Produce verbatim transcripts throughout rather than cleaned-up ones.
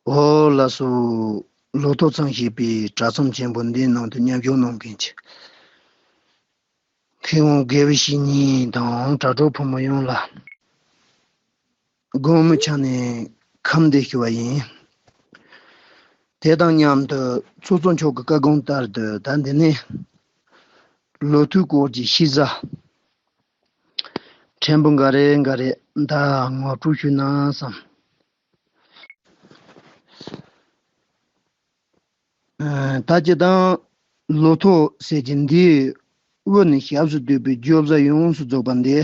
ཨོ་ལགས་སོ། ལོ་ཐོ་ཚང་ཞེས་པའི་དྲ་ཚོམས་ཆེན་པོ་འདིའི་ནང་དུ་མཉམ་ཞུགས་གནང་མཁན་གྱི་མཁས་དབང་དགེ་བའི་བཤེས་གཉེན་དང་དྲ་གྲོགས་ཕོ་མོ་ཡོངས་ལ་དགོང་མོའི་ཆ་ནས་ཁམས་བདེ་ཞུ་བ་ཡིན། དེ་དང་མཉམ་དུ་ཚོགས་གཙོ་མཆོག་གི་བཀའ་དགོངས་ལྟར་དུ། ད་འདི་ནས་ལོ་ཐོའི་སྐོར་གྱི་ཤེས་བྱ་ཕྲན་བུ་འགའ་རེ་འགའ་རེ་ད་ངོ་སྤྲོད་ཞུས་ན་བསམ། ད་སྤྱིར་བཏང་ལོ་ཐོ་ཟེར་གྱི་འདིའི་དབུ་ནས་ཞབས་སུ་བསྡུས་པའི་བརྗོད་བྱ་ཡོངས་སུ་རྫོགས་པ་འདི་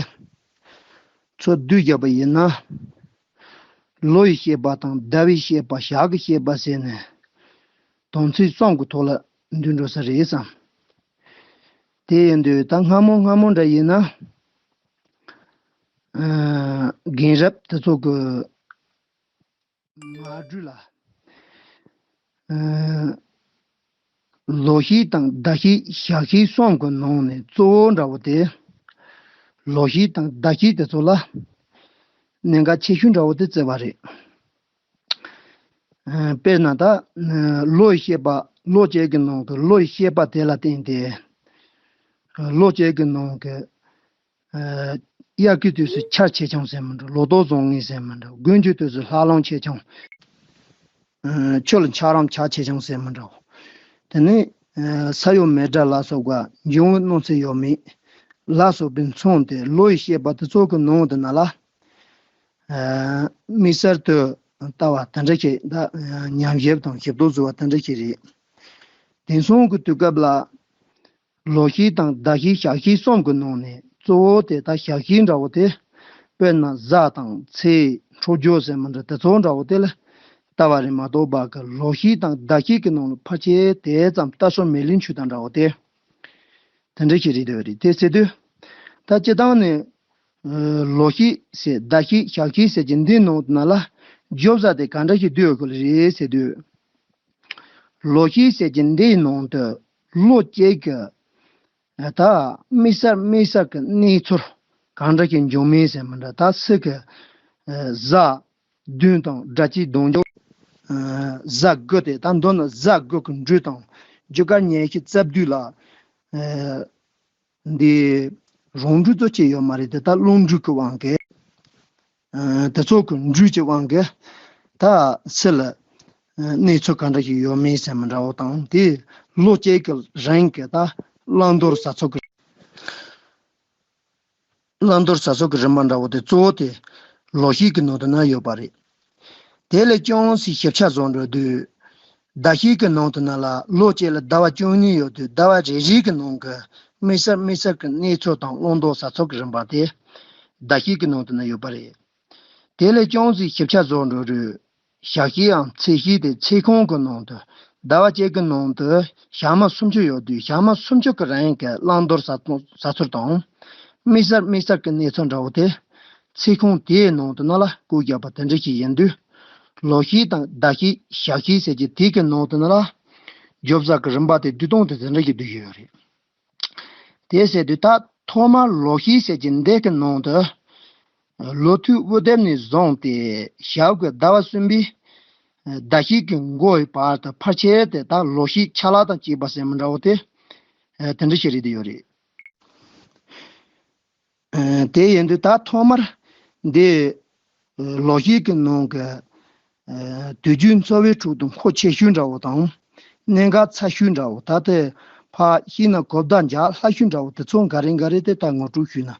ཚུར་བསྡུས་བརྒྱབ་པ་ཡིན་ན། ལོ་ཡི་བཤད་པ་དང་ཟླ་བའི་བཤད་པ། ཞག་གི་བཤད་པ་ཟེར་ནས་དོན་ཚན་གསུམ་གྱི་ཐོག་ལ་འདུས་འགྲོ་ས་རེད་བསམ། དེ་ཡིན་དུས་ད་སྔ་མོ་སྔ་མོ་འདྲ་ཡིན་ན། ཨ། རྒན་རབས་དེ་ཚོ་གི་ངག་སྒྲོས་ལ། ཨ། ལོ་ཤས་དང་ཟླ་ཤས་ཞག་ཤས་གསུམ་གྱི་ནང་ནས་གཙོ་བོ་འདྲ་བོ་དེ། ལོ་ཤས་དང་ཟླ་ཤས་དེ་ཚོ་ལ་གནད་འགག་ཆེ་ཤོས་འདྲ་བོ་དེ་བརྩི་བ་རེད། ཨ། དཔེར་ན་ད་ལོ་ཡི་བཤད་པ། ལོ་བཅས་ཀྱི་ནང་གི་ལོ་ཡི་བཤད་པ་དེ་ལ་བརྟེན་ཏེ། ལོ་བཅས་ཀྱི་ནང་གི། ཨ། དབྱར་ཁའི་དུས་སུ་ཆར་ཆེ་ཆུང་ཟེར་མི་འདྲ། ལོ་ཏོག་བཟང་ངན་ཟེར་མི་འདྲ། དགུན་གྱི་དུས་སུ་ལྷགས་རླུང་ཆེ་ཆུང་། ཨ། ཆུ་ལ་འཁྱགས་རོམ་ཆགས་ཆེ་ཆུང་ཟེར་མི་འདྲ། དེ་ནས། ཨ། ས་གཡོ་མེ་སྲེག་ལ་སོགས་པ། འབྱུང་བའི་གནོད་འཚེ་ཡོད་མེད་ལ་སོགས་པའི་མཚོན་ཏེ་ལོ་ཡི་བཤད་པ་དེ་ཚོ་གི་ནང་དུ་ན་ལ། ཨ། དམིགས་བསལ་དུ་ལྟ་བ་དེ་འདྲ་ཞིག་ད་ཉམས་ཞིབ་དང་ཞིབ་འཚོལ་བཟོ་བ་དེ་འདྲ་ཞིག་རེད། དེང་སང་གི་དུས་སྐབས་ལ། ལོ་ཤས་དང་ཟླ་ཤས་ཞག་ཤས་གསུམ་གྱི་ནང་ནས་གཙོ་བོ་དེ་ད་ཞག་ཤས་འདྲ་བོ་དེ། དཔེར་ན་གཟའ་དང་ཚེས། འཕྲོད་སྦྱོར་ཟེར་མི་འདྲ་དེ་ཚོ་འདྲ་བོ་དེ་ལ་ལྟ་བ་རེད་མ་གཏོགས་པ་གི་ལོ་ཤས་དང་ཟླ་ཤས་ཀྱི་ནང་ལ་ཕལ་ཆེར་དེ་ཙམ་ལྟ་ཚོར་མེད་ལེ་ཆུ་དང་འདྲ་བོ་དེ། དེ་འདྲ་ཞིག་རེད་འདོད་རེད། དེ་ཟེར་དུས་ད་སྤྱིར་བཏང་ནས། ཨ། ལོ་ཤས་ཟེར་ཟླ་ཤས་ཞག་ཤས་ཟེར་གྱི་འདིའི་ནང་དུ་ན་ལ་བརྗོད་བྱ་དེ་ག་འདྲ་ཞིག་འདུས་ཡོད་གི་རེད་ཟེར་དུས། ལོ་ཤས་ཟེར་གྱི་འདིའི་ནང་དུ་ལོ་གཅིག་གི། ཨ། ད་དམིགས་བསལ་དམིགས་བསལ་གྱི་གནས་ཚུལ་གང་འདྲ་ཞིག་འབྱུང་མིན་ཟེར་མི་འདྲ། ད་ཚིག་གི། ཨ། གཟའ་བདུན་དང་སྒྲ་གཅིག་གདངས་འཇོག་ཨ། གཟའ་དགུ་དེ་ད་མདོར་ན་གཟའ་དགུ་གི་འགྲོས་དང་རྒྱུ་སྐར་ཉི་ཤུ་རྩ་བདུན་ལ། ཨ། འདི་རང་འགྲོས་གཙོ་ཆེ་ཡོད་མ་རེད་དེ། ད་རླུང་འགྲོས་ཀྱི་དབང་གིས། ཨ། དེ་ཚོ་གི་འགྲོས་ཀྱི་དབང་གིས་ད་ཚེས་ལ། ཨ། གནས་ཚུལ་ག་འདྲ་ཞིག་ཡོད་མེད་ཟེར་མི་འདྲ་བོ་དང་། དེ་ལོ་གཅིག་གི་རིང་གི་ད་བླང་དོར་ཟ་ཚུལ་གྱི། བླང་དོར་ཟ་ཚུལ་གྱི་རིམ་པ་འདྲ་བོ་དེ་གཙོ་བོ་དེ་ལོ་ཤས་ཀྱི་ནང་དུ་ན་ཡོད་པ་རེད། དེ་ལས་ཅུང་ཟད་ཞིབ་ཆ་བཟོ་འགྲོ་དུས། ཟླ་ཤས་ཀྱི་ནང་དུ་ན་ལ་ལོ་གཅིག་ལ་ཟླ་བ་བཅུ་གཉིས་ཡོད་དུས། ཟླ་བ་རེ་རེ་གི་ནང་གི་དམིགས་བསལ་དམིགས་བསལ་གྱི་གནས་ཚུལ་དང་བླང་དོར་ཟ་ཚུལ་གྱི་རིམ་པ་དེ་ཟླ་ཤས་ཀྱི་ནང་དུ་ན་ཡོད་པ་རེད། དེ་ལས་ཅུང་ཟད་ཞིབ་ཆ་བཟོ་འགྲོ་དུས། ཞག་ཤས་ཡང་ཚེས་ཤས་དེ་ཚེས་ཁོངས་ཀྱི་ནང་དུ། ཟླ་བ་གཅིག་གི་ནང་དུ་ཞག་མ་སུམ་ཅུ་ཡོད་དུས། ཞག་མ་སུམ་ཅུ་གི་རིང་གི་བླང་དོར་ཟ་ཟ་ཚུལ་དང་། དམིགས་བསལ་དམིགས་བསལ་གྱི་གནས་ཚུལ་འདྲ་བོ་དེ་ཚེས་ཁོངས་དེའི་ནང་དུ་ན་ལ་བཀོད་བཞག་པ་དེ་འདྲ་ཞིག་ཡིན་དུས། ལོ་ཤས་དང་ཟླ་ཤས་ཞག་ཤས་ཟེར་གྱི་དེ་གི་ནང་དུ་ན་ལ་བརྗོད་བྱ་གི་རིམ་པ་དེ་བསྡུས་སྟངས་དེ་དེ་འདྲ་ཞིག་བསྡུས་ཡོད་རེད། དེ་ཟེར་དུས་ད་ཐོག་མར་ལོ་ཤས་ཟེར་གྱི་འདི་གི་ནང་དུ། ལོ་ཐོའི་དབུ་དེབ་ནས་བཟུང་སྟེ་ཞབས་ཀྱི་ཟླ་བ་གསུམ་པའི་ཟླ་ཤས་ཀྱི་འགོ་ཡི་བར་དུ་ཕལ་ཆེར་དེ་ད་ལོ་ཤས་ཆ་ལག་དང་བཅས་པ་ཟེར་མི་འདྲ་བོ་དེ་དེ་འདྲ་ཞིག་རེད་དེ་ཡོད་རེད། དེ་ཡིན་དུས་ད་ཐོག་མར་འདི་ལོ་ཤས་ཀྱི་ནང་གི། ཨ། དུས་རྒྱུན་འཚོ་བའི་ཁྲོད་དུ་མཁོ་ཆེ་ཤོས་འདྲ་བོ་དང་། གནད་འགག་ཚ་ཤོས་འདྲ་བོ། ད་དེ་ཕར་བཤད་ན་གོ་བརྡ་འཇགས་སླ་ཤོས་འདྲ་བོ་དེ་ཚོ་འགའ་རེ་འགའ་རེ་དེ་ལྟར་ངོ་སྤྲོད་ཞུས་ན་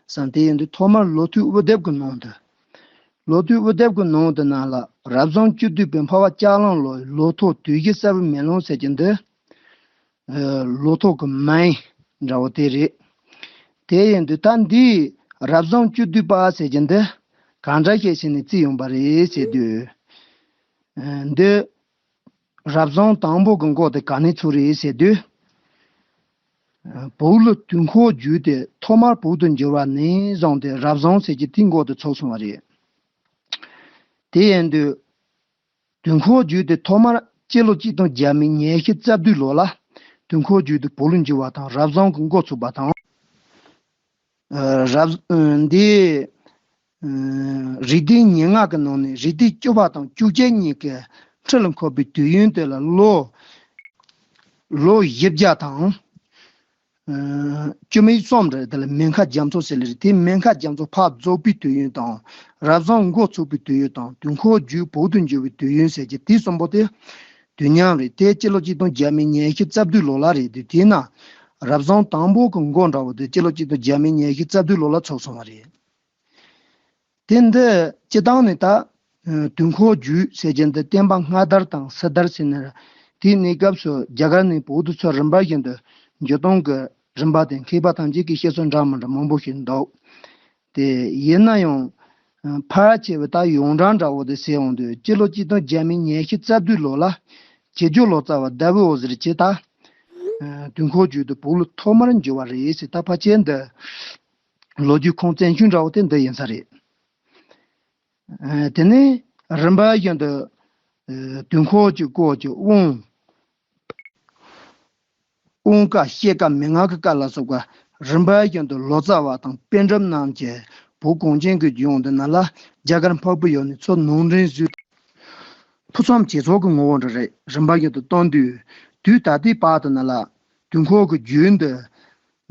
བསམ། དེ་ཡིན་དུས་ཐོག་མར་ལོ་ཐོའི་དབུ་དེབ་ཀྱི་ནང་དུ། ལོ་ཐོའི་དབུ་དེབ་ཀྱི་ནང་དུ་ན་ལ་རབ་བྱུང་བཅུ་བདུན་པའི་འཕོ་བ་ལྕགས་གླང་ལོའི་ལོ་ཐོ་དུས་བཞི་གསལ་བའི་མེ་ལོང་ཟེར་གྱི་འདི། ཨ། ལོ་ཐོ་གི་མིང་འདྲ་བོ་དེ་རེད། དེ་ཡིན་དུས་ད་འདིའི་རབ་བྱུང་བཅུ་བདུན་པ་ཟེར་གྱི་འདི་གང་འདྲ་ཞིག་བྱས་ནས་བརྩིས་ཡོང་པ་རེད་ཟེར་དུས། ཨ། འདི་རབ་བྱུང་དང་པོ་གི་འགོ་དེ་ག་ནས་ཚུགས་རེད་ཟེར་དུས། ཨ། བོད་ལ་དུས་འཁོར་བརྒྱུད་དེ་ཐོག་མར་བོད་དུ་འགྱུར་བ་ནས་བཟུང་སྟེ་རབ་བྱུང་ཟེར་གྱི་དེའི་འགོ་དེ་ཚུགས་སོང་བ་རེད། དེ་ཡིན་དུས། དུས་འཁོར་བརྒྱུད་དེ་ཐོག་མར་སྤྱི་ལོ་གཅིག་སྟོང་བརྒྱ་མེད་ཉི་ཤུ་རྩ་བདུན་ལོ་ལ་དུས་འཁོར་བརྒྱུད་དེ་བོད་ལ་འགྱུར་བ་དང་རབ་བྱུང་གི་འགོ་ཚུགས་པ་དང་། ཨ། རབ། ཨ། འདི། ཨ། རིགས་ལྡན་ཉེར་ལྔ་གི་ནང་ནས་རིགས་ལྡན་བཅུ་པ་དང་བཅུ་གཅིག་གཉིས་ཀྱི་ ཁྲི་ལ་འཁོད་པའི་དུས་ཡུན་དེ་ལ་ལོ་ལོ་བཞི་བརྒྱ་དང་ཨ་བཅུ་མེད་གསུམ་རེད། དེ་ལ་མེ་མཁའ་རྒྱ་མཚོ་ཟེར་ལེ་རེད། དེ་མེ་མཁའ་རྒྱ་མཚོ་ཕར་རྫོགས་པའི་དུས་ཡུན་དང་། རབ་བྱུང་འགོ་ཚུགས་པའི་དུས་ཡུན་དང་། དུས་འཁོར་རྒྱུད་བོད་དུ་འགྱུར་བའི་དུས་ཡུན་ཟེར་གྱི་དེ་གསུམ་པོ་དེ་དུས་མཉམ་རེད། དེ་སྤྱི་ལོ་གཅིག་སྟོང་བརྒྱ་མེད་ཉི་ཤུ་རྩ་བདུན་ལོ་ལ་རེད་དུས། དེས་ན་རབ་བྱུང་དང་པོ་གི་འགོ་འདྲ་བོ་དེ་སྤྱི་ལོ་གཅིག་སྟོང་བརྒྱ་མེད་ཉི་ཤུ་རྩ་བདུན་ལོ་ལ་ཚུགས་སོང་བ་རེད། དེ་འདི་སྤྱི་བཏང་ནས་ད་དུས་འཁོར་རྒྱུད་ཟེར་གྱི་འདི་བསྟན་པ་སྔ་དར་དང་ཕྱི་དར་ཟེར་ནས། དེའི་གནས་སྐབས་སུ་རྒྱ་གར་ནས་བོད་དུ་ཚུར་རིམ་པ་བཞིན་དུ་འཇུག་སྟངས་ཀྱི་རིམ་པ་དེ་མཁས་པ་ཐམས་ཅད་ཀྱི་བཤད་སྲོལ་འདྲ་མི་འདྲ་མང་པོ་ཞིག་འདུག་དེ་ཡིན་ན་ཡང་ཕལ་ཆེ་བས་ད་ཡོངས་གྲགས་འདྲ་བོ་དེ་ཟེར་འོང་དུས་སྤྱི་ལོ་གཅིག་སྟོང་བརྒྱ་མེད་ཉི་ཤུ་རྩ་བདུན་ལོ་ལ་ཆོས་རྒྱལ་ལོ་ཙཱ་བ་ཟླ་བའི་འོད་ཟེར་གྱིས་ད་དུས་འཁོར་རྒྱུད་དུ་བོད་ལ་ཐོག་མར་འབྱོར་བ་རེད་ཟེར། ད་ཕལ་ཆེར་འདི་ལོ་རྒྱུས་ཁུངས་བཙན་ཤོས་འདྲ་བོ་དེ་འདི་ཡིན་ས་རེད། ཨ་དེ་ནས་རིམ་པ་བཞིན་དུ་ཨ་དུས་འཁོར་གྱི་སྐོར་གྱི་དབང་དབང་བཀའ་བཤད་བཀའ་མན་ངག་གི་བཀའ་ལ་སོགས་པ་རིམ་པ་བཞིན་དུ་ལོ་ཙཱ་བ་དང་པཎ་གྲུབ་རྣམས་ཀྱིས་བོད་གངས་ཅན་གྱི་ལྗོངས་འདི་ན་ལ་རྒྱ་གར་འཕགས་པའི་ཡུལ་ནས་ཚུར་ནང་འདྲེན་བཟོས། ཕུན་སུམ་ཇེ་ཚོགས་ཀྱི་ངོ་བོ་འདྲ་རེད། རིམ་པ་བཞིན་དུ་གཏོང་དུས་དུས་ད་ལྟའི་བར་དུ་ན་ལ་དུས་འཁོར་གྱི་རྒྱུད་འདི་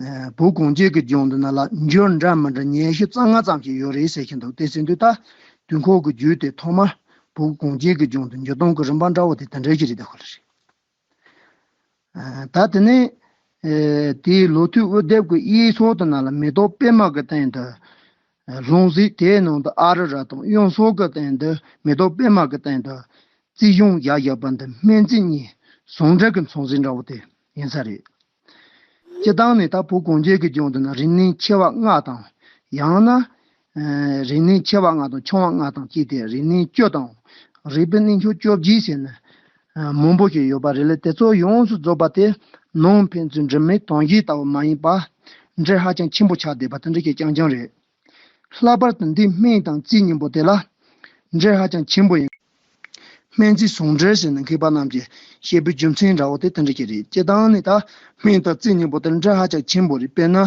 ཨ་བོད་གངས་ཅན་གྱི་ལྗོངས་འདི་ན་ལ་འགྱུར་འདྲ་མི་འདྲ་ཉི་ཤུ་རྩ་ལྔ་ཙམ་ཞིག་ཡོད་རེད་ཟེར་གྱི་འདུག་དེ་ཟེར་དུས་ད་དུས་འཁོར་གྱི་རྒྱུད་དེ་ཐོག་མར་བོད་གངས་ཅན་གྱི་ལྗོངས་དུ་འགྱུར་སྟངས་ཀྱི་རིམ་པ་འདྲ་བོ་དེ་དེ་འདྲ་ཞིག་རེད་དེ་ཁོ་ལ་རེད། ཨ་ད་དེ་ནས་ཨ་དེའི་ལོ་ཐོས་དབུ་དེབ་ཀྱི་དབྱེ་ཕྱོགས་དེ་ན་ལ་མེ་ཏོག་པད་མ་གི་སྟེང་དུ་ཨ་ལྷུང་བཟེད། དེའི་ནང་དུ་ཨ་རུ་ར་དང་གཡོན་ཕྱོགས་ཀྱི་སྟེང་དུ་མེ་ཏོག་པད་མ་གི་སྟེང་དུ་རྩིས་གཞུང་བཞག་བཞག་པ་འདི་སྨན་རྩིས་གཉིས་ཟུང་འབྲེལ་གྱི་མཚོན་བྱེད་འདྲ་བོ་དེ་ཡིན་ས་རེད། སྤྱིར་བཏང་ནས་ད་བོད་གངས་ཅན་གྱི་ལྗོངས་འདི་ན་རིག་གནས་ཆེ་བ་ལྔ་དང་། ཡང་ན་ཨ་རིག་གནས་ཆེ་བ་ལྔ་དང་ཆུང་བ་ལྔ་དང་བཅས་ཏེ་རིག་གནས་བཅུ་དང་། རིག་པའི་གནས་ཆུང་བཅོ་བརྒྱད་ཟེར་ནས་ཨ་མང་པོ་ཞིག་ཡོད་པ་རེད་ལ། དེ་ཚོ་ཡོངས་སུ་རྫོགས་པ་དེ་ནང་ཕན་ཚུན་འབྲེལ་མེད་དོན་གཞན་ལྟ་བུ་མ་ཡིན་པ། འབྲེལ་ཧ་ཅང་ཆེན་པོ་ཆགས་བསྡད་པ་དེ་འདྲ་ཞིག་རྐྱང་རྐྱང་རེད། ལྷག་པར་དུ་འདི་སྨན་དང་རྩིས་གཉིས་པོ་དེ་ལ་འབྲེལ་ཧ་ཅང་ཆེན་པོ་ཡིན། སྨན་རྩིས་ཟུང་འབྲེལ་ཟེར་ནས་མཁས་པ་རྣམས་ཀྱིས་བཤད་པའི་རྒྱུ་མཚན་འདྲ་བོ་དེ་དེ་འདྲ་ཞིག་རེད། སྤྱིར་བཏང་ནས་ད་སྨན་དང་རྩིས་གཉིས་པོ་དེ་འབྲེལ་ཧ་ཅང་ཆེན་པོ་རེད། དཔེར་ན་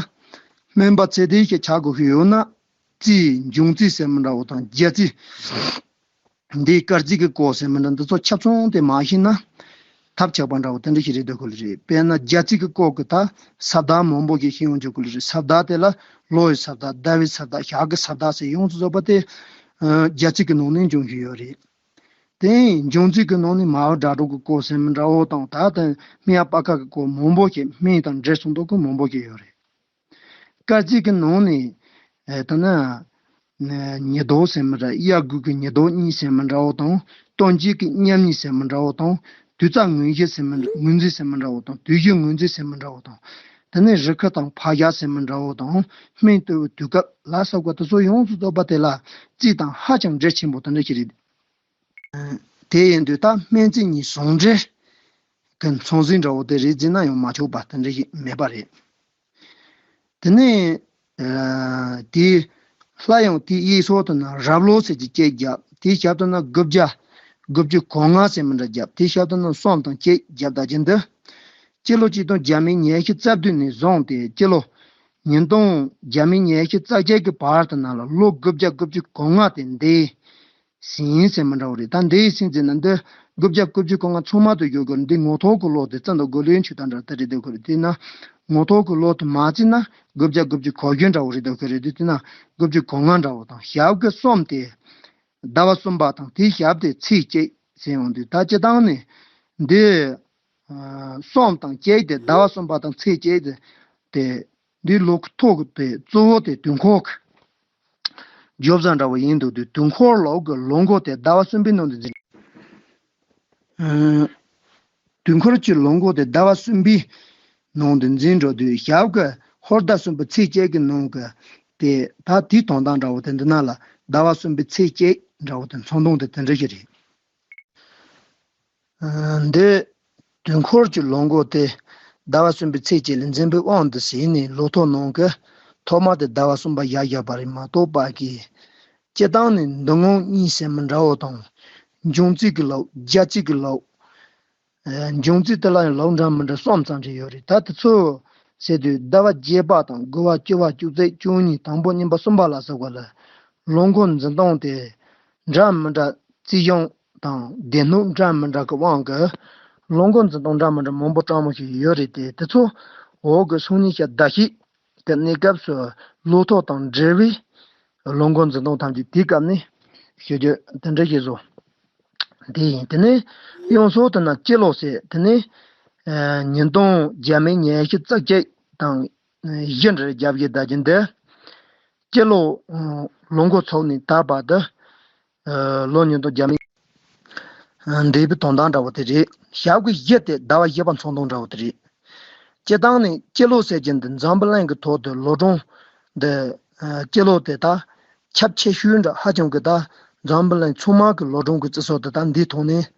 སྨན་པ་ཚད་ལྡན་ཞིག་ཆགས་དགོས་ཀྱི་ཡོད་ན། རྩིས། འབྱུང་རྩིས་ཟེར་མི་འདྲ་བོ་དང་། རྒྱ་རྩིས། འདིའི་སྐར་རྩིས་ཀྱི་སྐོར་ཟེར་མི་འདྲ་འདི་ཚོ་ཆ་ཚང་དེ་མ་ཤེས་ན་ཐབས་ཆག་པ་འདྲ་བོ་དེ་འདྲ་ཞིག་རེད་འདོད་ཀྱི་ལེ་རེད། དཔེར་ན་རྒྱ་རྩིས་ཀྱི་སྐོར་གྱི་ད་ས་བདག་མང་པོ་ཞིག་ཤེས་ཡོང་འཇུག་གི་ལེ་རེད། ས་བདག་དེ་ལ་ལོ་ཡི་ས་བདག། ཟླ་བའི་ས་བདག། ཞག་གི་ས་བདག་ཟེར་ཡོངས་སུ་རྫོགས་པ་དེ་ཨ་རྒྱ་རྩིས་ཀྱི་ནང་ནས་འབྱུང་བཞིན་ཡོད་རེད། དེ་འབྱུང་རྩིས་ཀྱི་ནང་ནས་མར་སྒྲ་སྒྲོགས་ཀྱི་སྐོར་ཟེར་མི་འདྲ་བོ་དང་། ད་ལྟ་སྨན་པ་ཀ་གི་སྐོར་མང་པོ་ཞིག་སྨན་དང་འབྲེལ་སོང་མདོག་གི་མང་པོ་ཞིག་ཡོད་རེད། སྐར་རྩིས་ཀྱི་ནང་ནས་ཨེ་ད་ནི་ཨེ་ཉི་ལྡོག་ཟེར་མི་འདྲ། དབྱར་དགུན་གྱི་ཉི་ལྡོག་གཉིས་ཟེར་མི་འདྲ་བོ་དང་། སྟོན་དཔྱིད་ཀྱི་མཉམ་ཉིན་ཟེར་མི་འདྲ་བོ་དང་། དུས་རྩ་ངོས་གཞི་ཟེར་མི་འདྲ། ངོས་འཛིན་ཟེར་མི་འདྲ་བོ་དང་། དུས་གཞི་ངོས་འཛིན་ཟེར་མི་འདྲ་བོ་དང་། དེ་ནས་རི་ཁུ་དང་ཕག་ཞག་ཟེར་མི་འདྲ་བོ་དང་། སྨན་བཏུ་བའི་དུས་སྐབས་ལ་སོགས་པ་དེ་ཚོ་ཡོངས་སུ་རྫོགས་པ་དེ་ལ་རྩིས་དང་ཧ་ཅང་འབྲེལ་ཆེན་པོ་དེ་འདྲ་ཞིག་རེད། དེ་ཡིན་དུས་ད་སྨན་རྩིས་གཉིས་ཟུང་འབྲེལ་གྱི་མཚོན་བྱེད་འདྲ་བོ་དེ་རེད་ཟེར་ན་ཡང་མ་ཆོག་པ་དེ་འདྲ་ཞིག་མེད་པ་རེད། དེ་ནས་ཨ་དེའི་སླར་ཡང་དེའི་དབྱེ་ཕྱོགས་དེ་ན་རབ་ལོ་ཟེར་གྱི་བཅད་བརྒྱབ། དེའི་ཞབས་དེ་ན་དགུ་བརྒྱ་དགུ་བཅུ་གོ་ལྔ་ཟེར་མི་འདྲ་བརྒྱབ། དེའི་ཞབས་དེ་ན་གསུམ་དང་བཅས་བརྒྱབ་ད་ཀྱི་འདི་སྤྱི་ལོ་གཅིག་སྟོང་བརྒྱ་མེད་ཉི་ཤུ་རྩ་བདུན་ནས་བཟུང་སྟེ་སྤྱི་ལོ་ཉིས་སྟོང་བརྒྱ་མེད་ཉི་ཤུ་རྩ་བརྒྱད་ཀྱི་བར་དུ་ན་ལ་ལོ་དགུ་བརྒྱ་དགུ་བཅུ་གོ་ལྔ་དེ་འདས་ཟིན་ཟེར་མི་འདྲ་བོ་རེད། ད་འདས་ཟིན་ཟེར་ན་འདི་དགུ་བརྒྱ་དགུ་བཅུ་གོ་ལྔ་ཚང་མ་དུ་ཡོད་དགོས། འདི་ངོ་ཐོག་གི་ལོ་དེ་ཙམ་དུ་དགོས་ལོས་ཆུ་དང་འདྲ་དེ་རེད་དེ་ཁོ་རེད། དེས་ན་ངོ་ཐོག་གི་ལོ་དེ་མ་བརྩིས་ན་དགུ་བརྒྱ་དགུ་བཅུ་གོ་བཞི་འདྲ་བོ་རེད་དེ་ཁོ་རེད། དེ་བརྩིས་ན་དགུ་བཅུ་གོ་ལྔ་འདྲ་བོ་དང་། ཞབས་ཀྱི་གསུམ་དེ་ཟླ་བ་གསུམ་པ་དང་དེའི་ཞབས་དེ་ཚེས་གཅིག་ཟེར་ཡོང་དུས། ད་སྤྱིར་བཏང་ནས་འདི་ཨ་གསུམ་དང་གཅིག་དེ་ཟླ་བ་གསུམ་པ་དང་ཚེས་གཅིག་དེ་དེ་འདི་ལོ་ཐོ་གི་དེ་གཙོ་བོ་དེ་དུས་འཁོར་གྱི་བརྗོད་བྱ་འདྲ་བོ་ཡིན་འདུག་དུས། དུས་འཁོར་ལོ་གི་ལོ་འགོ་དེ་ཟླ་བ་གསུམ་པའི་ནང་དུ་འཛིན། ཨ་དུས་འཁོར་གྱི་ལོ་འགོ་དེ་ཟླ་བ་གསུམ་པའི་ནང་དུ་འཛིན་འགྲོ་དུས། ཞབས་ཀྱི་ཧོར་ཟླ་གསུམ་པའི་ཚེས་གཅིག་གི་ནང་གི་དེ་ད་དེའི་དོན་དག་འདྲ་བོ་དེ་འདི་ན་ལ་ཟླ་བ་གསུམ་པའི་ཚེས་གཅིག་འདྲ་བོ་དེ་མཚོན་སྟངས་དེ་དེ་འདྲ་ཞིག་རེད། ཨ་འདི་དུས་འཁོར་གྱི་ལོ་འགོ་དེ་ཟླ་བ་གསུམ་པའི་ཚེས་གཅིག་ལ་འཛིན་པའི་དབང་དུ་བྱས་ནས་ལོ་ཐོ་ནང་གི་ཐོག་མ་དེ་ཟླ་བ་གསུམ་པ་བཞག་བཞག་པ་རེད་མ་གཏོགས་པ་གི། སྤྱིར་བཏང་ནས་འདི་ངོ་གཉིས་ཟེར་མི་འདྲ་བོ་དང་། འབྱུང་རྩིས་ཀྱི་ལོ། རྒྱ་རྩིས་ཀྱི་ལོ། ཨ་འབྱུང་རྩིས་དེ་ལ་ཡང་ལོ་འདྲ་མི་འདྲ་གསུམ་ཙམ་ཞིག་ཡོད་རེད། ད་དེ་ཚོ་ཟེར་དུས་ཟླ་བ་བརྒྱད་པ་དང་དགུ་པ་བཅུ་པ་བཅུ་གཅིག་བཅུ་གཉིས་དང་པོ་གཉིས་པ་གསུམ་པ་ལ་སོགས་པ་ལ་ལོ་འགོ་འཛིན་སྟངས་དེ་འདྲ་མི་འདྲ་རྩིས་གཞུང་ དང་སྡེ་སྣོད་འདྲ་མི་འདྲ་གི་དབང་གིས་ལོ་འགོ་འཛིན་སྟངས་འདྲ་མི་འདྲ་མང་པོ་གྲངས་མང་ཞིག་ཡོད་རེད་དེ། དེ་ཚོ་འོག་གི་སང་ཉིན་ཞག་ཟླ་ཤས་གི་གནས་སྐབས་སུ་ལོ་ཐོ་དང་འབྲེལ་བའི་ལོ་འགོ་འཛིན་སྟངས་ཐམས་ཅད་དེའི་སྐབས་ནས་ཞུ་རྒྱུ་དེ་འདྲ་ཞིག་བཟོ། དེ་ཡིན། དེ་ནས་དབྱངས་གསལ་དུ་ན་སྤྱི་ལོ་ཟེར། དེ་ནས་ཨ་ཉིས་སྟོང་བརྒྱ་མེད་ཉི་ཤུ་རྩ་གཅིག་དང་བཞི་འདྲ་རེ་བརྒྱབ་ཀྱི་བསྡད་ཀྱི་འདི། སྤྱི་ལོ་ལོ་འགོ་ཚུགས་ནས་ད་བར་དུ་ཨ་ལོ་ཉིས་སྟོང་བརྒྱ་མེད་འདས་པའི་དོན་དག་འདྲ་བོ་དེ་རེད། ཞག་གི་བཞི་དེ་ཟླ་བ་བཞི་པ་ཚོགས་འདུ་འདྲ་བོ་དེ་རེད། སྤྱི་བཏང་ནས་སྤྱི་ལོ་ཟེར་གྱི་འདི་འཛམ་བུ་གླིང་གི་ཐོག་ཏུ་ལོ་གྲངས་འདི་ཨ་སྤྱི་ལོ་དེ་ད་ཁྱབ་ཆེ་ཤོས་འདྲ་ཧ་ཅང་གི་ད་འཛམ་བུ་གླིང་ཚང་མ་གི་ལོ་གྲངས་ཀྱི་བརྩི་སྲོལ་དེ་ད་འདིའི་ཐོག་ནས་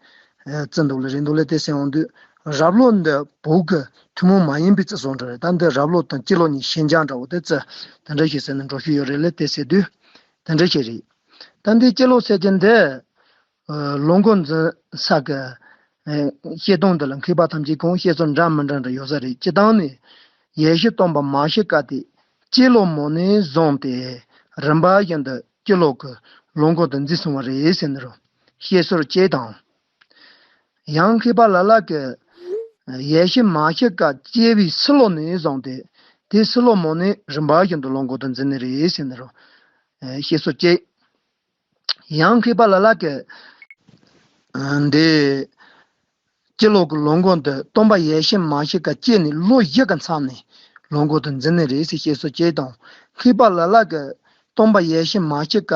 ཨ་བརྩི་འདུག་ལེ་རེད་འདུག་ལེ། དེ་ཟེར་འོང་དུས་རབ་ལོ་འདི་བོད་ཀྱི་ཐུན་མོང་མ་ཡིན་པའི་བརྩི་སྲོལ་འདྲ་རེད། ད་འདི་རབ་ལོ་དང་སྤྱི་ལོ་གཉིས་ཤན་སྦྱར་འདྲ་བོ་དེ་བརྩི་དེ་འདྲ་ཞིག་ཟེར་ནས་འགྲོ་ཤེས་ཡོད་རེད་ལེ། དེ་ཟེར་དུས་དེ་འདྲ་ཞིག་རེད། ད་འདི་སྤྱི་ལོ་ཟེར་གྱི་འདི་ཨ་ལོ་འགོ་འཛིན་ས་གི་ཨ་བཤད་སྟངས་འདི་ལ་མཁས་པ་ཐམས་ཅད་ཀྱང་བཤད་སྲོལ་འདྲ་མི་འདྲ་འདྲ་ཡོད་ས་རེད། སྤྱི་བཏང་ནས་ཡེ་ཤུ་སྟོན་པ་མ་ཤི་ཀ་དེ་སྤྱི་ལོ་མོ་ནས་བཟུང་སྟེ་རིམ་པ་བཞིན་དུ་སྤྱི་ལོ་གི་ལོ་འགོ་དེ་འཛིན་སོང་བ་རེད་ཟེར་ནི་རུ་བཤད་སྲོལ་སྐྱེས་དང་། ཡང་མཁས་པ་ལ་ལ་གིས་ཡེ་ཤུ་མ་ཤི་ཀ་སྐྱེས་པའི་སྲིད་ལོ་ནས་བཟུང་སྟེ་དེ་སྲིད་ལོ་མོ་ནས་རིམ་པ་བཞིན་དུ་ལོ་འགོ་དེ་འཛིན་ནི་རེད་ཟེར་ནི་རུ་བཤད་སྲོལ་སྐྱེས། ཡང་མཁས་པ་ལ་ལ་གིས་འདི་སྤྱི་ལོ་གི་ལོ་འགོ་འདི་སྟོན་པ་ཡེ་ཤུ་མ་ཤི་ཀ་སྐྱེས་ནས་ལོ་བཞི་གི་མཚམས་ནས་ལོ་འགོ་དེ་འཛིན་ནི་རེད་ཟེར་བཤད་སྲོལ་སྐྱེས་དང་། མཁས་པ་ལ་ལ་གིས་སྟོན་པ་ཡེ་ཤུ་མ་ཤི་ཀ་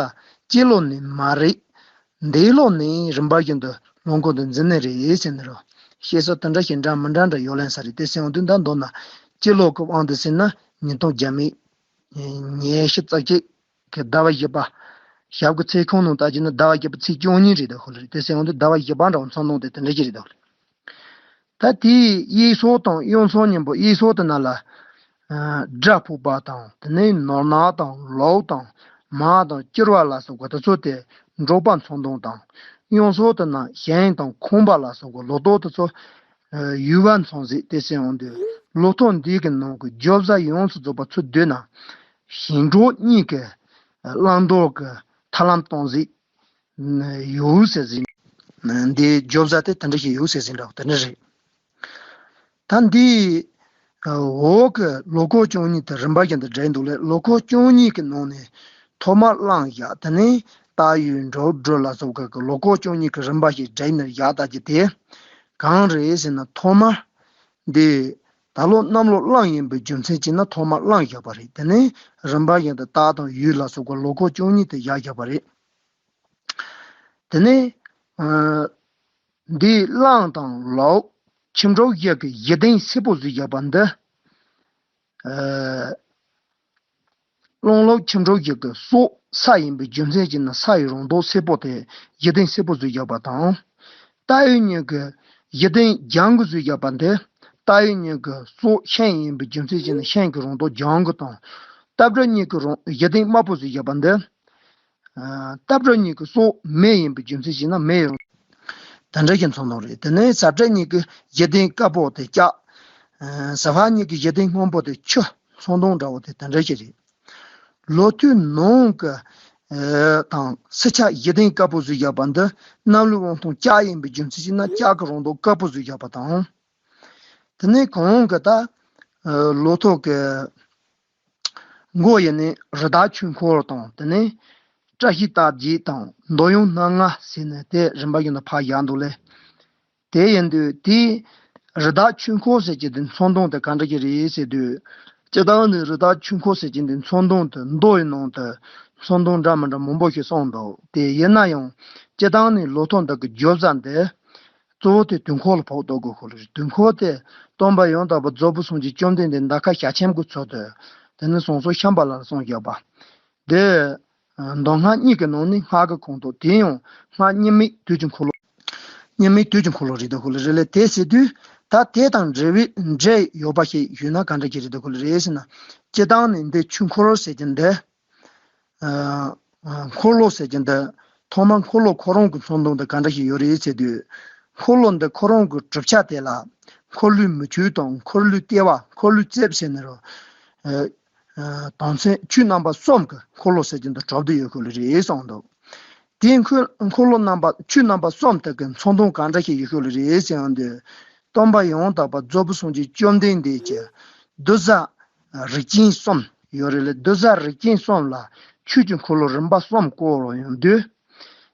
སྤྱི་ལོ་ནས་མ་རེད། འདས་ལོ་ནས་རིམ་པ་བཞིན་དུ་ལོ་འགོ་དེ་འཛིན་ནི་རེད་ཟེར་ནི་རུ་བཤད་སྲོལ་དེ་འདྲ་ཞིག་འདྲ་མི་འདྲ་འདྲ་ཡོད་ལན་ས་རེད། དེ་ཟེར་འོང་དུས་ད་མདོར་ན་སྤྱི་ལོ་གི་དབང་དུ་ཟིན་ན་ཉིས་སྟོང་བརྒྱ་མེད་ཉི་ཤུ་རྩ་གཅིག་གི་ཟླ་བ་བཞི་པ། ཞབས་ཀྱི་ཚེས་ཁོངས་ནང་ལྟ་རྒྱུ་ན་ཟླ་བ་བཞི་པ་ཚེས་བཅུ་གཉིས་རེད་ད་ཁོ་ལ་རེད། དེ་ཟེར་འོང་དུས་ཟླ་བ་བཞི་པ་འདྲ་བོ་མཚོན་ནོ་དེ་དེ་འདྲ་ཞིག་རེད་ད་ཁོ་ལ། ད་དེའི་དབྱེ་སོགས་དང་དབྱངས་སོགས་གཉིས་པོ། དབྱེ་སོགས་དེ་ན་ལ་ཨ་སྒྲ་ཕུག་པ་དང་དེ་ནས་ནོར་གནག་དང་ལོག་དང་མ་དང་སྐྱུར་བ་ལ་སོགས་པ་དེ་ཚོ་དེ་འགྲོགས་པ་མཚོན་སྟངས་དང་། དབྱངས་སོགས་དེ་ན་ཞེང་དང་ཁོམ་པ་ལ་སོགས་པ་ལོག་རྟོག་དེ་ཚོ་ཨ་ཡུལ་བ་མཚོན་ཟིག་དེ་ཟེར་འོང་དུས་ལོ་ཐོ་འདི་གི་ནང་གི་བརྗོད་བྱ་ཡོངས་སུ་རྫོགས་པ་ཚུར་བསྡུས་ན་ཞེང་འགྲོགས་གཉིས་ཀྱི་བླང་དོར་གྱི་ཐབས་ལམ་སྟངས་ཟིག་ཡོད་ཟེར་ཟིན། འདིའི་བརྗོད་བྱ་དེ་དེ་འདྲ་ཞིག་ཡོད་ཟེར་ཟིན་འདྲ་བོ་དེ་འདྲ་རེད། ད་འདིའི་འོག་གི་ལོ་འཁོར་བཅུ་གཉིས་དེ་རིམ་པ་བཞིན་དུ་བསྒྲིགས་འདུག་ལེ། ལོ་འཁོར་བཅུ་གཉིས་ཀྱི་ནང་ནས་ཐོག་མར་གླང་བཞག་དེ་ནས་སྟག་ཡོས་འབྲུག་སྦྲུལ་ལ་སོགས་པའི་ལོ་འཁོར་བཅུ་གཉིས་ཀྱི་རིམ་པ་ཞིག་བསྒྲིགས་ནས་བཞག་ད་ཀྱི་དེ་གང་རེད་ཟེར་ན། ཐོག་མར་འདི་ད་ལོ་གནམ་ལོ་གླང་ཡིན་པའི་རྒྱུ་མཚན་གྱིས་ན་ཐོག་མར་གླང་བཞག་པ་རེད། དེ་ནས་རིམ་པ་བཞིན་དུ་སྟག་དང་ཡོས་ལ་སོགས་པའི་ལོ་འཁོར་བཅུ་གཉིས་དེ་བཞག་བཞག་པ་རེད། དེ་ནས་ཨ་འདིའི་གླང་དང་ལོག་ཁྱི་འབྲུག་བཞི་གི་གཞི་རྟེན་སེར་པོ་བཟོས་བཞག་པ་འདི། ཨ་གླང་ལོག་ཁྱི་འབྲུག་བཞི་གི་སྲོག་ས་ཡིན་པའི་རྒྱུ་མཚན་གྱིས་ན་ས་ཡི་རང་མདོག་སེར་པོ་དེ་གཞི་རྟེན་སེར་པོ་བཟོས་བཞག་པ་དང་། སྟག་ཡོས་གཉིས་ཀྱི་གཞི་རྟེན་ལྗང་གུ་བཟོས་བཞག་པ་འདི་སྟག་ཡོས་གཉིས་ཀྱི་སྲོག་ཤིང་ཡིན་པའི་རྒྱུ་མཚན་གྱིས་ན་ཤིང་གི་རང་མདོག་ལྗང་གུ་དང་། རྟ་སྦྲུལ་གཉིས་ཀྱི་རང་གཞི་རྟེན་དམར་པོ་བཟོས་བཞག་པ་འདི། ཨ་རྟ་སྦྲུལ་གཉིས་ཀྱི་སྲོག་མེ་ཡིན་པའི་རྒྱུ་མཚན་གྱིས་ན་མེ་ཡི་རང་། དེ་འདྲ་ཞིག་མཚོན་དོན་རེད། དེ་ནས་ཟ་འཕྲུག་གཉིས་ཀྱི་གཞི་རྟེན་དཀར་པོ་དེ་ལྕགས། ཨ་ཟ་ཧྥ་གཉིས་ཀྱི་གཞི་རྟེན་སྔོན་པོ་དེ་ཆུ་མཚོན་དོན་འདྲ་བོ་དེ་དེ་འདྲ་ཞིག་རེད། ལོ་ཐོའི་ནང་གི་ཨ་དང་སྲིན་བྱ་གཞི་རྟེན་དཀར་པོ་བཟོས་བཞག་པ་འདི་གནམ་ལོའི་དབང་ཐང་ལྕགས་ཡིན་པའི་རྒྱུ་མཚན་གྱིས་ན་ལྕགས་ཀྱི་རང་མདོག་དཀར་པོ་བཟོས་བཞག་པ་དང་། དེ་ནས་གོང་གི་ད་ཨ་ལོ་ཐོ་གི་མགོ་ཡིན་ནི་རི་དྭགས་ཆོས་འཁོར་དང་། དེ་ནས་བཀྲ་ཤིས་རྟགས་བརྒྱད་དང་འདོད་ཡོན་སྣ་ལྔ་ཟེར་ནས་དེ་རིམ་པ་བཞིན་དུ་ཕར་བཞག་འདུག་ལེ། དེ་ཡིན་དུས་དེའི་རི་དྭགས་ཆོས་འཁོར་ཟེར་གྱི་དེ་མཚོན་དོན་དེ་ག་འདྲ་ཞིག་རེད་ཟེར་དུས། སྤྱིར་བཏང་ནི་རི་དྭགས་ཆོས་འཁོར་ཟེར་གྱི་དེ་མཚོན་དོན་དེ་མདོ་ཡི་ནང་དུ་མཚོན་དོན་འདྲ་མི་འདྲ་མང་པོ་ཞིག་གསུངས་འདུག་དེ་ཡིན་ན་ཡང་སྤྱིར་བཏང་ནི་ལོ་ཐོ་འདི་གི་བརྗོད་བྱ་འདི་གཙོ་བོ་དེ་དུས་འཁོར་ལ་ཕོག་འདུག་གོ་ཁོ་ལ་རེད། དུས་འཁོར་དེ་སྟོན་པ་ཡང་དག་པར་རྫོགས་པའི་སངས་རྒྱས་བཅོམ་ལྡན་འདས་འདའ་ཁ་བྱ་ཆེན་པོའི་ཚུལ་དུ་དེ་ནི་ཟངས་གསེར་ཤམ་བྷ་ལར་གསུངས་བཞག་པ་འདི། མདོ་སྔགས་གཉིས་ཀྱི་ནང་ནས་སྔགས་ཀྱི་ཁོངས་གཏོགས། དེ་ཡང་སྔགས་གཉིས་མེད་དུས་ཀྱི་འཁོར་ལོ། གཉིས་མེད་དུས་ཀྱི་འཁོར་ལོ་རེད་འདུག་གོ་ལེ་རེད་ལེ། དེ་ཟེར་དུས་ད་དེ་དང་འབྲེལ་བའི་འབྲེལ་ཡོད་པ་ཞིག་ཞུས་ན་ག་འདྲ་ཞིག་རེད་འདུག་གོ་ལེ་རེད་ཟེར་ན། སྤྱིར་བཏང་ནི་འདི་ཆོས་འཁོར་ཟེར་གྱི་འདི། ཨ་ཨ་འཁོར་ལོ་ཟེར་གྱི་འདི། ཐོག་མར་འཁོར་ལོ་ཁོ་རང་གི་མཚོན་དོན་འདི་ག་འདྲ་ཞིག་ཡོད་རེད་ཟེར་དུས། འཁོར་ལོ་འདི་ཁོ་རང་གི་གྲུབ་ཆ་དེ་ལ་འཁོར་ལོའི་མུ་ཁྱུད་དང་འཁོར་ལོའི་ལྟེ་བ། འཁོར་ལོའི་རྩིབས་ཟེར་ནི་རུ། ཨ་ཨ་དོན་ཚན་ཆོས་རྣམ་པ་གསུམ་གྱི་འཁོར་ལོ་ཟེར་གྱི་འདི་གྲུབ་བསྡད་ཡོད་ཁོ་ལེ་རེད་གསུངས་འདུག་དེའི་འཁོར་འཁོར་ལོ་རྣམ་པ་ཆོས་རྣམ་པ་གསུམ་དག་གི་མཚོན་དོན་ག་འདྲ་ཞིག་ཡོད་ཤོད་ལ་རེད་ཟེར་ཡང་དུ། སྟོན་པ་ཡང་དག་པ་རྫོགས་པའི་སངས་རྒྱས་བཅོམ་ལྡན་འདས་ཀྱི་གདུལ་བྱ་རིགས་ཅན་གསུམ་ཡོད་རེད་ལ། གདུལ་བྱ་རིགས་ཅན་གསུམ་ལ་ཆོས་ཀྱི་འཁོར་ལོ་རིམ་པ་གསུམ་བསྐོར་བ་ཡང་དུ།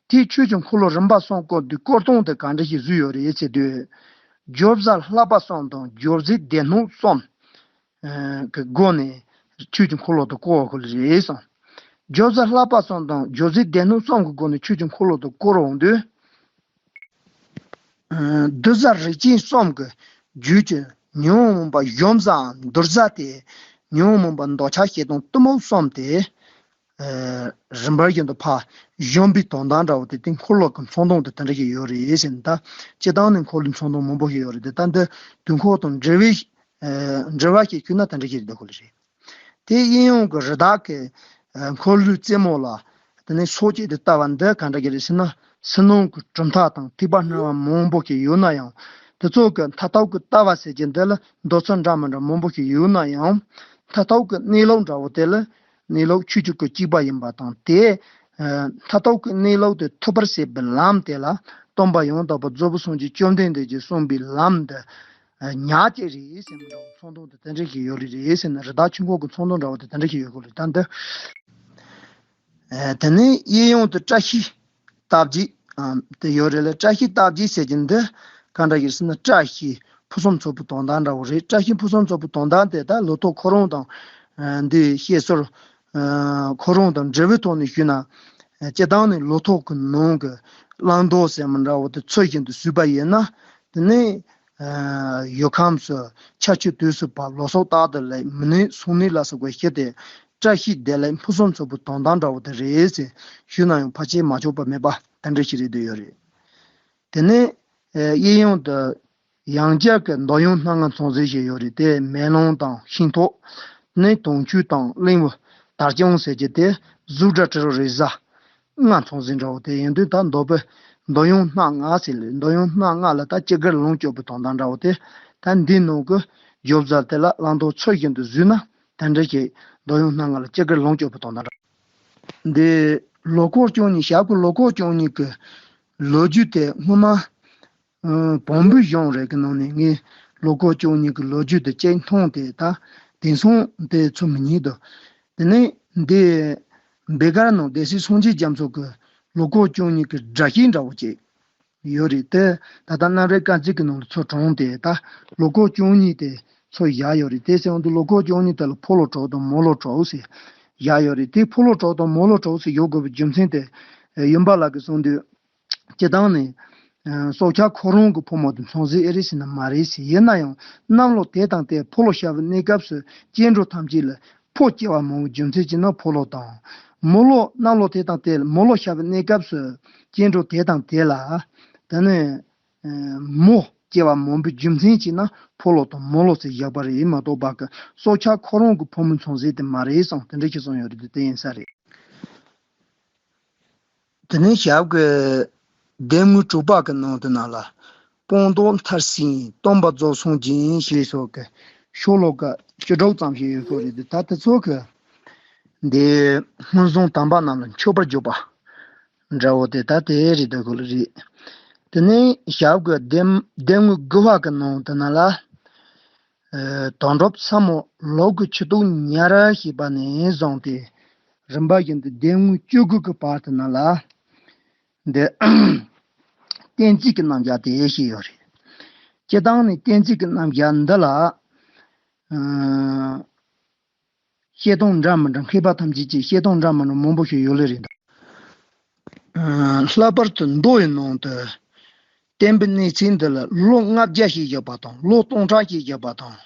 དེའི་ཆོས་ཀྱི་འཁོར་ལོ་རིམ་པ་གསུམ་བསྐོར་དུས་བསྐོར་སྟངས་དེ་ག་འདྲ་ཞིག་བཟོས་ཡོད་རེད་ཟེར་དུས། བརྗོད་བྱ་བསླབ་པ་གསུམ་དང་བརྗོད་བྱེད་སྡེ་སྣོད་གསུམ་གི་སྒོ་ནས་ཆོས་ཀྱི་འཁོར་ལོ་དེ་བསྐོར་བ་ཁོ་ལ་རེད་གསུངས། བརྗོད་བྱ་བསླབ་པ་གསུམ་དང་བརྗོད་བྱེད་སྡེ་སྣོད་གསུམ་གྱི་སྒོ་ནས་ཆོས་ཀྱི་འཁོར་ལོ་དེ་བསྐོར་འོང་དུས། གདུལ་བྱ་རིགས་ཅན་གསུམ་གྱི་རྒྱུད་ཀྱི་ཉོན་མོངས་པ་གཞོམ་བྱའམ་འདུལ་བྱ་སྟེ། ཉོན་མོངས་པ་འདོད་ཆགས་ཞེ་སྡང་གཏི་མུག་གསུམ་སྟེ། རིམ་པར་བཞིན་དུ་ཕར་གཞོམ་པའི་དོན་དག་འདྲ་བོ་དེ་དེ་འཁོར་ལོ་གི་མཚོན་དོན་དེ་དེ་འདྲ་ཞིག་ཡོད་རེད་ཟེར་ནས། ད་སྤྱིར་བཏང་ནས་འཁོར་ལོའི་མཚོན་དོན་མང་པོ་ཞིག་ཡོད་རེད་དེ། ད་འདི་དུས་འཁོར་དང་འབྲེལ་བའི་འབྲེལ་བ་ཞིག་ཞུས་ན་དེ་འདྲ་ཞིག་རེད་འདུག་ཁོ་ལ་རེད། དེ་གཡས་གཡོན་གྱི་རི་དྭགས་ཀྱི་འཁོར་ལོའི་རྩེ་མོ་ལ་དེ་ནས་སོ་སྐྱེས་དེ་ལྟ་བ་འདི་ག་འདྲ་ཞིག་རེད་ཟེར་ན། ཕྱི་ནང་གི་གྲུབ་མཐའ་དང་ཐེག་པ་སྣ་བ་མང་པོ་ཞིག་ཡོད་ན་ཡང་། དེ་ཚོ་གི་མཐའ་ཐོག་གི་ལྟ་བ་ཟེར་གྱི་འདི་ལ་འདོད་ཚུལ་འདྲ་མི་འདྲ་མང་པོ་ཞིག་ཡོད་ན་ཡང་། མཐའ་ཐོག་གི་གནས་ལུགས་འདྲ་བོ་དེ་ལ་གནས་ལུགས་ཆོས་ཅན་གཅིག་པ་ཡིན་པ་དང་། དེ་མཐའ་ཐོག་གི་གནས་ལུགས་དེ་ཐོབ་པར་བྱེད་པའི་ལམ་དེ་ལ་སྟོན་པ་ཡང་དག་པ་རྫོགས་པའི་སངས་རྒྱས་བཅོམ་ལྡན་འདས་ཀྱིས་གསུངས་པའི་ལམ་འདི་ཉག་གཅིག་རེད་ཟེར་ནས་འདྲ་བོ་མཚོན་དོན་དེ་དེ་འདྲ་ཞིག་ཡོད་རེད་རེད་ཟེར་ནས། རི་དྭགས་ཆོས་འཁོར་གྱི་མཚོན་དོན་འདྲ་བོ་དེ་དེ་འདྲ་ཞིག་ཡོད་དགོས་རེད། ད་འདི། དེ་ནས་གཡས་གཡོན་དུ་བཀྲ་ཤིས་རྟགས་བརྒྱད་དེ་ཡོད་རེད་ལ། བཀྲ་ཤིས་རྟགས་བརྒྱད་ཟེར་གྱི་འདི་ག་འདྲ་ཞིག་ཟེར་ན། བཀྲ་ཤིས་ཕུན་སུམ་ཚོགས་པའི་དོན་དག་འདྲ་བོ་རེད། བཀྲ་ཤིས་ཕུན་སུམ་ཚོགས་པའི་དོན་དག་དེ་ད་ལོ་ཐོག་ཁོ་རང་དང་འདི་བཤད་སྲོལ་ཁོ་རང་དང་འབྲེལ་བའི་ཐོག་ནས་ཞུས་ན། སྤྱིར་བཏང་ནས་ལོ་ཐོག་གི་ནང་གི་བླང་དོར་ཟེར་མི་འདྲ་བོ་དེ་ཚུལ་བཞིན་དུ་བྱས་པ་ཡིན་ན། དེ་ནས་ཡུལ་ཁམས་སུ་ཆར་ཆུ་དུས་སུ་བབ། ལོ་སོགས་རྟག་ཏུ་ལེགས། མི་ནད་སོགས་ནད་ལ་སོགས་པ་ཞི་སྟེ། བཀྲ་ཤིས་བདེ་ལེགས་ཕུན་སུམ་ཚོགས་པའི་དོན་དག་འདྲ་བོ་དེ་རེད་ཟེར་ཞུས་ན་ཡང་ཕལ་ཆེར་མ་ཆོག་པ་མེད་པ་དེ་འདྲ་ཞིག་རེད་འདོད་ཡོད་རེད། དེ་ནས་གཡས་གཡོན་དུ་ཡང་བསྐྱར་གྱི་འདོད་ཡོན་སྣ་ལྔ་མཚོན་བྱེད་ཞིག་ཡོད་རེད། དེ་མེ་ལོང་དང་ཤིང་ཏོག་ནས་དུང་ཆོས་དང་གླིང་བུ་དར་དཔྱངས་ཟེར་གྱི་དེ་གཟུགས་སྒྲ་དྲི་རོ་རེག་བྱ་ལྔ་མཚོན་བྱེད་འདྲ་བོ་དེ་ཡིན་དུས། ད་འདོད་པའི་འདོད་ཡོན་སྣ་ལྔ་ཟེར་ལ། འདོད་ཡོན་སྣ་ལྔ་ལ་ད་སྤྱི་སྒེར་ལོངས་སྤྱོད་པའི་དོན་དག་འདྲ་བོ་དེ། ད་འདི་ནང་གི་བརྗོད་བྱ་དེ་ལ་བླང་དོར་ཚུལ་བཞིན་དུ་བཟོས་ན་དེ་འདྲ་ཞིག་འདོད་ཡོན་སྣ་ལྔ་ལ་སྤྱི་སྒེར་ལོངས་སྤྱོད་པའི་དོན་དག་འདྲ། འདི་ལོ་འཁོར་བཅུ་གཉིས། ཞབས་ཀྱི་ལོ་འཁོར་བཅུ་གཉིས་ཀྱི་ལོ་རྒྱུས་དེ་སྔོན་མ། ཨ། བོན་པོའི་གཞུང་རེ་གི་ནང་ནས་ངས་ལོ་འཁོར་བཅུ་གཉིས་ཀྱི་ལོ་རྒྱུས་དེ་ཅིག་མཐོང་སྟེ། ད་དེང་སང་དེ་ཚོ་མི་རྙེད་དོ། དེ་ནས་འདི་བེ་གར་ནང་སྡེ་སྲིད་སངས་རྒྱས་རྒྱ་མཚོ་གི་ལོ་འཁོར་བཅུ་གཉིས་ཀྱི་སྒྲ་བཤད་འདྲ་བོ་ཅིག་ཡོད་རེད་དེ། ད་ལྟ་རྣམ་རིག་དཀར་མཛེས་ཀྱི་ནང་ལ་ཚུར་དྲངས་ཏེ། ད་ལོ་འཁོར་བཅུ་གཉིས་དེ་ཚུར་བཞག་ཡོད་རེད། དེ་ཟེར་ཡོང་དུས་ལོ་འཁོར་བཅུ་གཉིས་དེ་ལ་ཕོ་ལོ་དྲུག་དང་མོ་ལོ་དྲུག་ཟེར་བཞག་ཡོད་རེད། དེ་ཕོ་ལོ་དྲུག་དང་མོ་ལོ་དྲུག་ཟེར་ཡོད་དགོས་པའི་རྒྱུ་མཚན་དེ། ཡུམ་བར་ལ་གིས་གསུངས་དུས། སྤྱིར་བཏང་ནས་སྲོག་ཆགས་ཁོ་རང་གི་ཕོ་མོ་དེ་མཚོན་བྱེད་ཨེ་རེད་ཟེར་ན་མ་རེད་ཟེར། ཡིན་ན་ཡང་གནམ་ལོ་དེ་དང་དེར་ཕོ་ལོ་ཤར་བའི་གནས་སྐབས་སུ་སྐྱེ་འགྲོ་ཐམས་ཅད་ལ་ཕོ་སྐྱེ་བ་མང་བའི་རྒྱུ་མཚན་གྱིས་ན་ཕོ་ལོ་དང་། མོ་ལོ་གནམ་ལོ་དེ་དང་དེར་མོ་ལོ་ཤར་བའི་གནས་སྐབས་སུ་སྐྱེ་འགྲོ་དེ་དང་དེ་ལ། དེ་ནས་མོ་སྐྱེ་བ་མང་པོའི་རྒྱུ་མཚན་གྱིས་ན་ཕོ་ལོ་དང་མོ་ལོ་ཟེར་བཞག་པ་རེད་མ་གཏོགས། པ་གི་སྲོག་ཆགས་ཁོ་རང་གི་ཕོ་མོ་མཚོན་བྱེད་དེ་མ་རེད་གསུངས། དེ་འདྲ་ཞིག་གསུངས་ཡོད་རེད། དེ་དེ་ཡིན་ས་རེད། དེ་ནས་ཞབས་ཀྱི་སྡེ་དངོས་དྲུག་པ་གི་ནང་དུ་ན་ལ། སྤངས་རྟོགས་མཐར་ཕྱིན་སྟོན་པ་རྫོགས་སངས་རྒྱས་ཞེས་སོགས་ཀྱི་ཤོ་ལོ་ཀ་བཅུ་དྲུག་ཙམ་ཞིག་ཡོད་ཀྱི་རེད། ད་དེ་ཚོ་གི་འདི་སྔོན་བྱུང་དམ་པ་རྣམས་ལ་མཆོད་པར་བརྗོད་པ་འདྲ་བོ་དེ་ད་དེ་རེད་འདོད་ཀྱི་རེད། དེ་ནས་ཞབས་ཀྱི་སྡེ་སྡེ་དངོས་དགུ་པ་གི་ནང་དུ་ན་ལ། ཨ། དོན་གྲུབ་ཚ་མོ་ལུག་གི་ཁྱི་ཐུག་ཉར་ཞེས་པ་ནས་བཟུང་སྟེ། རིམ་པ་བཞིན་དུ་སྡེ་དངོས་བཅུ་དགུ་གི་བར་དུ་ན་ལ། འདི་གཏན་ཚིགས་ཀྱི་རྣམ་གཞག་དེ་བཤད་ཡོད་རེད། སྤྱིར་བཏང་ནས་གཏན་ཚིགས་ཀྱི་རྣམ་གཞག་འདི་ལ། ཨ། བཤད་སྟངས་འདྲ་མི་འདྲ། མཁས་པ་ཐམས་ཅད་ཀྱིས་བཤད་སྟངས་འདྲ་མི་འདྲ་མང་པོ་ཞིག་ཡོད་ལེ་རེད་འདུག་ཨ། ལྷག་པར་དུ་མདོ་ཡི་ནང་དུ་བསྟན་པའི་གནས་ཚད་འདི་ལ་ལོ་ལྔ་བརྒྱ་ཞེས་བཞག་པ་དང་། ལོ་སྟོང་ཕྲག་ཞེས་བཞག་པ་དང་།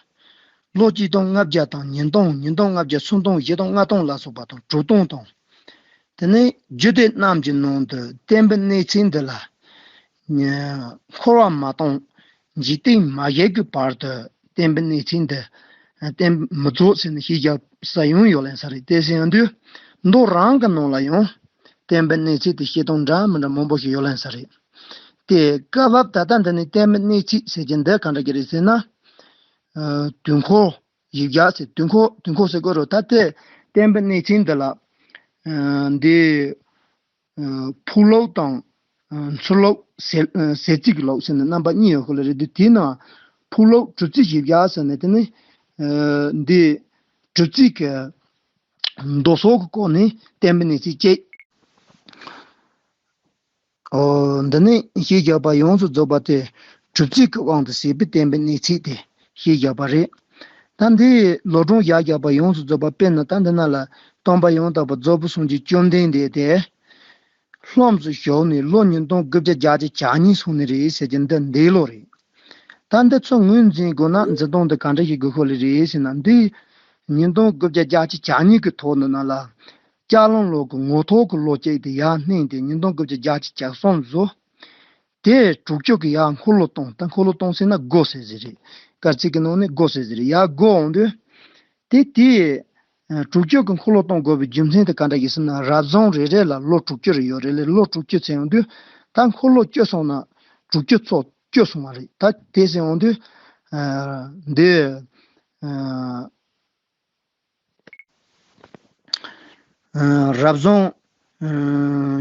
ལོ་གཅིག་སྟོང་ལྔ་བརྒྱ་དང་། ཉིས་སྟོང་། ཉིས་སྟོང་ལྔ་བརྒྱ། སུམ་སྟོང་། བཞི་སྟོང་། ལྔ་སྟོང་ལ་སོགས་པ་དང་། དྲུག་སྟོང་དང་། དེ་ནས་རྒྱུད་སྡེ་རྣམས་ཀྱི་ནང་དུ་བསྟན་པའི་གནས་ཚད་འདི་ལ། འཁོར་བ་མ་སྟོངས་འཇིག་རྟེན་མ་ཞིག་གི་བར་དུ་བསྟན་པའི་གནས་ཚད་འདི་བསྟན་མི་རྫོགས་ཟེར་ནས་ཞེས་བཞག་ས་ཡང་ཡོད་ལེ་ས་རེད། དེ་ཟེར་ཡོང་དུས་མདོ་རང་གི་ནང་ལ་ཡང་བསྟན་པའི་གནས་ཚད་དེ་བཤད་སྟངས་འདྲ་མི་འདྲ་མང་པོ་ཞིག་ཡོད་ལེ་ས་རེད། དེ་སྐབས་བབ་ད་ལྟ་འདི་ནས་བསྟན་པའི་གནས་ཚད་ཟེར་གྱི་འདི་ག་འདྲ་གི་རེད་ཟེར་ན། ཨ། དུས་འཁོར་ཞེས་བཞག་ཟེར། དུས་འཁོར་དུས་འཁོར་ཟེར་དགོས་རེད། ད་ལྟའི་བསྟན་པའི་གནས་ཚད་འདི་ལ། ཨ། འདི་ ཕུག་ལོག་དང་ཚུར་ལོག་ཟེར་ཟེར་ཚིག་གི་ལོག་ཟེར་ནས་རྣམ་པ་གཉིས་ཡོད་ཁོ་ལ་རེད་དུས། དེའི་ནང་ཕུག་ལོག་གྲུབ་ཚུལ་བཞི་བརྒྱ་ཟེར་ནས་དེ་ནི་འདི་གྲུབ་ཚུལ་གྱི་མདོ་སོགས་ཀྱི་སྐོར་ནས་བསྟན་པའི་གནས་ཚུལ་བཅས། ཨོ། འདི་ནི་ཞེས་བྱ་བ་ཡོངས་སུ་རྫོགས་པ་སྟེ། གྲུབ་ཚུལ་གྱི་དབང་དུ་བྱས་པའི་བསྟན་པའི་གནས་ཚུལ་དེ་ཞེས་བྱ་བ་རེད། ད་འདི་ལོ་སྒྲུང་ཞེས་བྱ་བ་ཡོངས་སུ་རྫོགས་པ་དཔེར་ན་ད་འདི་ན་ལ་སྟོན་པ་ཡང་དག་པ་རྫོགས་པའི་སངས་རྒྱས་བཅོམ་ལྡན་འདས་དེ། ལྷུམས་སུ་ཞུགས་ནས་ལོ་ཉིས་སྟོང་དགུ་བརྒྱ་བརྒྱད་ཅུ་གྱ་གཉིས་སོང་ནི་རེད་ཟེར་གྱི་འདི་འདས་ལོ་རེད། ད་འདི་ཚོ་ངོས་འཛིན་དགོས་ན་འཛིན་སྟངས་འདི་ག་འདྲ་ཞིག་དགོས་ཁོ་ལེ་རེད་ཟེར་ན། འདི་ཉིས་སྟོང་དགུ་བརྒྱ་བརྒྱད་ཅུ་གྱ་གཉིས་ཀྱི་ཐོག་ནི་ན་ལ། ལྕགས་གླང་ལོ་གི་ངོ་ཐོག་གི་ལོ་གཅིག་དེ་ཡར་བསྣན་ཏེ་ཉིས་སྟོང་དགུ་བརྒྱ་བརྒྱད་ཅུ་གྱ་གསུམ་བཟོ། དེ་དྲུག་ཅུ་གི་ཡར་འཁོར་ལོ་གཏོང་། ད་འཁོར་ལོ་གཏོང་ཟེར་ན་སྒོ་ཟེར་ཟེར་རེད། སྐར་རྩིས་ཀྱི་ནང་ནས་སྒོ་ཟེར་ཟེར་རེད། ཡར་སྒོ་འོང་དུས། དེ་དེ་དྲུག་ཅུ་གི་འཁོར་ལོ་གཏོང་དགོས་པའི་རྒྱུ་མཚན་དེ་ག་འདྲ་ཡིན་ཟེར་ན། རབ་བྱུང་རེ་རེ་ལ་ལོ་དྲུག་ཅུ་རེ་ཡོད་རེད་ལེ། ལོ་དྲུག་ཅུ་ཚེ་ཡོང་དུས་ད་འཁོར་ལོ་བཅུ་སོང་ན་དྲུག་ཅུ་ཚོ་བཅུ་སོང་བ་རེད། ད་དེ་ཚེ་ཡོང་དུས་འདི། རབ་བྱུང་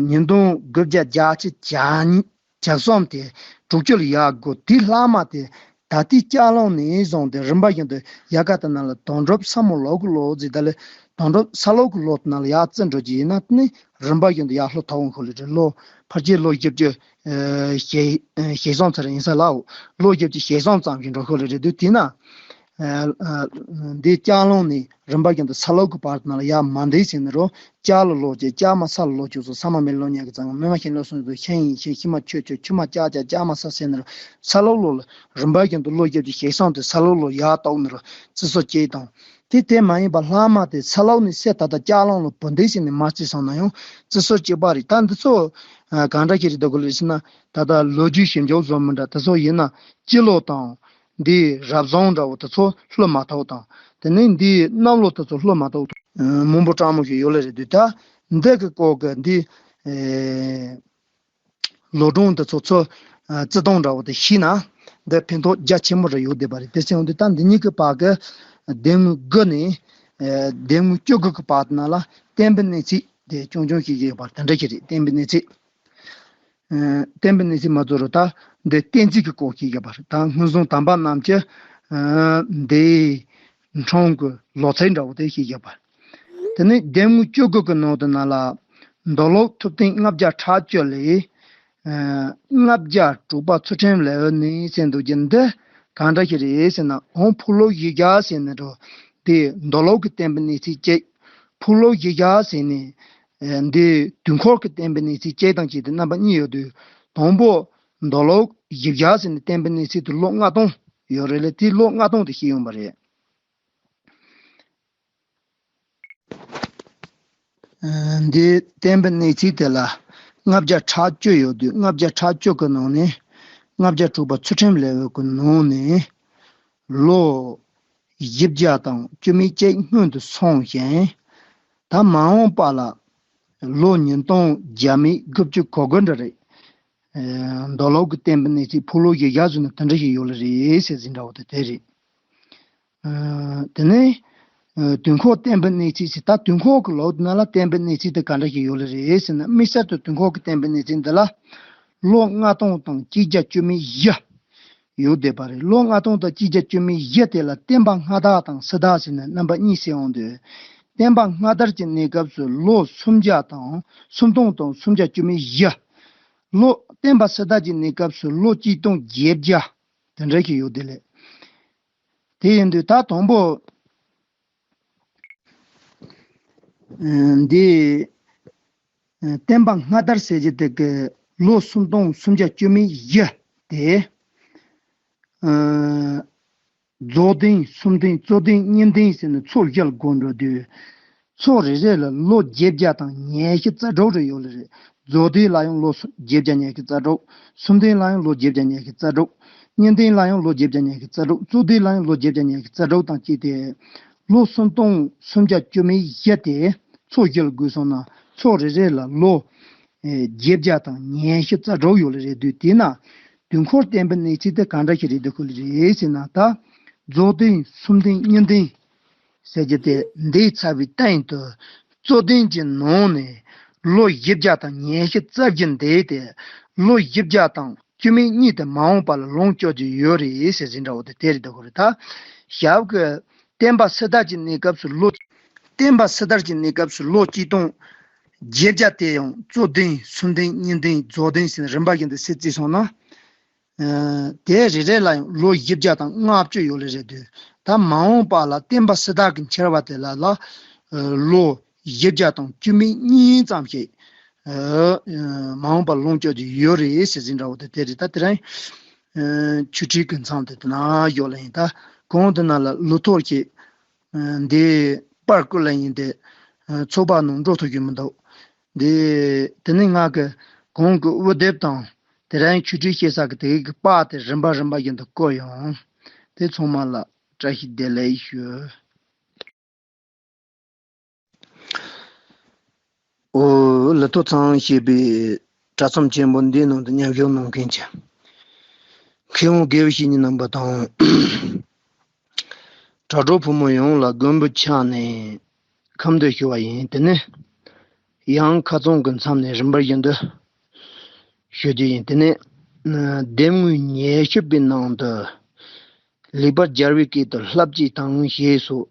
ཉིས་སྟོང་དགུ་བརྒྱ་བརྒྱད་ཅུ་གྱ་གསུམ་དེ་དྲུག་ཅུ་ལ་ཡར་སྒོ། དེ་ལྷག་མ་དེ་ད་ལྟའི་ལྕགས་གླང་ནས་བཟུང་སྟེ་རིམ་པ་བཞིན་དུ་ཡར་ག་དེ་ན་ལ་དོན་གྲུབ་ས་མོ་ལོ་གི་ལོ་ཟེར། ད་ལེ་དོན་གྲུབ་ས་ལོ་གི་ལོ་དེ་ན་ལ་ཡར་བརྩི་འགྲོ་རྒྱུ་ཡིན་ན་དེ་ནི་རིམ་པ་བཞིན་དུ་ཡར་ལྷོ་ཐོག་འོང་ཁོ་ལེ་རེད། ལོ་ཕལ་ཆེར་ལོ་བཞི་བཅུ་ཞེ་ཞེ་གསུམ་ཚར་ཡིན་ས་ལའོ། ལོ་བཞི་བཅུ་ཞེ་གསུམ་ཙམ་ཞིག་འགྲོ་ཁོ་ལེ་རེད་དུས། དེ་ན་འདི་ལྕགས་གླང་ནས་རིམ་པ་བཞིན་དུ་ས་ལོ་གི་བར་དུ་ན་ལ་ཡར་མ་འདས་ཟེར་ནི་རོ། ལྕགས་ལ་ལོ་བཅུ། ལྕགས་མ་ས་ལ་ལོ་བཅུ་སོ། ས་མ་མེ་ལོ་ཉག་གི་ཙམ། མེ་མ་ཤིང་ལོ་སུམ་ཅུ། ཤིང་ཡིན་ཤིང་། ཤིང་མ་ཆུ་ཆུ། ཆུ་མ་ལྕགས་ལྕགས། ལྕགས་མ་ས་ཟེར་ནི་རོ། ས་ལོ་ལོ་ལ་རིམ་པ་བཞིན་དུ་ལོ་བཞི་བཅུ་ཞེ་གསུམ་དེ་ས་ལོ་ལོ་ཡར་གཏོགས་ནི་རོ། བརྩི་སྲོལ་གཅིག་དང་། དེ་དེ་མ་ཡིན་པ་ལྷག་མ་དེ་ས་ལོ་ནས་སེ་ད་ལྟ་ལྕགས་གླང་ལོ་བུ་འདས་ཟེར་ནས་མ་བརྩིས་སོང་ན་ཡང་བརྩི་སྲོལ་གཅིག་པ་རེད། ད་འདི་ཚོ་གང་འདྲ་ཞིག་རེད་འདུག་གོ་ལེ་ཟེར་ན། ད་ལྟ་ལོ་རྒྱུས་ཞིབ་འཇུག་བཟོ་མི་འདྲ་དེ་ཚོ་ཡིན་ན་སྤྱི་ལོ་དང་། འདི་རབ་བྱུང་འདྲ་བོ་དེ་ཚོ་ལྷོད་མ་ཐུབ་དང་། དེ་ནས་འདི་གནམ་ལོ་དེ་ཚོ་ལྷོད་མ་ཐུབ་དང་། མང་པོ་སྤྲང་མོ་ཞིག་ཡོད་ལེ་རེད་དུས། ད་འདི་གི་སྐོར་གི་འདི་ཨེ་ལོ་སྒྲུང་དེ་ཚོ་ཚོ་ཨ་བརྩི་སྟངས་འདྲ་བོ་དེ་ཤེས་ན། འདི་ཕན་ཐོགས་རྒྱ་ཆེན་པོ་རེ་ཡོད་བསྡད་པ་རེད། དེ་ཚེ་འོང་དུས་ད་འདི་གཉིས་ཀྱི་བར་གི་ལྡེབས་ངོས་དགུ་ནས་ཨེ་ལྡེབས་ངོས་བཅུ་དགུ་གི་བར་དུ་ན་ལ་བསྟན་པའི་གནས་ཚིག་དེ་ཆུང་ཆུང་ཞིག་ཡོད་པ་དེ་འདྲ་ཞིག་རེད། བསྟན་པའི་གནས་ཚིག་ཨ་བསྟན་པའི་གནས་ཚིག་མ་གཏོགས་རུ་ད་འདི་གཏན་ཚིགས་ཀྱི་སྐོར་ཞིག་ཡོད་པ་རེད། ད་ངན་སོང་དམ་པ་རྣམས་ཀྱི་ཨ་འདིའི་འཁྲུངས་ཀྱི་ལོ་ཚིགས་འདྲ་བོ་དེ་ཞིག་ཡོད་པ་རེད། དེ་ནས་ལྡེབས་ངོས་བཅུ་དགུ་གི་ནང་དུ་ན་ལ། མདོ་ལུགས་ཐུབ་བསྟན་ལྔ་བརྒྱ་ཕྲག་བཅུ་ལས། ཨ་ལྔ་བརྒྱ་དྲུག་པ་ཚུལ་ཁྲིམས་ལེའུ་ནས་ཟེར་འདུག་རྒྱུ་འདི་གང་འདྲ་ཞིག་རེད་ཟེར་ན། འོང་ཕུག་ལོག་བཞི་བརྒྱ་ཟེར་ནས་འགྲོ། དེ་མདོ་ལུགས་ཀྱི་བསྟན་པའི་གནས་ཚིག་གཅིག་ཕུག་ལོག་བཞི་བརྒྱ་ཟེར་ནས། ཨ་འདི་དུས་འཁོར་གྱི་བསྟན་པའི་གནས་ཚིག་གཅིག་དང་གཅིག་དེ་རྣམ་པ་གཉིས་ཡོད་དུས། དང་པོ་མདོ་ལུགས་བཞི་བརྒྱ་ཟེར་ནས་བསྟན་པའི་གནས་ཚིག་དེ་ལོ་ལྔ་སྟོང་ཡོད་རེད་ལེ། དེ་ལོ་ལྔ་སྟོང་དེ་ཤེས་ཡོང་པ་རེད། ཨ་འདི་བསྟན་པའི་གནས་ཚིག་དེ་ལ་ལྔ་བརྒྱ་ཕྲག་བཅུ་ཡོད་དུས། ལྔ་བརྒྱ་ཕྲག་བཅུ་གི་ནང་ནས་ལྔ་བརྒྱ་དྲུག་པ་ཚུལ་ཁྲིམས་ལེའུ་གི་ནང་ནས་ལོ་བཞི་བརྒྱ་དང་བཅུ་མེད་གཅིག་སྔོན་དུ་སོང་ཞིང་། ད་མ་འོངས་པ་ལ་ལོ་ཉིས་སྟོང་བརྒྱ་མེད་དགུ་བཅུ་གོ་དགུ་འདྲ་རེད། ཨ་མདོ་ལུགས་ཀྱི་བསྟན་པའི་གནས་ཚིག་ཕུག་ལོག་བཞི་བརྒྱ་ཟེར་ན་དེ་འདྲ་ཞིག་ཡོད་ལེ་རེད་ཟེར་ཟིན་འདྲ་བོ་དེ་དེ་རེད། ཨ་དེ་ནས་ཨ་དུས་འཁོར་བསྟན་པའི་གནས་ཚིག་ཟེར། ད་དུས་འཁོར་གྱི་ལོ་དེ་ན་ལ་བསྟན་པའི་གནས་ཚིག་དེ་ག་འདྲ་ཞིག་ཡོད་ལེ་རེད་ཟེར་ན། དམིགས་བསལ་དུ་དུས་འཁོར་གྱི་བསྟན་པའི་གནས་ཚིག་འདི་ལ་ལོ་ལྔ་སྟོང་དང་གཅིག་བརྒྱ་བཅུ་མེད་བཞི་ཡོད་བསྡད་པ་རེད། ལོ་ལྔ་སྟོང་དང་གཅིག་བརྒྱ་བཅུ་མེད་བཞི་དེ་ལ་བསྟན་པ་སྔ་དར་དང་ཕྱི་དར་ཟེར་ནས་རྣམ་པ་གཉིས་ཟེར་འོང་དུས། བསྟན་པ་སྔ་དར་གྱི་གནས་སྐབས་སུ་ལོ་སུམ་བརྒྱ་དང་སུམ་སྟོང་དང་སུམ་བརྒྱ་བཅུ་མེད་བཞི། ལོ་བསྟན་པ་ཕྱི་དར་གྱི་གནས་སྐབས་སུ་ལོ་གཅིག་སྟོང་བརྒྱད་བརྒྱ་དེ་འདྲ་ཞིག་ཡོད་བསྡད་ལེ། དེ་ཡིན་དུས་ད་དང་པོ་ཨ་འདི་ཨ་བསྟན་པ་སྔ་དར་ཟེར་གྱི་དེ་གི་ལོ་སུམ་སྟོང་སུམ་བརྒྱ་བཅུ་མེད་བཞི་དེ། ཨ་རྫོགས་ལྡན་གསུམ་ལྡན་རྩོད་ལྡན་གཉིས་ལྡན་ཟེར་ནས་ཚོ་བཞི་ལ་བགོས་འགྲོ་དུས། ཚོ་རེ་རེ་ལ་ལོ་བརྒྱད་བརྒྱ་དང་ཉི་ཤུ་རྩ་དྲུག་རེ་ཡོད་ལེ་རེད། རྫོགས་ལྡན་ལ་ཡང་ལོ་སུ་བརྒྱད་བརྒྱ་ཉི་ཤུ་རྩ་དྲུག་གསུམ་ལྡན་ལ་ཡང་ལོ་བརྒྱད་བརྒྱ་ཉི་ཤུ་རྩ་དྲུག་གཉིས་ལྡན་ལ་ཡང་ལོ་བརྒྱད་བརྒྱ་ཉི་ཤུ་རྩ་དྲུག་རྩོད་ལྡན་ལ་ཡང་ལོ་བརྒྱད་བརྒྱ་ཉི་ཤུ་རྩ་དྲུག་དང་བཅས་ཏེ། ལོ་སུམ་སྟོང་སུམ་བརྒྱ་བཅུ་མེད་བཞི་དེ་ཚོ་བཞི་ལ་བགོས་སོང་ན། ཚོ་རེ་རེ་ལ་ལོ་ཨེ་བརྒྱད་བརྒྱ་དང་ཉི་ཤུ་རྩ་དྲུག་ཡོད་ལེ་རེད་དུས། དེས་ན་དུས་འཁོར་བསྟན་པའི་གནས་ཚིག་དེ་གང་འདྲ་ཞིག་རེད་འདུག་གོ་ལེ་རེད་ཟེར་ན། ད་རྫོགས་ལྡན་གསུམ་ལྡན་གཉིས་ལྡན་ཟེར་གྱི་དེ་འདས་ཚར་བའི་སྟེང་དུ། རྩོད་ལྡན་གྱི་ནང་ནས་ ལོ་བཞི་བརྒྱ་དང་ཉི་ཤུ་རྩ་བཞི་འདས་ཏེ། ལོ་བཞི་བརྒྱ་དང་བཅུ་མེད་གཉིས་དེ་མ་འོངས་པ་ལ་ལོངས་སྤྱོད་ཀྱི་ཡོད་རེད་ཟེར་ཟིན་འདྲ་བོ་དེ་དེ་རེད་འདུག་གོ་རེད་ད། ཞབས་ཀྱི་བསྟན་པ་སྲིད་དར་གྱི་གནས་སྐབས་སུ་ལོ། བསྟན་པ་སྲིད་དར་གྱི་གནས་སྐབས་སུ་ལོ་གཅིག་སྟོང་བརྒྱད་བརྒྱ་དེ་ཡང་རྩོད་ལྡན་སུམ་ལྡན་གཉིས་ལྡན་རྫོགས་ལྡན་ཟེར་ནས་རིམ་པ་བཞིན་དུ་ཟེར་བརྩིས་སོང་ན། ཨ་དེ་རེ་རེ་ལ་ཡང་ལོ་བཞི་བརྒྱ་དང་ལྔ་བཅུ་ཡོད་ལེ་རེད་དུས། ད་མ་འོངས་པ་ལ་བསྟན་པ་སྲིད་དར་གྱི་འཁྱེར་བ་དེ་ལ་ལ་ཨ་ལོ་བཞི་བརྒྱ་དང་བཅུ་མེད་གཉིས་ཙམ་ཞིག་ཨ་མ་འོངས་པ་ལོངས་སྤྱོད་ཀྱི་ཡོད་རེད་ཟེར་ཟིན་འདྲ་བོ་དེ་དེ་རེད་ད། དེ་རིང་ཨ་ཆོས་ཁྲིད་ཀྱི་མཚམས་དེ་དེ་ན་ཡོད་ལེ་ཡིན། ད་གོང་དེ་ན་ལ་ལོ་ཐོར་ཞིག་འདི་པར་བརྐོས་ལ་ཡིན་ཏེ། ཚོགས་པ་ནང་འགྲོ་ཐུབ་ཀྱི་མི་འདུག་འདི་དེ་ནི་ང་གི་གོང་གི་དབུ་དེབ་དང་དེ་རིང་ཆོས་ཁྲིད་བཤད་ས་གི་དེ་གི་པར་དེ་རིམ་པ་རིམ་པ་བཞིན་དུ་བརྐོས་ཡོང་། དེ་ཚང་མ་ལ་བཀྲ་ཤིས་བདེ་ལེགས་ཞུ། འོ་ལི་ཐོ་ཚང་ཞེས་པའི་དྲ་ཚོམས་ཆེན་པོ་འདིའི་ནང་དུ་མཉམ་ཞུགས་གནང་མཁན་གྱི་མཁས་དབང་དགེ་བའི་བཤེས་གཉེན་རྣམ་པ་དང་། དྲ་གྲོགས་ཕོ་མོ་ཡོངས་ལ་མགོན་པོའི་ཕྱག་ནས་ཁམས་བདེ་ཞུ་བ་ཡིན། དེ་ནས་ཡང་ཁ་ཚང་གི་མཚམས་ནས་རིམ་པར་བཞིན་དུ་ཞུ་རྒྱུ་ཡིན། དེ་ནས་ལྡེབས་ངོས་ཉི་ཤུ་པའི་ནང་དུ་ལེགས་པར་སྦྱར་བའི་སྐད་དུ་ལྷབ་ཀྱིས་དང་ཞེས་སོགས་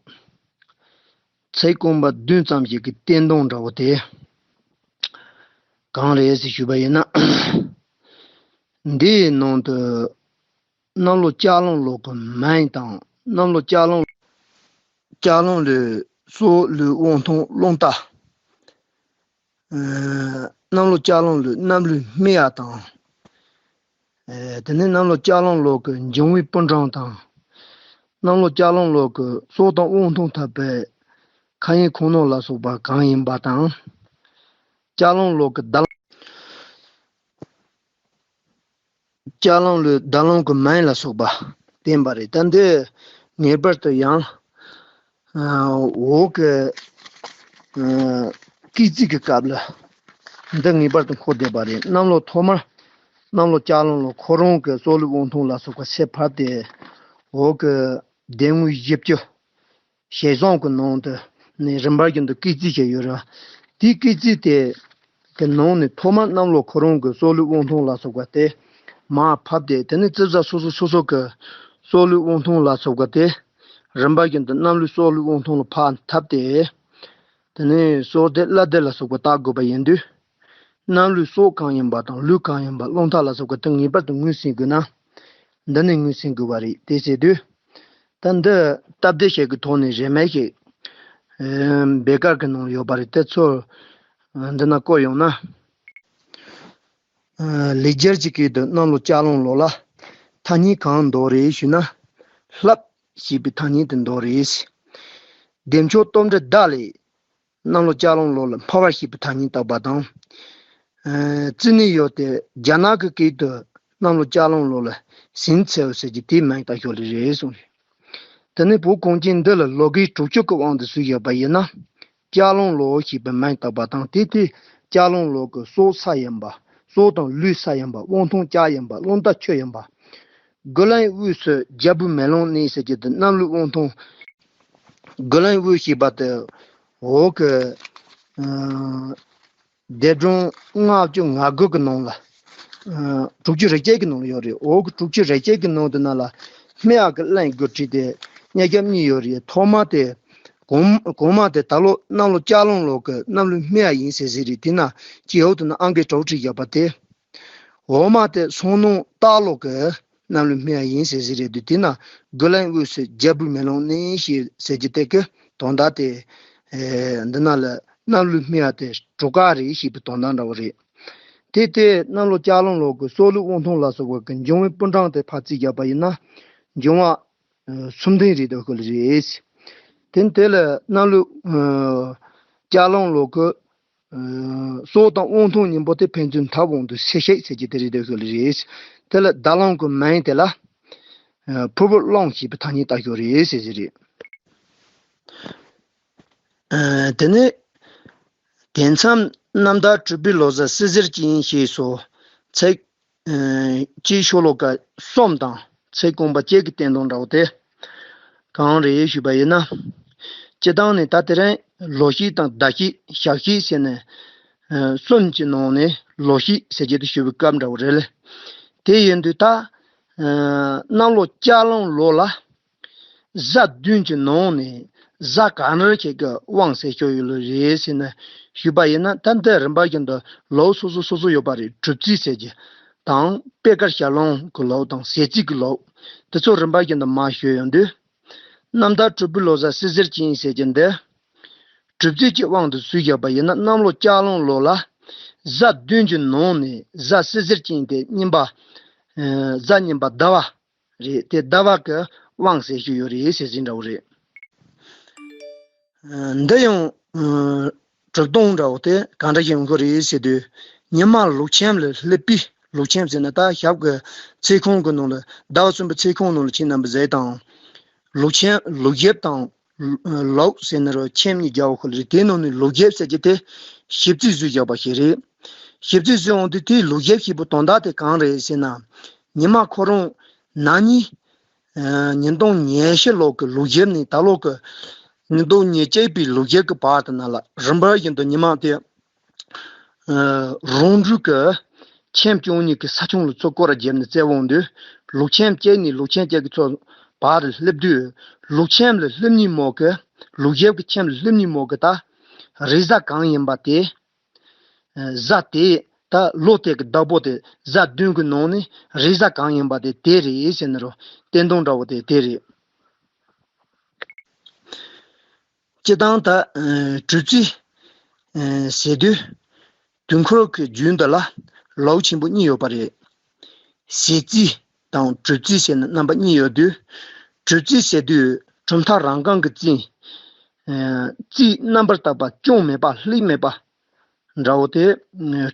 ཚིག་རྐང་པ་བདུན་ཙམ་ཞིག་གི་བསྟན་དོན་འདྲ་བོ་དེ་གང་རེད་ཟེར་ཞུས་པ་ཡིན་ན། འདིའི་ནང་དུ་གནམ་ལོ་ལྕགས་གླང་ལོ་གི་མིང་དང་། གནམ་ལོ་ལྕགས་གླང་ལྕགས་གླང་ལོའི་སྲོག་ལུས་དབང་ཐང་རླུང་རྟ། ཨ་གནམ་ལོ་ལྕགས་གླང་ལོའི་གནམ་ལུས་སྨེ་བ་དང་། ཨ་དེ་ནས་གནམ་ལོ་ལྕགས་གླང་ལོ་གི་འབྱུང་བའི་སྤུན་གྲངས་དང་། གནམ་ལོ་ལྕགས་གླང་ལོ་གི་སྲོག་དང་དབང་ཐང་འཐབ་པའི་ཁ་ཡན་ཁོང་ནོར་ལ་སོགས་པ་གང་ཡིན་པ་དང་། ལྕགས་གླང་ལོ་གི་ཟླ་ལྕགས་གླང་ལོའི་ཟླ་གླང་གི་མིང་ལ་སོགས་པ་བསྟན་པ་རེད། ད་འདི་ངེས་པར་དུ་ཡང་ཨ་འོག་གི་ཨ་སྐེག་རྩིས་ཀྱི་སྐབས་ལ་འདི་ངེས་པར་དུ་འཁོར་བསྡད་པ་རེད། གནམ་ལོ་ཐོག་མར་གནམ་ལོ་ལྕགས་གླང་ལོ་ཁོ་རང་གི་སྲོག་ལུས་དབང་ཐང་ལ་སོགས་པ་ཕྱིར་ཕབ་སྟེ། འོག་གི་ལྡེབས་ངོས་བཞི་བཅུ་ཞལ་བཟང་གི་ནང་དུ་ནས་རིམ་པར་བཞིན་དུ་སྐེག་རྩིས་བྱས་ཡོད་རེད། དེའི་སྐེག་རྩིས་དེ་གི་ནང་ནས་ཐོག་མར་གནམ་ལོ་ཁོ་རང་གི་སྲོག་ལུས་དབང་ཐང་ལ་སོགས་པ་དེ་མར་ཕབ་སྟེ། དེ་ནས་རྩིབ་ས་སོ་སོ་སོ་སོ་གི་སྲོག་ལུས་དབང་ཐང་ལ་སོགས་པ་དེ་རིམ་པ་བཞིན་དུ་གནམ་ལོའི་སྲོག་ལུས་དབང་ཐང་ལ་ཕར་འཐབ་སྟེ། དེ་ནས་སྲོག་སྡེ་བླ་སྡེ་ལ་སོགས་པ་བརྟག་དགོས་པ་ཡིན་དུས། གནམ་ལོའི་སྲོག་གང་ཡིན་པ་དང་ལུས་གང་ཡིན་པ་རླུང་རྟ་ལ་སོགས་པ་དེ་ངེས་པར་དུ་ངོས་ཟིན་དགོས་ན། འདི་ནས་ངོས་ཟིན་དགོས་པ་རེད། དེ་ཟེར་དུས། ད་འདི་སྟབས་བདེ་ཞིག་གི་ཐོག་ནས་རེ་སྨོན་ཞིག་ཨེ་འབད་ཀར་གྱི་ནང་ཡོད་པ་རེད། དེ་ཚོ་འདི་ན་བཀོད་ཡོང་ན། ཨ་ལེགས་སྦྱར་གྱི་སྐད་དུ་གནམ་ལོ་ལྕགས་གླང་ལོ་ལ་ཐ་སྙད་གང་འདོགས་རེད་ཞུས་ན། ལྷབ་ཞེས་པའི་ཐ་སྙད་དེ་འདོགས་རེད། བདེ་མཆོག་རྟོགས་འདྲེན་བརྡ་ལས། གནམ་ལོ་ལྕགས་གླང་ལོ་ལ་འཕར་བ་ཞེས་པའི་ཐ་སྙད་བཏགས་པ་དང་། ཨ་རྩིས་ནས་ཡོད་དེ། རྒྱ་ནག་གི་སྐད་དུ་གནམ་ལོ་ལྕགས་གླང་ལོ་ལ་ཟིན་ཚེའོ་ཟེར་གྱི་དེའི་མིང་བཏགས་ཞོར་ལས་རེད་གསུངས་རེད། དེ་ནས་བོད་གངས་ཅན་འདི་ལ་ལོ་རྒན་དྲུག་ཅུ་གི་དབང་དུ་ཚུད་ཡོད་པ་ཡིན་ན། ལྕགས་གླང་ལོ་ཞེས་པའི་མིང་བཏགས་པ་དང་། དེ་དེ་ལྕགས་གླང་ལོ་གི་སྲོག་ས་ཡིན་པ། སྲོག་དང་ལུས་ས་ཡིན་པ། དབང་ཐང་ལྕགས་ཡིན་པ། རླུང་རྟ་ཆུ་ཡིན་པ། རྒོད་གླིང་དབུས་སུ་རྒྱལ་པོའི་མེ་ལོང་གནས་ཟེར་གྱི་དེ་གནམ་ལོའི་དབང་ཐང་། རྒོད་གླིང་དབུས་ཞེས་པ་དེ་འོག་གི་ཨ་སྡེ་སྒྲུང་ལྔ་བཅུ་ང་དགུ་གི་ནང་ལ། ཨ་དྲུག་ཅུ་རེ་བརྒྱད་ཀྱི་ནང་ལ་ཡོད་རེད། འོག་གི་དྲུག་ཅུ་རེ་བརྒྱད་ཀྱི་ནང་དུ་ན་ལ་སྨེ་བ་གི་གླིང་དགུ་བྲིས་ཏེ་གཉིས་རྒྱབ་གཉིས་ཡོད་རེད། ཐོག་མ་དེ་གོང་གོང་མ་དེ་ད་ལོ་གནམ་ལོ་ལྕགས་གླང་ལོ་གི་གནམ་ལོ་སྨེ་བ་ཡིན་ཟེར་ཟེར་རེད། དེ་ན་སྐྱེས་བུ་དེ་ན་ཨང་ཀི་དྲུག་བྲིས་བཞག་པ་དེ། འོག་མ་དེ་སང་གནངས་སྟག་ལོ་གི་གནམ་ལོའི་སྨེ་བ་ཡིན་ཟེར་ཟེར་རེད་འདུག་དེ་ན་རྒོད་གླིང་དབུས་སུ་རྒྱལ་པོའི་མེ་ལོང་གནས་ཞེས་ཟེར་གྱི་དེ་གི་དོན་དག་དེ། ཨེ་འདི་ན་ལ་གནམ་ལོའི་སྨེ་བ་དེ་གྲུ་ཁ་རེད་ཞེས་པའི་དོན་དག་འདྲ་བོ་རེད། དེ་དེ་གནམ་ལོ་ལྕགས་གླང་ལོ་གི་སྲོག་ལུས་དབང་ཐང་ལ་སོགས་པ་གི་འབྱུང་བའི་སྤུན་གྲངས་དེ་ཕར་རྩིས་བརྒྱབ་པ་ཡིན་ན། འབྱུང་བ་ཨེ་སུམ་ལྡན་རེད་འདུག་གི་རེད། དེ་དེ་ལ་གནམ་ལོ་ཨེ་ལྕགས་གླང་ལོ་གི་སྲོག་དང་དབང་ཐང་གཉིས་པོ་དེ་ཕན་ཚུན་འཐབ་འོང་དུས་ཚེ་ཤེས་ཟེར་གྱི་དེ་རེད་འདུག་ལེ་རེད། དེ་ལ་ཟླ་གླང་གི་མིང་དེ་ལ་ཕུར་བུ་གླང་ཞེས་པའི་ཐ་སྙད་བཏགས་ཡོད་རེད་ཟེར་གྱི་རེད། དེ་ནས་དེ་མཚམས་རྣམ་ཐར་སྤྲུལ་པའི་ལོ་ཟླ་བསིལ་ཟེར་གྱི་ཡིན་ཞེས་སོགས་ཚིག་ཨ་གཅིག་ཤོ་ལོ་ཀ་གསུམ་དང་ཚིག་རྐང་པ་གཅིག་གི་བསྟན་དོན་འདྲ་བོ་དེ་གང་རེད་ཞུས་པ་ཡིན་ན། སྤྱིར་བཏང་ནས་ད་དེ་རིང་ལོ་ཤས་དང་ཟླ་ཤས་ཞག་ཤས་ཟེར་ནས་ གསུམ་གྱི་ནང་ནས་ལོ་ཤས་ཟེར་གྱི་དེ་ཞུ་བའི་སྐབས་འདྲ་བོ་རེད་ལེ། དེ་ཡིན་དུས་ད་གནམ་ལོ་ལྕགས་གླང་ལོ་ལ། གཟའ་བདུན་གྱི་ནང་ནས་གཟའ་ག་ནར་ཁྱེད་ཀྱི་དབང་ཟེར་ཤོག་ཡོད་ལོ་རེད་ཟེར་ནས་ཞུས་པ་ཡིན་ན། ད་འདི་རིམ་པ་བཞིན་དུ་ལོ་སོ་སོ་སོ་སོ་ཡོད་པ་རེད། གྲུབ་ཚེས་ཟེར་གྱི་དང་པད་དཀར་ཞལ་ལུང་གི་ལོ་དང་ཟས་བཅུད་ཀྱི་ལོ། དེ་ཚོ་རིམ་པ་བཞིན་དུ་མར་ཞུས་ཡོང་དུས། གནམ་ཟླ་དྲིལ་བུའི་ལོ་གཟའ་བསིལ་ཟེར་ཅན་ཟེར་གྱི་འདི། གྲུབ་ཚེས་ཀྱི་དབང་དུ་སུས་བཞག་པ་ཡིན་ན། གནམ་ལོ་ལྕགས་གླང་ལོ་ལ་གཟའ་བདུན་གྱི་ནང་ནས་གཟའ་བསིལ་ཟེར་ཅན་དེ་གཉིས་པ། གཟའ་གཉིས་པ་ཟླ་བ་རེད། དེ་ཟླ་བ་གི་དབང་ཟེར་ཞུ་ཡོད་རེད་ཟེར་ཟིན་འདྲ་བོ་རེད། འདི་ཡང་གྲུབ་སྟངས་འདྲ་བོ་དེ་གང་འདྲ་ཞིག་ཡོང་གི་རེད་ཟེར་དུས། ཉི་མ་ལོ་མཚན་ལ་སླེབས་པའི། ལོ་མཚན་ཟེར་ན་ད་ཞབས་ཀྱི་ཚེས་ཁང་གི་ནང་ལ། ཟླ་བ་གསུམ་པའི་ཚེས་ཁང་ནང་ལ་ཁྱེད་རྣམ་པ་ཟེར་དང་། ལོ་མཚན་ལོ་ཞིབ་དང་ལོ་ཟེར་ན་རོ་མཚན་གཉིས་རྒྱག་པ་ཁོ་ལ་རེད། དེའི་ནང་ནས་ལོ་ཞིབ་ཟེར་གྱི་དེ་ཞིབ་རྩིས་བཟོས་བཞག་པ་ཞིག་རེད། ཞིབ་རྩིས་བཟོས་འོང་དུས་དེའི་ལོ་ཞིབ་ཞེས་པའི་དོན་དག་དེ་གང་རེད་ཟེར་ན། ཉི་མ་ཁོ་རང་ན་ནིང་ཉིས་སྟོང་ཉི་ཤུ་ལོ་གི་ལོ་ཞིབ་ནས་ད་ལོ་གི་ཉིས་སྟོང་ཉེར་གཅིག་པའི་ལོ་ཞིབ་ཀྱི་བར་དུ་ན་ལ། རིམ་པ་བཞིན་དུ་ཉི་མ་དེ་རང་འགྲོས་ཀྱི་ཁྱིམ་བཅུ་གཉིས་ཀྱི་ས་ཁྱོན་ལ་ཚུར་སྐོར་ར་བརྒྱབ་ནས་བཙལ་འོང་དུས། ལོ་མཚན་གཅིག་ནས་ལོ་མཚན་གཅིག་གི་ཚུར་བར་དུ་སླེབས་དུས། ལོ་མཚན་ལ་སླེབས་ནི་མོ་གི། ལོ་ཞིབ་ཀྱི་མཚན་ལ་སླེབས་ནི་མོ་གི་ད་རེས་གཟའ་གང་ཡིན་པ་དེ། གཟའ་དེ་ད་ལོ་དེ་གི་བདག་པོ་དེ་གཟའ་བདུན་གྱི་ནང་ནས་རེས་གཟའ་གང་ཡིན་པ་དེ་དེ་རེད་ཟེར་ནི་རོ། བསྟན་སྟངས་འདྲ་བོ་དེ་དེ་རེད། སྤྱིར་བཏང་ད་གྲུབ་ཚེས་ཟེར་དུས་དུས་འཁོར་གྱི་རྒྱུད་འདི་ལ་ལོ་ཆེན་པོ་གཉིས་ཡོད་པ་རེད། ཟས་རྩིས་དང་གྲུབ་རྩིས་ཟེར་ནས་རྣམ་པ་གཉིས་ཡོད་དུས། གྲུབ་རྩིས་ཟེར་དུས་གྲུབ་མཐའ་རང་རྐང་གི་རྩིས། རྩིས་རྣམ་པར་དག་པ་སྐྱོན་མེད་པ་ལྷད་མེད་པ་འདྲ་བོ་དེ་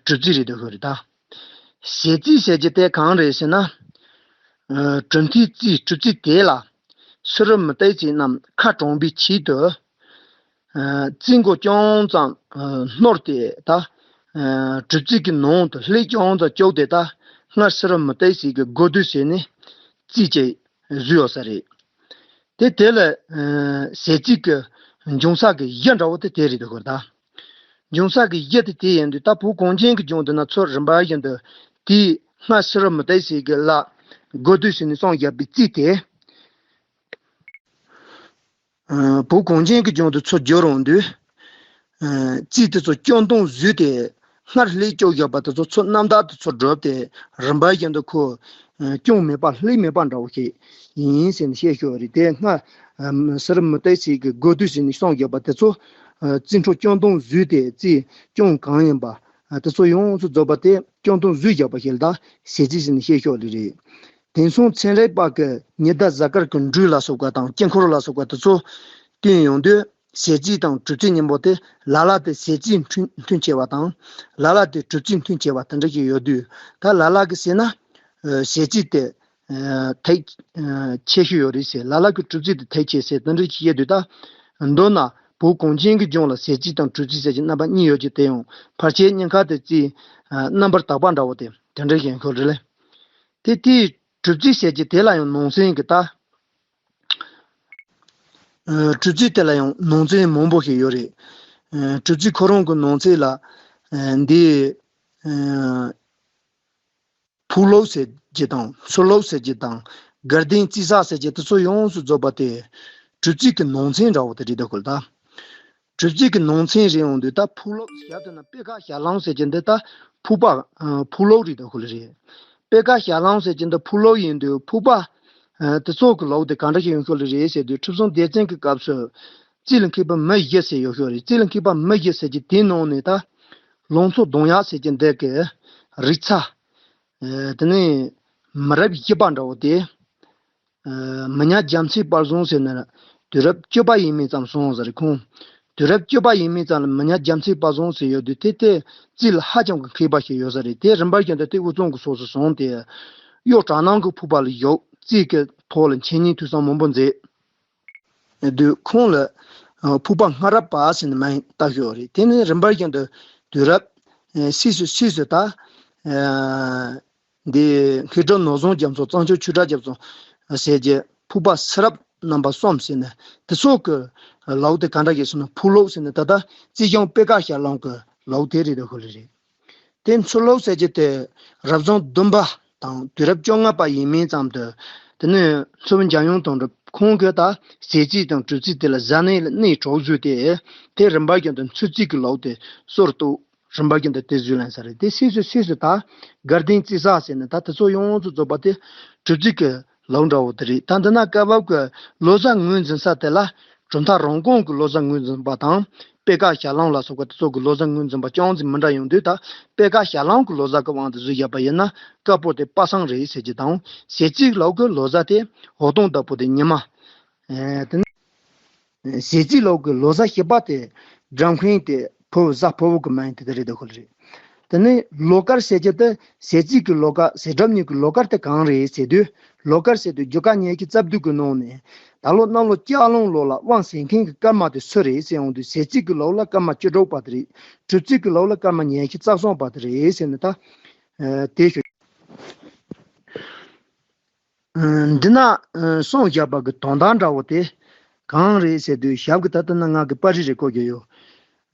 གྲུབ་རྩིས་རེད་འདུག་གི་རེད་ད། ཟས་རྩིས་ཟེར་གྱི་དེ་གང་རེད་ཟེར་ན། གྲུབ་མཐའི་རྩིས་གྲུབ་རྩིས་དེ་ལ་ཕྱི་རོལ་མུ་སྟེགས་ཅན་རྣམས་ཁ་གྲོངས་པའི་ཆེད་དུ། རྩིས་མགོ་ཅུང་ཙམ་བསྣོལ་ཏེ་ད། གྲུབ་རྩིས་ཀྱི་ནང་དུ་ལྷད་ཅུང་ཙམ་བཅུག་སྟེ་ད། སྔར་ཕྱི་རོལ་མུ་སྟེགས་ཅན་གྱི་དགོས་འདོད་བྱས་ནས་རྩིས་ཀྱི་བཟོས་ཡོད་ས་རེད། དེ་དེ་ལ་ཟས་རྩིས་ཀྱི་འབྱུང་ས་གི་གཞི་འདྲ་བོ་དེ་དེ་རེད་འདུག་གོ་ད། འབྱུང་ས་གི་གཞི་དེ་དེ་ཡིན་དུས། ད་བོད་གངས་ཅན་གྱི་ལྗོངས་འདི་ན་ཚུར་རིམ་པ་བཞིན་དུ་དེའི་སྔར་ཕྱི་རོལ་མུ་སྟེགས་ཅན་གྱི་ལ་དགོས་འདོད་བྱས་ནས་བསམ་བཞག་པའི་རྩིས་དེ། བོད་གངས་ཅན་གྱི་ལྗོངས་དུ་ཚུར་བསྒྱུར་འོང་དུས། རྩིས་དེ་ཚོ་སྐྱོན་སྟོན་བཟོས་ཏེ། སྔར་ལས་སྐྱོན་བཞག་པ་དེ་ཚོ་ཚུར་རྣམ་དག་ཏུ་ཚུར་བསྒྲུབས་ཏེ། རིམ་པ་བཞིན་དུ་ཁོ་སྐྱོན་མེད་པ་ལྷད་མེད་པ་འདྲ་བོ་ཞིག་ཡིན་ཟེར་ནས་བཤད་ཤོག་རེད། དེ་སྔར་ཕྱི་རོལ་མུ་སྟེགས་ཅན་གྱི་དགོས་འདོད་བྱས་ནས་བསམ་བཞག་པ་དེ་ཚོ། རྩིས་འཕྲོ་སྐྱོན་སྟོན་བཟོས་ཏེ་རྩིས་སྐྱོན་གང་ཡིན་པ་དེ་ཚོ་ཡོངས་སུ་རྫོགས་པ་དེ་སྐྱོན་སྟོན་བཟོས་བཞག་པ་ཞིག་ལ་ད་ཟས་རྩིས་ཟེར་ནས་བཤད་ཤོག་ལེ་རེད། དེང་སང་ཚན་རིག་པ་གི་ཉི་ཟླ་གཟའ་སྐར་གྱི་འགྲོས་ལ་སོགས་པ་དང་དཀྱིལ་འཁོར་ལ་སོགས་པ་དེ་ཚོ་བསྟན་ཡོང་དུས། ཟས་རྩིས་དང་གྲུབ་རྩིས་གཉིས་པོ་དེ་ལ་ལ་དེ་ཟས་རྩིས་མཐུན་མཐུན་ཆེ་བ་དང་། ལ་ལ་དེ་གྲུབ་རྩིས་མཐུན་ཆེ་བ་དེ་འདྲ་ཞིག་ཡོད་དུས། ད་ལ་ལ་གི་ཟེར་ན། ཨ། ཟས་རྩིས་དེ་ཨ་ཐད་ཨ་ཆེ་ཤོས་ཡོད་རེད་ཟེར། ལ་ལ་གི་གྲུབ་རྩིས་དེ་ཐད་ཆེ་ཟེར་དེ་འདྲ་ཞིག་བཤད་དུས། ད་མདོར་ན་བོད་གངས་ཅན་གྱི་ལྗོངས་ལ་ཟས་རྩིས་དང་གྲུབ་རྩིས་ཟེར་གྱི་རྣམ་པ་གཉིས་ཡོད་ཀྱི། དེ་ཡང་ཕལ་ཆེར་གཉིས་ཀ་དེ་རྩིས་ཨ་རྣམ་པར་དག་པ་འདྲ་བོ་དེ་དེ་འདྲ་ཞིག་ཡིན་ཁུལ་རེད་ལེ། དེ་དེའི་གྲུབ་རྩིས་ཟེར་གྱི་དེ་ལ་ཡང་ནང་ཚན་གྱི་ད། ཨ། གྲུབ་རྩིས་དེ་ལ་ཡང་ནང་ཚན་མང་པོ་ཞིག་ཡོད་རེད། ཨ། གྲུབ་རྩིས་ཁོ་རང་གི་ནང་ཚན་ལ། ཨ། འདི། ཨ། ཕུག་ལོག་ཟེར་གྱི་དང་ཚུར་ལོག་ཟེར་གྱི་དང་དགའ་ལྡན་རྩིས་གསར་ཟེར་གྱི་དེ་ཚོ་ཡོངས་སུ་རྫོགས་པ་དེ་གྲུབ་རྩིས་ཀྱི་ནང་ཚན་འདྲ་བོ་དེ་རེད་འདུག་གོ་ད། གྲུབ་རྩིས་ཀྱི་ནང་ཚན་རེད་འོང་དུས། ད་ཕུག་ལོག་ཞབས་དེ་ན་པད་དཀར་ཞལ་ལུང་ཟེར་གྱི་འདི་ད་ཕུག་པ། ཨ། ཕུག་ལོག་རེད་འདུག་གོ་ལེ་རེད། པད་དཀར་ཞལ་ལུང་ཟེར་གྱི་འདི་ཕུག་ལོག་ཡིན་དུས། ཕུག་པ། ཨ། དེ་ཚོ་གི་ལོག་དེ་གང་འདྲ་ཞིག་ཡོང་ཤོག་ལེ་རེད་ཟེར་དུས། ཁྲི་སྲོང་ལྡེ་བཙན་གྱི་སྐབས་སུ་རྩིས་ལ་མཁས་པ་མི་བཞི་ཟེར་ཡོད་ཤོག་རེད། རྩིས་ལ་མཁས་པ་མི་བཞི་ཟེར་གྱི་དེའི་ནང་ནས་ད་ལང་ཚོ་གདོང་ཡག་ཟེར་གྱི་འདི་གི་རིག་ཚ། ཨ། དེ་ནས་མི་རབས་བཞི་པ་འདྲ་བོ་དེ། ཨ། མི་ཉག་རྒྱལ་མཚན་དཔལ་བཟང་ཟེར་ནས་དུས་རབས་བཅུ་པ་ཡས་མས་ཙམ་སོང་ཟེར་རེད་ཁོང་། དུས་རབས་བཅུ་པ་ཡས་མས་ཙམ་ལ་མི་ཉག་རྒྱལ་མཚན་དཔལ་བཟང་ཟེར་ཡོད་དུས། དེ་དེ་རྩིས་ལ་ཧ་ཅང་གི་མཁས་པ་ཞིག་ཡོད་ས་རེད། དེ་རིམ་པ་བཞིན་དུ་དེ་དབུས་གཙང་གི་ཕྱོགས་སུ་སོང་སྟེ། གཡོ་གྲྭ་ནང་གི་ཕུག་པ་ལ་བཞུགས། རྩིས་ཀྱི་ཐོག་ལ་འཆད་ཉན་ཐོས་བསམ་མང་པོ་མཛད། དུས་ཁོང་ལ་ཕུག་པ་སྔ་རབས་པ་ཟེར་ནས་མིང་བཏགས་ཡོད་རེད། དེ་ནས་རིམ་པ་བཞིན་དུ་དུས་རབས་སུད་སི་སུད་སི་ད། ཨ། འདི་མཁས་གྲུབ་ནོར་བཟང་རྒྱ་མཚོ། གཙང་ཆུ་ཆོས་གྲགས་རྒྱ་མཚོ་ཟེར་གྱི་ཕུག་པ་སུ་རབ་རྣམ་པ་གསུམ་ཟེར་ནས་དེ་ཚོ་གི་ལོག་དེ་ག་འདྲ་ཞིག་ཟེར་ན། ཕུག་ལོག་ཟེར་ནས་ད་ལྟ་རྩིས་ཤིང་པད་དཀར་ཞལ་ལུང་གི་ ལོག་དེ་རེད་དོ་ཁོ་ལ་རེད། དེ་མཚུར་ལོག་ཟེར་གྱི་དེ་རབ་བྱུང་བདུན་པ་དང་དུས་རབས་བཅོ་ལྔ་པ་ཡིན་མིན་ཙམ་དུ་དེ་ནི་མཚུར་འཇམ་དབྱངས་དོན་གྲུབ་ཁོང་གིས་ད་ཟས་བཅུད་དང་གྲུབ་ཚུལ་དེ་ལ་ཟ་ནས་ལ་གནས་གྲོགས་བཟོས་ཏེ། དེ་རིམ་པ་བཞིན་དུ་མཚུར་ཚིག་གི་ལོག་དེ་སོར་གཏོགས་རིམ་པ་བཞིན་དུ་དེ་བཟོས་ལེན་ས་རེད། དེ་སིས་སུ་སིས་སུ་ད་དགའ་ལྡན་རྩི་ས་ཟེར་ནས་ད་དེ་ཚོ་ཡོངས་སུ་རྫོགས་པ་དེ་གྲུབ་ཚུལ་གི་ལོག་འདྲ་བོ་དེ་རེད། ད་འདི་ན་སྐབས་བབ་ཀྱི་ལོ་ཙཱ་ངོས་འཛིན་ས་དེ་ལ་གྲུབ་མཐའ་རང་རྐང་གི་ལོ་ཙཱ་ངོས་འཛིན་པ་དང་པད་དཀར་ཞལ་ལུང་ལ་སོགས་པ་དེ་ཚོ་གི་ལོ་ཙཱ་ངོས་འཛིན་པ་ཅུང་ཟད་མི་འདྲ་ཡོང་དུས། ད་པད་དཀར་ཞལ་ལུང་གི་ལོ་ཙཱ་གི་དབང་དུ་བཟུང་བཞག་པ་ཡིན་ན་དཀར་པོ་དེ་པ་སངས་རེད་ཟེར་གྱི་དང་། ཟས་བཅུད་ལོག་གི་ལོ་ཙཱ་དེ་འོད་སྟོང་ལྟ་བུ་དེ་ཉི་མ། ཨེ་དེ་ནི་ཟས་བཅུད་ལོག་གི་ལོ་ཙཱ་བཞི་པ་དེ་སྒྲ་མཁན་དེ་ཕོ་བོ་གཟའ་ཕོ་བོ་གི་མིང་དེ་དེ་རེད་དོ་ཁོ་ལ་རེད། དེ་ནས་ལོ་དཀར་ཟེར་གྱི་དེ་ཟས་བཅུད་ཀྱི་ལོ་དཀར་ཟས་སྒྲ་གཉིས་ཀྱི་ལོ་དཀར་དེ་གང་རེད་ཟེར་དུས། ལོ་དཀར་ཟེར་དུས་རྒྱུ་སྐར་ཉི་ཤུ་རྩ་བདུན་གྱི་ནང་ནས་ད་ལོ་གནམ་ལོ་ལྕགས་ལུག་ལོ་ལ་དབང་ཟེར་མཁན་གྱི་སྐར་མ་དེ་སུ་རེད་ཟེར་ཡོང་དུས། ཟས་བཅུད་ཀྱི་ལོ་ལ་སྐར་མ་བཅུ་དྲུག་པ་དེ་རེད། གྲུབ་ཚུལ་གྱི་ལོ་ལ་སྐར་མ་ཉི་ཤུ་རྩ་གསུམ་པ་དེ་རེད་ཟེར་ནས་ད་ཨ་དེ་ཞུ། ཨ་འདི་ན་ཨ་གསུངས་བཞག་པ་གི་དོན་དག་འདྲ་བོ་དེ་གང་རེད་ཟེར་དུས། ཞབས་ཀྱི་ད་ལྟ་ན་ང་གི་པར་རིས་རེ་བཀོད་རྒྱུ་ཡོད།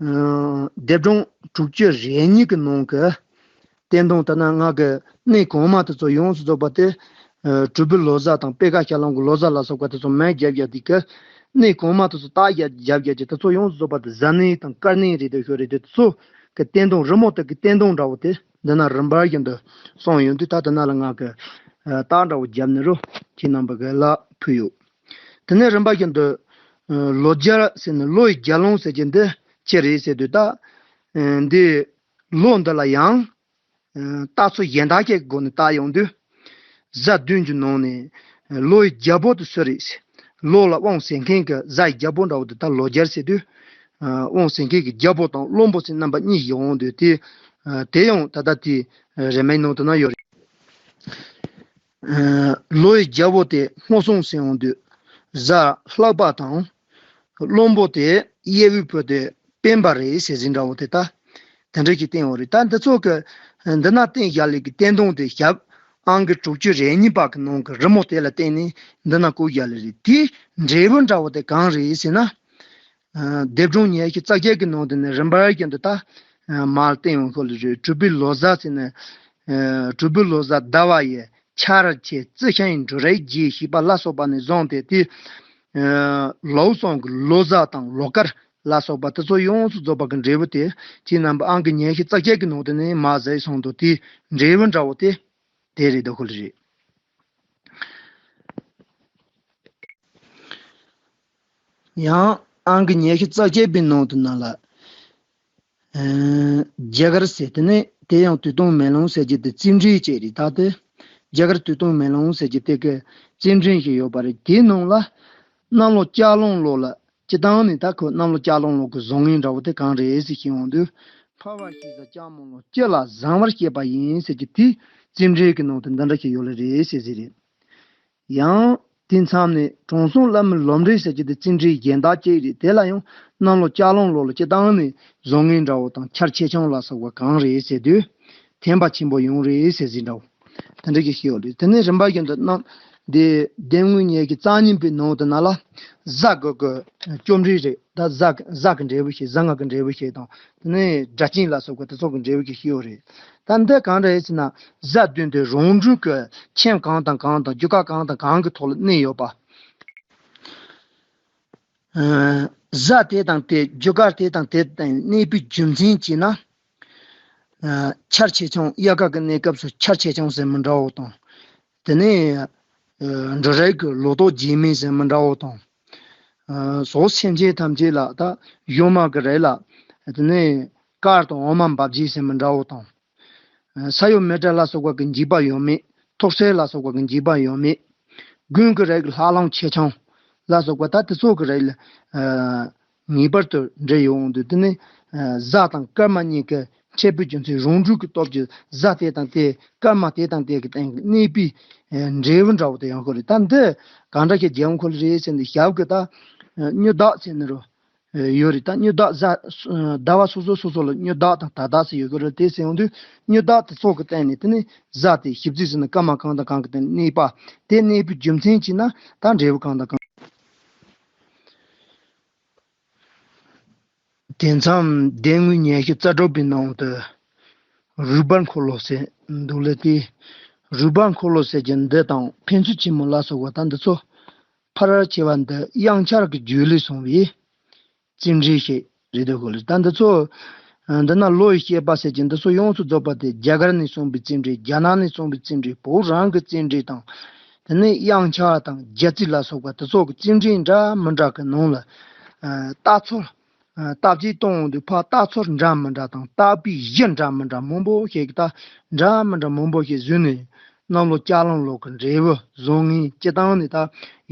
ཨ་སྡེབ་སྦྱོང་དྲུག་ཅུ་རེ་གཉིས་ཀྱི་ནང་གི་བསྟན་དོན་ལྟར་ན། ང་གི་གནས་གོང་མ་དེ་ཚོ་ཡོངས་སུ་རྫོགས་པ་དེ། ཨ་གྲུབ་པའི་ལོ་ཙཱ་དང་པད་དཀར་ཞལ་ལུང་གི་ལོ་ཙཱ་ལ་སོགས་པ་དེ་ཚོ་མར་བརྒྱབ་བཞག་དུས་ཀྱི། གནས་གོང་མ་དེ་ཚོ་རྟགས་བརྒྱབ་བརྒྱབ་བཞག་དུས་དེ་ཚོ་ཡོངས་སུ་རྫོགས་པ་དེ་གཟའ་གནས་དང་སྐར་གནས་རེད་དེ་ཤོད་རེད་དེ། དེ་ཚོ་གི་བསྟན་དོན་རི་མོ་དེ་གི་བསྟན་དོན་འདྲ་བོ་དེ་འདི་ན་རིམ་པ་བཞིན་དུ་གསུངས་ཡོང་དུས། ད་དེ་ན་ལ་ང་གི་ཨ་རྟགས་འདྲ་བོ་བརྒྱབ་ནས་རོ་ཁྱེད་རྣམ་པ་གི་ལ་ཕུལ་ཡོད། དེ་ནས་རིམ་པ་བཞིན་དུ་ཨ་ལོ་རྒྱལ་ཟེར་ནས་ལོ་ཡི་རྒྱལ་ལུང་ཟེར་གྱི་འདི་ཅི་རེད་ཟེར་དུས། ད་ཨ་འདི་ལོ་འདི་ལ་ཡང་ཨ་རྟགས་ཚུལ་གཞན་དག་ཅིག་གི་སྒོ་ནས་བལྟ་ཡོང་དུས། གཟའ་བདུན་གྱི་ནང་ནས་ལོ་ཡི་རྒྱལ་པོ་དེ་སུ་རེད། ལོ་ལ་དབང་ཟེར་མཁན་གྱི་གཟའ་ཡི་རྒྱལ་པོ་འདྲ་བོ་དེ་ད་ལོ་རྒྱལ་ཟེར་དུས། ཨ་དབང་ཟེར་མཁན་གྱི་རྒྱལ་པོ་དང་བློན་པོ་ཟེར་རྣམ་པ་གཉིས་ཡོང་དུས་དེ། ཨ་དེ་ཡང་ད་ལྟ་དེ་རེ་མའི་ནང་དུ་ན་ཡོད་རེད། ཨ་ལོ་ཡི་རྒྱལ་པོ་དེ་སྔོ་སྲུང་ཟེར་ཡོང་དུས། གཟའ་ལྷག་པ་དང་། བློན་པོ་དེ་གཡས་པའི་བུ་དེ་སྤེན་པ་རེད་ཟེར་ཟིན་འདྲ་བོ་དེ་ད་དེ་འདྲ་ཞིག་བསྟན་ཡོད་རེད། ད་འདི་ཚོ་གི་འདི་ན་བསྟན་བཞག་ལས་ཀྱི་བསྟན་དོན་དེ་ཞབས་ཨང་ཀི་དྲུག་ཅུ་རེ་གཉིས་པ་གི་ནང་གི་རི་མོ་དེ་ལ་བརྟེན་ནས་འདི་ན་བཀོད་བཞག་ལེ་རེད། དེའི་འབྲས་བུ་འདྲ་བོ་དེ་གང་རེད་ཟེར་ན། ཨ་སྡེབ་སྦྱོང་ཉི་ཤུ་རྩ་བརྒྱད་ཀྱི་ནང་དུ་ནས་རིམ་པ་བཞིན་དུ་ད་ཨ་མར་བསྟན་ཡོང་ཁོ་ལ་རེད། གྲུབ་པའི་ལོ་ཟླ་ཟེར་ནས། ཨ་གྲུབ་པའི་ལོ་ཟླ་ཟླ་བ་ཡི། འཆར་བྱེད་རྩི་ཤིང་འབྲུ་རིགས་ཀྱི་ཞེས་པ་ལ་སོགས་པ་ནས་བཟུང་སྟེ། དེ་ཨ་ལོ་གསུམ་གྱི་ལོ་ཟླ་དང་ལོ་སྐར་ལ་སོགས་པ་དེ་ཚོ་ཡོངས་སུ་རྫོགས་པ་གི་འབྲས་བུ་དེ་ཁྱེད་རྣམ་པ་ཨང་ཀི་ཉི་ཤུ་རྩ་བརྒྱད་ཀྱི་ནང་དུ་ནས་མར་ཟེར་སོང་དུས། དེའི་འབྲས་བུ་འདྲ་བོ་དེ་དེ་རེད་དོ་ཁོ་ལ་རེད། ཡང་ཨང་ཀི་ཉི་ཤུ་རྩ་བརྒྱད་པའི་ནང་དུ་ན་ལ། ཨ་རྒྱ་གར་ཟེར་དེ་ནས་དེ་ཡང་དུས་སྟོན་མེ་ལོང་ཟེར་གྱི་དེ་རྩིས་འབྲས་ཅིག་རེད། ད་དེ་རྒྱ་གར་དུས་སྟོན་མེ་ལོང་ཟེར་གྱི་དེ་གི་རྩིས་འབྲས་ཤིག་ཡོད་པ་རེད། དེའི་ནང་ལ་གནམ་ལོ་ལྕགས་ལུག་ལོ་ལ་སྤྱི་བཏང་ནས། ད་ཁོ་གནམ་ལོ་ལྕགས་ལུག་ལོ་གི་བཟང་ངན་འདྲ་བོ་དེ་གང་རེད་ཟེར་ཤེས་ཡོང་དུས། འཕགས་པ་ཞེས་བྱ་ལྕགས་མོ་ལོ་སྤྱི་ལ་བཟང་བར་བཤད་པ་ཡིན་ཟེར་གྱི་དེའི་རྩིས་འབྲས་ཀྱི་ནང་དུ་འདི་འདྲ་ཞིག་ཡོད་ལེ་རེད་ཟེར་ཟིན་རེད། ཡང་དེ་མཚམས་ནས་དྲང་སྲོང་བླ་མའི་ལམ་རིམ་ཟེར་གྱི་དེ་རྩིས་འབྲས་གཞན་དག་ཅིག་རེད། དེ་ལ་ཡང་གནམ་ལོ་ལྕགས་ལུག་ལོ་ལ་སྤྱི་བཏང་ནས་བཟང་ངན་འདྲ་བོ་དང་འཆར་ཆེ་ཆུང་ལ་སོགས་པ་གང་རེད་ཟེར་དུས། དེ་འབའ་ཆེན་པོ་ཡོང་རེད་ཟེར་ཟིན་འདྲ་བོ་དེ་འདྲ་ཞིག་ཤེས་ཡོད་རེད། དེ་ནས་རིམ་པ་བཞིན་དུ་གནམ་དེ་སྡེ་དངོས་ཉི་ཤུ་རྩ་གཉིས་པའི་ནང་དུ་ན་ལ་གཟའ་དགུ་གི་རྩོམ་རིག་རེད། ད་གཟའ་གཟའ་གི་འབྲས་བུ་ཞིག་གཟའ་ལྔ་གི་འབྲས་བུ་ཞིག་དང་། དེ་ནས་སྒྲ་གཅན་ལ་སོགས་པ་དེ་ཚོ་གི་འབྲས་བུ་ཞིག་ཤེས་ཡོད་རེད། ད་འདི་གང་འདྲ་ཡིན་ཟེར་ན། གཟའ་བདུན་དེ་རང་འགྲོས་ཀྱི་ཁྱིམ་གང་དང་གང་དང་རྒྱུ་སྐར་གང་དང་གང་གི་ཐོག་ལ་གནས་ཡོད་པ། ཨ་གཟའ་དེ་དང་དེ་རྒྱུ་སྐར་དེ་དང་དེ་དང་གནས་པའི་རྒྱུ་མཚན་གྱིས་ན། ཨ་འཆར་ཆེ་ཆུང་། དབྱར་ཁ་གི་གནས་སྐབས་སུ་འཆར་ཆེ་ཆུང་ཟེར་མི་འདྲ་བོ་དང་། དེ་ནས་ཨ་འབྲུ་རིགས་ཀྱི་ལོ་ཏོག་རྗེས་མའི་ཟེར་མི་འདྲ་བོ་དང་། ཨ་ཟོག་སེམས་ཅན་ཐམས་ཅད་ལ་ད་གཞོན་མ་གི་རིགས་ལ། དེ་ནས་དཀར་དང་འོ་མ་འབབ་རྗེས་ཟེར་མི་འདྲ་བོ་དང་། ས་གཡོ་མེ་སྲེག་ལ་སོགས་པ་གི་འཇིགས་པ་ཡོད་མེད། ཐོག་སེར་ལ་སོགས་པ་གི་འཇིགས་པ་ཡོད་མེད། དགུན་གྱི་རིགས་ཀྱི་ལྷགས་ལམ་ཆེ་ཆུང་ལ་སོགས་པ་ད་དེ་ཚོ་གི་རིགས་ལ་ཨ་ངེས་པར་དུ་འབྲེལ་ཡོང་དུས། དེ་ནི་ཨ་གཟའ་དང་སྐར་མ་གཉིས་ཀྱི་འཕྲད་པའི་རྒྱུ་མཚན་རང་འགྲོས་ཀྱི་སྟོབས་ཀྱིས་གཟའ་དེ་དང་དེ་སྐར་མ་དེ་དང་དེ་གི་སྟེང་གི་གནས་པའི་ཨ་འབྲས་བུ་འདྲ་བོ་དེ་ཡོང་གི་རེད། ད་འདི་གང་འདྲ་ཞིག་རྒྱལ་ཡོང་གི་རེད་ཟེར་ནས་ཞབས་ཀྱི་ད་སྨྱུག་རྟགས་ཟེར་ནི་རོ། ཡོད་རེད། ད་སྨྱུག་རྟགས་གཟའ་ཟླ་བ་སོ་སོ་སོ་སོ་ལ་སྨྱུག་རྟགས་དང་ད་རྟགས་སུ་ཡོད་ཀྱི་རེད། དེ་ཟེར་ཡོང་དུས་སྨྱུག་རྟགས་དེ་ཚོ་གི་སྟེང་ནས་དེ་ནི་གཟའ་དེ་ཞིབ་རྩིས་ཟེར་ན་སྐར་མ་གང་དང་གང་གི་སྟེང་ནས་གནས་པ། དེ་གནས་པའི་རྒྱུ་མཚན་གྱིས་ན་ད་འབྲས་བུ་གང་དང་གང་ དེ་མཚམས་ལྡེ་དངོས་ཉི་ཤུ་རྩ་དྲུག་པའི་ནང་དུ་རུས་སྦལ་འཁོར་ལོ་ཟེར་འདུག་ལ། དེ་རུས་སྦལ་འཁོར་ལོ་ཟེར་གྱི་འདི་དང་ཕན་ཚུན་ཆེན་མོ་ལ་སོགས་པ་ད་འདི་ཚོ་ཕལ་ཆེ་བ་འདི་དབྱངས་འཆར་གྱི་རྒྱུད་ལས་གསུངས་པའི་བརྩེ་འདྲིས་ཤིག་རེད་འདུག་གོ་ལ། ད་འདི་ཚོ་འདི་ན་བློ་ཡི་བཤད་པ་ཟེར་གྱི་འདི་ཚོ་ཡོངས་སུ་རྫོགས་པ་དེ་རྒྱ་གར་ནས་གསུངས་པའི་བརྩེ་འདྲིས། རྒྱ་ནག་ནས་གསུངས་པའི་བརྩེ་འདྲིས། བོད་རང་གི་བརྩེ་འདྲིས་དང་། དེ་ནས་དབྱངས་འཆར་དང་རྒྱ་ཚིག་ལ་སོགས་པ་དེ་ཚོ་གི་བརྩེ་འདྲིས་འདྲ་མི་འདྲ་གི་ནང་ལ་ཨ་རྟགས་ཚུལ། ཨ་རྟགས་ཅིག་གཏོང་འོང་དུས་ཕར་རྟགས་ཚུལ་འདྲ་མི་འདྲ་དང་རྟགས་པའི་གཞི་འདྲ་མི་འདྲ་མང་པོ་ཞིག་གི་ད་འདྲ་མི་འདྲ་མང་པོ་ཞིག་བཟོས་ནས་གནམ་ལོ་ལྕགས་ལམ་ལོག་གི་འབྲས་བུ་བཟང་ངན་སྤྱི་བཏང་ནས་ད་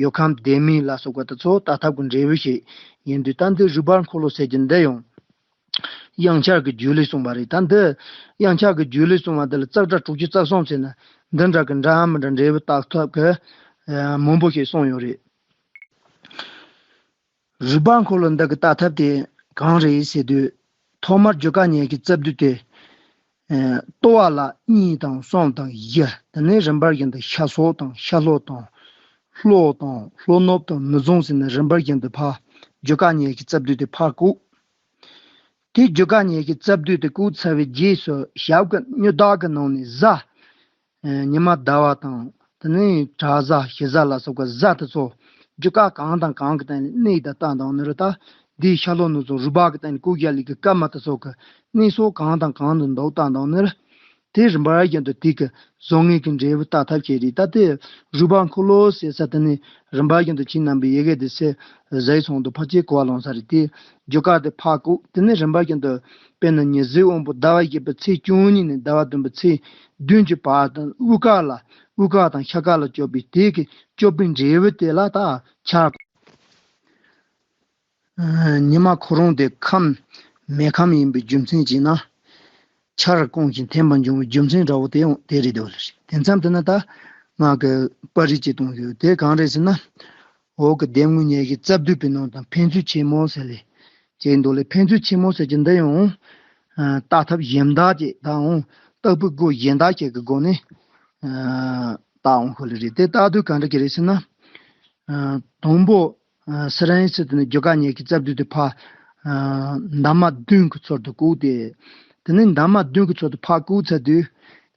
ཡུལ་ཁམས་བདེ་མིན་ལ་སོགས་པ་དེ་ཚོ་ལྟ་ཐབས་ཀྱི་འབྲས་བུ་ཞིག་ཡིན་དུས། ད་འདི་རུས་སྦལ་འཁོར་ལོ་ཟེར་གྱི་འདི་ཡང་དབྱངས་འཆར་གྱི་རྒྱུད་ལས་གསུངས་པ་རེད། ད་འདི་དབྱངས་འཆར་གྱི་རྒྱུད་ལས་གསུངས་པ་འདི་ལ་ཙག་སྒྲ་དྲུག་ཅུ་རྩ་གསུམ་ཟེར་ན་འདི་འདྲ་གི་འདྲ་མི་འདྲ་འབྲས་བུ་བཏགས་ཐབས་ཀྱི་ཨ་མང་པོ་ཞིག་གསུངས་ཡོད་རེད། རུས་སྦལ་འཁོར་ལོ་འདི་གི་ལྟ་ཐབས་དེ་གང་རེད་ཟེར་དུས། ཐོག་མར་རྒྱུ་སྐར་ཉི་ཤུ་རྩ་བདུན་དེ། ཨེ། ལྟོ་བ་ལ་གཉིས་དང་གསུམ་དང་བཞི། དེ་ནས་རིམ་པར་བཞིན་དུ་ཤ་སོགས་དང་ཤ་ལྷོག་དང་། ལྷོག་དང་ལྷོག་ནུབ་དང་ནུབ་བྱུང་ཟེར་ནས་རིམ་པར་བཞིན་དུ་ཕར་རྒྱུ་སྐར་ཉི་ཤུ་རྩ་བདུན་དེ་ཕར་བཀོད། དེ་རྒྱུ་སྐར་ཉི་ཤུ་རྩ་བདུན་དེ་བཀོད་ཚར་བའི་རྗེས་སུ་ཞབས་ཀྱི་སྨྱུག་རྟགས་ཀྱི་ནང་ནས་གཟའ། ཨ་ཉི་མ་ཟླ་བ་དང་དེ་ནས་གྲུ་གཟའ་ཞི་གཟའ་ལ་སོགས་པ་གཟའ་དེ་ཚོ་རྒྱུ་སྐར་གང་དང་གང་གི་སྟེང་ནས་གནས་དང་བལྟ་དང་ནི་རེད། ད་འདིའི་ཤ་ལྷོ་ནུབ་བྱུང་རུས་སྦལ་གྱི་སྟེང་ནས་བཀོད་རྒྱ་ལས་ཀྱི་སྐར་མ་དེ་ཚོ་གི་གནས་སོགས་གང་དང་གང་དུ་འདུག་བལྟ་དང་ནི་རེད། དེ་རིམ་པ་བཞིན་དུ་དེ་གི་བཟང་ངན་གྱི་འབྲས་བུ་བཏགས་ཐབས་བྱེད་རེད། ད་དེ་རུས་སྦལ་འཁོར་ལོ་ཟེར་ས་དེ་ནི་རིམ་པ་བཞིན་དུ་ཁྱེད་རྣམ་པས་ཡི་གེ་དེ་ཟེར་ཟེར་སོང་དུས་ཕལ་ཆེར་གོ་བ་ལོན་ས་རེད། དེ་རྒྱུ་སྐར་དེ་ཕར་བཀོད། དེ་ནས་རིམ་པ་བཞིན་དུ་དཔེར་ན་ཉི་ཟེར་དབང་པོ་ཟླ་བ་བཞི་པའི་ཚེས་བཅུ་གཉིས་ནས་ཟླ་བ་བདུན་པའི་ཚེས་བདུན་གྱི་བར་དུ་དབུ་སྐར་ལ་དབུ་སྐར་དང་ཤར་སྐར་ལ་སྐྱོད་པའི་དེ་གི་སྐྱོད་པའི་འབྲས་བུ་དེ་ལ་ད་འཆར། ཨ་ཉི་མ་ཁོ་རང་དེ་ཁམས་མེ་ཁམས་ཡིན་པའི་རྒྱུ་མཚན་གྱིས་ན། ཆར་སྐོང་ཞིང་འཐེན་པ་འབྱུང་བའི་རྒྱུ་མཚན་འདྲ་བོ་དེ་ཡང་དེ་རེད་འདུག་ལ། དེ་མཚམས་དེ་ན་ད་ང་གི་པར་རིས་ཅིག་གཏོང་ཡོད། དེ་གང་རེད་ཟེར་ན། འོག་གི་ལྡེ་དངོས་ཉི་ཤུ་རྩ་བདུན་པའི་ནང་དང་ཕན་ཚུན་ཆེན་མོ་ཟེར་ལས་ཅེས་འདུག་ལས། ཕན་ཚུན་ཆེན་མོ་ཟེར་གྱི་འདི་ཡང་ཨ་བལྟ་ཐབས་གཞན་དག་ཅིག་དང་། བལྟ་བུའི་སྒོ་གཞན་དག་ཅིག་གི་སྒོ་ནས་ཨ་བལྟ་འོང་ཁོ་ལ་རེད། དེ་བལྟ་དུས་གང་འདྲ་གི་རེད་ཟེར་ན། ཨ་དང་པོ་ཨ་སི་རན་སི་དེ་ནི་རྒྱུ་སྐར་ཉི་ཤུ་རྩ་བདུན་དེ་ཕར་ཨ་འདབ་མ་བདུན་གྱི་ཚུལ་དུ་བཀོད་དེ། དེ་ནས་འདབ་མ་བདུན་གྱི་ཚུལ་དུ་ཕར་བཀོད་ཚར་དུས།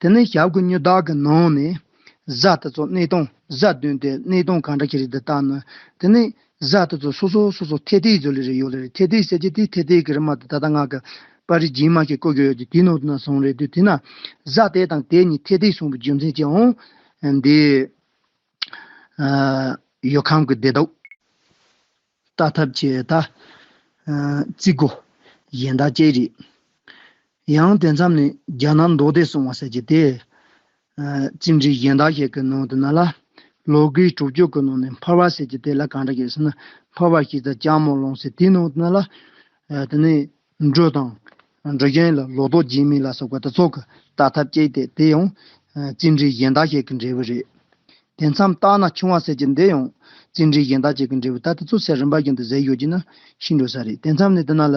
དེ་ནས་ཞབས་ཀྱི་སྨྱུག་རྟགས་ཀྱི་ནང་ནས་གཟའ་དེ་ཚོ་གནས་སྟངས། གཟའ་བདུན་དེ་གནས་སྟངས་གང་འདྲ་ཞིག་རེད་འདི་ལྟ་ན། དེ་ནས་གཟའ་དེ་ཚོ་སོ་སོ་སོ་སོ་ཐད་ཐད་བཟོ་ལེ་རེ་ཡོད་ལེ་རེད། ཐད་ཐད་ཟེར་གྱི་དེ་ཐད་ཐད་ཀྱི་རི་མ་དེ་ད་ལྟ་ང་གི་པར་རིས་རྗེས་མ་ཞིག་བཀོད་ཀྱི་ཡོད་ཀྱི་དེའི་ནང་དུ་ན་སོང་རེད་དུས། དེ་ན་གཟའ་དེ་དང་དེ་གཉིས་ཐད་ཐད་སོང་བའི་རྒྱུ་མཚན་གྱིས་འོང་འདི། ཨ་ཡུལ་ཁམས་ཀྱི་བདེ་སྡུག་ལྟ་ཐབས་ཀྱི་ད་ཨ་རྩིས་སྒོ་གཞན་དག་ཅིག་རེད། ཡང་དེ་མཚམས་ནས་རྒྱ་ནག་མདོ་སྡེ་གསུང་བ་ཟེར་གྱི་དེ། ཨ་རྩིས་འབྲས་གཞན་དག་ཞིག་གི་ནང་དུ་ན་ལ། ལོ་དགུའི་དྲུག་ཅུ་གི་ནང་ནས་འཕར་བ་ཟེར་གྱི་དེ་ལ་གང་འདྲ་ཞིག་ཟེར་ན། འཕར་བ་ཞེས་བྱ་ལྕགས་མོ་ལོང་ཟེར་དེའི་ནང་དུ་ན་ལ། ཨ་དེ་ནས་འབྲུ་དང་འབྲུ་རྒྱན་ལ་ལོ་ཏོག་རྒྱས་མིན་ལ་སོགས་པ་དེ་ཚོ་གི་ལྟ་ཐབས་ཅིག་དེ་དེ་ཡང་ཨ་རྩིས་འབྲས་གཞན་དག་ཞིག་གི་འབྲས་བུ་རེད། དེ་མཚམས་སྟག་སྣ་ཆུང་བ་ཟེར་གྱི་འདི་ཡང་རྩིས་འབྲས་གཞན་དག་ཅིག་གི་འབྲས་བུ། ད་དེ་ཚོ་ཟེར་རིམ་པ་བཞིན་དུ་ཟེར་ཡོད་ཀྱི་ན་ཤིན་ཏུ་ཟ་རེད། དེ་མཚམས་ནས་དེ་ན་ལ་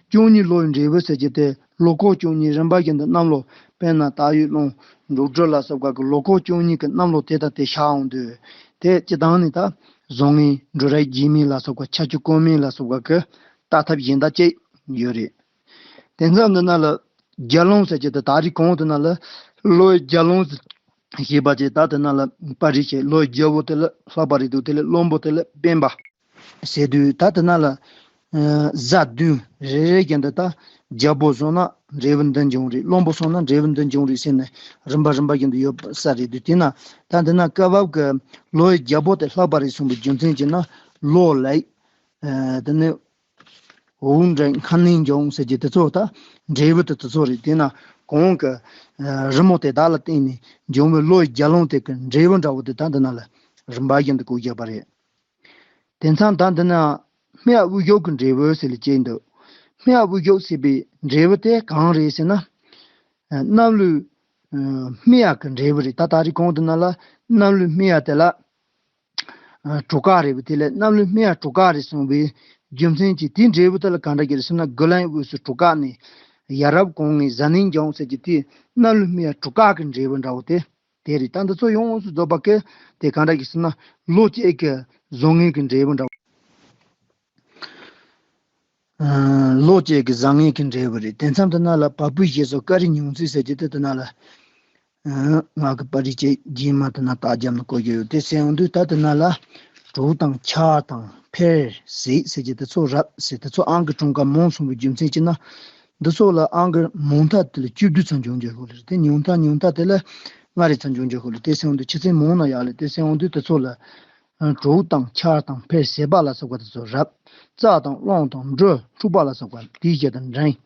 བཅུ་གཉིས་ལོ་ཡི་འབྲས་བུ་ཟེར་གྱི་དེ་ལོ་འཁོར་བཅུ་གཉིས་རིམ་པ་བཞིན་དུ་གནམ་ལོ་དཔེར་ན་སྟག་ཡོས་གླང་འབྲུག་སྦྲུལ་ལ་སོགས་པ་གི་ལོ་འཁོར་བཅུ་གཉིས་ཀྱི་གནམ་ལོ་དེ་དང་དེ་ཤར་འོང་དུས། དེ་སྤྱི་བཏང་ནས་ད་བཟང་ངན་འབྲུ་རིགས་རྒྱས་མིན་ལ་སོགས་པ་ཆར་ཆུ་དཀོན་མིན་ལ་སོགས་པ་གི་ལྟ་ཐབས་གཞན་དག་ཅིག་ཡོད་རེད། དེ་མཚམས་འདི་ན་ལ་རྒྱལ་ལོང་ཟེར་གྱི་དེ་ད་རེས་གོང་དུ་ན་ལ་ལོའི་རྒྱལ་ལོང་ཞེས་པ་ཅིག་ད་དེ་ན་ལ་པར་རིས་བྱས། ལོའི་རྒྱལ་པོ་དེ་ལ་ལྷག་པ་རེད་འདུག་དེ་ལས་བློན་པོ་དེ་ལ་སྤེན་པ་ཟེར་དུས། ད་དེ་ན་ལ་ཨ་གཟའ་བདུན་རེ་རེ་བཞིན་དུ་ད་རྒྱལ་པོ་སོང་ན་འབྲས་བུ་འདི་འབྱུང་རེད། བློན་པོ་སོང་ན་འབྲས་བུ་འདི་འབྱུང་རེད་ཟེར་ནས་རིམ་པ་རིམ་པ་བཞིན་དུ་ཡོད་ས་རེད་འདུག་དེ་ན་ད་འདི་ན་སྐབས་བབ་ཀྱི་ལོའི་རྒྱལ་པོ་དེ་ལྷག་པ་རེད་གསུངས་པའི་རྒྱུ་མཚན་གྱིས་ན་ལོ་ལེགས། ཨ་དེ་ནས་འོ་འདྲ་མཁའ་ནས་འབྱུང་ཟེར་གྱི་དེ་ཚོ་ད་འབྲས་བུ་དེ་དེ་ཚོ་རེད། དེ་ན་གོང་གི་ཨ་རི་མོ་དེ་དག་ལ་བརྟེན་ནས་འབྱུང་བའི་ལོའི་རྒྱལ་ལོང་དེ་གི་འབྲས་བུ་འདྲ་བོ་དེ་ད་འདི་ན་ལ་རིམ་པ་བཞིན་དུ་བཀོད་བཞག་པ་རེད། དེ་མཚམས་ད་འདི་ན་སྨད་དབུས་གཞུག་གི་འབྲས་བུ་ཟེར་ལ་བྱས་འདུག་སྨད་དབུས་གཞུག་ཟེར་བའི་འབྲས་བུ་དེ་གང་རེད་ཟེར་ན། ཨ་གནམ་ལོའི་ཨ་སྨད་ཡག་གི་འབྲས་བུ་རེད། ད་ད་རེས་གོང་དུ་ན་ལ་གནམ་ལོའི་སྨད་ཡག་དེ་ལ། ཨ་གྲུ་ཁ་རེད་པ། དེ་ལས་གནམ་ལོའི་སྨད་ཡག་གྲུ་ཁ་རེད་གསུངས་པའི་རྒྱུ་མཚན་གྱིས་དེའི་འབྲས་བུ་དེ་ལ་གང་འདྲ་གི་རེད་ཟེར་ན། དགུ་ལན་དབུས་སུ་གྲུ་ཁ་ནས། ཡ་རབས་གོང་ངས་གཟའ་ནིང་འབྱུང་ཟེར་གྱི་དེ་གནམ་ལོའི་སྨད་ཡག་གྲུ་ཁ་གི་འབྲས་བུ་འདྲ་བོ་དེ་དེ་རེད། ད་འདི་ཚོ་ཡོངས་སུ་རྫོགས་པ་གི་དེ་གང་འདྲ་གི་ཟེར་ན་ལོ་གཅིག་གི་བཟང་ངན་གྱི་འབྲས་བུ་འདྲ་བོ། ལོ་བཅས་ཀྱི་བཟང་ངན་གྱི་འབྲས་བུ་རེད། དེ་མཚམས་དེ་ན་ལ་བ་སྤུའི་ཞེས་སོགས་ཀ་རི་ཉུང་ཚིག་ཟེར་གྱི་དེ་དེ་ན་ལ། ང་གི་པར་རིས་བཅས་རྗེས་མ་དེ་ན་རྟགས་རྒྱབ་ནས་བཀོད་རྒྱུ་ཡོད། དེ་ཟེར་ཡོང་དུས་ད་དེ་ན་ལ་དྲུག་དང་ཆར་དང་འཕེལ་ཟེར་ཟེར་གྱི་དེ་ཚོ་རབ་ཟེར་དེ་ཚོ་ཨང་ཀི་གྲངས་ཀ་མང་སོང་བའི་རྒྱུ་མཚན་གྱིས་ན། འདི་ཚོ་ལ་ཨང་ཀི་མང་མཐའ་དེ་ལ་བཅུ་བདུན་ཙམ་འབྱུང་རྒྱུ་ཡོད་ལ། དེ་ཉུང་མཐའ་ཉུང་མཐའ་དེ་ལ་ལྔ་རེ་ཙམ་འབྱུང་རྒྱུ་ཡོད་ལ། དེ་ཟེར་ཡོང་དུས་ཆུ་ཚན་མང་ན་ཡག་ལ། དེ་ཟེར་ཡོང་དུས་དེ་ཚོ་ལ། དྲུག་དང་ཆར་དང་འཕེལ་ཟད་པ་ལ་སོགས་པ་དེ་ཚོ་རབ། རྩྭ་དང་རླུང་དང་འབྲུ་འཁྲུགས་པ་ལ་སོགས་པ་དེའི་རྒྱུ་དང་འབྲིང་།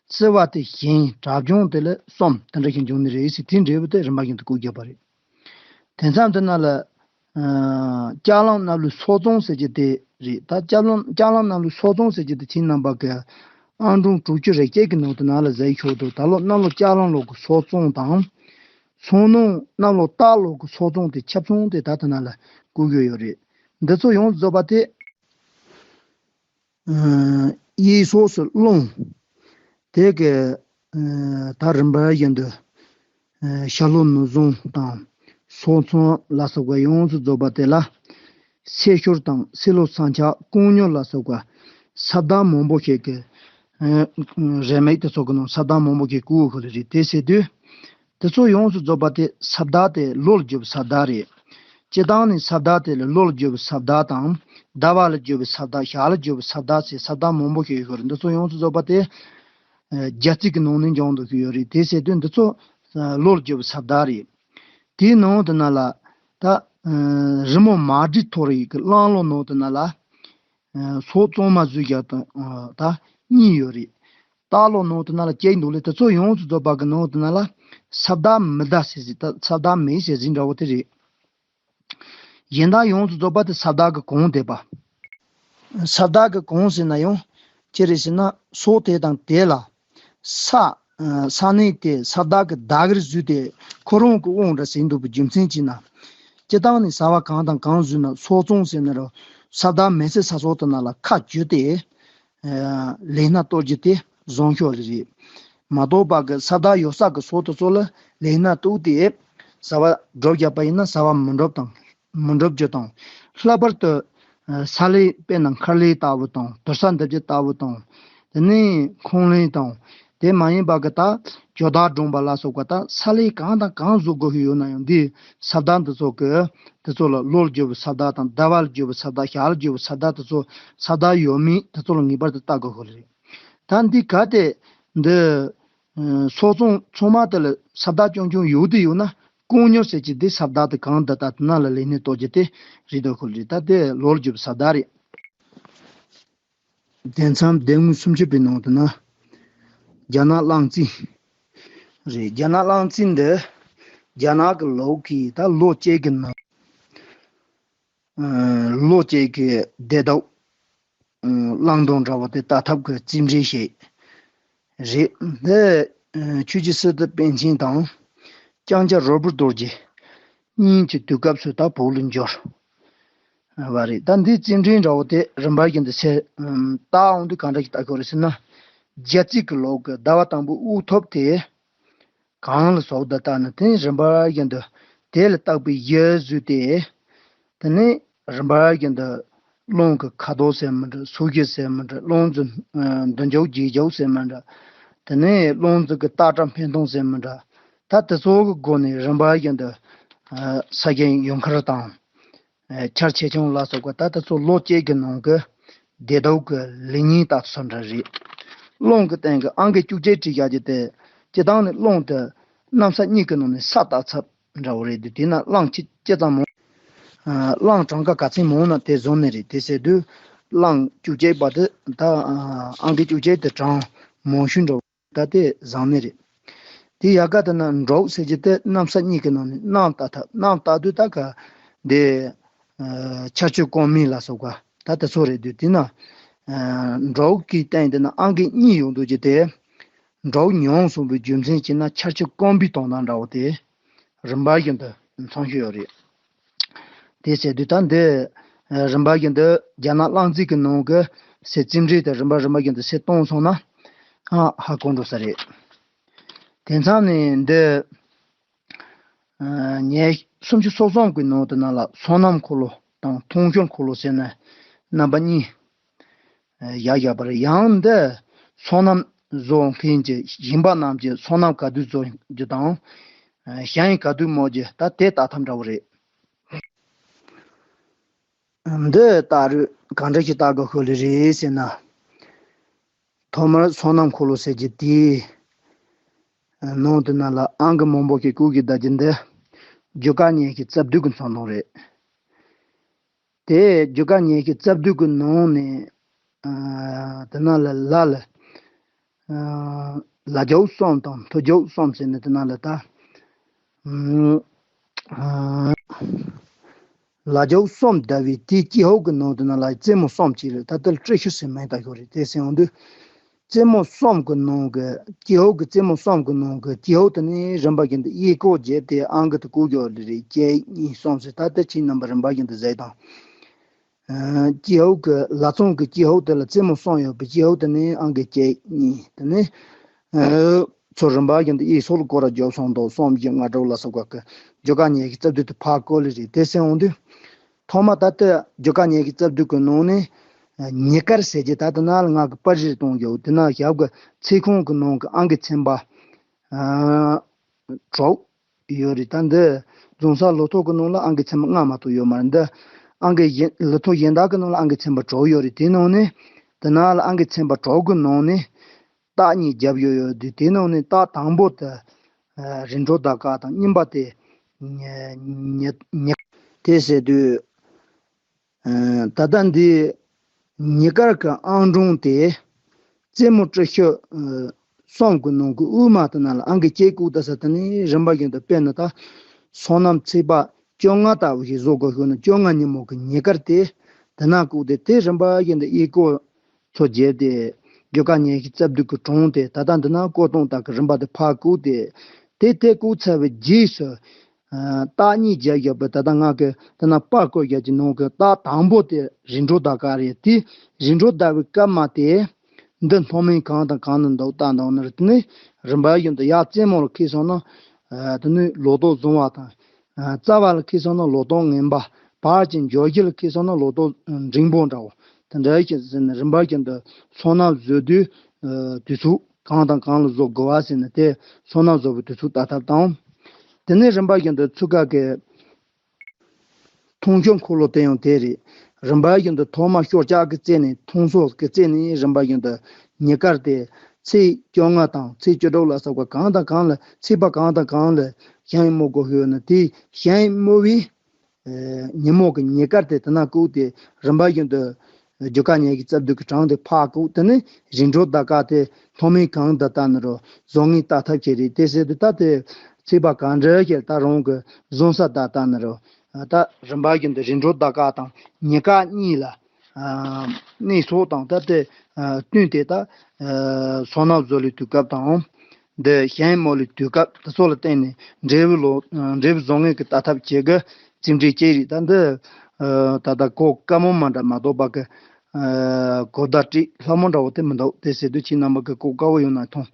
བརྩི་བ་དེ་གཞན། དྲག་འབྱུང་དེ་ལ་གསུམ། དེ་འདྲ་ཞིག་འབྱུང་ནི་རེད་ཟེར། དེ་འབྲས་བུ་དེ་རིམ་པ་བཞིན་དུ་བཀོད་རྒྱབ་པ་རེད། དེ་མཚམས་དེ་ན་ལ། ལྕགས་ལམ་གནམ་ལོའི་སོ་བཙོང་ཟེར་གྱི་དེ་རེད། ད་ལྕགས་ལམ་ལྕགས་ལམ་གནམ་ལོའི་སོ་བཙོང་ཟེར་གྱི་དེ་ཁྱེད་རྣམ་པ་གི་ཨང་གྲངས་དྲུག་ཅུ་རེ་བརྒྱད་ཀྱི་ནང་དུ་ན་ལ་ཟེར་ཆོག་འདུག་ད་ལོ་གནམ་ལོ་ལྕགས་ལམ་ལོ་གི་སོ་བཙོང་དང་། སོ་ནམ་གནམ་ལོ་སྟག་ལོ་གི་སོ་བཙོང་དེ་ཆ་ཚང་དེ་ད་དེ་ན་ལ་བཀོད་ཡོད་ཡོད་རེད། འདི་ཚོ་ཡོངས་སུ་རྫོགས་པ་དེ། གཡས་ཕྱོགས་སུ་རླུང་། དེ་གི་ད་རིམ་པ་བཞིན་དུ་ཤར་ལྷོ་ནུབ་བྱང་དང་སོ་བཙོང་ལ་སོགས་པ་ཡོངས་སུ་རྫོགས་པ་དེ་ལ། སེར་ཤུལ་དང་སེར་ལོ་སྲང་ཆག་ཀོང་ཉོར་ལ་སོགས་པ་ས་བདག་མང་པོ་ཞིག་གི་རེ་མིག་དེ་ཚོ་གི་ནང་ས་བདག་མང་པོ་ཞིག་བཀོད་ཡོད་རེད། དེ་ཟེར་དུས། དེ་ཚོ་ཡོངས་སུ་རྫོགས་པ་དེ་ས་བདག་དེ་ལོ་ལ་བརྗོད་པའི་ས་བདག་རེད། སྤྱིར་བཏང་ནི་ས་བདག་དེ་ལ་ལོ་ལ་བརྗོད་པའི་ས་བདག་དང་། ཟླ་བ་ལ་བརྗོད་པའི་ས་བདག་ཞག་ལ་བརྗོད་པའི་ས་བདག་ཟེར་ས་བདག་མང་པོ་ཞིག་ཡོད་རེད། འདི་ཚོ་ཡོངས་སུ་རྫོགས་པ་དེ་བརྒྱ་རྩིས་ཀྱི་ནང་ནས་འབྱུང་འདུག་ཡོད་རེད། དེ་ཟེར་དུས་འདི་ཚོ་ལོ་ལ་བརྗོད་པའི་ས་བདག་རེད། དེའི་ནང་དུ་ན་ལ་ད་རི་མོ་མ་བྲིས་ཐོ་རེ་ཡི་གི་གླང་ལོ་ནང་དུ་ན་ལ། སོ་བཙོང་མ་བཟོས་རྒྱག་དང་ད་གཉིས་ཡོད་རེད། སྟག་ལོ་ནང་དུ་ན་ལ་སྐྱེས་འདུག་ལས། དེ་ཚོ་ཡོངས་སུ་རྫོགས་པ་གི་ནང་དུ་ན་ལ་ས་བདག་མི་བདག་ཟེར་ཟིན་ད་ས་བདག་མེད་ཟེར་ཟིན་འདྲ་བོ་དེ་རེད། གཞན་དག་ཡོངས་སུ་རྫོགས་པ་དེ་ས་བདག་གི་གོང་དེ་པ། ས་བདག་གི་གོང་ཟེར་ན་ཡང་ཅི་རེད་ཟེར་ན་སོ་དེ་དང་དེ་ལ་ས་ས་གནས་དེ་ས་བདག་གི་བདག་གིར་བཟོས་ཏེ་ཁོ་རང་གི་དབང་འདྲ་ཟིན་འདུག་པའི་རྒྱུ་མཚན་གྱིས་ན། སྤྱིར་བཏང་ནི་ས་བ་གང་དང་གང་བཟོས་ན་སོ་བཙོང་ཟེར་ན་རོ། ས་བདག་མེད་སའི་ས་ཕྱོགས་དེ་ན་ལ་ཁ་བསྒྱུར་ཏེ། ལས་སྣ་གཏོད་རྒྱུ་དེ་བཟང་ཤོས་རེད། མ་གཏོགས་པ་གི་ས་བདག་ཡོད་ས་གི་ཕྱོགས་དེ་ཚོ་ལ་ལས་སྣ་གཏོད་དེ་ས་བ་སྒྲུབ་བརྒྱབ་པ་ཡིན་ན་ས་བ་མི་འགྲུབ་དང་མི་འགྲུབ་རྒྱུ་དང་། ལྷག་པར་དུ་ས་ལེ་དཔེར་ན་མཁར་ལེ་ལྟ་བུ་དང་དུར་ས་འདེབས་རྒྱུ་ལྟ་བུ་དང་། དེ་ནས་ཁུང་ལེ་དང་དེ་མ་ཡིན་པ་གི་ད་ཇོ་བདག་སྒྲོམ་པ་ལ་སོགས་པ་ད་ས་ལེ་གང་དང་གང་བཟོ་དགོས་ཀྱི་ཡོད་ན་ཡང་འདི་ས་བདག་འདི་ཚོ་གི་དེ་ཚོ་ལ་ལོ་ལ་བརྗོད་པའི་ས་བདག་དང་ཟླ་བ་ལ་བརྗོད་པའི་ས་བདག་ཞག་ལ་བརྗོད་པའི་ས་བདག་དེ་ཚོ་ས་བདག་ཡོད་མེད་དེ་ཚོ་ལ་ངེས་པར་དུ་ལྟ་དགོས་ཀྱི་རེད། ད་འདི་ག་དེ་འདི་སོ་བཙོང་ཚང་མ་དེ་ལ་ས་བདག་རྐྱང་རྐྱང་ཡོད་དུ་ཡོད་ན་ཀོང་ཉོར་ཟེར་གྱི་འདི་ས་བདག་དེ་གང་འདི་ད་དེ་ན་ལ་ལས་སྣེ་གཏོད་རྒྱུ་དེ་རེད་འདུག་ཁུལ་རེད། ད་དེ་ལོ་ལ་བརྗོད་པའི་ས་བདག་རེད། དེ་མཚམས་སྡེ་དངོས་སུམ་ཅུ་པའི་ནང་དུ་ན་རྒྱ་ནག་གླང་རྩིས་རེད། རྒྱ་ནག་གླང་རྩིས་འདི་རྒྱ་ནག་གི་ལོ་གི་ད་ལོ་བཅས་ཀྱི་ནང་ལོ་བཅས་ཀྱི་བདེ་སྡུག་བླང་དོར་འདྲ་བོ་དེ་ལྟ་ཐབས་ཀྱི་རྩིས་འབྲས་ཤིག་རེད། འདི་ཆོས་རྗེ་སི་ཏུ་པཎ་ཆེན་དང་ལྕང་སྐྱ་རོལ་པོ་རྡོ་རྗེ་གཉིས་ཀྱི་དུས་སྐབས་སུ་ད་བོད་ལ་འབྱོར་བ་རེད། ད་འདིའི་རྩིས་འབྲས་འདྲ་བོ་དེ་རིམ་པ་བཞིན་དུ་ཟེར་ལྟ་འོང་དུས་གང་འདྲ་ཞིག་ལྟ་དགོས་རེད་ཟེར་ན། རྒྱ་རྩིས་ཀྱི་ལོ་གི་ཟླ་བ་དང་པོའི་དབུགས་ཐོབ་དེ། གང་ལ་སོགས་དང་བརྟགས་ནས་དེ་རིམ་པ་བཞིན་དུ་དེ་ལ་བརྟག་པའི་གཞི་བཟོས་ཏེ། དེ་ནས་རིམ་པ་བཞིན་དུ་རླུང་གི་ཁ་དོག་ཟེར་མི་འདྲ། སོ་བཞི་ཟེར་མི་འདྲ། རླུང་འཛིན་མདུན་ཅོག་རྗེས་ཅོག་ཟེར་མི་འདྲ། དེ་ནས་རླུང་འཛིན་གྱི་སྟག་སྒྲ་འཕེན་སྟངས་ཟེར་མི་འདྲ། ད་དེ་ཚོ་གི་སྒོ་ནས་རིམ་པ་བཞིན་དུ་ས་གཞན་ཡུལ་མཁར་དང་། ཆར་ཆེ་ཆུང་ལ་སོགས་པ་ད་ལྟ་ཚོ་ལོ་གཅིག་གི་ནང་གི་བདེ་སྡུག་གི་ལེགས་ཉེས་ལྟ་ཚུལ་འདྲ་རེད། རླུང་གི་སྟེང་གི་ཨང་ཀི་བཅུ་གཅིག་བྲིས་བཞག་རྒྱུ་དེ་སྤྱིར་བཏང་ནི་རླུང་དེ་གནམ་ས་གཉིས་ཀྱི་ནང་ནས་ས་ལྟ་ཚུལ་འདྲ་བོ་རེད་དེ། དེས་ན་རླངས་ཅི་ཅི་ཙམ་མང་། རླངས་གྲངས་ཀ་ག་ཚད་མང་ན་དེ་བཟང་ནི་རེད། དེ་ཟེར་དུས་རླངས་བཅུ་གཅིག་པ་དེ་ད་ཨང་ཀི་བཅུ་གཅིག་དེ་གྲངས་མང་ཤོས་འདྲ་བོ། ད་དེ་བཟང་ནི་རེད། དེ་ཡག་ག་དེ་ན་འབྲོག་ཟེར་གྱི་དེ་གནམ་ས་གཉིས་ཀྱི་ནང་ནས་གནམ་ལྟ་ཐབས། གནམ་ལྟ་དུས་ད་ག་དེ་ཆར་ཆུ་སྐོམ་མེད་ལ་སོགས་པ་ད་དེ་ཚོ་རེད་དུས། དེ་ན་འབྲོག་གི་སྟེང་དེ་ན་ཨང་ཀི་གཉིས་ཡོང་དུས་ཀྱི་དེ་འབྲོག་ཉུང་སོང་བའི་རྒྱུ་མཚན་གྱིས་ན་ཆར་ཆུ་སྐོམ་པའི་དོན་དག་འདྲ་བོ་དེ། རིམ་པ་བཞིན་དུ་མཚོན་གྱི་ཡོད་རེད། དེ་ཟེར་དུས་ད་འདི་རིམ་པ་བཞིན་དུ་རྒྱ་ནག་གླང་རྩིས་ཀྱི་ནང་གི་ཟེར་རྩིས་འབྲས་དེ་རིམ་པ་རིམ་པ་བཞིན་དུ་ཟེར་གཏོང་སོང་ན་ཧ་ཧ་གོ་འགྲོ་ས་རེད། དེ་མཚམས་ནས་འདི་ཉེར་སུམ་ཅུ་སོ་གསུམ་གྱི་ནང་དུ་ན་ལ་སོ་ནམ་འཁོར་ལོ་དང་ཐོང་གཤོལ་འཁོར་ལོ་ཟེར་ནས་རྣམ་པ་གཉིས། བཞག་བཞག་པ་རེད། ཡང་འདི་སོ་ནམ་བཟོ་མཁན་གྱི་ཞིང་པ་རྣམས་ཀྱིས་སོ་ནམ་ག་དུས་བཟོ་རྒྱུ་དང་། ཞིང་ག་དུས་རྨོ་རྒྱུ་ད་དེ་ལྟ་ཐབས་འདྲ་བོ་རེད། འདི་ལྟ་རུ་གང་འདྲ་ཞིག་ལྟ་དགོས་ཤོག་ལེ་རེད་ཟེར་ན། ཐོག་མར་སོ་ནམ་འཁོར་ལོ་ཟེར་གྱི་དེའི་ནང་དུ་ན་ལ་ཨང་ཀི་མང་པོ་ཞིག་བཀོད་ཀྱི་བསྡད་རྒྱུ་འདི་རྒྱུ་སྐར་ཉི་ཤུ་རྩ་བདུན་གྱི་ཚོགས་འདུ་རེད། དེ་རྒྱུ་སྐར་ཉི་ཤུ་རྩ་བདུན་གྱི་ནང་ནས་དེ་ན་ལ་ལ་ལ་ལ་རྒྱབ་གསུམ་དང་མཐོ་རྒྱབ་གསུམ་ཟེར་ནས་དེ་ན་ལ་ད། ལ་རྒྱབ་གསུམ་བསྡད་པའི་དེའི་སྐྱེ་བོ་གི་ནང་དུ་ན་ལ་རྩེ་མོ་གསུམ་ཅིག་རེད། ད་ལྟ་ལ་ཏྲི་ཤུ་ཟེར་མིང་བཏགས་ཡོད་རེད། དེ་ཟེར་འོང་དུས་རྩེ་མོ་གསུམ་གི་ནང་གི་སྐྱེ་བོ་གི་རྩེ་མོ་གསུམ་གི་ནང་གི་སྐྱེ་བོ་དེ་ནི་རིམ་པ་བཞིན་དུ་དབྱེ་སྐོར་བརྒྱབ་སྟེ་ཨང་ཀི་དེ་བཀོད་ཡོད་རེད། གཅིག་གཉིས་གསུམ་ཟེར། ད་ལྟ་ཁྱེད་རྣམ་པ་རིམ་པ་བཞིན་དུ་གཟིགས་དང་། སྐྱེ་བོ་གི་ལ་ཚོང་གི་སྐྱེ་བོ་དེ་ལ་རྩེ་མོ་གསུམ་ཡོད་པའི་སྐྱེ་བོ་དེ་ནི་ཨང་ཀི་གཅིག་གཉིས་དེ་ནི། ཚུར་རིམ་པ་བཞིན་དུ་དབྱེ་སོགས་ལ་སྐོར་ར་བརྒྱབ་སོང་དོ་གསུམ་བཞི་ལྔ་དྲུག་ལ་སོགས་པ་གི་རྒྱུ་སྐར་ཉི་ཤུ་རྩ་བདུན་དེ་ཕར་བཀོད་ལེ་རེད། དེ་ཟེར་འོང་དུས། ཐོག་མ་ད་ལྟ་རྒྱུ་སྐར་ཉི་ཤུ་རྩ་བདུན་གི་ནང་ནས་ཉེ་སྐར་ཟེར་གྱི་ད་ལྟ་ན་ལ་ང་གི་པར་རིས་གཏོང་རྒྱུ་དེ་ན་ཞབས་གི་ཚེས་ཁོངས་གི་ནང་གི་ཨང་ཀི་ཚན་པ་དྲུག་ཡོད་རེད། ད་འདི་རྫོང་སར་ལོ་ཐོ་གི་ནང་ལ་ཨང་ཀི་ཚན་པ་ལྔ་མ་གཏོགས་ཡོད་མ་རེད། འདི་ཨང་ཀི་གཞན་ལོ་ཐོ་གཞན་དག་གི་ནང་ལ་ཨང་ཀི་ཚན་པ་དྲུག་ཡོད་རེད། དེའི་ནང་ནས་དེ་ན་ལ་ཨང་ཀི་ཚན་པ་དྲུག་གི་ནང་ནས་རྟགས་གཉིས་བརྒྱབ་ཡོད་ཡོད་དུས། དེའི་ནང་ནས་རྟགས་དང་པོ་དེ་རིམ་གྲོ་ཟླ་སྐར་དང་། གཉིས་པ་དེ་ཉེ་ཉེ་དེ་ཟེར་དུས། ད་ལྟ་འདི་ཉེ་སྐར་གྱི་ཨང་གྲངས་དེ་རྩེ་མོ་ཏྲི་ཤུ་གསུམ་གྱི་ནང་གི་དབུས་མ་དེ་ན་ལ་ཨང་ཀི་གཅིག་བཀོད་ད་ས་དེ་ནི་རིམ་པ་བཞིན་དུ་དཔེར་ན་ད་སོ་ནམ་ཚེས་པ་བཅོ་ལྔ་ལྟ་བུ་ཞིག་བཟོ་དགོས་ཤོག་ན་བཅོ་ལྔ་ཉིན་མོ་གི་ཉེ་སྐར་དེ་དེ་ན་བཀོད་དེ་དེ་རིམ་པ་བཞིན་དུ་དབྱེ་སྐོར་ཚོ་བརྒྱབ་སྟེ་རྒྱུ་སྐར་ཉི་ཤུ་རྩ་བདུན་གྱི་གྲངས་དེ་ད་ལྟ་འདི་ན་བཀོད་སྟངས་ལྟར་གྱི་རིམ་པ་དེ་ཕར་བཀོད་དེ་དེ་དེ་བཀོད་ཚར་བའི་རྗེས་སུ། རྟགས་གཉིས་བརྒྱབ་བཞག་པ་ད་ལྟ་ང་གི་ད་ན་པར་བཀོད་བཞག་གི་ནང་གི་རྟགས་དང་པོ་དེ་རིམ་གྲོ་ཟླ་སྐར་རེད། དེ་རིམ་གྲོ་ཟླ་བའི་སྐར་མ་དེ་འདི་མཐོ་དམན་གང་དང་གང་ནས་འདུག་ལྟ་འདུག་ན་རེད། དེ་ནས་རིམ་པ་བཞིན་དུ་ཡར་རྩེ་མོ་ལ་འཁེལ་སོང་ན་དེ་ནས་ལོ་ཏོག་བཟང་བ་དང་། རྩ་བ་ལ་འཁེལ་སོང་ན་ལོ་ཏོག་ངན་པ། བར་གྱི་མཇུག་གཞི་ལ་འཁེལ་སོང་ན་ལོ་ཏོག་འབྲིང་པོ་འདྲ་བོ་དེ་འདྲ་ཞིག་ཟེར་ནས་རིམ་པ་བཞིན་དུ་སོ་ནམ་བཟོ་དུས་དུས་ཚོད་གང་དང་གང་ལ་བཟོ་དགོས་པ་ཟེར་ནས་དེ་སོ་ནམ་བཟོ་བའི་དུས་ཚོད་ལྟ་ཐབས་དང་། དེ་ནས་རིམ་པ་བཞིན་དུ་ཚུགས་ཀ་གི་ཐོང་ཤོ་འཁོར་ལོ་དེ་ཡང་དེ་རེད། རིམ་པ་བཞིན་དུ་ཐོག་མ་ཤོ་ལྕགས་ཀྱི་རྩེ་ནས་ཐོང་ཤོ་གི་རྩེ་ནས་རིམ་པ་བཞིན་དུ་ཉེ་སྐར་དེ་ཚེས་བཅོ་ལྔ་དང་ཚེས་བཅུ་དྲུག་ལ་སོགས་པ་གང་དང་གང་ལ་ཚེས་པ་གང་དང་གང་ལ་ཞིང་རྨོ་དགོས་ཤོག་ན་དེ་ཞིང་རྨོ་བའི་ཉིན་མོ་གི་ཉེ་སྐར་དེ་དེ་ན་བཀོད་དེ་རིམ་པ་བཞིན་དུ་རྒྱུ་སྐར་ཉི་ཤུ་རྩ་བདུན་གྱི་གྲངས་དེ་ཕར་བཀོད། དེ་ནས་རིམ་གྲོ་ཟླ་སྐར་དེ་མཐོ་དམན་གང་དུ་ལྟ་ན་རུང་བཟང་ངན་ལྟ་ཐབས་ཤིག་རེད། དེ་ཟེར་དུས་ད་དེ་ཚེས་པ་གང་འདྲ་ཞིག་ད་རང་གི་བཟང་ས་ད་ལྟ་ན་རུང་ད་རིམ་པ་བཞིན་དུ་རིམ་གྲོ་ཟླ་སྐར་དང་ཉེ་སྐར་གཉིས་ལ་གནས་སོགས་དང་ད་དེ་བསྟུན་ཏེ་ད་སོ་ནམ་བཟོ་ལས་དུས་སྐབས་དང་། འདི་ཞིང་རྨོ་ལས་དུས་སྐབས་དེ་ཚོ་ལ་བརྟེན་ནས་འབྲས་བུ་ལོ་འབྲས་བུ་བཟང་ངན་གྱི་ལྟ་ཐབས་བྱེད་དགོས་རྩིས་འབྲས་ཅིག་རེད། ད་འདི་ད་ལྟ་གོ་དཀའ་མོ་མ་འདྲ་མ་གཏོགས་པ་གི་གོ་བརྡ་སྤྲད་སླ་མོ་འདྲ་བོ་དེ་མི་འདུག་དེ་ཟེར་དུས་ཁྱེད་རྣམ་པ་གི་གོ་དཀའ་བོ་ཡོང་ན་མཐོང་།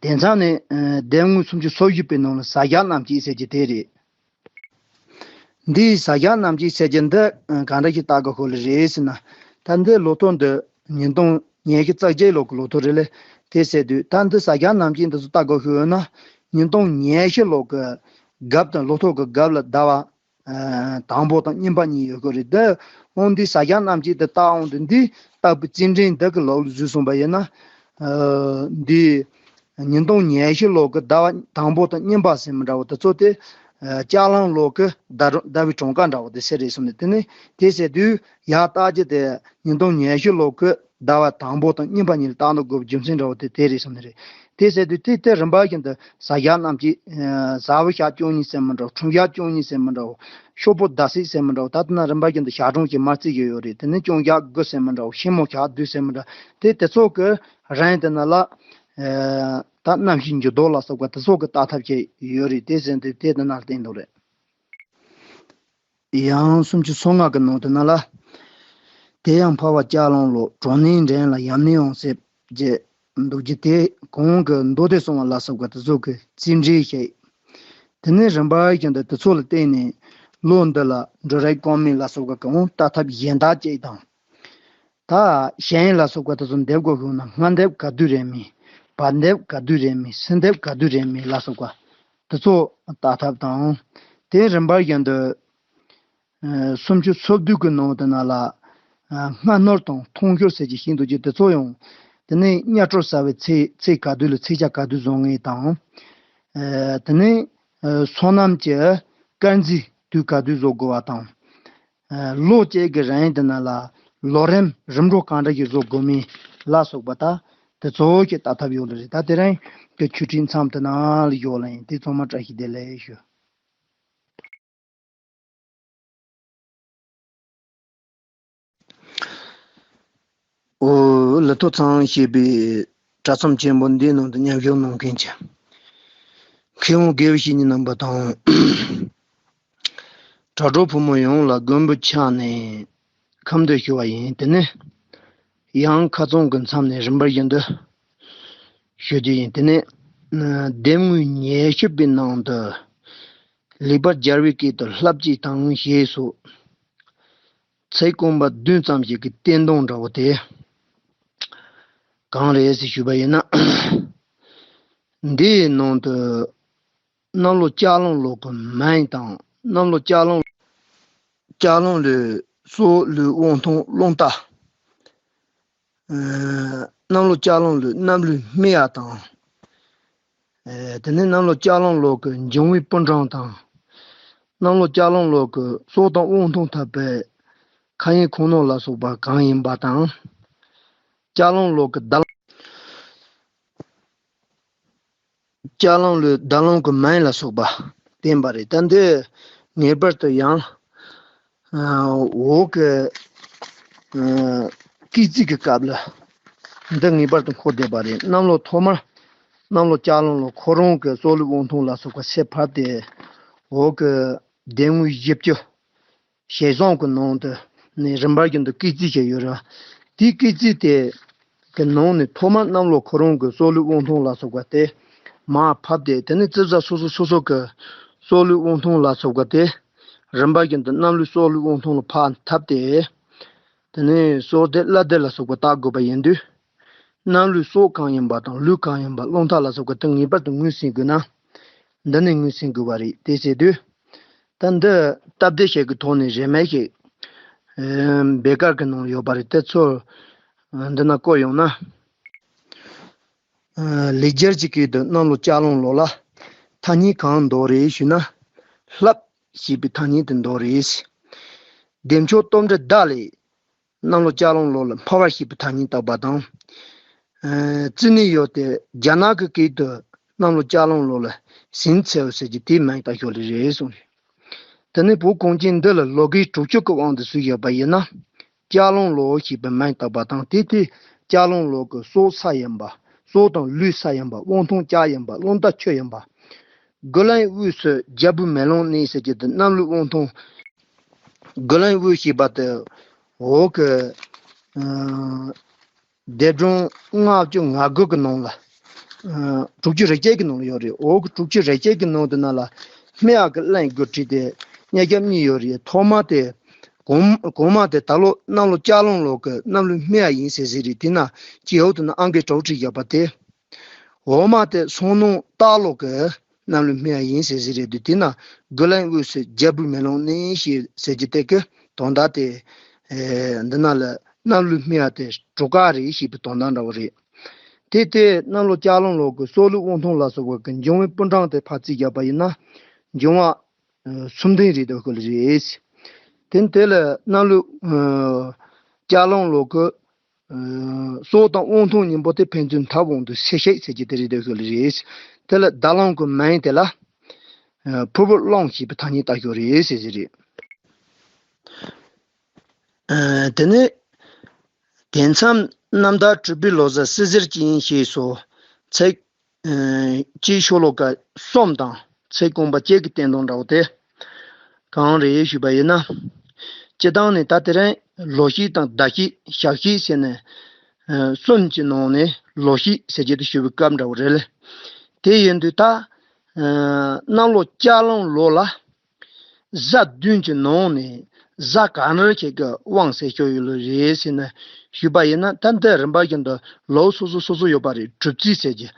དེང་སང་ནི་ལྡེབས་ངོས་སུམ་ཅུ་སོ་བཞི་པའི་ནང་ལ་ཟ་རྒྱ་རྣམ་བསྐྱེད་ཟེར་གྱི་དེ་རེད། འདིའི་ཟ་རྒྱ་རྣམ་བསྐྱེད་ཟེར་གྱི་འདི་གང་འདྲ་ཞིག་ལྟ་དགོས་ཤོག་ལེ་རེད་ཟེར་ན། ད་འདི་ལོ་ཐོ་འདི་ཉིས་སྟོང་ཉི་ཤུ་རྩ་བརྒྱད་ལོ་གི་ལོ་ཐོ་རེད་ལེ། དེ་ཟེར་དུས་ད་འདི་ཟ་རྒྱ་རྣམ་བསྐྱེད་འདི་ཚོ་ལྟ་དགོས་ཤོག་ཡོད་ན། ཉིས་སྟོང་ཉི་ཤུ་ལོ་གི་རྒབ་དང་ལོ་ཐོ་གི་རྒབ་ལ་ཟླ་བ་དང་པོ་དང་གཉིས་པ་གཉིས་ཡོད་ཀྱི་རེད། འདི་འོང་འདི་ཟ་རྒྱ་རྣམ་བསྐྱེད་འདི་ལྟ་འོང་དུས་འདི་ལྟ་བུ་རྩིས་འབྲས་འདི་གི་ལོག་ལ་བཟོས་སོང་པ་ཡིན་ན། འདི་ཉིས་སྟོང་ཉི་ཤུ་ལོ་གི་ཟླ་བ་དང་པོ་དང་གཉིས་པ་ཟེར་མི་འདྲ་བོ་དེ་ཚོ་དེ་ལྕགས་གླང་ལོ་གི་ཟླ་རུ་ཟླ་བའི་གྲངས་ཀ་འདྲ་བོ་དེ་ཟེར་རེད་གསུངས་ནས། དེ་ནས་དེ་ཟེར་དུས་ཡར་བལྟ་རྒྱུ་དེ་ཉིས་སྟོང་ཉི་ཤུ་ལོ་གི་ཟླ་བ་དང་པོ་དང་གཉིས་པ་གཉིས་ལ་བལྟ་འདུག་དགོས་པའི་རྒྱུ་མཚན་འདྲ་བོ་དེ་དེ་རེད་གསུངས་ནས་རེད། དེ་ཟེར་དུས་དེ་དེ་རིམ་པ་བཞིན་དུ་ཟ་རྒྱ་རྣམ་བསྐྱེད། ཟ་བ་ཞག་བཅུ་གཉིས་ཟེར་མི་འདྲ་བོ། ཁྲོམ་ཞག་བཅུ་གཉིས་ཟེར་མི་འདྲ་བོ། ཤོག་བུ་ཟླ་ཚེས་ཟེར་མི་འདྲ་བོ། ད་ལྟ་ན་རིམ་པ་བཞིན་དུ་ཞག་གྲངས་ཀྱི་མར་བརྩི་གི་ཡོད་རེད། དེ་ནས་སྤྱང་ཞག་དགུ་ཟེར་མི་འདྲ་བོ། ཤིང་མོ་ཞག་བདུན་ཟེར་མི་འདྲ། དེ་དེ་ཚོ་གི་རིང་དེ་ན་ལ། ད་གནམ་གཤིས་འགྱུར་ལྡོག་ལ་སོགས་པ་དེ་ཚོ་གི་ལྟ་ཐབས་ཅིག་ཡོད་རེད། དེ་ཟེར་དུས་དེ་དེ་ན་ལ་བསྟན་འདུག་རེད། ཡང་སུམ་ཅུ་སོ་ལྔ་གི་ནང་དུ་ན་ལ། དེ་ཡང་འཕགས་པ་ལྕགས་གླང་ལོ། གྲོ་ནས་འདྲེན་ལ་ཡམས་ནད་འོང་ཟེར་གྱི་འདུག་རྒྱུ་དེ་གོང་གི་མདོ་སྡེ་གསུམ་པ་ལ་སོགས་པ་དེ་ཚོ་གི་རྩིས་འབྲས་བཤད། དེ་ནས་རིམ་པ་བཞིན་དུ་དེ་ཚོ་ལ་བརྟེན་ནས་ལོ་འདི་ལ་འབྲུ་རིགས་གོང་མའི་ལ་སོགས་པ་གི་འོང་ལྟ་ཐབས་གཞན་དག་ཅིག་དང་། ད་ཞལ་ཡས་ལ་སོགས་པ་དེ་ཚོ་འདེབས་དགོས་ཀྱི་ཡོད་ན། སྔ་འདེབས་ག་དུས་རེད་མིན། བར་འདེབས་ག་དུས་རེད་མིན། ཕྱི་འདེབས་ག་དུས་རེད་མིན་ལ་སོགས་པ་དེ་ཚོ་བལྟ་ཐབས་དང་། དེ་རིམ་པ་བཞིན་དུ་ཨ་སུམ་ཅུ་སོ་བདུན་གྱི་ནང་དེ་ན་ལ་ཨ་སྔ་སྣུར་དང་ཐུང་ཤོས་ཟེར་གྱི་ཤིན་ཏུ་ཅིག་དེ་ཚོ་ཡང་། དེ་ནས་གཉའ་སྒྲོ་ཟ་བའི་ཚེས་ཚེས་ག་དུས་ལ་ཚེས་ཆ་ག་དུས་བཟོ་ངེས་དང་། ཨ་དེ་ནས་ཨ་སོ་ནམ་གྱི་དཀར་མཛེས་དུས་ག་དུས་བཟོ་དགོས་པ་དང་། ཨ་ལོ་གཅིག་གི་རིང་དེ་ན་ལ་ལོ་རིམ་རིམ་གྲོ་གང་འདྲ་ཞིག་བཟོ་དགོས་མིན་ལ་སོགས་པ་ད་དེ་ཚོ་ཞིག་བལྟ་ཐབས་ཡོད་ལ་རེད། ད་དེ་རིང་གི་ཆོས་ཁྲིད་མཚམས་དེ་ན་ལ་ཡོད་ལ་ཡིན། དེ་ཚང་མ་བཀྲ་ཤིས་བདེ་ལེགས་ཞུ། འོ། ལི་ཐོ་ཚང་ཞེས་པའི་གྲྭ་ཚང་ཆེན་པོ་འདིའི་ནང་དུ་མཉམ་ཞུགས་གནང་མཁན་གྱི་མཁས་དབང་དགེ་བའི་བཤེས་གཉེན་རྣམ་པ་དང་། དྲ་གྲོགས་ཕོ་མོ་ཡོངས་ལ་མགོན་པོའི་ཕྱག་ནས་ཁམས་བདེ་ཞུ་བ་ཡིན། དེ་ནས་ཡང་ཁ་རྩང་གི་མཚམས་ནས་རིམ་པ་བཞིན་དུ་ཞུ་རྒྱུ་ཡིན། དེ་ནས་ཨ་ལྡེབས་ངོས་ཉི་ཤུ་པའི་ནང་དུ་ལེགས་པར་སྦྱར་བའི་སྐད་དུ་ལྷ་བསྐྱེད་དང་ཞེས་སོགས་ཚིག་རྐང་པ་བདུན་ཙམ་ཞིག་གི་བསྟན་སྟངས་འདྲ་བོ་དེ་གང་རེད་ཟེར་ཞུས་པ་ཡིན་ན། འདིའི་ནང་དུ་གནམ་ལོ་ལྕགས་གླང་ལོ་གི་མིང་དང་། གནམ་ལོ་ལྕགས་གླང་ལྕགས་གླང་ལོའི་སྲོག་ལུས་དབང་ཐང་རླུང་རྟ། ཨ་གནམ་ལོ་ལྕགས་གླང་ལོའི་གནམ་ལོའི་སྨེ་བ་དང་། ཨ་དེ་ནས་གནམ་ལོ་ལྕགས་གླང་ལོ་གི་འབྱུང་བའི་སྤུན་གྲངས་དང་། གནམ་ལོ་ལྕགས་གླང་ལོ་གི་སྲོག་དང་དབང་ཐང་འཐབ་པའི་མཁའ་དབྱིངས་ཁོངས་ནང་ལ་སོགས་པ་གང་ཡིན་པ་དང་། ལྕགས་གླང་ལོ་གི་ཟླ་ལྕགས་གླང་ལོའི་ཟླ་གླང་གི་མིང་ལ་སོགས་པ་བསྟན་པ་རེད། ད་འདི་ངེས་པར་དུ་ཡང་ཨ་འོག་གི་ཨ་སྐེད་རྩིས་ཀྱི་སྐབས་ལ་འདི་ངེས་པར་དུ་འཁོར་བསྡད་པ་རེད། གནམ་ལོ་ཐོག་མར་གནམ་ལོ་ལྕགས་གླང་ལོ་ཁོ་རང་གི་སྲོག་ལུས་དབང་ཐང་ལ་སོགས་པ་ཕྱེ་ཕར་ཏེ། འོག་གི་ལྡེབས་ངོས་བཞི་བཅུ། ཞལ་བཟང་གི་ནང་དུ་ནས་རིམ་པ་བཞིན་དུ་སྐེད་རྩིས་བྱས་ཡོད་རེད། དེའི་སྐེད་རྩིས་དེ་གི་ནང་ནས་ཐོག་མར་གནམ་ལོ་ཁོ་རང་གི་སྲོག་ལུས་དབང་ཐང་ལ་སོགས་པ་དེ་མར་ཕབ་སྟེ། དེ་ནས་རྩིབ་ཟ་སོ་སོ་སོ་སོ་གི་སྲོག་ལུས་དབང་ཐང་ལ་སོགས་པ་དེ་རིམ་པ་བཞིན་དུ་གནམ་ལོའི་སྲོག་ལུས་དབང་ཐང་ལ་ཕར་འཐབ་སྟེ། དེ་ནས་སྲོག་སྡེ་བླ་སྡེ་ལ་སོགས་པ་བརྟག་དགོས་པ་ཡིན་དུས། གནམ་ལོའི་སྲོག་གང་ཡིན་པ་དང་ལུས་གང་ཡིན་པ། རླུང་རྟ་ལ་སོགས་པ་དེ་ངེས་པར་དུ་ངོས་ཟིན་དགོས་ན། འདི་ནས་ངོས་ཟིན་དགོས་པ་རེད། དེ་བྱས་དུས། ད་འདི་སྟབས་བདེ་ཞིག་གི་ཐོག་ནས་རེ་མིག་ཞིག་ཨ་བེ་ཀར་གྱི་ནང་ཡོད་པ་རེད། དེ་ཚོ་འདི་ན་བཀོད་ཡོང་ན། ཨ་ལེགས་སྦྱར་གྱི་སྐད་དུ་གནམ་ལོ་ལྕགས་གླང་ལོ་ལ་ཐ་སྙད་གང་འདོགས་རེད་ཞུས་ན། ལྷབ་ཞེས་པའི་ཐ་སྙད་དེ་འདོགས་རེད། བདེ་མཆོག་སྟོབས་འདྲེན་ཟླ་ལས། གནམ་ལོ་ལྕགས་གླང་ལོ་ལ་འཕར་བ་ཞེས་པའི་ཐ་སྙད་བཏགས་པ་དང་། ཨ་རྩིས་ནས་ཡོད་དེ། རྒྱ་ནག་གི་སྐད་དུ་གནམ་ལོ་ལྕགས་གླང་ལོ་ལ་ཟིན་ཚེའོ་ཟེར་གྱི་དེའི་མིང་བཏགས་ཞོར་ལས་རེད་གསུངས་རེད། དེ་ནས་བོད་གངས་ཅན་འདི་ལ་ལོ་རྒོད་དྲུག་ཅུ་གི་དབང་དུ་ཚུད་ཡོད་པ་ཡིན་ན། ལྕགས་གླང་ལོ་ཞེས་པའི་མིང་བཏགས་པ་དང་། དེ་དེ་ལྕགས་གླང་ལོ་གི་སྲོག་ས་ཡིན་པ། སྲོག་དང་ལུས་ས་ཡིན་པ། དབང་ཐང་ལྕགས་ཡིན་པ། རླུང་རྟ་ཆུ་ཡིན་པ། རྒོད་གླིང་དབུས་སུ་རྒྱལ་པོའི་མེ་ལོང་གནས་ཟེར་གྱི་དེ་གནམ་ལོའི་དབང་ཐང་། རྒོད་གླིང་དབུས་ཞེས་པ་དེ་འོག་གི་ཨ་ལྡེབ་གྲངས་ལྔ་བཅུ་ང་དགུ་གི་ནང་ལ། ཨ་དྲུག་ཅུ་རེ་གཅིག་གི་ནང་ལ་ཡོད་རེད། འོག་གི་དྲུག་ཅུ་རེ་གཅིག་གི་ནང་དེ་ན་ལ་སྨེ་བ་གི་གླིང་དགུ་བྲིས་ཏེ། གཉིས་ཀྱང་གཉིས་ཡོད་རེད། ཐོག་མ་དེ་གོང་གོང་མ་དེ་ད་ལོ་གནམ་ལོ་ལྕགས་གླང་ལོ་གི་གནམ་ལོའི་སྨེ་བ་ཡིན་ཟེར་ཟེར་རེད། དེ་ན་སྤྱི་འོག་དེ་ན་ཨང་ཀི་དྲུག་བྲིས་ཡོད་པ་དེ། འོག་མ་དེ་སོང་ནང་སྟག་ལོ་གི་གནམ་ལོའི་སྨེ་བ་ཡིན་ཟེར་ཟེར་རེད་འདུག་དེ་ན་རྒོད་གླིང་དབུས་སུ་རྒྱལ་པོའི་མེ་ལོང་གནས་ཞེས་ཟེར་གྱི་དེ་གི་དོན་དག་དེ། ཨེ་འདི་ན་ལ་གནམ་ལོའི་སྨེ་བ་དེ་གྲུ་ཁ་རེད་ཞེས་པའི་དོན་དག་འདྲ་བོ་རེད། དེ་དེ་གནམ་ལོ་ལྕགས་གླང་ལོ་གི་སྲོག་ལུས་དབང་ཐང་ལ་སོགས་པ་གི་འབྱུང་བའི་སྤུན་གྲངས་དེ་ཕར་རྩིས་བརྒྱབ་པ་ཡིན་ན། འབྱུང་བ་ཨ་སུམ་ལྡན་རེད་འདུག་ཤོད་ལེ་རེད། དེ་དེ་ལ་གནམ་ལོ་ཨ་ལྕགས་གླང་ལོ་གི་ཨ་སྲོག་དང་དབང་ཐང་གཉིས་པོ་དེ་ཕན་ཚུན་འཐབ་འོང་དུས་སྲིད་ཞི་ཟེར་གྱི་དེ་རེད་འདུག་ཤོད་ལེ་རེད། དེ་ལ་ཟླ་གླང་གི་མིང་དེ་ལ་ཨ་ཕུར་བུ་གླང་ཞེས་པའི་ཐ་སྙད་བཏགས་ཤོད་རེད་ཟེར་གྱི་རེད། ཨ་དེ་ནས་དེ་མཚམས་རྣམ་ཐར་གྲུབ་པའི་ལོ་གསར་བསིལ་ཟེར་ཅན་ཞེས་སོགས་ཚིག་ཨ་གཅིག་ཤོ་ལོ་ཀ་གསུམ་དང་ཚིག་རྐང་པ་གཅིག་གི་བསྟན་སྟངས་འདྲ་བོ་དེ་གང་རེད་ཞུས་པ་ཡིན་ན། སྤྱིར་བཏང་ནས་ད་དེ་རིང་ལོ་ཤས་དང་ཟླ་ཤས་ཞག་ཤས་ཟེར་ནས་ཨ་གསུམ་གྱི་ནང་ནས་ལོ་ཤས་ཟེར་གྱི་དེ་ཞུ་བའི་སྐབས་འདྲ་བོ་རེད་ལ། དེ་ཡིན་དུས་ད་ཨ་གནམ་ལོ་ལྕགས་གླང་ལོ་ལ་གཟའ་བདུན་གྱི་ནང་ནས་ གཟའ་ག་ནར་ཁྱེད་ཀྱི་དབང་ཟེར་ཞོ་ཡོད་ལོ་རེད་ཟེར་ནས་ཞུས་པ་ཡིན་ན། ད་འདི་རིམ་པ་བཞིན་དུ་ལོ་སོ་སོ་སོ་སོ་ཡོད་པ་རེད། གྲུབ་ཚེས་ཟེར་གྱི་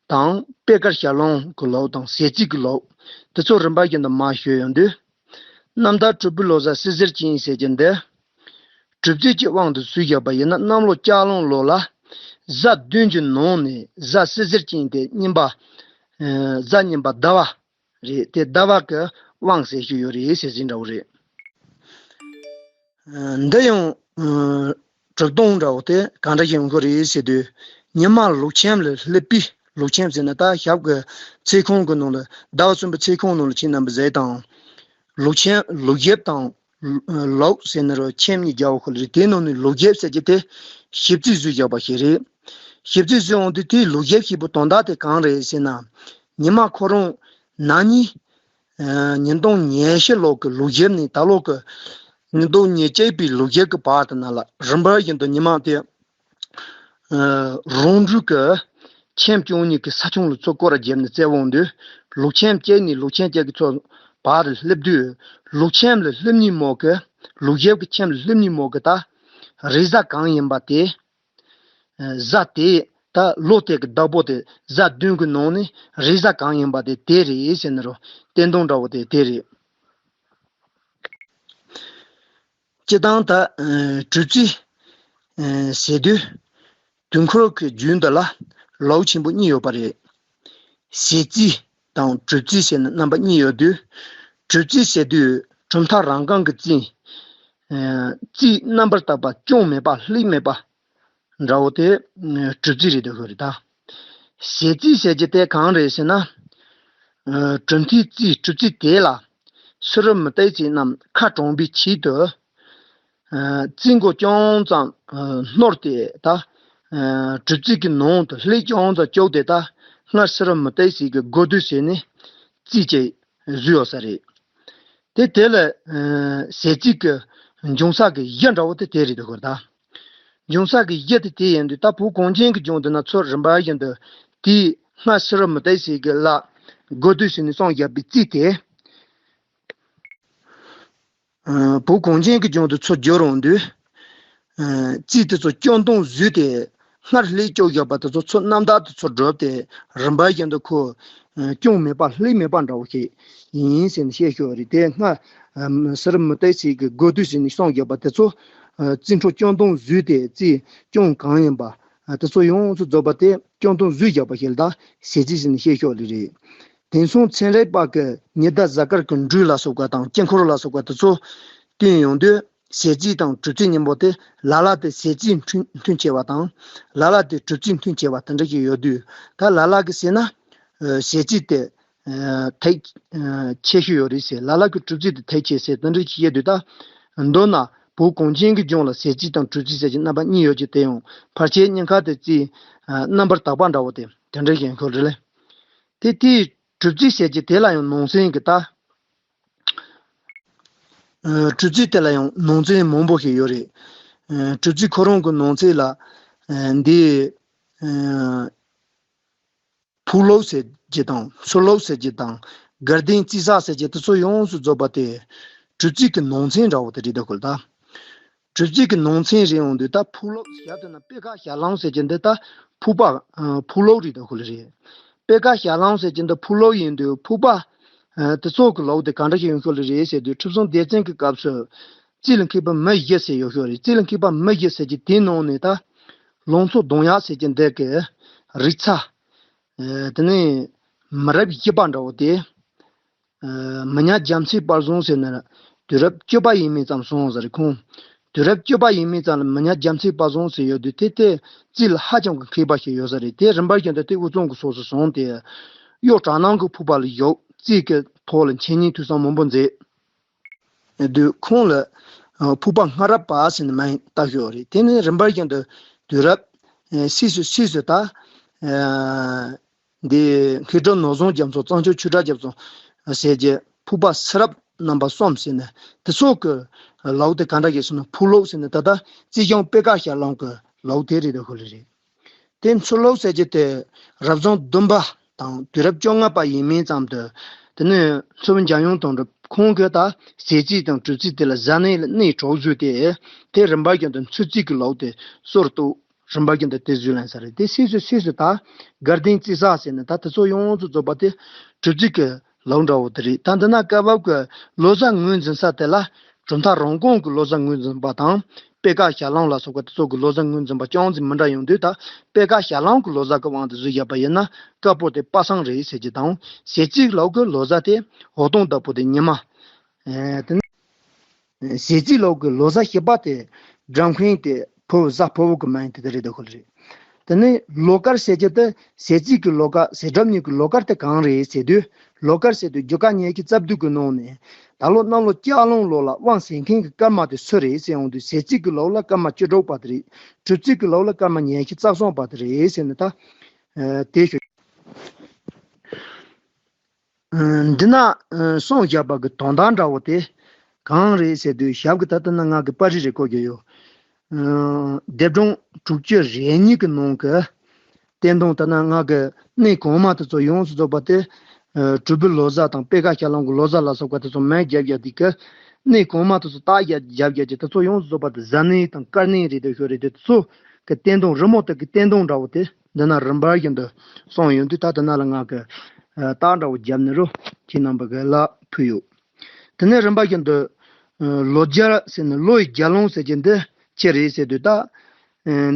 དང་པད་དཀར་ཞལ་ལུང་གི་ལོ་དང་ཟས་བཅུད་ཀྱི་ལོ། དེ་ཚོ་རིམ་པ་བཞིན་དུ་མ་ཞུས་ཡོང་དུས། གནམ་ཟླ་དྲུག་པའི་ལོ་གཟའ་སྲི་ཟེར་ཅན་ཟེར་གྱི་འདི། གྲུབ་ཚེས་ཀྱི་དབང་དུ་ཚུད་བཞག་པ་ཡིན་ན། གནམ་ལོ་ལྕགས་ལུང་ལོ་ལ་གཟའ་བདུན་གྱི་ནང་ནས་གཟའ་སྲི་ཟེར་ཅན་དེ་གཉིས་པ། ཨ་གཟའ་གཉིས་པ་ཟླ་བ་རེད། དེ་ཟླ་བ་གི་དབང་ཟེར་ཞུ་ཡོད་རེད་ཟེར་ཟིན་འདྲ་བོ་རེད། ཨ་འདི་ཡང་ཨ་གྲུབ་སྟངས་འདྲ་བོ་དེ་གང་འདྲ་ཞིག་ཡོང་གི་རེད་ཟེར་དུས། ཉི་མ་ལོ་མཚན་ལ་སླེབས་པའི། ལོ་མཚན་ཟེར་ན་ད་ཞབས་ཀྱི་ཚེས་ཁོང་གི་ནང་ལ། ཟླ་བ་གསུམ་པའི་ཚེས་ཁོང་ནང་ལ་ཁྱེད་རྣམ་པ་ཟས་དང་། ལོ་མཚན། ལོ་ཞིབ་དང་ལོ་ཟེར་ན་རོ་མཚན་གཉིས་རྒྱག་པ་ཁོ་ལ་རེད། དེའི་ནང་ནས་ལོ་ཞིབ་ཟེར་གྱི་དེ་ཞིབ་རྩིས་བཟོས་བཞག་པ་ཞིག་རེད། ཞིབ་རྩིས་བཟོས་འོང་དུས་དེའི་ལོ་ཞིབ་ཞེས་པའི་དོན་དག་དེ་གང་རེད་ཟེར་ན། ཉི་མ་ཁོ་རང་ན་ནིང་ཨ་ཉིས་སྟོང་ཉི་ཤུ་ལོ་གི་ལོ་ཞིབ་ནས་ད་ལོ་གི་ཉིས་སྟོང་ཉེར་གཅིག་པའི་ལོ་ཞིབ་ཀྱི་བར་དུ་ན་ལ་རིམ་པ་བཞིན་དུ་ཉི་མ་དེ། ཨ་རང་འགྲོས་ཀྱི་ཁྱིམ་བཅུ་གཉིས་ཀྱི་ས་ཁྱོན་ལ་ཚུར་སྐོར་ར་བརྒྱབ་ནས་བཙལ་འོང་དུས། ལོ་མཚན་གཅིག་ནས་ལོ་མཚན་གཅིག་གི་ཚུར་བར་ལ་སླེབས་དུས། ལོ་མཚན་ལ་སླེབས་ཉིན་མོ་གི། ལོ་ཞིབ་ཀྱི་མཚན་ལ་སླེབས་ཉིན་མོ་གི་ད་རེས་གཟའ་གང་ཡིན་པ་དེ། ཨ་གཟའ་དེ་ད་ལོ་དེ་གི་བདག་པོ་དེ་གཟའ་བདུན་གྱི་ནང་ནས་རེས་གཟའ་གང་ཡིན་པ་དེ་དེ་རེད་ཟེར་ནི་རོ། བསྟན་དོན་འདྲ་བོ་དེ་དེ་རེད། སྤྱིར་བཏང་ད་ཨ་གྲུབ་ཚེས་ཨ་ཟེར་དུས། དུས་འཁོར་གྱི་རྒྱུད་འདི་ལ་ལོ་ཆེན་པོ་གཉིས་ཡོད་པ་རེད། ཟས་བཅུད་དང་གྲུབ་ཚེས་ཟེར་ནས་རྣམ་པ་གཉིས་ཡོད་དུས། གྲུབ་ཚེས་ཟེར་དུས་གྲུབ་མཐའ་རང་རྐང་གི་རྩིས། ཨ་རྩིས་རྣམ་པར་དག་པ་སྐྱོན་མེད་པ་ལྷད་མེད་པ་འདྲ་བོ་དེ་ཨ་གྲུབ་ཚེས་རེད་འདུག་གི་རེད་ད། ཟས་བཅུད་ཟེར་གྱི་དེ་གང་རེད་ཟེར་ན། ཨ་གྲུབ་མཐའི་རྩིས་གྲུབ་ཚེས་དེ་ལ་ཕྱི་རོལ་མུ་སྟེགས་ཅན་རྣམས་ཁ་གྲོངས་པའི་ཆེད་དུ། ཨ་རྩིས་མགོ་ཅུང་ཙམ་ཨ་བསྣོལ་ཏེ་ད། ཨ་གྲུབ་ཚེས་ཀྱི་ནང་དུ་ལྷད་ཅུང་ཙམ་བཅུག་སྟེ་ད། སྔར་ཕྱི་རོལ་མུ་སྟེགས་ཅན་གྱི་དགོས་འདོད་བྱས་ནས་རྩིས་ཅིག་བཟོས་ཡོད་ས་རེད། དེ་དེ་ལ་ཨ་ཟས་བཅུད་ཀྱི་འབྱུང་ས་གི་གཞི་འདྲ་བོ་དེ་དེ་རེད་འདུག་གོ་ད། འབྱུང་ས་གི་གཞི་དེ་དེ་ཡིན་དུས། ད་བོད་གངས་ཅན་གྱི་ལྗོངས་འདི་ན་ཚུར་རིམ་པ་བཞིན་དུ་དེའི་སྔར་ཕྱི་རོལ་མུ་སྟེགས་ཅན་གྱི་ལ་དགོས་འདོད་བྱས་ནས་བསམ་བཞག་པའི་རྩིས་དེ། ཨ་བོད་གངས་ཅན་གྱི་ལྗོངས་དུ་ཚུར་བསྒྱུར་འོང་དུས། ཨ་རྩིས་དེ་ཚོ་སྐྱོན་སྟོན་བཟོས་ཏེ། སྔར་ལས་སྐྱོན་བཞག་པ་དེ་ཚོ་ཚུར་རྣམ་དག་ཏུ་ཚུར་བསྒྲུབས་ཏེ། རིམ་པ་བཞིན་དུ་ཁོ་ཨ་སྐྱོན་མེད་པ་ལྷད་མེད་པ་འདྲ་བོ་ཞིག་ཡིན་ཟེར་ནས་བཤད་ཞོར་རེད། དེ་སྔ་ཨ་ཕྱི་རོལ་མུ་སྟེགས་ཅན་གྱི་དགོས་འདོད་བྱས་ནས་བསམ་བཞག་པ་དེ་ཚོ། ཨ་རྩིས་འཕྲོ་སྐྱོན་སྟོན་བཟོས་ཏེ་རྩིས་སྐྱོན་གང་ཡིན་པ། ཨ་དེ་ཚོ་ཡོངས་སུ་རྫོགས་པ་དེ་སྐྱོན་སྟོན་བཟོས་བཞག་པ་ཞིག་ལ་ད་ཟས་བཅུད་ཟེར་ནས་བཤད་ཞོར་རེད། དེང་སང་ཚན་རིག་པ་གིས་ཉི་ཟླ་གཟའ་སྐར་གྱི་འགྲོས་ལ་སོགས་པ་དང་དཀྱིལ་འཁོར་ལ་སོགས་པ་དེ་ཚོ་བསྟན་ཡོང་དུས། ཟས་བཅུད་དང་གྲུབ་ཚེས་གཉིས་པོ་དེ་ལ་ལ་དེ་ཟས་བཅུད་མཐུན་མཐུན་ཆེ་བ་དང་། ལ་ལ་དེ་གྲུབ་ཚེས་མཐུན་ཆེ་བ་དེ་འདྲ་ཞིག་ཡོད་དུས། ད་ལ་ལ་གིས་ཟེར་ན་ཨ་ཟས་བཅུད་དེ་ཨ་ཐད་ཨ་ཆེ་ཤོས་ཡོད་རེད་ཟེར། ལ་ལ་གི་གྲུབ་ཚེས་དེ་ཐད་ཆེ་ཟེར་དེ་འདྲ་ཞིག་བཤད་དུས། ད་མདོར་ན་བོད་གངས་ཅན་གྱི་ལྗོངས་ལ་ཟས་བཅུད་དང་གྲུབ་ཚེས་ཟེར་གྱི་རྣམ་པ་གཉིས་ཡོད་ཀྱི། དེ་ཡང་ཕལ་ཆེར་སྙིང་ཁ་དེ་རྩིས་ཨ་རྣམ་པར་དག་པ་འདྲ་བོ་དེ་དེ་འདྲ་ཞིག་ཡིན་ཁུལ་རེད་ལེ། དེ་དེའི་གྲུབ་ཚེས་ཟེར་གྱི་དེ་ལ་ཡང་ནང་ཚན་གྱི་ད། ཨ་གྲུབ་ཚེས་དེ་ལ་ཡང་ནང་ཚན་མང་པོ་ཞིག་ཡོད་རེད། ཨ་གྲུབ་ཚེས་ཁོ་རང་གི་ནང་ཚན་ལ་ཨ་འདི་ཨ་ཕུག་ལོག་ཟེར་གྱི་དང་ཚུར་ལོག་ཟེར་གྱི་དང་དགའ་ལྡན་རྩིས་གསར་ཟེར་གྱི་དེ་ཚོ་ཡོངས་སུ་རྫོགས་པ་དེ་གྲུབ་ཚེས་ཀྱི་ནང་ཚན་འདྲ་བོ་དེ་རེད་འདུག་གོ་ད། གྲུབ་ཚེས་ཀྱི་ནང་ཚན་རེད་འོང་དུས། ད་ཕུག་ལོག་ཞབས་དེ་ན་པད་དཀར་ཞལ་ལུང་ཟེར་གྱི་འདི་ད་ཕུག་པ་ཨ་ཕུག་ལོག་རེད་འདུག་གོ་ལེ་རེད། པད་དཀར་ཞལ་ལུང་ཟེར་གྱི་འདི་ཕུག་ལོག་ཡིན་དུས། ཕུག་པ་ཨ་དེ་ཚོ་གི་ལོག་དེ་གང་འདྲ་ཞིག་ཡོང་གོ་ལེ་རེད་ཟེར་དུས། ཁྲི་སྲོང་ལྡེ་བཙན་གྱི་སྐབས་སུ་རྩིས་ལ་མཁས་པ་མི་བཞི་ཟེར་ཡོད་ཤོག་རེད། རྩིས་ལ་མཁས་པ་མི་བཞི་ཟེར་གྱི་དེའི་ནང་ནས་ད་ལང་ཚོ་གདོང་གཡོགས་ཟེར་གྱི་འདི་གི་རིག་ཚ། ཨེ་དེ་ནས་མི་རབས་བཞི་པ་འདྲ་བོ་དེ། ཨེ་མི་ཉག་རྒྱལ་མཚན་དཔལ་བཟང་ཟེར་ནས་དུས་རབས་བཅུ་པ་ཡིན་མིན་ཙམ་སོང་ཟེར་ཁོང་། དུས་རབས་བཅུ་པ་ཡིན་མིན་ཙམ་ལ་མི་ཉག་རྒྱལ་མཚན་དཔལ་བཟང་ཟེར་ཡོད་དུས། དེ་དེ་རྩིས་ལ་ཧ་ཅང་གི་མཁས་པ་ཞིག་ཡོད་ས་རེད། དེ་རིམ་པ་བཞིན་དུ་དེ་དབུས་གཙང་གི་ཕྱོགས་སུ་སོང་སྟེ། གཡོག་གྲྭ་ནང་གི་ཕུག་པ་ལ་བཞུགས། རྩིས་ཀྱི་ཐོག་ལ་འཆད་ཉན་ཐོས་བསམ་མང་པོ་མཛད། དུས་ཁོང་ལ་ཨ་ཕུག་པ་སྔ་རབས་པ་ཟེར་ནས་མིང་བཏགས་ཡོད་རེད། དེ་ནས་རིམ་པ་བཞིན་དུ་དུས་རབས་ཨ་སུད་སི་སུད་སི་ད་ཨ་འདི་མཁས་གྲུབ་ནོར་བཟང་རྒྱ་མཚོ། གཙང་ཆུ་ཆོས་གྲགས་རྒྱ་མཚོ་ཟེར་གྱི་ཕུག་པ་སུ་རབས་རྣམ་པ་གསུམ་ཟེར་ནས་དེ་ཚོ་གི་ལོག་དེ་ག་འདྲ་ཞིག་ཟེར་ན། ཕུག་ལོག་ཟེར་ནས་ད་ལྟ་རྩིས་གཞུང་པད་དཀར་ཞལ་ལུང་གི་ལོག་དེ་རེད་འདུག་གོ་ལེ་རེད། དེ་ཚུར་ལོག་ཟེར་གྱི་དེ་རབ་བྱུང་བདུན་པ་དང་དུས་རབས་བཅོ་ལྔ་པ་ཡིན་མིན་ཙམ་དུ། དེ་ནས་མཚོ་བོད་འཇམ་དབྱངས་དོན་གྲུབ་ ཁོང་གིས་ད་ཟས་བཅུད་དང་གྲུབ་ཚུལ་དེ་ལ་གཟའ་གནས་ལ་གནས་གྲོགས་བཟོས་ཏེ། དེ་རིམ་པ་བཞིན་དུ་འཚོ་བཅུད་ཀྱི་ལུགས་དེ་སོར་གཏོད། རིམ་པ་བཞིན་དུ་དེ་བཟོས་ལེན་ས་རེད། དེ་སོ་སོས་སོ་སོས་ད་དགའ་ལྡན་རྩི་ས་ཟེར་ནས་ད་དེ་ཚོ་ཡོངས་སུ་རྫོགས་པ་དེ་གྲུབ་ཚུལ་གྱི་ལུགས་འདྲ་བོ་དེ་རེད། ད་འདི་ན་སྐབས་བབ་ཀྱི་ལོ་གསར་ངོས་འཛིན་ས་དེ་ལ་གྲུབ་མཐའ་རང་རྐང་གི་ལོ་གསར་ངོས་འཛིན་པ་དང་། པད་དཀར་ཞལ་ལུང་ལ་སོགས་པ་དེ་ཚོ་གི་ལོ་གསར་ངོས་འཛིན་པ་ཅུང་ཟད་མི་འདྲ་ཡོང་དུས། ད་པད་དཀར་ཞལ་ལུང་གི་ལོ་གསར་གྱི་དབང་དུ་བཟུང་བཞག་པ་ཡིན་ན་དཀར་པོ་དེ་པ་སངས་རེད་ཟེར་གྱི་དང་། ཟས་བཅུད་ལུགས་ཀྱི་ལོ་གསར་དེ་འོད་སྟོང་ལྟ་བུ་དེ་ཉི་མ། ཨེ་དེ་ནས་ཟས་བཅུད་ལུགས་ཀྱི་ལོ་གསར་བཞི་པ་དེ་སྦྲང་མཁན་དེ་ཕོ་བོ་གཟའ་ཕོ་བོ་གི་མིང་དེ་དེ་རེད་འདུག་ཁོ་རེད། དེ་ནས་ལོ་དཀར་ཟེར་གྱི་དེ་ཟས་བཅུད་ཀྱི་ལོ་དཀར། ཟས་གྲུབ་གཉིས་ཀྱི་ལོ་དཀར་དེ་གང་རེད་ཟེར་དུས། ལོ་དཀར་ཟེར་དུས་རྒྱུ་སྐར་ཉི་ཤུ་རྩ་བདུན་གྱི་ནང་ནས་ད་ལོ་གནམ་ལོ་ལྕགས་གླང་ལོ་ལ་དབང་ཟེར་མཁན་གྱི་སྐར་མ་དེ་སུ་རེད་ཟེར་ཡོང་དུས། ཟས་བཅུད་ཀྱི་ལོ་ལ་སྐར་མ་བཅུ་དྲུག་པ་དེ་རེད། གྲུབ་ཚུལ་གྱི་ལོ་ལ་སྐར་མ་ཉི་ཤུ་རྩ་གསུམ་པ་དེ་རེད་ཟེར་ནས་ད་ཨ་དེ་ཤོད། ཨ་འདི་ན་ཨ་གསུངས་བཞག་པ་གི་དོན་དག་འདྲ་བོ་དེ་གང་རེད་ཟེར་དུས། ཞབས་ཀྱི་ད་ལྟ་ན་ང་གི་པར་རིས་རེ་བཀོད་རྒྱུ་ཡོད། ཨ་སྡེབ་སྦྱོང་དྲུག་ཅུ་རེ་གཉིས་ཀྱི་ནང་གི་བསྟན་དོན་ད་ལྟ་ང་གི་གནས་གོང་མ་དེ་ཚོ་ཡོངས་སུ་རྫོགས་པ་དེ། ཨ་གྲུབ་པའི་ལོ་གསར་དང་པད་དཀར་ཞལ་ལུང་གི་ལོ་གསར་ལ་སོགས་པ་དེ་ཚོ་མར་བརྒྱབ་བཞག་དུས་ཀྱི། གནས་གོང་མ་དེ་ཚོ་རྟགས་བརྒྱབ་བཞག་དུས་དེ་ཚོ་ཡོངས་སུ་རྫོགས་པ་དེ་གཟའ་གནས་དང་སྐར་གནས་རེད་འདུག་ཤོད་རེད་དེ་ཚོ་གི་བསྟན་དོན། རི་མོ་དེ་གི་བསྟན་དོན་འདྲ་བོ་དེ་འདི་ན་རིམ་པ་བཞིན་དུ་གསུངས་ཡོང་དུས། ད་དེ་ན་ལ་ང་གི་ཨ་རྟགས་འདྲ་བོ་བརྒྱབ་ནས་རོ་ཁྱེད་རྣམ་པ་གི་ལ་ཕུལ་ཡོད། དེ་ནས་རིམ་པ་བཞིན་དུ་ཨ་ལོ་བརྒྱ་ཟེར་ནས་ལོ་ཡི་བརྒྱ་ལོང་ཟེར་གྱི་འདི་ཅི་རེད་ཟེར་དུས། ད་ཨ་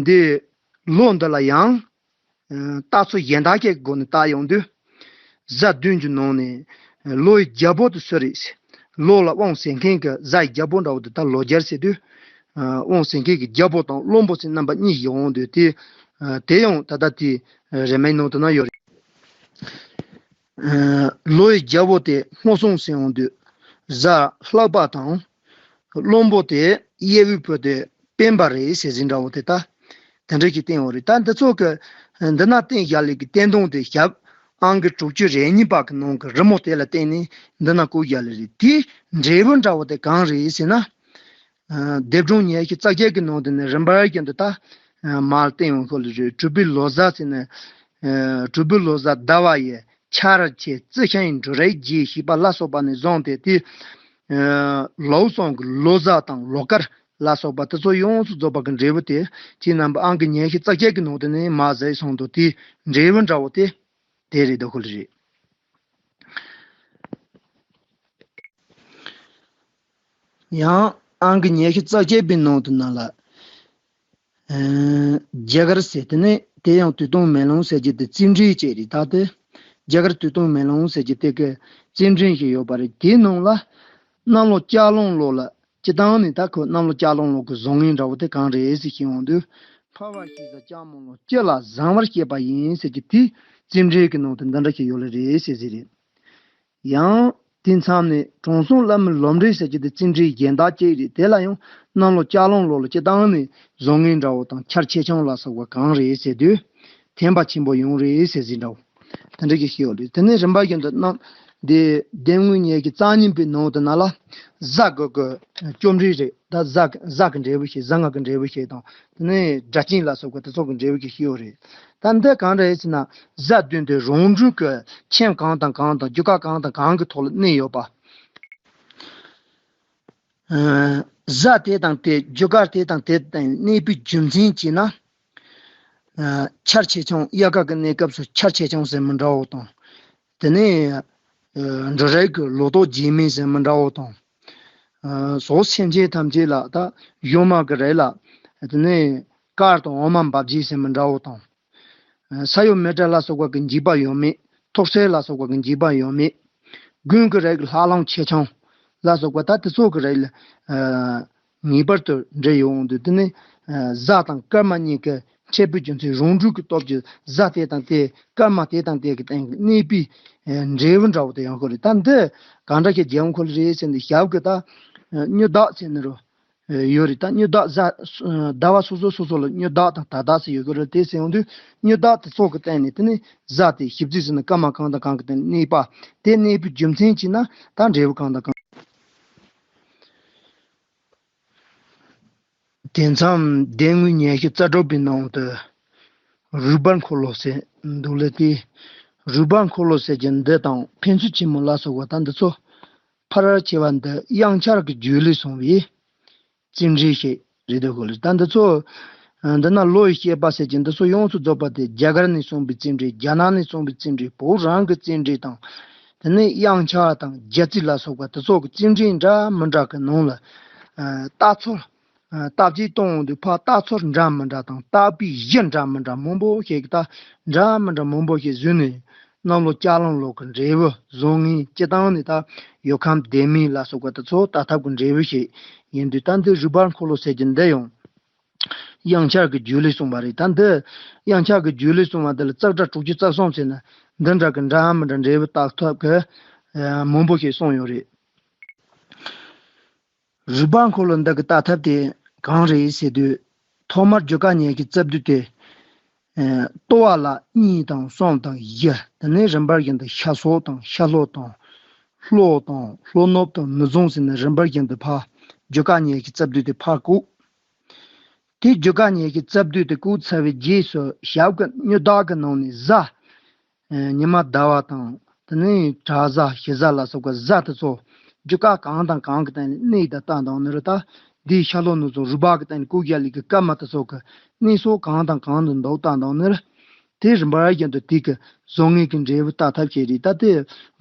འདི་ལོ་འདི་ལ་ཡང་ཨ་རྟགས་ཚུལ་གཞན་དག་གི་སྒོ་ནས་བལྟ་ཡོང་དུས། གཟའ་བདུན་གྱི་ནང་ནས་ལོ་ཡི་རྒྱལ་པོ་དེ་སུ་རེད། ལོ་ལ་དབང་ཟེར་མཁན་གྱི་གཟའ་ཡི་རྒྱལ་པོ་འདྲ་བོ་དེ་ད་ལོ་བརྒྱ་ཟེར་དུས། ཨ་དབང་ཟེར་མཁན་གྱི་རྒྱལ་པོ་དང་བློན་པོ་ཟེར་རྣམ་པ་གཉིས་ཡོང་དུས་དེ། ཨ་དེ་ཡང་ད་ལྟ་དེ་རེ་མའི་ནང་དུ་ན་ཡོད་རེད། ཨ་ལོ་ཡི་རྒྱལ་པོ་དེ་སྔོ་སངས་ཟེར་ཡོང་དུས་གཟའ་ལྷག་པ་དང་། བློན་པོ་དེ་གཡས་པའི་བུ་དེ་སྤེན་པ་རེད་ཟེར་ཟིན་འདྲ་བོ་དེ་ད་དེ་འདྲ་ཞིག་བསྟན་ཡོད་རེད། ད་འདི་ཚོ་གི་འདི་ན་བསྟན་བཞག་ལས་ཀྱི་བསྟན་དོན་དེ་ཞབས་ཨང་ཀི་དྲུག་ཅུ་རེ་གཉིས་པ་གི་ནང་གི་རི་མོ་དེ་ལ་བརྟེན་ནས་འདི་ན་བཀོད་བཞག་ལས་རེད། དེའི་འབྲས་བུ་འདྲ་བོ་དེ་གང་རེད་ཟེར་ན། ཨ་སྡེབ་སྦྱོང་ཉི་ཤུ་རྩ་བརྒྱད་ཀྱི་ནང་དུ་ནས་རིམ་པ་བཞིན་དུ་ད་ཨ་མར་བསྟན་ཡོང་ཤོག་ལ་རེད། གྲུབ་པའི་ལོ་གཟའ་ཟེར་ནས། ཨ་གྲུབ་པའི་ལོ་གཟའ་ཟླ་བ་ཡི། ཆར་ཆེ་རྩི་ཤིང་འབྲུ་རིགས་རྒྱས། ཞེས་པ་ལ་སོགས་པ་ནས་བཟུང་སྟེ་དེ། ཨ་ལོ་གསུམ་གྱི་ལོ་གཟའ་དང་ལོ་དཀར་ལ་སོགས་པ་དེ་ཚོ་ཡོངས་སུ་རྫོགས་པ་གི་འབྲས་བུ་དེ་ཁྱེད་རྣམ་པ་ཨང་ཀི་ཉི་ཤུ་རྩ་བརྒྱད་ཀྱི་ནང་དུ་ནས་མར་ཟེར་སོང་དུས། དེའི་འབྲས་བུ་འདྲ་བོ་དེ་དེ་རེད་འདུག་ཁུལ་རེད། ཡང་ཨང་ཀི་ཉི་ཤུ་རྩ་བརྒྱད་པའི་ནང་དུ་ན་ལ། ཨ་རྒྱ་གར་ཟེར་དེ་ནས་དེ་ཡང་དུས་སྟོན་མེ་ལོང་ཟེར་གྱི་དེ་རྩིས་འབྲས་ཅིག་རེད། ད་དེ་རྒྱ་གར་དུས་སྟོན་མེ་ལོང་ཟེར་གྱི་དེ་གི་རྩིས་འབྲས་ཤིག་ཡོད་པ་རེད། དེའི་ནང་ལ་གནམ་ལོ་ལྕགས་གླང་ལོ་ལ་སྤྱི་བཏང་ནས། ད་ཁོ་གནམ་ལོ་ལྕགས་གླང་ལོ་གི་བཟང་ངན་འདྲ་བོ་དེ་གང་རེད་ཟེར་ཞུས་ཡོང་དུས། འཕགས་པ་ཞེས་བྱ་ལྕགས་མོ་ལོ་སྤྱི་ལ་བཟང་བར་བཤད་པ་ཡིན་ཟེར་གྱི་དེའི་རྩིས་འབྲས་ཀྱི་ནང་དུ་འདི་འདྲ་ཞིག་ཡོད་ལེ་རེད་ཟེར་ཟིན་རེད། ཡང་དེ་མཚམས་ནས་དྲང་སྲོང་བླ་མའི་ལམ་རིམ་ཟེར་གྱི་དེ་རྩིས་འབྲས་གཞན་དག་ཅིག་རེད། དེ་ལ་ཡང་གནམ་ལོ་ལྕགས་གླང་ལོ་ལ་སྤྱི་བཏང་ནས་བཟང་ངན་འདྲ་བོ་དང་ཆར་ཆེ་ཆུང་ལ་སོགས་པ་གང་རེད་ཟེར་དུས། ཐན་པ་ཆེན་པོ་ཡོང་རེད་ཟེར་ཟིན་འདྲ་བོ་དེ་འདྲ་ཞིག་ཤེས་ཡོད་རེད། དེ་ནས་རིམ་པ་བཞིན་དུ་གནམ་དེ་སྡེ་དངོས་ཉི་ཤུ་རྩ་གཉིས་པའི་ནང་དུ་ན་ལ་གཟའ་གི་གི་རྩིས་འབྲས་རེད། ད་གཟའ་གཟའ་གི་འབྲས་བུ་ཞིག་གཟའ་ལྔ་གི་འབྲས་བུ་ཞིག་དང་། དེ་ནས་སྒྲ་གཅན་ལ་སོགས་པ་དེ་ཚོ་གི་འབྲས་བུ་ཞིག་ཤེས་ཡོད་རེད། ད་འདི་གང་རེད་ཟེར་ན། གཟའ་བདུན་དེ་རང་འགྲོས་ཀྱི་ཁྱིམ་གང་དང་གང་དང་རྒྱུ་སྐར་གང་དང་གང་གི་ཐོག་ལ་གནས་ཡོད་པ། ཨ་གཟའ་དེ་དང་དེ་རྒྱུ་སྐར་དེ་དང་དེ་གནས་པའི་རྒྱུ་མཚན་གྱིས་ན། ཨ་ཆར་ཆེ་ཆུང་། དབྱར་ཁ་གི་གནས་སྐབས་སུ་ཆར་ཆེ་ཆུང་ཟེར་མི་འདྲ་བོ་དང་། དེ་ནས་ཨ་འབྲུ་རིགས་ཀྱི་ལོ་ཏོག་རྒྱས་མིན་ཟེར་མི་འདྲ་བོ་དང་། ཨ་སོགས་སེམས་ཅན་ཐམས་ཅད་ལ། ད་གཞུང་མ་གི་རིགས་ལ་དེ་ནས་དཀར་དང་འོ་མ་འབབ་རྒྱས་ཟེར་མི་འདྲ་བོ་དང་། ས་གཡོ་མེ་སྲེག་ལ་སོགས་པ་གི་འཇིགས་པ་ཡོད་མེད། ཐོག་སེར་ལ་སོགས་པ་གི་འཇིགས་པ་ཡོད་མེད། དགུན་གྱི་རིགས་ཀྱི་ལྷགས་ལམ་ཆེ་ཆུང་ལ་སོགས་པ། ད་དེ་ཚོ་གི་རིགས་ལ་ཨ་ངེས་པར་དུ་འབྲེལ་ཡོང་དུས། དེ་ནི་ཨ་གཟའ་དང་སྐར་མ་གཉིས་ཀྱི་འཕྲད་པའི་རྒྱུ་མཚན་རང་འགྲོས་ཀྱི་སྟོབས་ཀྱིས་གཟའ་དེ་དང་དེ་སྐར་མ་དེ་དང་དེ་གི་སྟེང་གི་གནས་པའི་ཨ་འབྲས་བུ་འདྲ་བོ་དེ་ཡོང་གི་རེད། ད་འདི་གང་འདྲ་ཞིག་རྒྱལ་ཡོང་གི་རེད་ཟེར་ནས། ཞབས་ཀྱི་ད་ཨ་དངུལ་ཟླ་ཟེར་ནི་རོ། ཡོད་རེད། ད་དངུལ་ཟླ་གཟའ་ཟླ་བ་སོ་སོ་སོ་སོ་ལ་དངུལ་ཟླ་དང་ཟླ་ཟླ་ཟེར་ཡོད་ཀྱི་རེད། དེ་ཟེར་ཡོང་དུས་དངུལ་ཟླ་དེ་ཚོ་གི་སྟེང་ནས་དེ་ནི་གཟའ་དེ་ཞིབ་རྩིས་ཟེར་ན་སྐར་མ་གང་དང་གང་གི་སྟེང་ནས་གནས་པ། དེ་གནས་པའི་རྒྱུ་མཚན་གྱིས་ན་ད་འབྲས་བུ་གང་དང་གང་། དེ་མཚམས་སྡེ་དངོས་ཉི་ཤུ་རྩ་དྲུག་པའི་ནང་དུ་རུས་སྦལ་འཁོར་ལོ་ཟེར་འདུག་ལེ། དེ་རུས་སྦལ་འཁོར་ལོ་ཟེར་གྱི་འདི་དང་ཕན་ཚུན་ཆེན་མོ་ལ་སོགས་པ། ད་འདི་ཚོ་ ཕལ་ཆེ་བ་འདི་དབྱངས་འཆར་གྱི་རྒྱུད་ལས་གསུངས་པའི་བརྩིས་འགྲོས་ཤིག་རེད་འདུག་གོ་ལེ། ད་འདི་ཚོ་འདི་ན་ལོ་ཡི་བཤད་པ་ཟེར་གྱི་འདི་ཚོ་ཡོངས་སུ་རྫོགས་པ་དེ་རྒྱ་གར་ནས་གསུངས་པའི་བརྩིས་འགྲོས། རྒྱ་ནག་ནས་གསུངས་པའི་བརྩིས་འགྲོས། བོད་རང་གི་བརྩིས་འགྲོས་དང་། དེ་ནས་དབྱངས་འཆར་དང་རྒྱ་རྩིས་ལ་སོགས་པ་དེ་ཚོ་གི་བརྩིས་འགྲོས་འདྲ་མི་འདྲ་གི་ནང་ལ་ཨ་རྟགས་ཚོད། ཨ་རྟགས་ཅིག་གཏོང་འོང་དུས་ཕར་རྟགས་ཚོད་འདྲ་མི་འདྲ་དང་། རྟགས་པའི་གཞི་འདྲ་མི་འདྲ་མང་པོ་ཞིག་གི་ད་འདྲ་མི་འདྲ་མང་པོ་ཞིག་བཟོས་ནས། གནམ་ལོ་ལྕགས་གླང་ལོ་གི་འབྲས་བུ་བཟང་ངན་སྤྱིར་བཏང་ནས་ད་ཡོད་ཁམས་ལྡན་མིན་ལ་སོགས་པ་དེ་ཚོ་ལྟ་ཐབས་ཀྱི་འབྲས་བུ་ཞིག་ཡིན་དུས། ད་འདི་རིག་པ་འཁོར་ལོ་ཟེར་གྱི་འདི་ཡང་དབྱངས་འཆར་གྱི་རྒྱུད་ལས་གསུངས་པ་རེད། ད་འདི་དབྱངས་འཆར་གྱི་རྒྱུད་ལས་གསུངས་པ་འདི་ལ་ཙག་སྒྲ་དྲུག་ཅུ་རྩ་གསུམ་ཟེར་ན་འདི་འདྲ་གི་འདྲ་མི་འདྲ་འབྲས་བུ་བཏགས་ཐབས་ཀྱི་ཨ་མང་པོ་ཞིག་གསུངས་ཡོད་རེད། རིག་པ་འཁོར་ལོ་འདི་གི་ལྟ་ཐབས་དེ་གང་རེད་ཟེར་དུས། ཐོག་མར་རྒྱུ་སྐར་ཉི་ཤུ་རྩ་བདུན་དེ། ཨེ། ལྟོ་བ་ལ་གཉིས་དང་གསུམ་དང་བཞི། དེ་ནས་རིམ་པ་བཞིན་དུ་ཤར་ཕྱོགས་དང་ཤར་ལྷོ་དང་། ལྷོ་དང་ལྷོ་ནུབ་དང་ནུབ་བྱང་ཟེར་ནས་རིམ་པ་བཞིན་དུ་ཕར་རྒྱུ་སྐར་ཉི་ཤུ་རྩ་བདུན་དེ་ཕར་བཀོད། དེ་རྒྱུ་སྐར་ཉི་ཤུ་རྩ་བདུན་དེ་བཀོད་ཚར་བའི་རྗེས་སུ་ཞབས་ཀྱི་སྨྱུག་རྟགས་ཀྱི་ནང་ནས་གཟའ། ཨ་ཉི་མ་ཟླ་བ་དང་། དེ་ནས་གྲུ་གཟའ་གཤིན་གཟའ་ལ་སོགས་པ་གཟའ་དེ་ཚོ་རྒྱུ་སྐར་གང་དང་གང་གི་སྟེང་ནས་གནས་དང་བལྟ་དང་ནི་རེད། ད་འདིའི་ཤར་ལྷོ་ནུབ་བྱང་རིམ་པ་གི་སྟེང་ནས་བཀོད་རྒྱ་ལས་ཀྱི་སྐར་མ་དེ་ཚོ་གི་གནས་ས་གང་དང་གང་དུ་འདུག་བལྟ་དང་ནི་རེད། དེ་རིམ་པ་བཞིན་དུ་དེ་གི་བཟང་ངན་གྱི་འབྲས་བུ་བཏགས་ཐབས་ཤེས་རེད། ད་དེ་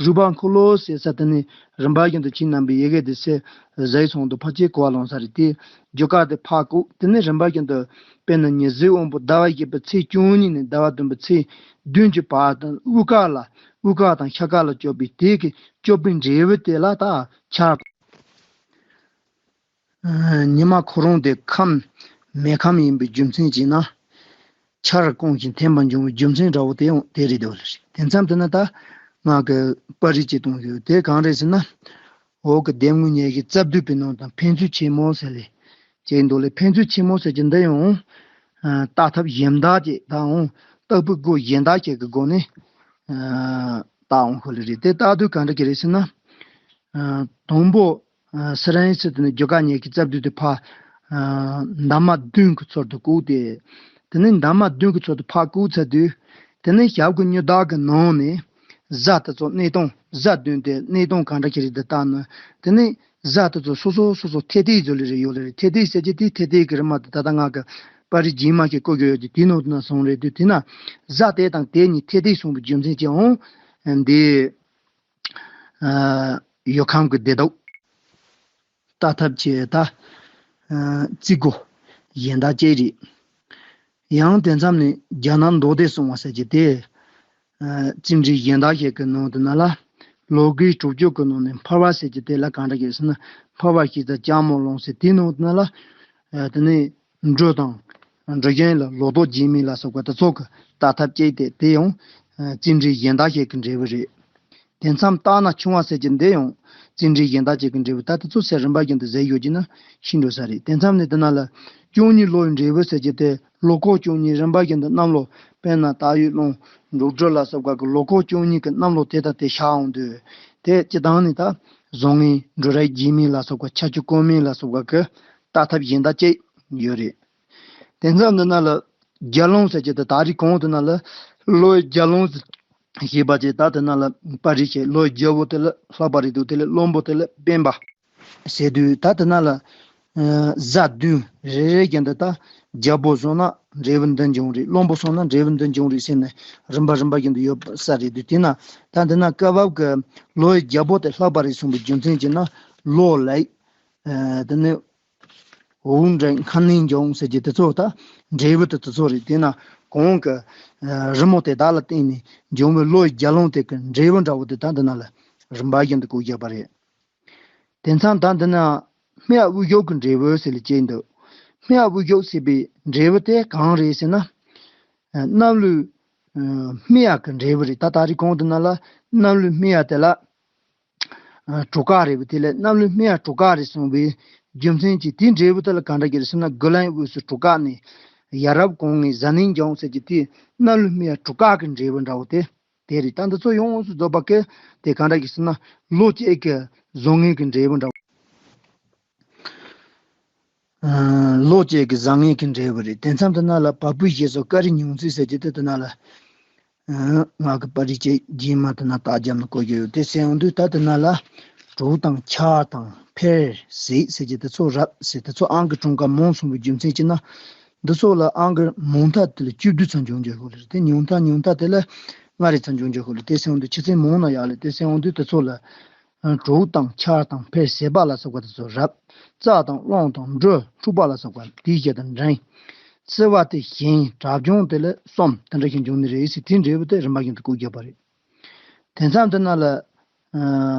རིག་པ་འཁོར་ལོ་ཟེར་ས་དེ་ནི་རིམ་པ་བཞིན་དུ་ཁྱེད་རྣམ་པས་ཡི་གེ་དེ་གསལ་གཟིགས་སོང་དུས་ཕལ་ཆེར་གོ་བ་ལོན་ས་རེད། དེ་རྒྱུ་སྐར་དེ་ཕར་བཀོད། དེ་ནས་རིམ་པ་བཞིན་དུ་དཔེར་ན་ཉི་ཟེར་དབང་པོ་ཟླ་བ་བཞི་པའི་ཚེས་བཅུ་གཉིས་ནས་ཟླ་བ་བདུན་པའི་ཚེས་བདུན་གྱི་བར་དུ་དབུ་སྐར་ལ། དབུ་སྐར་དང་ཤར་སྐར་ལ་སྤྱོད་པའི་དེ་གི་སྤྱོད་པའི་འབྲས་བུ་དེ་ལ་ད་འཆར། ཨ་ཉི་མ་ཁོ་རང་དེ་ཁམས་མེ་ཁམས་ཡིན་པའི་རྒྱུ་མཚན་གྱིས་ན། འཆར་གང་ཞིག་འཐེན་པར་འབྱུང་བའི་རྒྱུ་མཚན་འདྲ་བོ་དེ་ཡང་དེ་རེད་འདུག་ལ་རེད། དེ་མཚམས་དེ་ན་ད་ང་གི་པར་རིས་ཅིག་གཏོང་ཡོད། དེ་གང་རེད་ཟེར་ན། འོག་གི་ལྡེབས་ངོས་ཉི་ཤུ་རྩ་བདུན་པའི་ནང་དུ་ཕན་ཚུན་ཆེན་མོ་ཟེར་ལེ་ཅེས་འདུག་ལེ། ཕན་ཚུན་ཆེན་མོ་ཟེར་གྱི་འདི་ཡང་ཨ་བལྟ་ཐབས་གཞན་དག་ཅིག་དང་། འོང་བལྟ་བུའི་སྒོ་གཞན་དག་ཅིག་གི་སྒོ་ནས་ཨ་བལྟ་འོང་ཁོ་ལེ་རེད། དེ་བལྟ་དུས་གང་འདྲ་གི་རེད་ཟེར་ན། ཨ་དང་པོ་ཨ་སི་རན་སི་དེ་ནི་རྒྱུ་སྐར་ཉི་ཤུ་རྩ་བདུན་དེ་ཕར་ཨ་འདབ་མ་བདུན་གྱི་ཚུལ་དུ་བཀོད་དེ། དེ་ནས་འདབ་མ་བདུན་གྱི་ཚུལ་དུ་ཕར་བཀོད་ཚར་དུས། དེ་ནས་ཞབས་ཀྱི་སྨྱུག་རྟགས་ཀྱི་ནང་ནས་གཟའ་དེ་ཚོ་གནས་སྟངས། གཟའ་བདུན་དེ་གནས་སྟངས་གང་འདྲ་ཞིག་རེད་དེ་བལྟ་ན། དེ་ནས་གཟའ་དེ་ཚོ་སོ་སོ་སོ་སོ་ཐད་ཐད་བཟོ་ལེ་རེ་ཡོད་ལེ་རེད། ཐད་ཐད་ཟེར་གྱི་དེ་ཐད་ཐད་ཀྱི་རི་མ་དེ་ད་ལྟ་ང་གི་པར་རིས་རྗེས་མ་ཞིག་བཀོད་ཀྱི་ཡོད་ཀྱི་དེའི་ནང་དུ་ན་སོང་རེད་དུས། དེ་ན་གཟའ་དེ་དང་དེ་གཉིས་ཐད་ཐད་སོང་བའི་རྒྱུ་མཚན་གྱིས་འོང་འདི། ཨ་ཡོད་ཁམས་ཀྱི་བདེ་སྡུག་ལྟ་ཐབས་ཀྱི་ད་ཨ་རྩིས་སྒོ་གཞན་དག་ཅིག་རེད། ཡང་དེ་མཚམས་ནས་རྒྱ་ནག་མདོ་སྡེ་གསུང་བ་ཟེར་གྱི་དེ། ཨ་རྩིས་འབྲས་གཞན་དག་ཞིག་གི་ནང་དུ་ན་ལ། ལོ་དགུའི་དྲུག་ཅུ་གི་ནང་ནས་འཕར་བ་ཟེར་གྱི་དེ་ལ་གང་འདྲ་ཞིག་ཟེར་ན། འཕར་བ་ཞེས་བྱ་ལྕགས་མོ་ལོང་ཟེར། དེའི་ནང་དུ་ན་ལ། ཨ་དེ་ནས་འབྲུ་དང་། འབྲུ་གཞན་ལ་ལོ་ཏོག་རྒྱས་མིན་ལ་སོགས་པ་དེ་ཚོ་གི་ལྟ་ཐབས་ཅིག་དེ་དེ་ཡང་ཨ་རྩིས་འབྲས་གཞན་དག་ཞིག་གི་འབྲས་བུ་རེད། དེ་མཚམས་སྟག་སྣ་ཆུང་བ་ཟེར་གྱི་འདི་ཡང་རྩིས་འབྲས་གཞན་དག་ཅིག་གི་འབྲས་བུ། ད་དེ་ཚོ་ཟེར་རིམ་པ་བཞིན་དུ་ཟེར་ཡོད་ཀྱི་ན་ཤི་འགྲོ་ས་རེད། དེ་མཚམས་ནས་དེ་ན་ལ་བཅུ་གཉིས་ལོའི་འབྲས་བུ་ཟེར་གྱི་དེ་ལོ་འཁོར་བཅུ་གཉིས་རིམ་པ་བཞིན་དུ་གནམ་ལོ། དཔེར་ན་ད་ཡོད་ལོང་། འབྲུག་སྦྲུལ་ལ་སོགས་པ་གི་ལོ་འཁོར་བཅུ་གཉིས་ཀྱི་གནམ་ལོ་དེ་དང་དེ་ཤར་འོང་དུས། དེ་སྤྱིར་བཏང་ནས་ད་བཟང་ངན་འབྲུ་རིགས་རྒྱས་མིན་ལ་སོགས་པ། ཆར་ཆུ་དཀོན་མིན་ལ་སོགས་པ་གི་ལྟ་ཐབས་གཞན་དག་ཅིག་ཡོད་རེད། དེ་མཚམས་འདི་ན་ལ་རྒྱལ་ལོང་ཟེར་གྱི་དེ་ད་རེས་གོང་དུ་ན་ལ་ལོ་ཡི་རྒྱལ་ལོང་ཞེས་པ་ཅིག་ད་དེ་ན་ལ་པར་རིས་བྱས། ལོ་ཡི་རྒྱལ་པོ་དེ་ལ་ལྷག་པ་རེད་འདུག་དེ་ལ་བློན་པོ་དེ་ལ་སྤེན་པ་ཟེར་དུས། ད་དེ་ན་ལ་ཨ་གཟའ་བདུན་རེ་རེ་བཞིན་དུ་ད་རྒྱལ་པོ་སོང་ན་འབྲས་བུ་འདི་འབྱུང་རེད། བློན་པོ་སོང་ན་འབྲས་བུ་འདི་འབྱུང་རེད་ཟེར་ནས་རིམ་པ་རིམ་པ་བཞིན་དུ་ཡོད་ས་རེད་འདུག་དེས་ན་ད་འདི་ན་སྐབས་བབ་ཀྱི་ལོ་ཡི་རྒྱལ་པོ་དེ་ལྷག་པ་རེད་གསུངས་པའི་རྒྱུ་མཚན་གྱིས་ན། ལོ་ལེགས། ཨ་དེ་ནས་འོ་འདྲ་མཁའ་ནས་འབྱུང་ཟེར་གྱི་དེ་ཚོ་ད་འབྲས་བུ་དེ་དེ་ཚོ་རེད། དེས་ན་གོང་གི་ཨ་རི་མོ་དེ་དག་ལ་བརྟེན་ནས་འབྱུང་བའི་ལོ་ཡི་རྒྱལ་ལོང་དེ་གི་འབྲས་བུ་འདྲ་བོ་དེ་ད་འདི་ན་ལ་རིམ་པ་བཞིན་དུ་བཀོད་བཞག་པ་རེད། དེ་མཚམས་ད་འདི་ན་སྨད་དབུས་གཞུག་གི་འབྲས་བུ་ཟེར་ལ་བྱས་འདུག་སྨད་དབུས་གཞུག་ཟེར་བའི་འབྲས་བུ་དེ་གང་རེད་ཟེར་ན། ཨ་གནམ་ལོའི་ཨ་སྨད་ཡག་གི་འབྲས་བུ་རེད། ད་ད་རེས་གོང་དུ་ན་ལ་གནམ་ལོའི་སྨད་ཡག་དེ་ལ་ཨ་གྲུ་ཁ་རེད་པ། དེ་ལས་གནམ་ལོའི་སྨད་ཡག་གྲུ་ཁ་རེད་གསུངས་པའི་རྒྱུ་མཚན་གྱིས། དེའི་འབྲས་བུ་དེ་ལ་གང་འདྲ་གི་རེད་ཟེར་ན། དགུ་ལན་དབུས་སུ་གྲུ་ཁ་ནས། ཡ་རབས་གོང་ངས་གཟའ་ནིང་འབྱུང་ཟེར་གྱི་དེ་གནམ་ལོའི་སྨད་ཡག་གྲུ་ཁ་གི་འབྲས་བུ་འདྲ་བོ་དེ། དེ་རེད། ད་འདི་ཚོ་ཡོངས་སུ་རྫོགས་པ་གི་དེ་གང་འདྲ་གི་ཟེར་ན། ལོ་གཅིག་གི་བཟང་ངན་གྱི་འབྲས་བུ་འདྲ་བོ། ཨ་ལོ་གཅིག་གི་བཟང་ངན་གྱི་འབྲས་བུ་རེད། དེ་མཚམས་དེ་ན་ལ་བ་སྤུའི་ཞེས་སོགས་སྐར་རིས་ཉུང་ཚིག་ཟེར་གྱི་དེ་དེ་ན་ལ། ཨ་ང་གི་པར་རིས་ཅིག་རྗེས་མ་དེ་ན་རྟགས་བརྒྱབ་ནས་བཀོད་རྒྱུ་ཡོད། དེ་ཟེར་ཡོང་དུས་ད་དེ་ན་ལ་ དྲུག་དང་ཆར་དང་འཕེལ་ཟེར་ཟེར་གྱི་དེ་ཚོ་རབ་ཟེར་དེ་ཚོ་ཨང་ཀི་གྲངས་ཀ་མང་སོང་བའི་རྒྱུ་མཚན་གྱིས་ན། འདི་ཚོ་ལ་ཨང་ཀི་མང་མཐའ་དེ་ལ་བཅུ་བདུན་ཙམ་འབྱུང་རྒྱུ་ཡོད་ལ། དེ་ཉུང་མཐའ་ཉུང་མཐའ་དེ་ལ་ལྔ་རེ་ཙམ་འབྱུང་རྒྱུ་ཡོད་ལ། དེ་སེང་འདི་ཆུ་ཚན་མང་ན་ཡག་ལ། དེ་སེང་འདི་དེ་ཚོ་ལ་དྲུག་དང་ཆར་དང་འཕེལ་ཟད་པ་ལ་སོགས་པ་དེ་ཚོ་རབ། རྩྭ་དང་རླུང་དང་འབྲུ་འཁྲུགས་པ་ལ་སོགས་པ་དེའི་རྒྱུ་དང་འབྲིང་། བརྩི་བ་དེ་གཞན་དྲག་འབྱུང་དེ་ལ་གསུམ་དེ་འདྲ་ཞིག་འབྱུང་ནི་རེད་ཟེར། དེ་འབྲས་བུ་དེ་རིམ་པ་བཞིན་དུ་བཀོད་རྒྱབ་པ་རེད། དེ་མཚམས་དེ་ན་ལ། ཨ།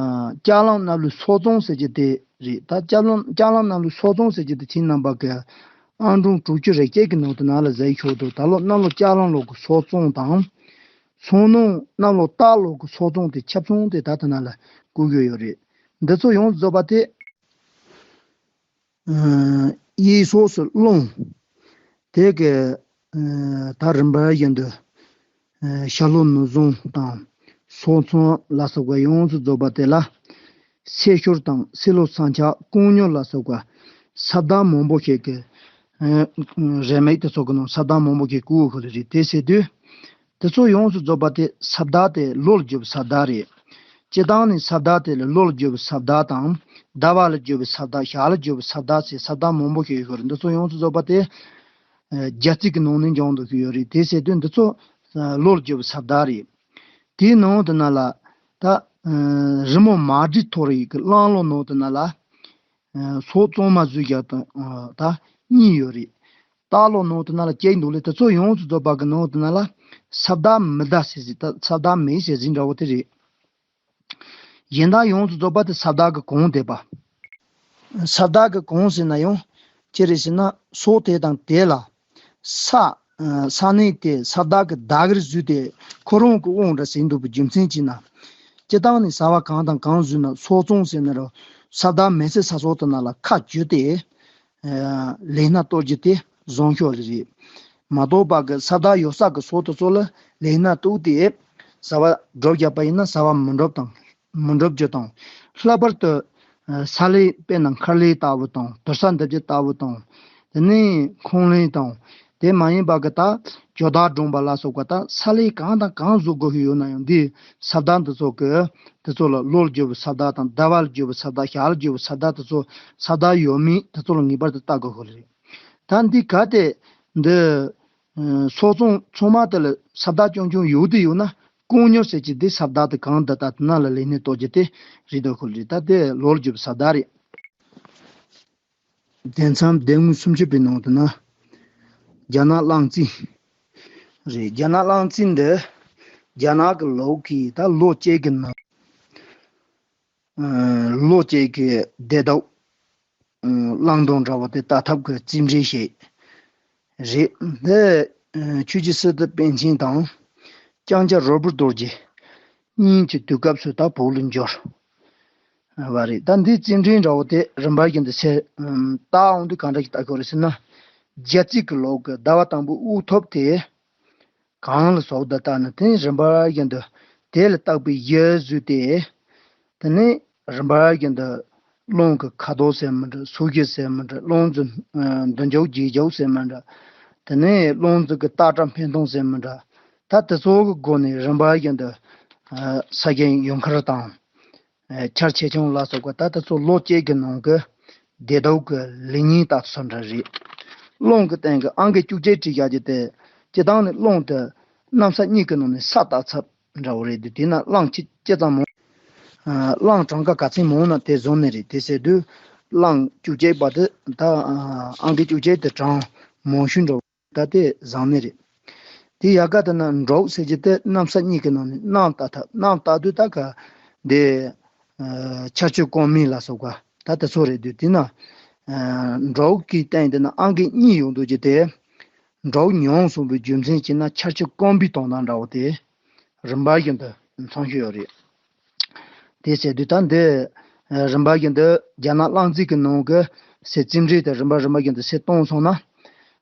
ལྕགས་ལམ་གནམ་ལོའི་སོ་བཙོང་ཟེར་གྱི་དེ་རེད། ད་ལྕགས་ལམ་ལྕགས་ལམ་གནམ་ལོའི་སོ་བཙོང་ཟེར་གྱི་དེ་ཁྱེད་རྣམ་པ་གི་ཨང་གྲངས་དྲུག་ཅུ་རེ་བརྒྱད་ཀྱི་ནང་དུ་ནང་ལ་གཟིགས་ཆོག་འདུག་ད་ལོ་གནམ་ལོ་ལྕགས་ལམ་ལོ་གི་སོ་བཙོང་དང་། སོ་ནམ་གནམ་ལོ་སྟག་ལོ་གི་སོ་བཙོང་དེ་ཆ་ཚང་དེ་ད་དེ་ན་ལ་བཀོད་ཡོད་ཡོད་རེད། འདི་ཚོ་ཡོངས་སུ་རྫོགས་པ་དེ། ཨ། གཡས་ཕྱོགས་སུ་རླུང་། དེ་གི། ཨ། ད་རིམ་པ་བཞིན་དུ། ཨ། ཤར་ལྷོ་ནུབ་བྱང་དང་། སོ་བཙོང་ལ་སོགས་པ་ཡོངས་སུ་རྫོགས་པ་དེ་ལ། སེར་ཤུལ་དང་སེར་ལོ་སྲང་ཆག་རྐང་མྱུར་ལ་སོགས་པ། ས་བདག་མང་པོ་ཞིག་གི། ཨ། རེ་མིག་དེ་ཚོ་གི་ནང་ས་བདག་མང་པོ་ཞིག་བཀོད་ཡོད་ལ་རེད། དེ་ཟེར་དུས། དེ་ཚོ་ཡོངས་སུ་རྫོགས་པ་དེ་ས་བདག་དེ་ལོ་ལ་བརྗོད་པའི་ས་བདག་རེད། སྤྱིར་བཏང་ནི་ས་བདག་དེ་ལ་ལོ་ལ་བརྗོད་པའི་ས་བདག་དང་། ཟླ་བ་ལ་བརྗོད་པའི་ས་བདག་ཞག་ལ་བརྗོད་པའི་ས་བདག་ཟེར་ས་བདག་མང་པོ་ཞིག་ཡོད་རེད། འདི་ཚོ་ཡོངས་སུ་རྫོགས་པ་དེ། ཨ། བརྒྱ་རྩིས་ཀྱི་ནང་ནས་འབྱུང་དུ་ཡོད་རེད། དེ་ཟེར་དུས་འདི་ཚོ། ཨ། ལོ་ལ་བརྗོད་པའི་ས་བདག་རེད། དེའི་ནང་དུ་ན་ལ། ད། ཨ། རི་མོ་མ་བྲིས་ཐོར་ཡིག་གི་གླང་ལོ་ནང་དུ་ན་ལ། ཨ། སོ་བཙོང་མ་བཟོས་རྒྱག་དང་། ཨ། ད་གཉིས་ཡོད་རེད། སྟག་ལོ་ནང་དུ་ན་ལ་བཅད་འདུག་ལས། དེ་ཚོ་ཡོངས་སུ་རྫོགས་པ་གི་ནང་དུ་ན་ལ་ས་བདག་མི་བདག་ཟེར་ཟིན། ད་ས་བདག་མེད་ཟེར་ཟིན་འདྲ་བོ་དེ་རེད། གཞན་དག་ཡོངས་སུ་རྫོགས་པ་དེ་ས་བདག་གི་གོང་དེ་པ། ས་བདག་གི་གོང་ཟེར་ན་ཡང་ཅི་རེད་ཟེར་ན། སོ་དེ་དང་དེ་ལ། ས། ས་གནས་དེ་ས་བདག་གི་བདག་གིར་བཟོས་ཏེ་ཁོ་རང་གི་དབང་འདྲ་ཟིན་འདུག་པའི་རྒྱུ་མཚན་གྱིས་ན། སྤྱིར་བཏང་ནི་ས་བ་གང་དང་གང་བཟོས་ན་སོ་བཙོང་ཟེར་ན་རོ། ས་བདག་མེད་སའི་ས་ཕྱོགས་དེ་ན་ལ་ཁ་བརྒྱུད་དེ། ལས་སྣ་གཏོད་རྒྱུ་དེ་བཟང་ཤོས་ལ་རེད། མ་གཏོགས་པ་གི་ས་བདག་ཡོད་ས་གི་ཕྱོགས་དེ་ཚོ་ལ་ལས་སྣ་གཏོད་དེ་ས་བ་སྒྲུབ་བརྒྱབ་པ་ཡིན་ན་ས་བ་མི་འགྲུབ་དང་། མི་འགྲུབ་རྒྱུ་དང་། ལྷག་པར་དུ། ཨ། ས་ལེ་དཔེར་ན་མཁར་ལེ་ལྟ་བུ་དང་། དུར་ས་འདེབས་རྒྱུ་ལྟ་བུ་དང་། དེ་ནས་ཁང་ལེ་དང་། དེ་མ་ཡིན་པ་གི་ད་ཇོ་བདག་སྒྲོམ་པ་ལ་སོགས་པ། ད་ས་ལེ་གང་དང་གང་བཟོ་དགོས་ཀྱི་ཡོད་ན་ཡང་འདི་ས་བདག་འདི་ཚོ་གི། དེ་ཚོ་ལ་ལོ་ལ་བརྗོད་པའི་ས་བདག་དང་། ཟླ་བ་ལ་བརྗོད་པའི་ས་བདག་ཞག་ལ་བརྗོད་པའི་ས་བདག་དེ་ཚོ། ས་བདག་ཡོད་མེད་དེ་ཚོ་ལ་ངེས་པར་དུ་ལྟ་དགོས་ཀྱི་རེད། ད་འདི་གལ་ཏེ་འདི། ཨ། སོ་བཙོང་ཚང་མ་དེ་ལ་ས་བདག་རྐྱང་རྐྱང་ཡོད་དུ་ཡོད་ན། རྐང་མྱུར་ཟེར་གྱི་དེ་ས་བདག་དེ་གང་འདི་ད་དེ་ན་ལ་ལས་སྣ་གཏོད་རྒྱུ་དེ་རེད་འདུག་ཁུལ་རེད། ད་དེ་ལོ་ལ་བརྗོད་པའི་ས་བདག་རེད། དེ་མཚམས་སྡེ་དངོས་སུམ་ཅུ་པའི་ནང་དུ་ན། རྒྱ་ནག་གླང་རྩིས་རེད། རྒྱ་ནག་གླང་རྩིས་འདི་རྒྱ་ནག་གི་ལོ་གི་ད་ལོ་གཅིག་གི་ནང་། ཨ། ལོ་གཅིག་གི་བདེ་སྡུག་ཨ། གླང་དང་འདྲ་བ་དེ་ལྟ་ཐབས་ཀྱི་རྩིས་འབྲས་ཤིག་རེད། འདི། ཨ། ཆོས་རྗེ་སི་ཏུ་པཎ་ཆེན་དང་ལྕང་སྐྱ་རོལ་པོ་རྡོ་རྗེ་གཉིས་ཀྱི་དུས་སྐབས་སུ་ད་བོད་ལ་འབྱོར་བ་རེད། ད་འདིའི་རྩིས་འབྲས་འདྲ་བོ་དེ་རིམ་པ་བཞིན་དུ་ཟེར། ཨ། ལྟ་འོང་དུས་ག་འདྲ་ཞིག་ལྟ་དགོས་རེད་ཟེར་ན། རྒྱལ་རྩིས་ཀྱི་ལོ་གི་ཟླ་བ་དང་པོའི་དབུགས་ཐོབ་དེ། གང་ལ་སོགས་དང་བལྟས་ནས། དེ་རིམ་པ་བཞིན་དུ་དེ་ལ་བརྟག་པའི་གཞི་བཟོས་ཏེ། དེ་ནས་རིམ་པ་བཞིན་དུ་རླུང་གི་ཁ་དོག་ཟེར་མི་འདྲ། སོ་བཞི་ཟེར་མི་འདྲ། རླུང་འཛིན་མདུན་ཅོག་རྗེས་ཅོག་ཟེར་མི་འདྲ། དེ་ནས་རླུང་འཛིན་གྱི་ལྟ་གྲངས་འཕེན་སྟངས་ཟེར་མི་འདྲ། ད་དེ་ཚོ་གི་སྒོ་ནས་རིམ་པ་བཞིན་དུ། ཨ། ས་ཆེན་ཡུལ་མཁར་དང་། ཨ། ཆར་ཆེ་ཆུང་ལ་སོགས་པ། ད་དེ་ཚོ་ལོ་གཅིག་གི་ནང་གི་བདེ་སྡུག་གི་ལེགས་ཉེས་ལྟ་ཚུལ་འདྲ་རེད། རླུང་གི་སྟེང་གི་ཨང་ཀི་བཅུ་གཅིག་བྲིས་བཞག་རྒྱུ་དེ། སྤྱིར་བཏང་ནི་རླུང་དེ་གནམ་ས་གཉིས་ཀྱི་ནང་ནས་ས་ལྟ་ཚུལ་འདྲ་བོ་རེད་འདུག་དེས་ན་གླང་ཅི་ཅི་ཙམ་མང་། ཨ། གླང་གྲངས་ཀ་ག་ཚད་མང་ན་དེ་བཟང་ནི་རེད། དེ་ཟེར་དུས་གླང་བཅུ་གཅིག་པ་དེ་ད། ཨ། ཨང་ཀི་བཅུ་གཅིག་དེ་གྲངས་མང་ཤོས་འདྲ་བོ། ད་དེ་བཟང་ནི་རེད། དེ་ཡག་ག་དེ་ན་འབྲོག་ཟེར་གྱི་དེ་གནམ་ས་གཉིས་ཀྱི་ནང་ནས་གནམ་ལྟ་ཐབས། གནམ་ལྟ་དུས་ད་ག་འདི། ཨ། ཆར་ཆུ་དཀར་མེ་ལ་སོགས་པ་ད་དེ་ཚོ་རེད་འདུག་དེས་ན། ཨ། འབྲོག་གི་སྟེང་དེ་ན་ཨང་ཀི་གཉིས་ཡོང་འདུག་རྒྱུ་དེ། འབྲོག་ཉུང་སོང་བའི་རྒྱུ་མཚན་གྱིས་ན་ཆར་ཆུ་དཀར་པོའི་དོན་དག་འདྲ་བོ་དེ་རིམ་པ་བཞིན་དུ་མཚོན་གྱི་ཡོད་རེད། དེ་ཟེར་དུས་ད་འདི། ཨ། རིམ་པ་བཞིན་དུ་རྒྱ་ནག་གླང་རྩིས་ཀྱི་ནང་གི་ཟེར། རྩིས་འབྲས་དེ་རིམ་པ་རིམ་པ་བཞིན་དུ་ཟེར་བཏང་སོང་ན།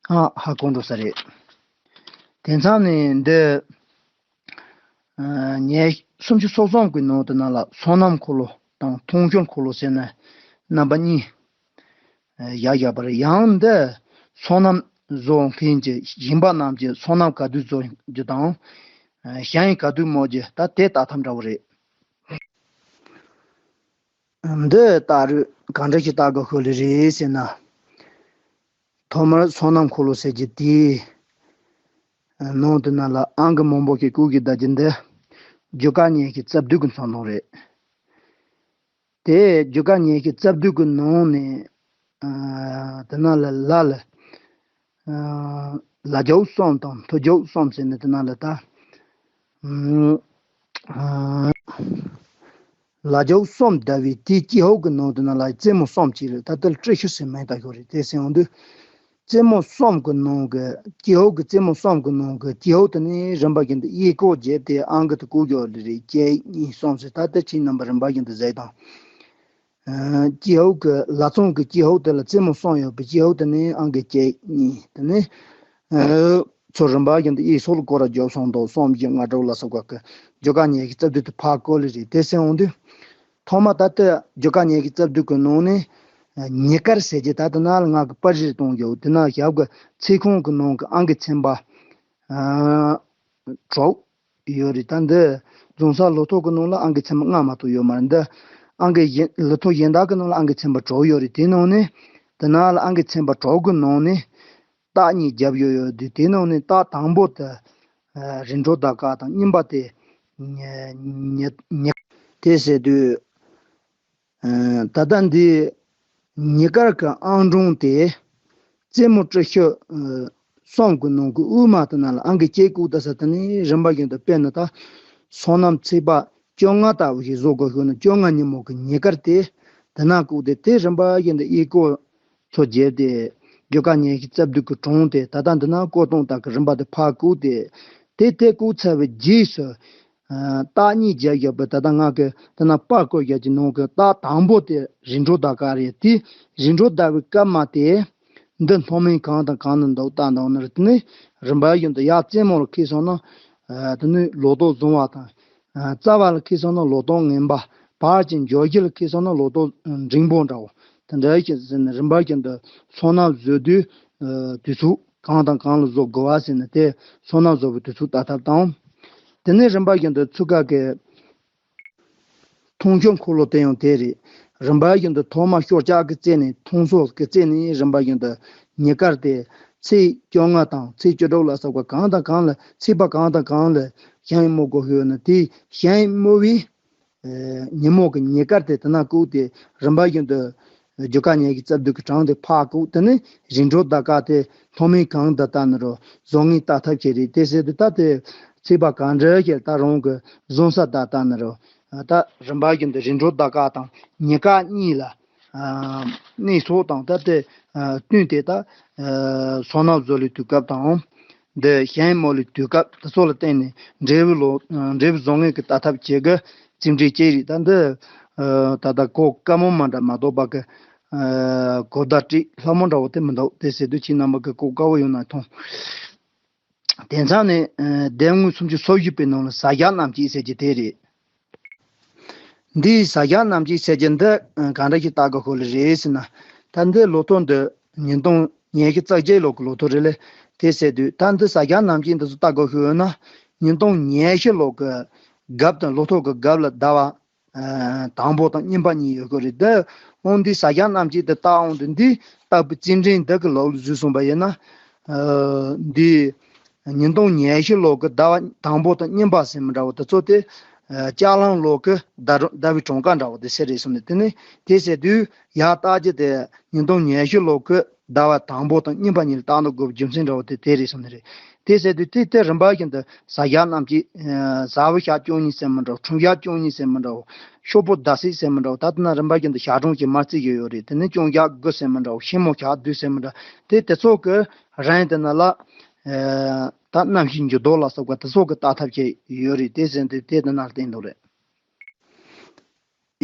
ཧ་ཧ་གོ་འགྲོ་ས་རེད། དེ་མཚམས་ནས་འདི། ཨ། ཉེར། སུམ་ཅུ་སོ་གསུམ་གྱི་ནང་དུ་ན་ལ་སོ་ནམ་འཁོར་ལོ་དང་ཐང་ཤུར་འཁོར་ལོ་ཟེར་ནས་རྣམ་པ་གཉིས། ཨ། བཞག་བཞག་པ་རེད། ཡང་འདི་སོ་ནམ་བཟོ་མཁན་གྱི་ཞིང་པ་རྣམས་ཀྱིས་སོ་ནམ་ག་དུས་བཟོ་རྒྱུ་དང་། ཨ། ཞིང་ག་དུས་རྨོ་རྒྱུ། ད་དེ་ལྟ་ཐབས་འདྲ་བོ་རེད། ཨ། འདི་ལྟ་རུ་གང་འདྲ་ཞིག་ལྟ་དགོས་ཤོག་ལེ་རེད་ཟེར་ན། ཐོག་མར་བསོད་ནམས་འཁོར་ལོ་ཟེར་གྱི་དེའི་ནང་དུ་ན་ལ་ཨང་ཀི་མང་པོ་ཞིག་བཀོད་ཀྱི་བསྡད་རྒྱུ་འདི་བརྗོད་བཀའ་ཉེར་བཞི་རྩ་བདུན་གྱི་མཚོན་དོན་རེད། དེ་བརྗོད་བཀའ་ཉེར་བཞི་རྩ་བདུན་གྱི་ནང་ནས་ཨ་དེ་ན་ལ་ལ་ལ་ཨ་ལ་རྒྱབ་གསུམ་དང་མཐུ་རྒྱབ་གསུམ་ཟེར་ནས་དེ་ན་ལ་ད་ཨ་ལ་རྒྱབ་གསུམ་བསྡུ་བའི་དེའི་ཀྱི་ཧོག་གི་ནང་དུ་ན་ལ་རྩེ་མོ་གསུམ་ཅིག་རེད། ད་དེ་ལ་ཏྲི་ཤུ་ཟེར་མིང་བཏགས་ཡོད་རེད། དེ་ཟེར་ཡོང་དུས། རྩེ་མོ་གསུམ་གྱི་ནང་གི་ཀྱི་ཧོག་གི་རྩེ་མོ་གསུམ་གྱི་ནང་གི་ཀྱི་ཧོག་དེ་ནི་རིམ་པ་བཞིན་དུ་དབྱེ་བགོ་བྱས་ཏེ་ཨང་ཀི་དེ་བཀོད་ཡོད་རེད། གཅིག་གཉིས་གསུམ་ཟེར། ད་ལྟ་ཁྱེད་རྣམ་པ་རིམ་པ་བཞིན་དུ་གཟིགས་དང་། ཀྱི་ཧོག་གི་ལ་ཚོང་གི་ཀྱི་ཧོག་དེ་ལ་རྩེ་མོ་གསུམ་ཡོད་པའི་ཀྱི་ཧོག་དེ་ནི་ཨང་ཀི་གཅིག་གཉིས་དེ་ནི་ཚོ་རིམ་པ་བཞིན་དུ་དབྱེ་སོགས་ལ་སྐོར་ར་བརྗོད་སོང་དོ། གསུམ་བཞི་ལྔ་དྲུག་ལ་སོགས་པ་གི་བརྗོད་བཀའ་ཉེར་བཞི་རྩ་བདུན་དེ་ཕར་བཀོད་ལེ་རེད། དེ་ཟེར་འོང་དུས། ཐོག་མ་ད་ལྟ་བརྗོད་བཀའ་ཉེར་བཞི་རྩ་བདུན་གྱི་ནང་ནས་ཉེར་དཀར་ཟེར་གྱི་ད་ལྟ་ན་ལ་ང་གི་པར་རིས་གཏོང་རྒྱུ་དེ་ན་ཞབས་ཀྱི་ཚིག་ཁོངས་ཀྱི་ནང་གི་ཨང་ཀི་ཚན་པ་ཨ་དྲུག་ཡོད་རེད། ད་འདི་རྫོང་སར་ལོ་ཐོ་གི་ནང་ལ་ཨང་ཀི་ཚན་པ་ལྔ་མ་གཏོགས་ཡོད་མ་རེད། འདི་ཨང་ཀི་གཞན་ལོ་ཐོ་གཞན་དག་གི་ནང་ལ་ཨང་ཀི་ཚན་པ་དྲུག་ཡོད་རེད། དེ་ནང་ནས་དེ་ན་ལ་ཨང་ཀི་ཚན་པ་དྲུག་གི་ནང་ནས། རྟགས་གཉིས་བརྒྱབ་ཡོད་ཡོད་དུས། དེའི་ནང་ནས་རྟགས་དང་པོ་དེ་རིམ་གྲོ་ད་ཀ་དང་། གཉིས་པ་དེ་ཉེ་ཉེ་དེ་ཟེར་དུས། ད་ལྟ་འདི་ཉེ་དཀར་གྱི་ཨང་གྲངས་དེ་རྩེ་མོ་ཏྲི་ཤུ་གསུམ་གྱི་ནང་གི་དབུས་མ་དེ་ན་ལ་ཨང་ཀི་གཅིག་བཀོད་ད་ས་དེ་ནི་རིམ་པ་བཞིན་དུ། དཔེར་ན་ད་བསོད་ནམས་ཚེས་པ་བཅོ་ལྔ་ལྟ་བུ་ཞིག་བཟོ་དགོས་ཤོག་ན། བཅོ་ལྔ་ཉིན་མོ་གི་ཉེ་དཀར་དེ་དེ་ན་བཀོད་དེ། དེ་རིམ་པ་བཞིན་དུ་དབྱེ་བགོ་ཚོ་བརྒྱབ་སྟེ་བརྗོད་བཀའ་ཉེར་བཞི་རྩ་བདུན་གྱི་གྲངས་དེ་ད་ལྟ་འདི་ན་བཀོད་སྟངས་དག་གི་རིམ་པ་དེ་ཕར་བཀོད་དེ། དེ་དེ་བཀོད་ཚར་བའི་རྗེས་སུ་རྟགས་གཉིས་བརྒྱབ་ཡོད་པ། ད་ལྟ་ང་གི་འདི་ན་པར་བཀོད་ཡོད་ཀྱི་ནང་གི་རྟགས་དང་པོ་དེ་རིམ་གྲོ་ད་ཀ་རེད། དེ་རིམ་གྲོ་ད་བའི་སྐབས་མ་དེ་འདི་སྣོམ་མིན་གང་དང་གང་ན་འདུག་ལྟ་འདུག་ན་རེད། དེ་ནི་རིམ་པ་བཞིན་དུ་ཡར་རྩེ་མོ་ལ་འཁེལ་སོང་ན་དེ་ནི་ལོ་ཏོག་བཟང་བ་དང་། རྩ་བ་ལ་འཁེལ་སོང་ན་ལོ་ཏོག་ངན་པ། བར་གྱི་མཇུག་རྒྱུ་ལ་འཁེལ་སོང་ན་ལོ་ཏོག་འབྲིང་པོ་འདྲ་བོ། དེ་འདྲ་ཞིག་ཟེར་ནས་རིམ་པ་བཞིན་དུ་བསོད་ནམས་བཟོ་དུས་དུས་ཚོད་གང་དང་གང་ལ་བཟོ་དགོས་པ་ཟེར་ནས་དེ་བསོད་ནམས་བཟོ་བའི་དུས་ཚོད་ལྟ་ཐབས་དང་། དེ་ནས་རིམ་པ་བཞིན་དུ་ཚུགས་ཀ་གི་མཐོང་ཆོས་འཁོར་ལོ་དེ་ཡང་དེ་རེད། རིམ་པ་བཞིན་དུ་ཐོག་མ་ཤོག་ལྕགས་ཀྱི་རྩེ་ནས། མཐོང་ཆོས་ཀྱི་རྩེ་ནས་རིམ་པ་བཞིན་དུ་ཉེ་དཀར་དེ་ཚེས་བཅོ་ལྔ་དང་ཚེས་བཅུ་དྲུག་ལ་སོགས་པ་གང་དང་གང་ལ། ཚེས་པ་གང་དང་གང་ལ་ཞལ་ཡིན་སྨོ་དགོས་ཤོག་ན། དེ་ཞལ་ཡིན་སྨོ་བའི་ཉིན་མོ་གི་ཉེ་དཀར་དེ་དེ་ན་བཀོད་དེ། རིམ་པ་བཞིན་དུ་བརྗོད་བཀའ་ཉེར་བཞི་རྩ་བདུན་གྱི་གྲངས་དེ་ཕར་བཀོད། དེ་ནས་རིམ་གྲོ་ད་ཀ་དེ་སྣོམ་མིན་གང་ད་ལྟ་ན་རོ་བཟོ་ངེས་ལྟ་ཐབས་བྱེད་རེད། དེ་ཟེར་དུས་ད་དེ་ཚེས་པ་གང་འདྲ་ཞིག་ད་རང་གི་བཟང་ས་ད་ལྟ་ན་རོ། ད་རིམ་པ་བཞིན་དུ་རིམ་གྲོ་ད་ཀ་དང་ཉེ་དཀར་གཉིས་ལ་གནས་སོགས་དང་ད་དེ་བསྟུན་ཏེ་ད་བསོད་ནམས་བཟོ་ལས་དུས་སྐབས་དང་། འདི་ཞལ་ཡིན་སྨོ་ལས་དུས་སྐབས་དེ་ཚོ་ལ་བརྟེན་ནས་འབྲས་བུ་ལོ། འབྲས་བུ་བཟང་ངན་གྱི་ལྟ་ཐབས་བྱེད་དགོས། རྩིས་འབྲས་ཅི་རིགས་ད་འདི་ད་ལྟ་གོ་དཀའ་མོ་མ་འདྲ་མ་གཏོགས་པ་གི་གོ་བརྡ་སྤྲད་སླ་མོ་འདྲ་བོ་དེ་མི་འདུག་དེ་ཟེར་དུས་ཁྱེད་རྣམ་པ་གི་གོ་དཀའ་བོ་ཡོང་ན་མཐོང་། དེ་མཚམས་ནས་ལྡེབས་ངོས་སུམ་ཅུ་སོ་བཞི་པའི་ནང་ལ་ཟ་རྒྱ་རྣམས་ཀྱི་ཟེར་གྱི་དེ་རེད། འདིའི་ཟ་རྒྱ་རྣམས་ཀྱི་ཟེར་གྱི་འདི་གང་འདྲ་ཞིག་ལྟ་དགོས་ཤོག་ལེ་རེད་ཟེར་ན། ད་འདི་ལོ་ཐོ་འདི་ཉིས་སྟོང་ཉི་ཤུ་རྩ་བརྒྱད་ལོ་གི་ལོ་ཐོ་རེད་ལེ། དེ་ཟེར་དུས་ད་འདི་ཟ་རྒྱ་རྣམས་ཀྱི་འདི་ཚོ་ལྟ་དགོས་ཤོག་ཡོད་ན། ཉིས་སྟོང་ཉི་ཤུ་ལོ་གི་རྒྱབ་དང་ལོ་ཐོ་གི་རྒྱབ་ལ་ཟླ་བ་དང་པོ་དང་གཉིས་པ་གཉིས་ཡོད་ཀྱི་རེད། འདི་འོང་འདི་ཟ་རྒྱ་རྣམས་ཀྱི་འདི་ལྟ་འོང་དུས་འདི་ལྟ་བུ་རྩིས་འབྲས་འདི་གི་ལོག་ལ་བཟོས་སོང་པ་ཡིན་ན། འདི་ཉིས་སྟོང་ཉི་ཤུ་ལོ་གི་ཟླ་བ་དང་པོ་དང་གཉིས་པ་ཟེར་མི་འདྲ་བོ་དེ་ཚོ་དེ་ལྕགས་གླང་ལོ་གི་ཟླ་ཟླ་བའི་གྲངས་ཀ་འདྲ་བོ་དེ་ཟེར་རེད་གསུངས་ནས། དེ་ནས་དེ་ཟེར་དུས་ཡར་བལྟ་རྒྱུ་དེ་ཉིས་སྟོང་ཉི་ཤུ་ལོ་གི་ཟླ་བ་དང་པོ་དང་གཉིས་པ་གཉིས་ལ་བལྟ་འདུག་དགོས་པའི་རྒྱུ་མཚན་འདྲ་བོ་དེ་དེ་རེད་གསུངས་ནས་རེད། དེ་ཟེར་དུས་དེ་དེ་རིམ་པ་བཞིན་དུ་ཟ་རྒྱ་རྣམས་ཀྱི་ཟ་བོ་ཞག་བཅུ་གཉིས་ཟེར་མི་འདྲ་བོ། ཁྲུམས་ཞག་བཅུ་གཉིས་ཟེར་མི་འདྲ་བོ། ཤོག་བུ་ཟླ་ཚེས་ཟེར་མི་འདྲ་བོ། ད་ལྟ་ན་རིམ་པ་བཞིན་དུ་ཞག་གྲངས་ཀྱི་མར་རྩིས་ཀྱི་ཡོད་རེད། དེ་ནས་སྤྱང་ཞག་དགུ་ཟེར་མི་འདྲ་བོ། ཤིང་མོ་ཞག་བདུན་ཟེར་མི་འདྲ་བོ། དེ་དེ་ཚོ་གི་རིང་དེ་ན་ལ། ད་གནམ་གཤིས་འགྱུར་ལྡོག་ལ་སོགས་པ་དེ་ཚོ་གི་ལྟ་ཐབས་བྱས་ཡོད་རེད། དེ་ཟེར་དུས་དེ་དེ་ན་ལ་བསྟན་འདུག་རེད།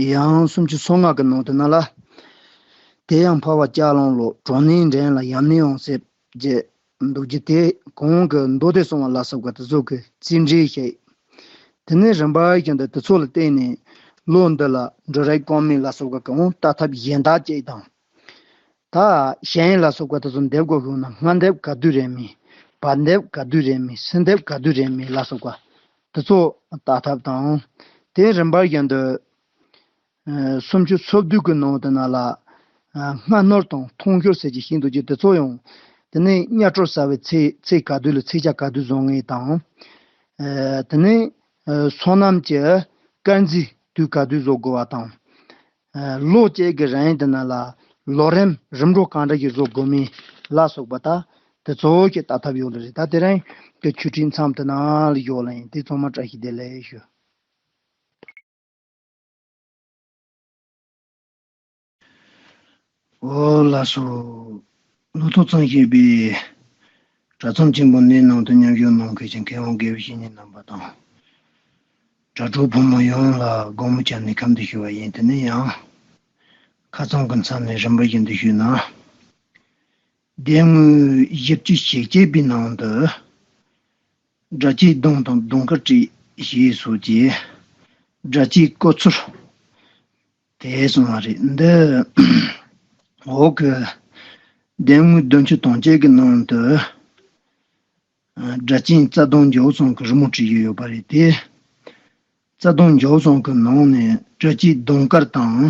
ཡང་སུམ་ཅུ་སོ་ལྔ་གི་ནང་དུ་ན་ལ། དེ་ཡང་འཕགས་པ་ལྕགས་གླང་ལོ། གྲོ་ནས་འདྲེན་ལ་ཡམས་ནད་འོང་ཟེར་གྱི་འདུག་རྒྱུ་དེ་གོང་གི་མདོ་སྡེ་གསུམ་པ་ལ་སོགས་པ་དེ་ཚོ་གི་རྩིས་འབྲས་བཤད། དེ་ནས་རིམ་པ་བཞིན་དུ་དེ་ཚོ་ལ་བརྟེན་ནས་ལོ་འདི་ལ་འབྲུ་རིགས་གང་མིན་ལ་སོགས་པ་གང་ལྟ་ཐབས་གཞན་དག་ཅིག་དང་། ད་ཞལ་ཡིན་ལ་སོགས་པ་དེ་ཚོ་འདེབས་དགོས་ཤོག་ན། སྔ་འདེབས་ག་དུས་རེད་མིན། བར་འདེབས་ག་དུས་རེད་མིན། ཚེ་འདེབས་ག་དུས་རེད་མིན་ལ་སོགས་པ་དེ་ཚོ་ལྟ་ཐབས་དང་། དེ་རིམ་པ་བཞིན་དུ། སུམ་ཅུ་སོ་བདུན་གྱི་ནང་དེ་ན་ལ། སྔ་ནོར་དང་ཐུང་ཤོར་ཟེར་གྱི་ཤིན་ཏུ་གྱི་དེ་ཚོ་ཡང་། དེ་ནས་གཉའ་གྲོ་ཟ་བའི་ཚེ་ཚེ་ག་དུས་ལ་ཚེ་ཆ་ག་དུས་བཟོ་ངེས་དང་། དེ་ནས་སོ་ནམ་གྱི་དཀར་མཛེས་དུས་ག་དུས་བཟོ་དགོས་པ་དང་། ལོ་གཅིག་གི་རིང་དེ་ན་ལ་ལོ་རིམ་རིམ་གྲོ་གང་འདྲ་ཞིག་བཟོ་དགོས་མིན་ལ་སོགས་པ་ད་དེ་ཚོ་གི་ལྟ་ཐབས་ཡོད་ལ་རེད། ད་དེ་རིང་གི་ཆོས་ཁྲིད་མཚམས་དེ་ན་ལ་ཡོད་ལ་ཡིན། དེ་ཚང་མ་བཀྲ་ཤིས་བདེ་ལེགས་ཞུ། འོ་ལགས་སོ། ལོ་ཐོ་ཚང་ཞེས་པའི་གྲྭ་ཚང་ཆེན་པོ་འདིའི་ནང་དུ་མཉམ་ཞུགས་གནང་མཁན་གྱི་མཁས་དབང་དགེ་བའི་བཤེས་གཉེན་རྣམ་པ་དང་། དྲ་གྲོགས་ཕོ་མོ་ཡོངས་ལ་དགོང་མོ་བྱས་ནས་ཁམས་བདེ་ཞུ་བ་ཡིན། དེ་ནས་ཡང་ཁ་རྩང་གི་མཚམས་ནས་རིམ་པ་བཞིན་དུ་ཞུས་ན། སྡེ་དངོས་བཞི་བཅུ་ཞེ་གཅིག་པའི་ནང་དུ། སྒྲ་གཅན་གདོང་དང་གདོང་དཀར་བྲིས་ཞེས་སོགས་ཀྱི་སྒྲ་གཅན་སྐོར་ཚོར་དེ་གསུངས་པ་རེད། འདི་འོག་གི་སྡེ་དངོས་བདུན་ཅུ་དོན་གཅིག་གི་ནང་དུ། སྒྲ་གཅན་རྩ་ལྟུང་བརྒྱད་ཙམ་གྱི་རི་མོ་བྲིས་ཡོད་པ་རེད་དེ། རྩ་ལྟུང་བརྒྱད་ཙམ་གྱི་ནང་ནས་སྒྲ་གཅན་གདོང་དཀར་དང་།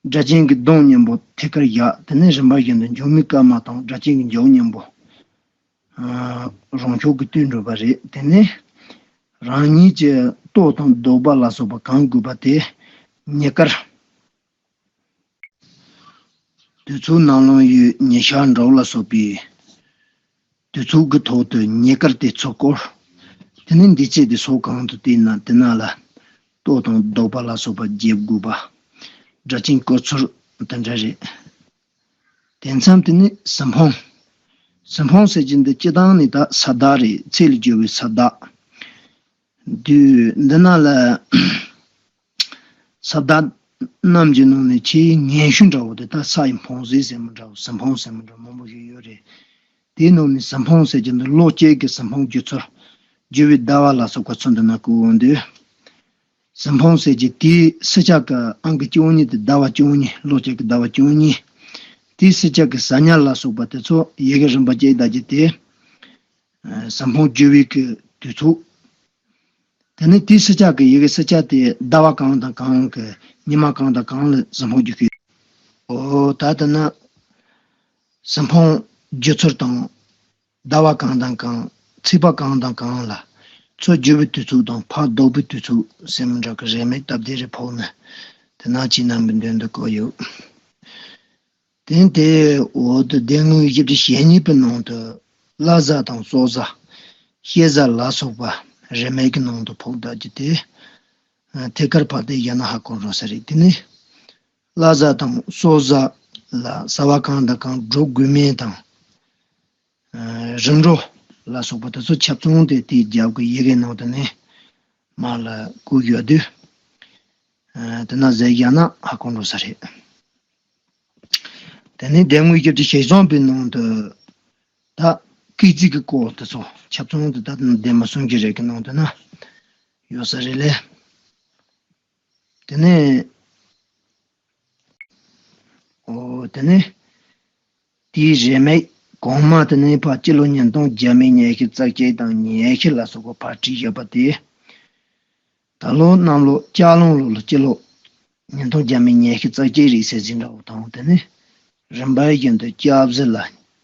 སྒྲ་གཅན་གྱི་གདོང་སྙིང་པོ་ཐད་ཀར་བཞག་དེ་ནས་རིམ་པ་བཞིན་དུ་འཇུ་མི་སྐར་མ་དང་སྒྲ་གཅན་གྱི་འཇུ་སྙིང་པོ། རང་ཕྱོགས་ཀྱི་སྟོན་གྲུབ་པ་རེད། དེ་ནས་རང་ཉིད་ཀྱི་ལྟོ་དང་རྡོག་པ་ལ་སོགས་པ་གང་དགོས་པ་དེ་ཉེར་དཀར། དུས་ཚོད་ནང་ལོང་ཡོད་ཉི་ཤར་འདྲ་བོ་ལ་སོགས་པའི་དུས་ཚོད་ཀྱི་ཐོག་ཏུ་ཉེར་དཀར་དེ་ཚོ་སྐོར། དེ་ནས་འདི་ཚེ་འདི་སོགས་གང་དུ་བལྟས་ན་དེ་ན་ལ་ལྟོ་དང་རྡོག་པ་ལ་སོགས་པ་བརྗེ་དགོས་པ། སྒྲ་གཅན་སྐོར་ཚོར་དེ་འདྲ་རེད། དེ་མཚམས་དེ་ནི་ཟི་ཕུང་། ཟི་ཕུང་ཟེར་གྱི་འདི་སྤྱི་བཏང་ནི་ད་ས་བདག་རེད། ཚེ་ལ་རྒྱུ་བའི་ས་བདག་དུས་འདི་ན་ལ་ས་བདག་རྣམས་ཀྱི་ནང་ནས་ཆེས་ངན་ཤོས་འདྲ་བོ་དེ་ད་ས་ཡི་ཕུང་ཟི་ཟེར་མི་འདྲ་བོ་ཟི་ཕུང་ཟེར་མི་འདྲ་མང་པོ་ཞིག་ཡོད་རེད། དེའི་ནང་ནས་ཟི་ཕུང་ཟེར་གྱི་འདི་ལོ་གཅིག་གི་ཟི་ཕུང་རྒྱུ་ཚོར་རྒྱུ་བའི་ཟླ་བ་ལ་སོགས་པ་ཚོ་འདི་ན་བཀོད་འོང་དུས། ཟི་ཕུང་ཟེར་གྱི་དེའི་སྲིད་ཆགས་ཀྱི་ཨང་ཀི་བཅུ་གཉིས་དེ་ཟླ་བ་བཅུ་གཉིས། ལོ་གཅིག་གི་ཟླ་བ་བཅུ་གཉིས། དེའི་སྲིད་ཆགས་ཀྱི་གཟའ་ཉ་ལ་སོགས་པ་དེ་ཚོ་ཡི་གེ་རིམ་པ་བརྒྱད་བདག་གི་དེ། ཟི་ཕུང་རྒྱུ་བའི་གི་དུས་ཚོད། དེ་ནས་དེའི་སྲིད་ཆགས་ཀྱི་ཡི་གེ་སྲིད་ཆགས་དེ་ཟླ་བ་གང་དང་གང་གི་ཉི་མ་གང་དང་གང་ལ་ཟི་ཕུང་རྒྱུ་གི། འོ་ད་དེ་ན་ཟི་ཕུང་རྒྱུ་ཚོར་དང་། ཟླ་བ་གང་དང་གང་། ཚེས་པ་གང་དང་གང་ལ། ཚོ་རྒྱུ་བའི་དུས་ཚོད་དང་ཕར་ལྡོག་པའི་དུས་ཚོད་ཟེར་མི་འདྲ་གི་རེ་མིག་སྟབས་བདེ་རེ་ཕོག་ནས་དེ་ན་ཁྱེད་རྣམ་པའི་མདུན་དུ་བཀོད་ཡོད། དེ་དེའི་འོག་ཏུ་སྡེ་དངོས་བཞི་བཅུ་ཞེ་གཉིས་པའི་ནང་དུ་བླ་གཟའ་དང་སྲོག་གཟའ། ཤེས་གཟའ་ལ་སོགས་པ་རེ་མིག་གི་ནང་དུ་ཕོག་བསྡད་རྒྱུ་དེ། ཐད་ཀར་ཕར་དེ་ཡང་ན་ཧ་གོ་འགྲོ་ས་རེད། དེ་ནི་བླ་གཟའ་དང་སྲོག་གཟའ་ལ་བྱ་བ་གང་དང་གང་སྒྲུབ་དགོས་མིན་དང་། རིམ་གྲོ་ལ་སོགས་པ་དེ་ཚོ་ཁྱབ་ཚང་དེ་དེའི་རྒྱབ་ཀྱི་ཡི་གེ་ནང་དུ་ནི་མར་ལ་བཀོད་ཡོད་དུས། དེ་ན་ཟེར་ཡང་ན་ཧ་གོ་འགྲོ་ས་རེད། དེ་ནས་སྡེ་དངོས་བཞི་བཅུ་ཞེ་གསུམ་པའི་ནང་དུ་ད་སྐུལ་ཚིག་གི་སྐོར་དེ་ཚོ་ཁྱབ་ཚང་དུ་ད་སྡེ་མི་གསུམ་གྱི་རིགས་ཀྱི་ནང་དུ་ན་ཡོད་ས་རེད་ལེ། དེ་ནས་འོ་དེ་ནས་དེའི་རེ་མིག་གོང་མ་དེ་ནས་ཕར་སྤྱི་ལོ་ཉིས་སྟོང་བརྒྱ་མེད་ཉི་ཤུ་རྩ་གཅིག་དང་ཉི་ཤུ་ལ་སོགས་པ་ཕར་བྲིས་ཡོད་པ་དེ། ད་ལོ་གནམ་ལོ་ལྕགས་གླང་ལོ་ལ་སྤྱི་ལོ་ཉིས་སྟོང་བརྒྱ་མེད་ཉི་ཤུ་རྩ་གཅིག་རེད་ཟེར་ཟིན་འདྲ་བོ་དང་། དེ་ནི་རིམ་པ་བཞིན་དུ་སྐྱ་བཟི་ལ་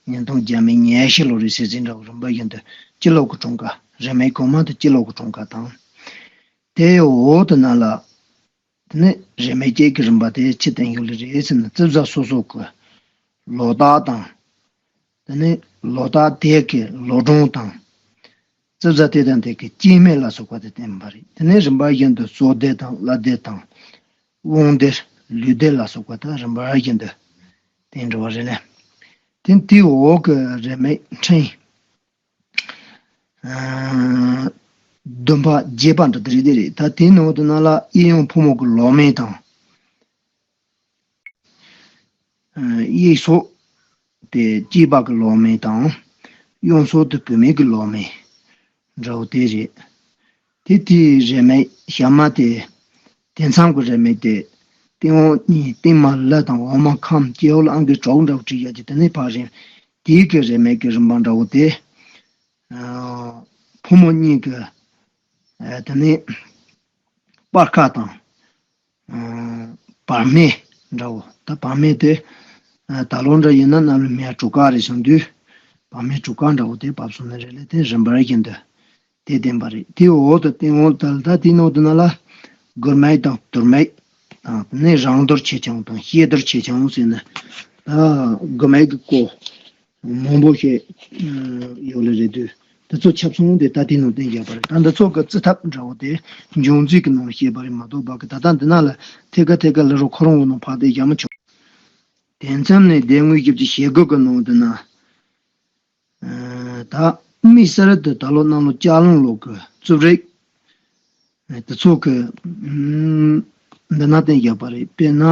ཉིས་སྟོང་བརྒྱ་མེད་ཉི་ཤུ་ལོ་རེད་ཟེར་ཟིན་འདྲ་བོ། རིམ་པ་བཞིན་དུ་སྤྱི་ལོ་གི་གྲངས་ཀ། རེ་མིག་གོང་མ་དུ་སྤྱི་ལོ་གི་གྲངས་ཀ་དང་། དེའི་འོག་ཏུ་ན་ལ། དེ་ནི་རེ་མིག་བརྒྱད་ཀྱི་རིམ་པ་དེ་ཅི་བསྟན་ཡོད་ལེ་རེད་ཟེར་ན། རྩིབས་གཟའ་སོ་སོ་གི་ལོ་རྟགས་དང་། དེ་ནས་ལོ་རྟགས་དེ་གི་ལོ་གྲངས་དང་། རྩིབས་གཟའ་དེ་དང་དེ་གི་སྐྱེས་སྨེ་ལ་སོགས་པ་དེ་བསྟན་པ་རེད། དེ་ནས་རིམ་པ་བཞིན་དུ་བསོད་སྡེ་དང་བླ་སྡེ་དང་། དབང་སྡེ། ལུས་སྡེ་ལ་སོགས་པ་དང་རིམ་པ་བཞིན་དུ་བསྟན་འགྲོ་བ་རེད་ལེ། དེ་དེའི་འོག་གི་རེ་མིག་ཕྲེང་བདུན་པ་བརྒྱད་པ་འདྲ་དེ་རེད། དེ་རེད། ད་དེའི་ནང་དུ་ན་ལ་གཡས་གཡོན་ཕོ་མོ་གི་ལོ་མིང་དང་། གཡས་ཕྱོགས་དེ་སྐྱེས་པ་གི་ལོ་མིང་དང་། གཡོན་ཕྱོགས་དེ་བུད་མེད་ཀྱི་ལོ་མིང་འདྲ་བོ་དེ་རེད། དེ་དེའི་རེ་མིག་ཞབས་མ་དེ། དེ་མཚམས་ཀྱི་རེ་མིག་དེ། སྟེང་འོག་གཉིས། སྟེང་མ་ལ་དང་འོག་མ་ཁམས། སྤྱི་ཡོལ་ཨང་ཀི་དྲུག་འདྲ་བོ་བྲིས་ཡོད་ཀྱི། དེ་ནས་ཕར་རིམ་དེའི་གི་རེ་མིག་གི་རིམ་པ་འདྲ་བོ་དེ། ཕོ་མོ་གཉིས་ཀྱི། དེ་ནས་སྤར་ཁ་དང་། བར་མེད་འདྲ་བོ། ད་བར་མེད་དེ་ཨ་ད་ལོ་འདྲ་ཡིན་ན་གནམ་ལོ་མེ་གྲུ་ཁ་རེད་སོང་དུས། བར་མེད་གྲུ་ཁ་འདྲ་བོ་དེ་བབས་སོང་ནི་རེད་ལས། དེ་རིམ་པར་བཞིན་དུ་དེ་བསྟན་པ་རེད། དེའི་འོག་ཏུ་སྟེང་འོག་ད་ལ་ད་དེའི་ནང་དུ་ན་ལ་དགུ་མེད་དང་དུར་མེད་དང་ནི་རང་དོར་ཆེ་ཆུང་དང་ཤེས་དོར་ཆེ་ཆུང་ཟེར་ནས། ད་དགུ་མེད་ཀྱི་སྐོར་མང་པོ་ཞིག་ཡོད་ལེ་རེད་དུས། དེ་ཚོ་ཁྱབ་ཚང་དེ་ད་དེའི་ནང་བསྟན་བཞག་པ་རེད། ད་འདི་ཚོ་གི་བརྩི་ཐབས་འདྲ་བོ་དེ་འབྱུང་རྩིས་ཀྱི་ནང་བཤད་པ་རེད་མ་གཏོགས་བ་གི་ད་ལྟ་འདི་ན་ལ་ཐད་ཀ་ཐད་ཀ་ལ་རོ་ཁོ་རང་བོ་ནང་ཕར་དེ་བཞག་མི་ཆོག་དེ་མཚམས་ནས་སྡེ་དངོས་བཞི་བཅུ་ཞེ་དགུ་གི་ནང་དུ་ན། ད་དམིགས་བསལ་དུ་ད་ལོ་གནམ་ལོ་ལྕགས་གླང་ལོ་གི་རྩིབས་རིགས་དེ་ཚོ་གི་འདི་ན་བསྟན་བཞག་པ་རེད། དཔེར་ན།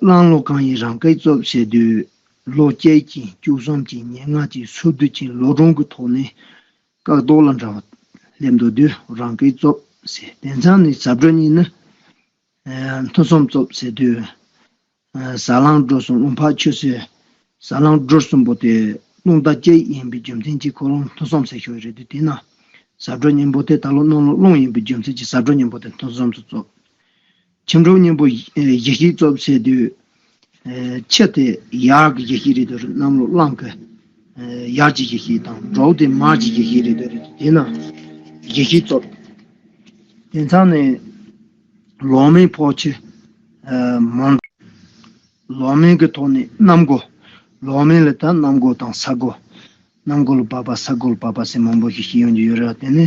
གླང་ལོ་གང་ཡིན་རང་སྐལ་རྩོབ་ཟེར་དུས། ལོ་བརྒྱད་ཅིང་བཅུ་གསུམ་ཅིང་ཉེར་ལྔ་ཅིང་སོ་བདུན་ཅིང་ལོ་གྲངས་ཀྱི་ཐོག་ནས་སྐག་ཏོག་ལ་འདྲ་བ་སླེབས་འདུག་དུས་རང་སྐལ་རྩོབ་ཟེར། དེ་མཚམས་ནས་ཟ་འབྲུ་གཉིས་ནི། ཐུན་གསུམ་རྩོབ་ཟེར་དུས། ཟ་ལང་སྦྲུལ་གསུམ་རླུང་འཕགས་ཆུ་སྲིན། ཟ་ལང་སྦྲུལ་གསུམ་པོ་དེ་རླུང་རྟ་བཅས་ཡིན་པའི་རྒྱུ་མཚན་གྱིས་ཁོ་རང་ཐུན་གསུམ་ཟེར་ཞུ་བ་རེད་དུས། དེས་ན་ཟ་འབྲུ་གཉེན་པོ་དེ་ད་ལོ་གནམ་ལོ་རླུང་ཡིན་པའི་རྒྱུ་མཚན་གྱིས་ཟ་འབྲུ་གཉེན་པོ་དེ་ཐུན་གསུམ་དུ་རྩོབ། ཁྱི་འབྲུག་གཉེན་པོ་གཞི་ཤེས་རྩོབ་ཟེར་དུས། ཁྱི་དེ་ཡར་གྱི་གཞི་ཤེས་རེད་དུས་གནམ་ལོ་གླང་གི་ཡར་གྱི་གཞི་ཤེས་དང་འབྲུག་དེ་མར་གྱི་གཞི་ཤེས་རེད་དུས་རེད། དེས་ན་གཞི་ཤེས་རྩོབ། དེ་མཚམས་ནས་ལོག་མེན་ཕོ་ཁྱི་མོན། ལོག་མེན་གྱི་ཐོག་ནས་གནམ་སྒོ། ལོག་མེན་ལ་ད་གནམ་སྒོ་དང་ས་སྒོ། གནམ་སྒོ་ལ་བབས་པ་ས་སྒོ་ལ་བབས་པ་ཟེར་མང་པོ་ཞིག་ཤེས་ཡོང་རྒྱུ་ཡོད་རེད་བ། དེ་ནི།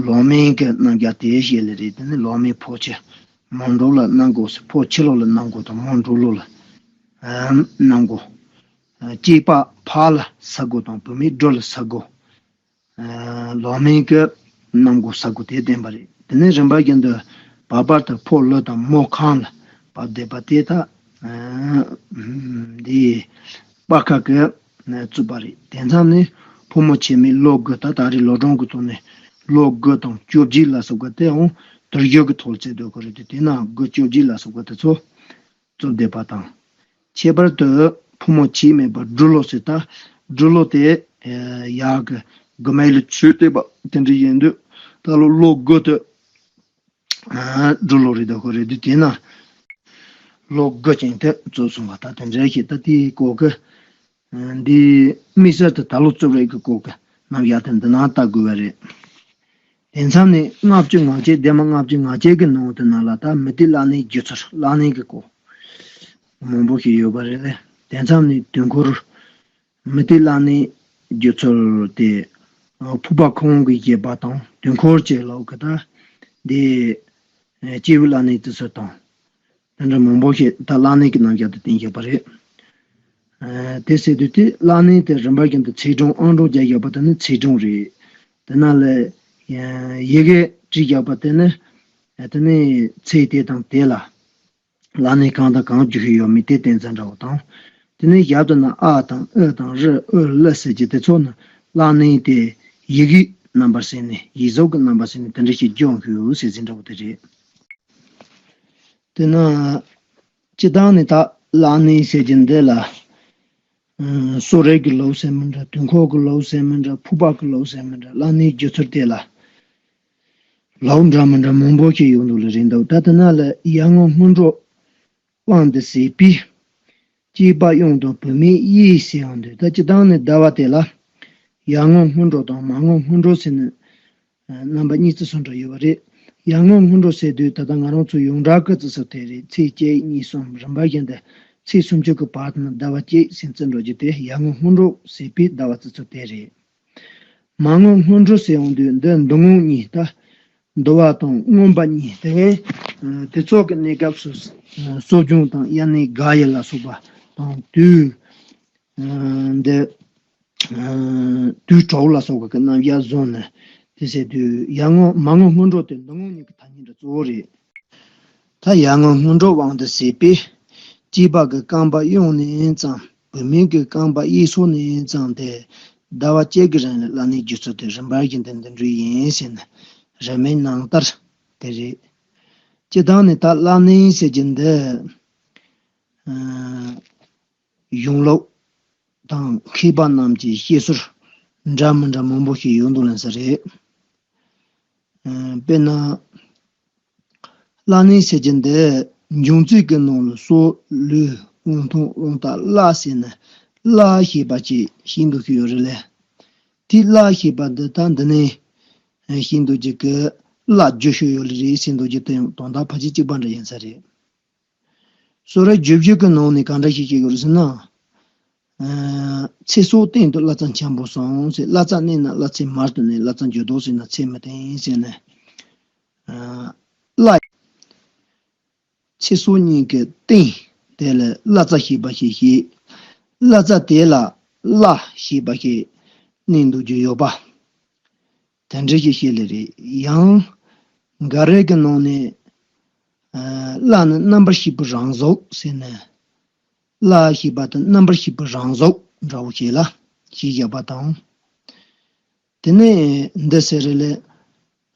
ལོག་མེན་གྱི་རྣམ་གཞག་དེ་བཤད་ལེ་རེད། དེ་ནི་ལོག་མེན་ཕོ་ཁྱི། མོན་འབྲུག་ལ་གནམ་སྒོ་ཟེར། ཕོ་ཁྱི་ལོ་ལ་གནམ་སྒོ་དང་མོན་འབྲུག་ལོ་ལ་གནམ་སྒོ། སྐྱེས་པ་ཕག་ལ་ས་སྒོ་དང་བུད་མེད་སྦྲུལ་ལ་ས་སྒོ། ལོག་མེན་གྱི་གནམ་སྒོ་ས་སྒོ་དེ་བསྟན་པ་རེད། དེ་ནས་རིམ་པ་བཞིན་དུ་བར་བར་དུ་ཕོ་ལུག་དང་མོ་གངས་ལ་བབས་བསྡད་པ་དེ་དག་འདི་སྤར་ཁ་གི་རྩོབ་པ་རེད། དེ་མཚམས་ནས་ཕོ་མོ་ཕྱེད་མའི་ལོ་དགུ། ད་ད་རེས་ལོ་གྲངས་ཀྱི་ཐོག་ནས་ལོ་དགུ་དང་བཅོ་བརྒྱད་ལ་སོགས་པ་དེའང་དུར་ཞུ་གི་ཐོག་བརྩི་སྡོད་དགོས་རེད་དེ། དེས་ན་དགུ་བཅོ་བརྒྱད་ལ་སོགས་པ་དེ་ཚོ་རྩོབ་བསྡད་པ་དང་། ཁྱད་པར་དུ་ཕོ་མོ་ཕྱེད་མའི་བར་སྦྲུལ་ལོ་ཟེར། ད་སྦྲུལ་ལོ་དེ་ཡར་གྱི་དགུ་མེད་ལ་ཆུ་བལྟས་པ་དེ་འདྲ་ཡིན་དུས་ད་ལོ་ལོ་དགུ་དེ་སྦྲུལ་ལོ་རེད་དོ་ཁོ་རེད་དུས། དེས་ན་ལོ་དགུ་ཅན་དེ་རྩོབ་སོང་བ། ད་དེ་འདྲ་ཞིག་ད་དེའི་སྐོར་གྱི་འདི་དམིགས་བསལ་དུ་ད་ལོ་རྩོབ་རིགས་ཀྱི་སྐོར་གྱི་རྣམ་གཞག་དེ་འདི་ནང་ལྟ་དགོས་པ་རེད། དེ་མཚམས་ནས་ལྔ་བཅུ་ང་གཅིག་སྡེ་མ་ལྔ་བཅུ་ང་གཅིག་གི་ནང་དུ་ན་ལ་ད་མུ་སྟེགས་བླ་གནས་སྒྱུ་རྩལ་བླ་གནས་ཀྱི་སྐོར་མང་པོ་ཞིག་ཡོད་པ་རེད་ལེ། དེ་མཚམས་ནས་དུས་འཁོར་མུ་སྟེགས་བླ་གནས་སྒྱུ་རྩལ་དེ་ཕུག་པ་ཁོང་གི་བཞེད་པ་དང་དུས་འཁོར་བཅས་ལོག་གི་ད་འདི་སྐྱེས་བུ་བླ་གནས་དེ་ཚོ་དང་། དེ་འདྲ་མང་པོ་ཞིག་ད་བླ་གནས་ཀྱི་རྣམ་གཞག་དེ་བསྟན་བཞག་པ་རེད། ཨ་དེ་ཟེར་དུས་དེ་བླ་གནས་དེ་རིམ་པ་བཞིན་དུ་ཚེག་གྲངས་ཨང་གྲངས་བརྒྱབ་བཞག་པ་དེ་ནི་ཚེག་གྲངས་རེད། དེ་ན་ལས་ཡི་གེ་བྲིས་བཞག་པ་དེ་ནི་དེ་ནི་ཚེག་དེ་དང་དེ་ལ་བླ་གནས་གང་དང་གང་བསྒྱུར་ཡོད་མེད་དེ་བསྟན་ཚུལ་འདྲ་བོ་དང་། དེ་ནི་ཞབས་ཏོག་ན་ཨ་དང་ཨི་དང་རི་ཨུ་ལི་ཟེར་གྱི་དེ་ཚོ་ནི་བླ་གནས་དེ་ཡི་གེ་རྣམ་པར་ཟིན་ནས་ཡིག་གཟུགས་ཀྱི་རྣམ་པར་ཟིན་ནས་དེ་འདྲ་ཞིག་བསྒྱུར་ཡོད་ཟེར་ཚུལ་འདྲ་བོ་དེ་རེད། དེ་ན་སྤྱིར་བཏང་ནི་ད་བླ་གནས་ཟེར་གྱི་འདི་ལ་ཨ་གསོ་རིག་གི་ལུགས་ཟེར་མི་འདྲ། དུས་འཁོར་གྱི་ལུགས་ཟེར་མི་འདྲ། ཕུག་པ་གི་ལུགས་ཟེར་མི་འདྲ། བླ་གནས་སྒྱུ་རྩལ་དེ་ལ་ལུགས་འདྲ་མི་འདྲ་མང་པོ་ཞིག་ཡོང་འདུག་ལ་རེད་འདུག་ད་དེ་ན་ལ་ཡར་ངོ་སྔོན་འགྲོ་དབང་དུ་བྱས་པའི་སྐྱེས་པ་གཡུང་དང་བུད་མེད་གཡས་ཟེར་ཡོང་དུས། ད་སྤྱིར་བཏང་ནི་ཟླ་བ་དེ་ལ་ཡར་ངོ་སྔོན་འགྲོ་དང་མར་ངོ་སྔོན་འགྲོ་ཟེར་ནས་རྣམ་པ་གཉིས་བརྩི་སྲོལ་འདྲ་ཡོད་པ་རེད། ཡར་ངོ་སྔོན་འགྲོ་ཟེར་དུས་ད་ལྟ་ང་རང་ཚོ་ཡོངས་གྲགས་ཀྱི་བརྩི་སྲོལ་དེ་རེད། ཚེས་གཅིག་གཉིས་གསུམ་རིམ་པ་བཞིན་དུ་ཚེས་སུམ་ཅུ་གི་བར་དུ་ནི་ཟླ་བ་གཅིག་ཟིན་བརྩི་འགྲོ་རྒྱུ་དེ་ཡར་ངོ་སྔོན་འགྲོ་ཟེར་བའི་ཟླ་བ་བརྩི་སྲོལ་དེ་རེད། མར་ངོ་སྔོན་འགྲོ་ཟེར་ཡོང་དུས་འདི་འདུ་ངོ་གཉིས། ད་འདུ་བ་དང་མངོན་པ་གཉིས་དེ་དེ་ཚོ་གི་གནས་སྐབས་སུ་གསོ་སྦྱོང་དང་དབྱར་གནས་དགག་དབྱེ་ལ་སོགས་པ་དང་དུས་འདི་དུས་དྲུག་ལ་སོགས་པ་གི་རྣམ་གཞག་བཟུང་ནས་དེ་ཟེར་དུས་ཡར་ངོ་མར་ངོ་སྔོན་འགྲོ་དེ་འདུ་ངོ་གཉིས་ཀྱི་ཐ་སྙད་འདྲ་གཙོ་བོ་རེད། ད་ཡར་ངོ་སྔོན་འགྲོ་དབང་དུ་བྱས་པས་སྐྱེས་པ་གི་རྐང་པ་གཡོན་ནས་ཙམ་བུད་མེད་ཀྱི་རྐང་པ་གཡས་ཕྱོགས་ནས་ཙམ་སྟེ་ཟླ་བ་གཅིག་གི་རིང་ལ་བླ་གནས་སྒྱུ་རྩལ་དེ་རིམ་པ་བཞིན་དུ་འདི་འདྲ་ཡིན་ཟེར་ནས་རིམ་མེད་ནང་ལྟར་དེ་རེད། སྤྱིར་བཏང་ནས་ད་བླ་གནས་ཟེར་གྱི་འདི་གཞུང་ལུགས་དང་མཁས་པ་རྣམས་ཀྱི་བཤད་སྲོལ་འདྲ་མི་འདྲ་མང་པོ་ཞིག་ཡོད་འདུག་ལན་ས་རེད། དཔེར་ན། བླ་གནས་ཟེར་གྱི་འདི་འབྱུང་རྩིས་ཀྱི་ནང་ལ་སྲོག་ལུས་དབང་ཐང་རླུང་རྟ་བླ་ཟེར་ནས་བླ་ཞེས་པ་ཅིག་ཤེས་འདུག་གི་ཡོད་རེད་ལས། དེ་བླ་ཞེས་པ་འདི་ད་འདི་ནས་ཤེས་འདུག་གི་གི་བླ་བརྗོད་ཤོས་ཡོད་ལེ་རེད་ཟེར་འདུག་གི། དེ་ཡང་དོན་དག་ཕལ་ཆེར་གཅིག་པ་འདྲ་ཡིན་ས་རེད། སོ་ར་བརྗོད་བརྗོད་ཀྱི་ནང་ནས་གང་འདྲ་ཞིག་བཤད་ཀྱི་རེད་ཟེར་ན། ཚེ་སྲོག་སྟེང་དུ་བླ་རྩ་འཆམ་པོ་སོང་ཟེར། བླ་རྩ་གནས་ན་བླ་ཚེ་མར་དུ་གནས། བླ་རྩ་འགྱུར་ལྡོག་ཟིན་ན་ཚེ་མི་བརྟན་ཟེར་ནས། བླ། ཚེ་སྲོག་གཉིས་ཀྱི་སྟེང་དེ་ལ་བླ་རྩ་ཞེས་པ་ཞིག་བཤད། བླ་རྩ་དེ་ལ་བླ་ཞེས་པ་ཞིག་གནས་འདུག་རྒྱུ་ཡོད་པ། དེ་འདྲ་ཞིག་བཤད་ལེ་རེད། ཡང་འགའ་རེ་གི་ནང་ནས། ཨ། བླ་ནི་རྣམ་པར་ཤེས་པའི་རང་གཟུགས་ཟེར་ནས། བླ་ཞེས་པ་དེ་རྣམ་པར་ཤེས་པའི་རང་གཟུགས་འདྲ་བོ་ཞིག་ལ་ཞེས་བཞག་པ་དང་། དེ་ནས་འདི་ཟེར་རེ་ལས།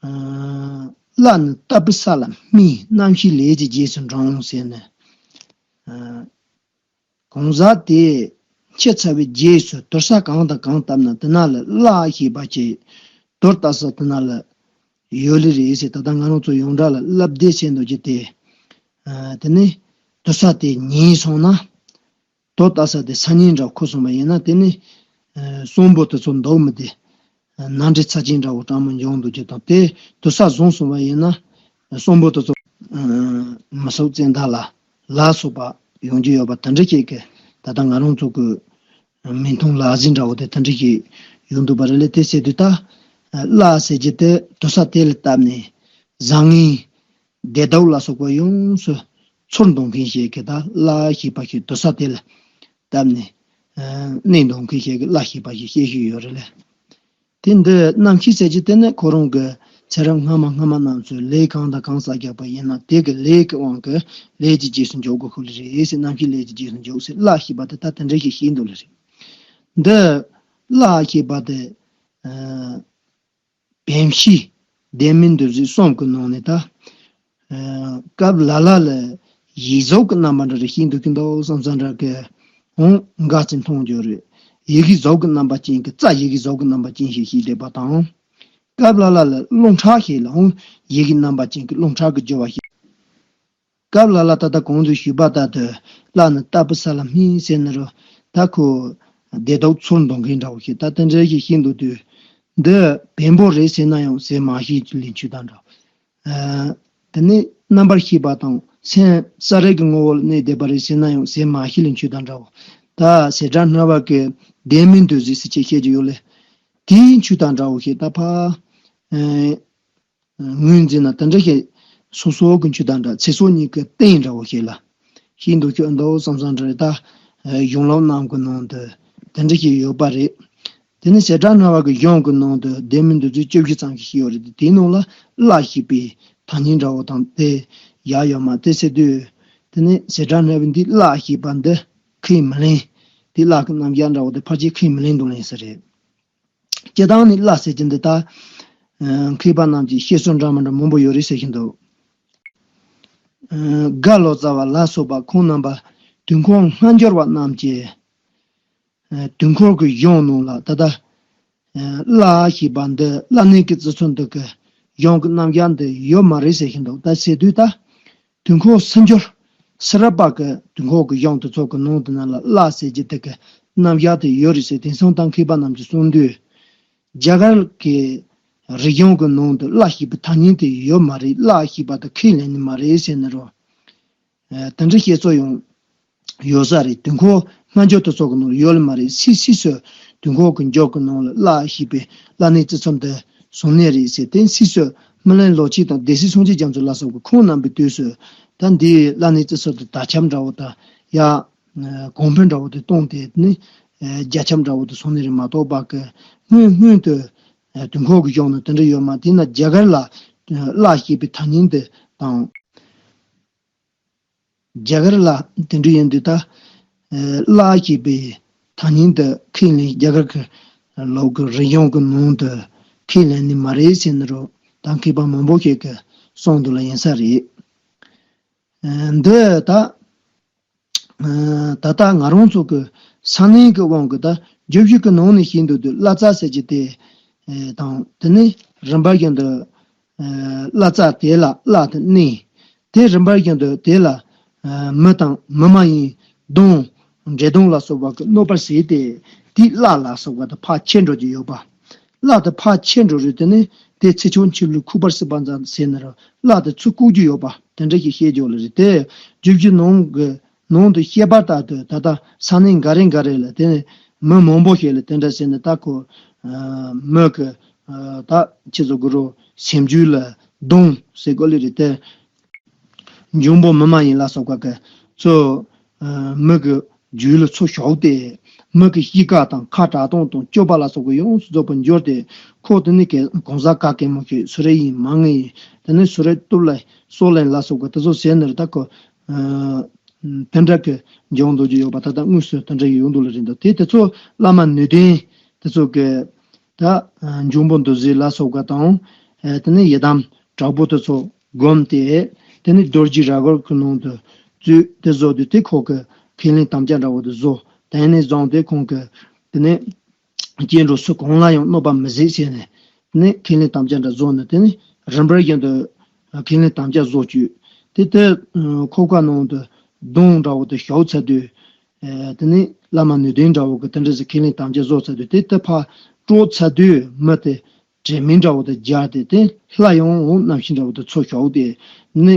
ཨ། བླ་ནི་བཏབ་པའི་ས་ལ་སྨིན། རྣམ་ཤེས་ལས་ཀྱི་རྗེས་སུ་འབྲང་ཟེར་ནས། ཨ། གང་ཟག་དེ་འཆི་ཚར་བའི་རྗེས་སུ་དུར་ས་གང་དང་གང་བཏབ་ན་དེ་ན་ལ་བླ་ཞེས་པ་ཅིག་དུར་བཏབ་ས་དེ་ན་ལ་ཡོད་ལེ་རེད་ཟེར། ད་ལྟ་ང་རང་ཚོ་ཡོངས་གྲགས་ལ་བླ་བདེ་ཟེར་འདུག་གི་དེ། ཨ། དེ་ནས་དུར་ས་དེ་ཉེ་སོང་ན། དུར་བཏབ་ས་དེ་ས་ཉེ་འདྲ་ཁུག་སོང་བ་ཡིན་ན། དེ་ནས་གསོན་པོ་དེ་ཚོ་འདུག་མི་བདེ། ནང་འདྲེ་ཚ་ཅན་འདྲ་བོ་གྲང་མོ་འབྱུང་འདུག་གི་དང་། དེ་དུར་ས་བཟུང་སོང་བ་ཡིན་ན་གསོན་པོ་དེ་ཚོ་མི་སྲོག་བཙན་ཐང་ལ་ལ་སོགས་པ་ཡོང་རྒྱུ་ཡོད་པ་དེ་འདྲ་ཞིག་གི། ད་ལྟ་ང་རང་ཚོ་གི་མིག་མཐོང་ལག་ཟིན་འདྲ་བོ་དེ་དེ་འདྲ་ཞིག་ཡོང་འདུག་པ་རེད་ལས། དེ་ཟེར་དུས་ད་བླ་ཟེར་གྱི་དེ་དུར་ས་དེ་ལ་བཏབ་ནས་བཟང་ངན་བདེ་སྡུག་ལ་སོགས་པ་ཡོངས་སུ་ཚུར་འདོན་མཁན་ཞིག་གི། ད་བླ་ཞེས་པ་ཞིག་དུར་ས་དེ་ལ་བཏབ་ནས་གནས་འདོན་མཁན་ཞིག་གི་བླ་ཞེས་པ་ཞིག་བཤད་ཀྱི་ཡོད་རེད་ལས། དེ་འདི་རྣམ་ཤེས་ཟེར་གྱི་དེ་ནི་ཁོ་རང་གི་ཚེ་རབས་སྔ་མ་སྔ་མ་རྣམས་སུ་ལས་གང་དང་གང་བསགས་བཞག་པ་ཡིན་ན། དེ་གི་ལས་ཀྱི་དབང་གིས་ལས་ཀྱི་རྗེས་སུ་འཇུག་དགོས་ཤོག་ལེ་རེད་ཟེར། རྣམ་ཤེས་ལས་ཀྱི་རྗེས་སུ་འཇུག་ཟེར། བླ་ཞེས་པ་དེ་ད་དེ་འདྲ་ཞིག་ཤེས་འདུག་ལེ་རེད། འདི་བླ་ཞེས་པ་དེ། ཨ། བེམ་ཤེས་ལྡན་མིན་འདུ་བྱེད་གསུམ་གྱི་ནང་ནས་ད། ཨ། སྐབས་ལ་ལ་ལ་ཡིག་གཟུགས་ཀྱི་རྣམ་པ་འདྲ་རེ་ཤེས་འདུག་གི་འདུག་བསམ་བསམ་འདྲ་གི། འོང་འགའ་ཅིག་མཐོང་རྒྱུ་རེད། ཡི་གེ་གཟུགས་ཀྱི་རྣམ་པ་ཅན་གྱི། རྩ་ཡི་གེ་གཟུགས་ཀྱི་རྣམ་པ་ཅན་ཞིག་ཤེས་བསྡད་པ་དང་། སྐབས་ལ་ལ་ལ་རླུང་ཁྲག་ཞིག་ལ་འོང་ཡི་གེ་རྣམ་པ་ཅན་གྱི་རླུང་ཁྲག་གི་རྒྱུ་བ་ཞིག། སྐབས་ལ་ལ་ད་ལྟ་གོང་དུ་ཞུས་པ་ལྟར་དུ་བླ་ནི་བཏབ་པའི་ས་ལ་སྨིན་ཟེར་ནི་རུ། ད་ཁོ་བདེ་སྡུག་ཚུར་འདོན་མཁན་འདྲ་བོ་ཞིག་ད་དེ་འདྲ་ཞིག་ཤེས་འདུག་དུས། འདི་བེམ་པོ་རེད་ཟེར་ན་ཡང་ཟེར་མ་ཤེས་ཀྱི་ལེན་ཆུ་དང་འདྲ། ཨ། དེ་ནས་རྣམ་པར་ཤེས་པ་དང་སེམས་ས་རེ་གི་ངོ་བོ་ལ་གནས་བསྡད་པ་རེད་ཟེར་ན་ཡང་ཟེར་མ་ཤེས་ལེན་ཆུ་དང་འདྲ་བོ། ད་བྱེ་བྲག་སྨྲ་བ་གི་ལྡན་མིན་འདུ་བྱེད་ཟེར་ཅིག་བཤད་ཀྱི་ཡོད་ལེ། དེའི་ཆུ་དང་འདྲ་བོ་ཞིག་ད་ཕ། ཨ། ངོས་འཛིན་ན་དེ་འདྲ་ཞིག་སོ་སོ་གི་ཆུ་དང་འདྲ། ཚེ་སྲོག་གཉིས་ཀྱི་སྟེང་འདྲ་བོ་ཞིག་ལ་ཤེས་འདུག་ཁྱོད་འདུག་བསམ་བསམ་འདྲ་རེད། ད་གཞུང་ལུགས་རྣམས་ཀྱི་ནང་དུ་དེ་འདྲ་ཞིག་ཡོད་པ་རེད། དེ་ནི་བྱེ་བྲག་སྨྲ་བ་གི་གཞུང་གི་ནང་དུ་ལྡན་མིན་འདུ་བྱེད་བཅུ་བཞི་ཙམ་ཞིག་ཡོད་རེད། དེའི་ནང་ལ་བླ་ཞེས་པའི་ཐ་སྙད་འདྲ་བོ་དང་དེ་ཡག་ཡོད་མ་དེ་ཟེར་དུས། དེ་ནི་བྱེ་བྲག་སྨྲ་བས་འདི་བླ་ཞེས་པ་འདི་ཁས་མི་ལེན། དེ་བླ་གི་རྣམ་གཞག་འདྲ་བོ་དེ་ཕལ་ཆེར་ཁས་མི་ལེན་འདུག་ལེན་ས་རེད། སྤྱིར་བཏང་ནི་བླ་ཟེར་གྱི་འདི་ད། ཨ། མཁས་པ་རྣམས་ཀྱིས་བཤད་སྲོལ་འདྲ་མི་འདྲ་མང་པོ་ཡོད་རེད་ཟེར་གྱི་འདུག་ཨ། རྒ་ལོ་ཙཱ་བ་ལ་སོགས་པ་ཁོང་རྣམ་པ་དུས་འཁོར་སྔ་འགྱུར་བ་རྣམས་ཀྱིས། ཨ། དུས་འཁོར་གྱི་གཞུང་ནང་ལ་ད་ལྟ། ཨ། བླ་ཞེས་པ་འདི་བླ་གནས་ཀྱི་རྩི་མཚོན་འདི་གི་གཞུང་གི་རྣམ་གཞག་འདི་ཡོད་མ་རེད་ཟེར་གྱི་འདུག་ད་ཟེར་དུས་ད། དུས་འཁོར་སུམ་ཅུ་སོ་རབ་པ་གི་དུས་འཁོར་གྱི་གཞུང་དེ་ཚོ་གི་ནང་དུ་ན་ལ་བླ་ཟེར་གྱི་དེ་གི་རྣམ་གཞག་དེ་ཡོད་རེད་ཟེར། དེང་སང་ད་མཁས་པ་རྣམས་ཀྱིས་གསུང་དུས། རྒྱ་གར་གྱི་རིག་གཞུང་གི་ནང་དུ་བླ་ཞེས་པའི་ཐ་སྙད་དེ་ཡོད་མ་རེད། བླ་ཞེས་པ་དེ་ཁས་ལེན་ནི་མ་རེད་ཟེར་ནི་རོ། ཨ། དེ་འདྲའི་བཤད་སྲོལ་ཡང་ཡོད་ས་རེད། དུས་འཁོར་སྔ་འགྱུར་དེ་ཚོ་གི་ནང་ཡོད་ལེ་མ་རེད། སིག་སིག་སོ་དུས་འཁོར་གྱི་མཇུག་གི་ནང་ལ་བླ་ཞེས་པའི་བླ་གནས་རྩི་མཚོན་དེ་བཟུང་ནི་རེད་ཟེར། དེ་སིག་སོ་སྨིན་གླིང་ལོ་ཆེན་དང་སྡེ་སྲིད་སངས་རྒྱས་རྒྱ་མཚོ་ལ་སོགས་པའི་ཁོང་རྣམ་པའི་དུས་སུ་ད་འདིའི་བླ་གནས་རྩི་མཚོན་དེ་དར་ཁྱབ་འདྲ་བོ་དང་ཡ། ཨ། གོང་འཕེལ་འདྲ་བོ་དེ་བཏང་སྟེ་ནི། ཨ། རྒྱ་ཁྱབ་འདྲ་བོ་དེ་སོང་ནི་རེད་མ་གཏོགས་པ་གི་སྔོན་སྔོན་དུ། ཨ། དུས་འཁོར་གྱི་གཞུང་ནང་དེ་འདྲ་ཡོད་མ། དེས་ན་རྒྱ་གར་ལ་བླ་ཞེས་པའི་ཐ་སྙད་དེ་དང་། རྒྱ་གར་ལ་དེ་འདྲ་ཡིན་དུས་ད། ཨ། བླ་ཞེས་པའི་ཐ་སྙད་དེ་ཁས་ལེན། རྒྱ་གར་གྱི་ལུགས་ཀྱི་རིག་གཞུང་གི་ནང་དུ་ཁས་ལེན་ནི་མ་རེད་ཟེར་ནི་རུ་ད་མཁས་པ་མང་པོ་ཞིག་གིས་གསུངས་འདུག་ལ་ཡིན་ས་རེད། ཨ། འདི་ད། ཨ། ད་ལྟ་ང་རང་ཚོ་གི་ས་གནས་ཀྱི་དབང་གིས་ད་བརྗོད་བྱ་གི་ནང་ནས་ཤེས་འདུག་དུས་བླ་རྩ་ཟེར་གྱི་དེ། ཨ། དང་དེ་ནས་རིམ་པ་བཞིན་དུ། ཨ། བླ་རྩ་དེ་ལ་བླ་དེ་གནས། དེ་རིམ་པ་བཞིན་དུ་དེ་ལ་ཨ་མི་དང་མི་མ་ཡིན་གདོན་འདྲེ་གདོན་ལ་སོགས་པ་གི་གནོད་པར་བྱས་ཏེ། དེའི་བླ་ལ་སོགས་པ་དེ་ཕར་ཆད་འགྲོ་རྒྱུ་ཡོད་པ། བླ་དེ་ཕར་ཆད་འགྲོ་རུང་དེ་ནི་དེ་ཚེ་ཆུང་ཆུང་ལུས་ཁུག་པར་སྲིད་པ་ཙམ་ཟེར་ན་ར་བླ་དེ་ཚུར་བཀུག་རྒྱུ་ཡོད་པ་དེ་འདྲ་ཞིག་བཤད་རྒྱུ་ལ་རེད་དེ། བཅུ་བཞི་ནང་གི་ནང་དུ་བཤད་པ་ལྟར་དུ་ད་ལྟ་ས་གནས་འགའ་རེ་འགའ་རེ་ལ་དེ་ནི་མི་མང་པོ་ཞིག་ལ་དེ་འདྲ་ཟེར་ནས། ད་ཁོ་ཨ་མི་གི་ཨ་ད་ཁྱེད་ཚོ་གི་རོ་སེམས་རྒྱུད་ལ་གདོན་ཟེར་གོ་ལེ་རེད་དེ། འབྱུང་པོ་མི་མ་ཡིན་ལ་སོགས་པ་གི་ཚོ་ཨ་མི་གི་རྒྱུད་ལ་ཚུར་ཞུགས་ཏེ། མི་གི་གཤིས་ཀ་དང་ཁ་གྲག་སྟངས་དང་སྤྱོད་པ་ལ་སོགས་པ་ཡོངས་སུ་རྫོགས་པར་འགྱུར་ཏེ། ཁོ་དེ་ནི་གེ་གང་ཟག་ག་གེ་མོ་ཞིག་སུ་རེ་ཡིན་མང་ངེས་ཡིན། དེ་ནི་སུ་རེ་སྟོབས་ལ་སོགས་ལེན་ལ་སོགས་པ་དེ་ཚོ་ཟེར་ནས་ད་ཁོ་ཨ་དེ་འདྲ་གི་འབྱུང་འདུག་རྒྱུ་ཡོད་པ། ད་ལྟ་དངོས་སུ་དེ་འདྲ་ཡོང་འདུག་ལ་རེད་འདུག་དེ་དེ་ཚོ་བླ་མ་ནུས་ལྡན་དེ་ཚོ་གི་ད་འབྱུང་པོ་འདུལ་བྱེད་ལ་སོགས་པ་དང་། དེ་ནས་ཡི་དམ་དྲག་པོ་དེ་ཚོ་བསྒོམས་ཏེ། དེ་ནས་རྡོ་རྗེ་ར་བར་གྱི་ནང་དུ་བཙུད་དེ་བཟོ་དུས། དེ་ཁོ་གི་ཁས་ལེན་དམ་བཅའ་འདྲ་བོ་དེ་བཟོ། དེ་ནས་བཟུང་སྟེ་ཁོང་གི་དེ་ནས་སྐྱེ་འགྲོ་སུ་གང་ལ་ཡང་གནོད་པ་མི་བྱེད་ཟེར་ནས། དེ་ནས་ཁས་ལེན་དམ་བཅའ་འདྲ་བཟོ་ནས། དེ་ནས་རིམ་པར་བཞིན་དུ་ཁས་ལེན་དམ་བཅའ་བཟོ་བཅུག་དེ་ལྟར་ཁོག་པ་ནང་དུ་གདོན་འདྲ་བོ་དེ་ཞུགས་ཚར་དུས། དེ་ནས་བླ་མ་ནུས་ལྡན་འདྲ་བོ་གི་དེ་འདྲ་ཟེར་ཁས་ལེན་དམ་བཅའ་བཟོ་ཚར་དུས། དེ་ལྟར་ཕར་དཀྲོགས་ཚར་དུས་མི་དེ་དྲན་མེད་འདྲ་བོ་དེ་སྦྱར་ཏེ། དེ་ལྷ་ཡང་འོང་རྣམ་ཤེས་འདྲ་བོ་དེ་ཚུར་ཞུགས་ཏེ་ནི།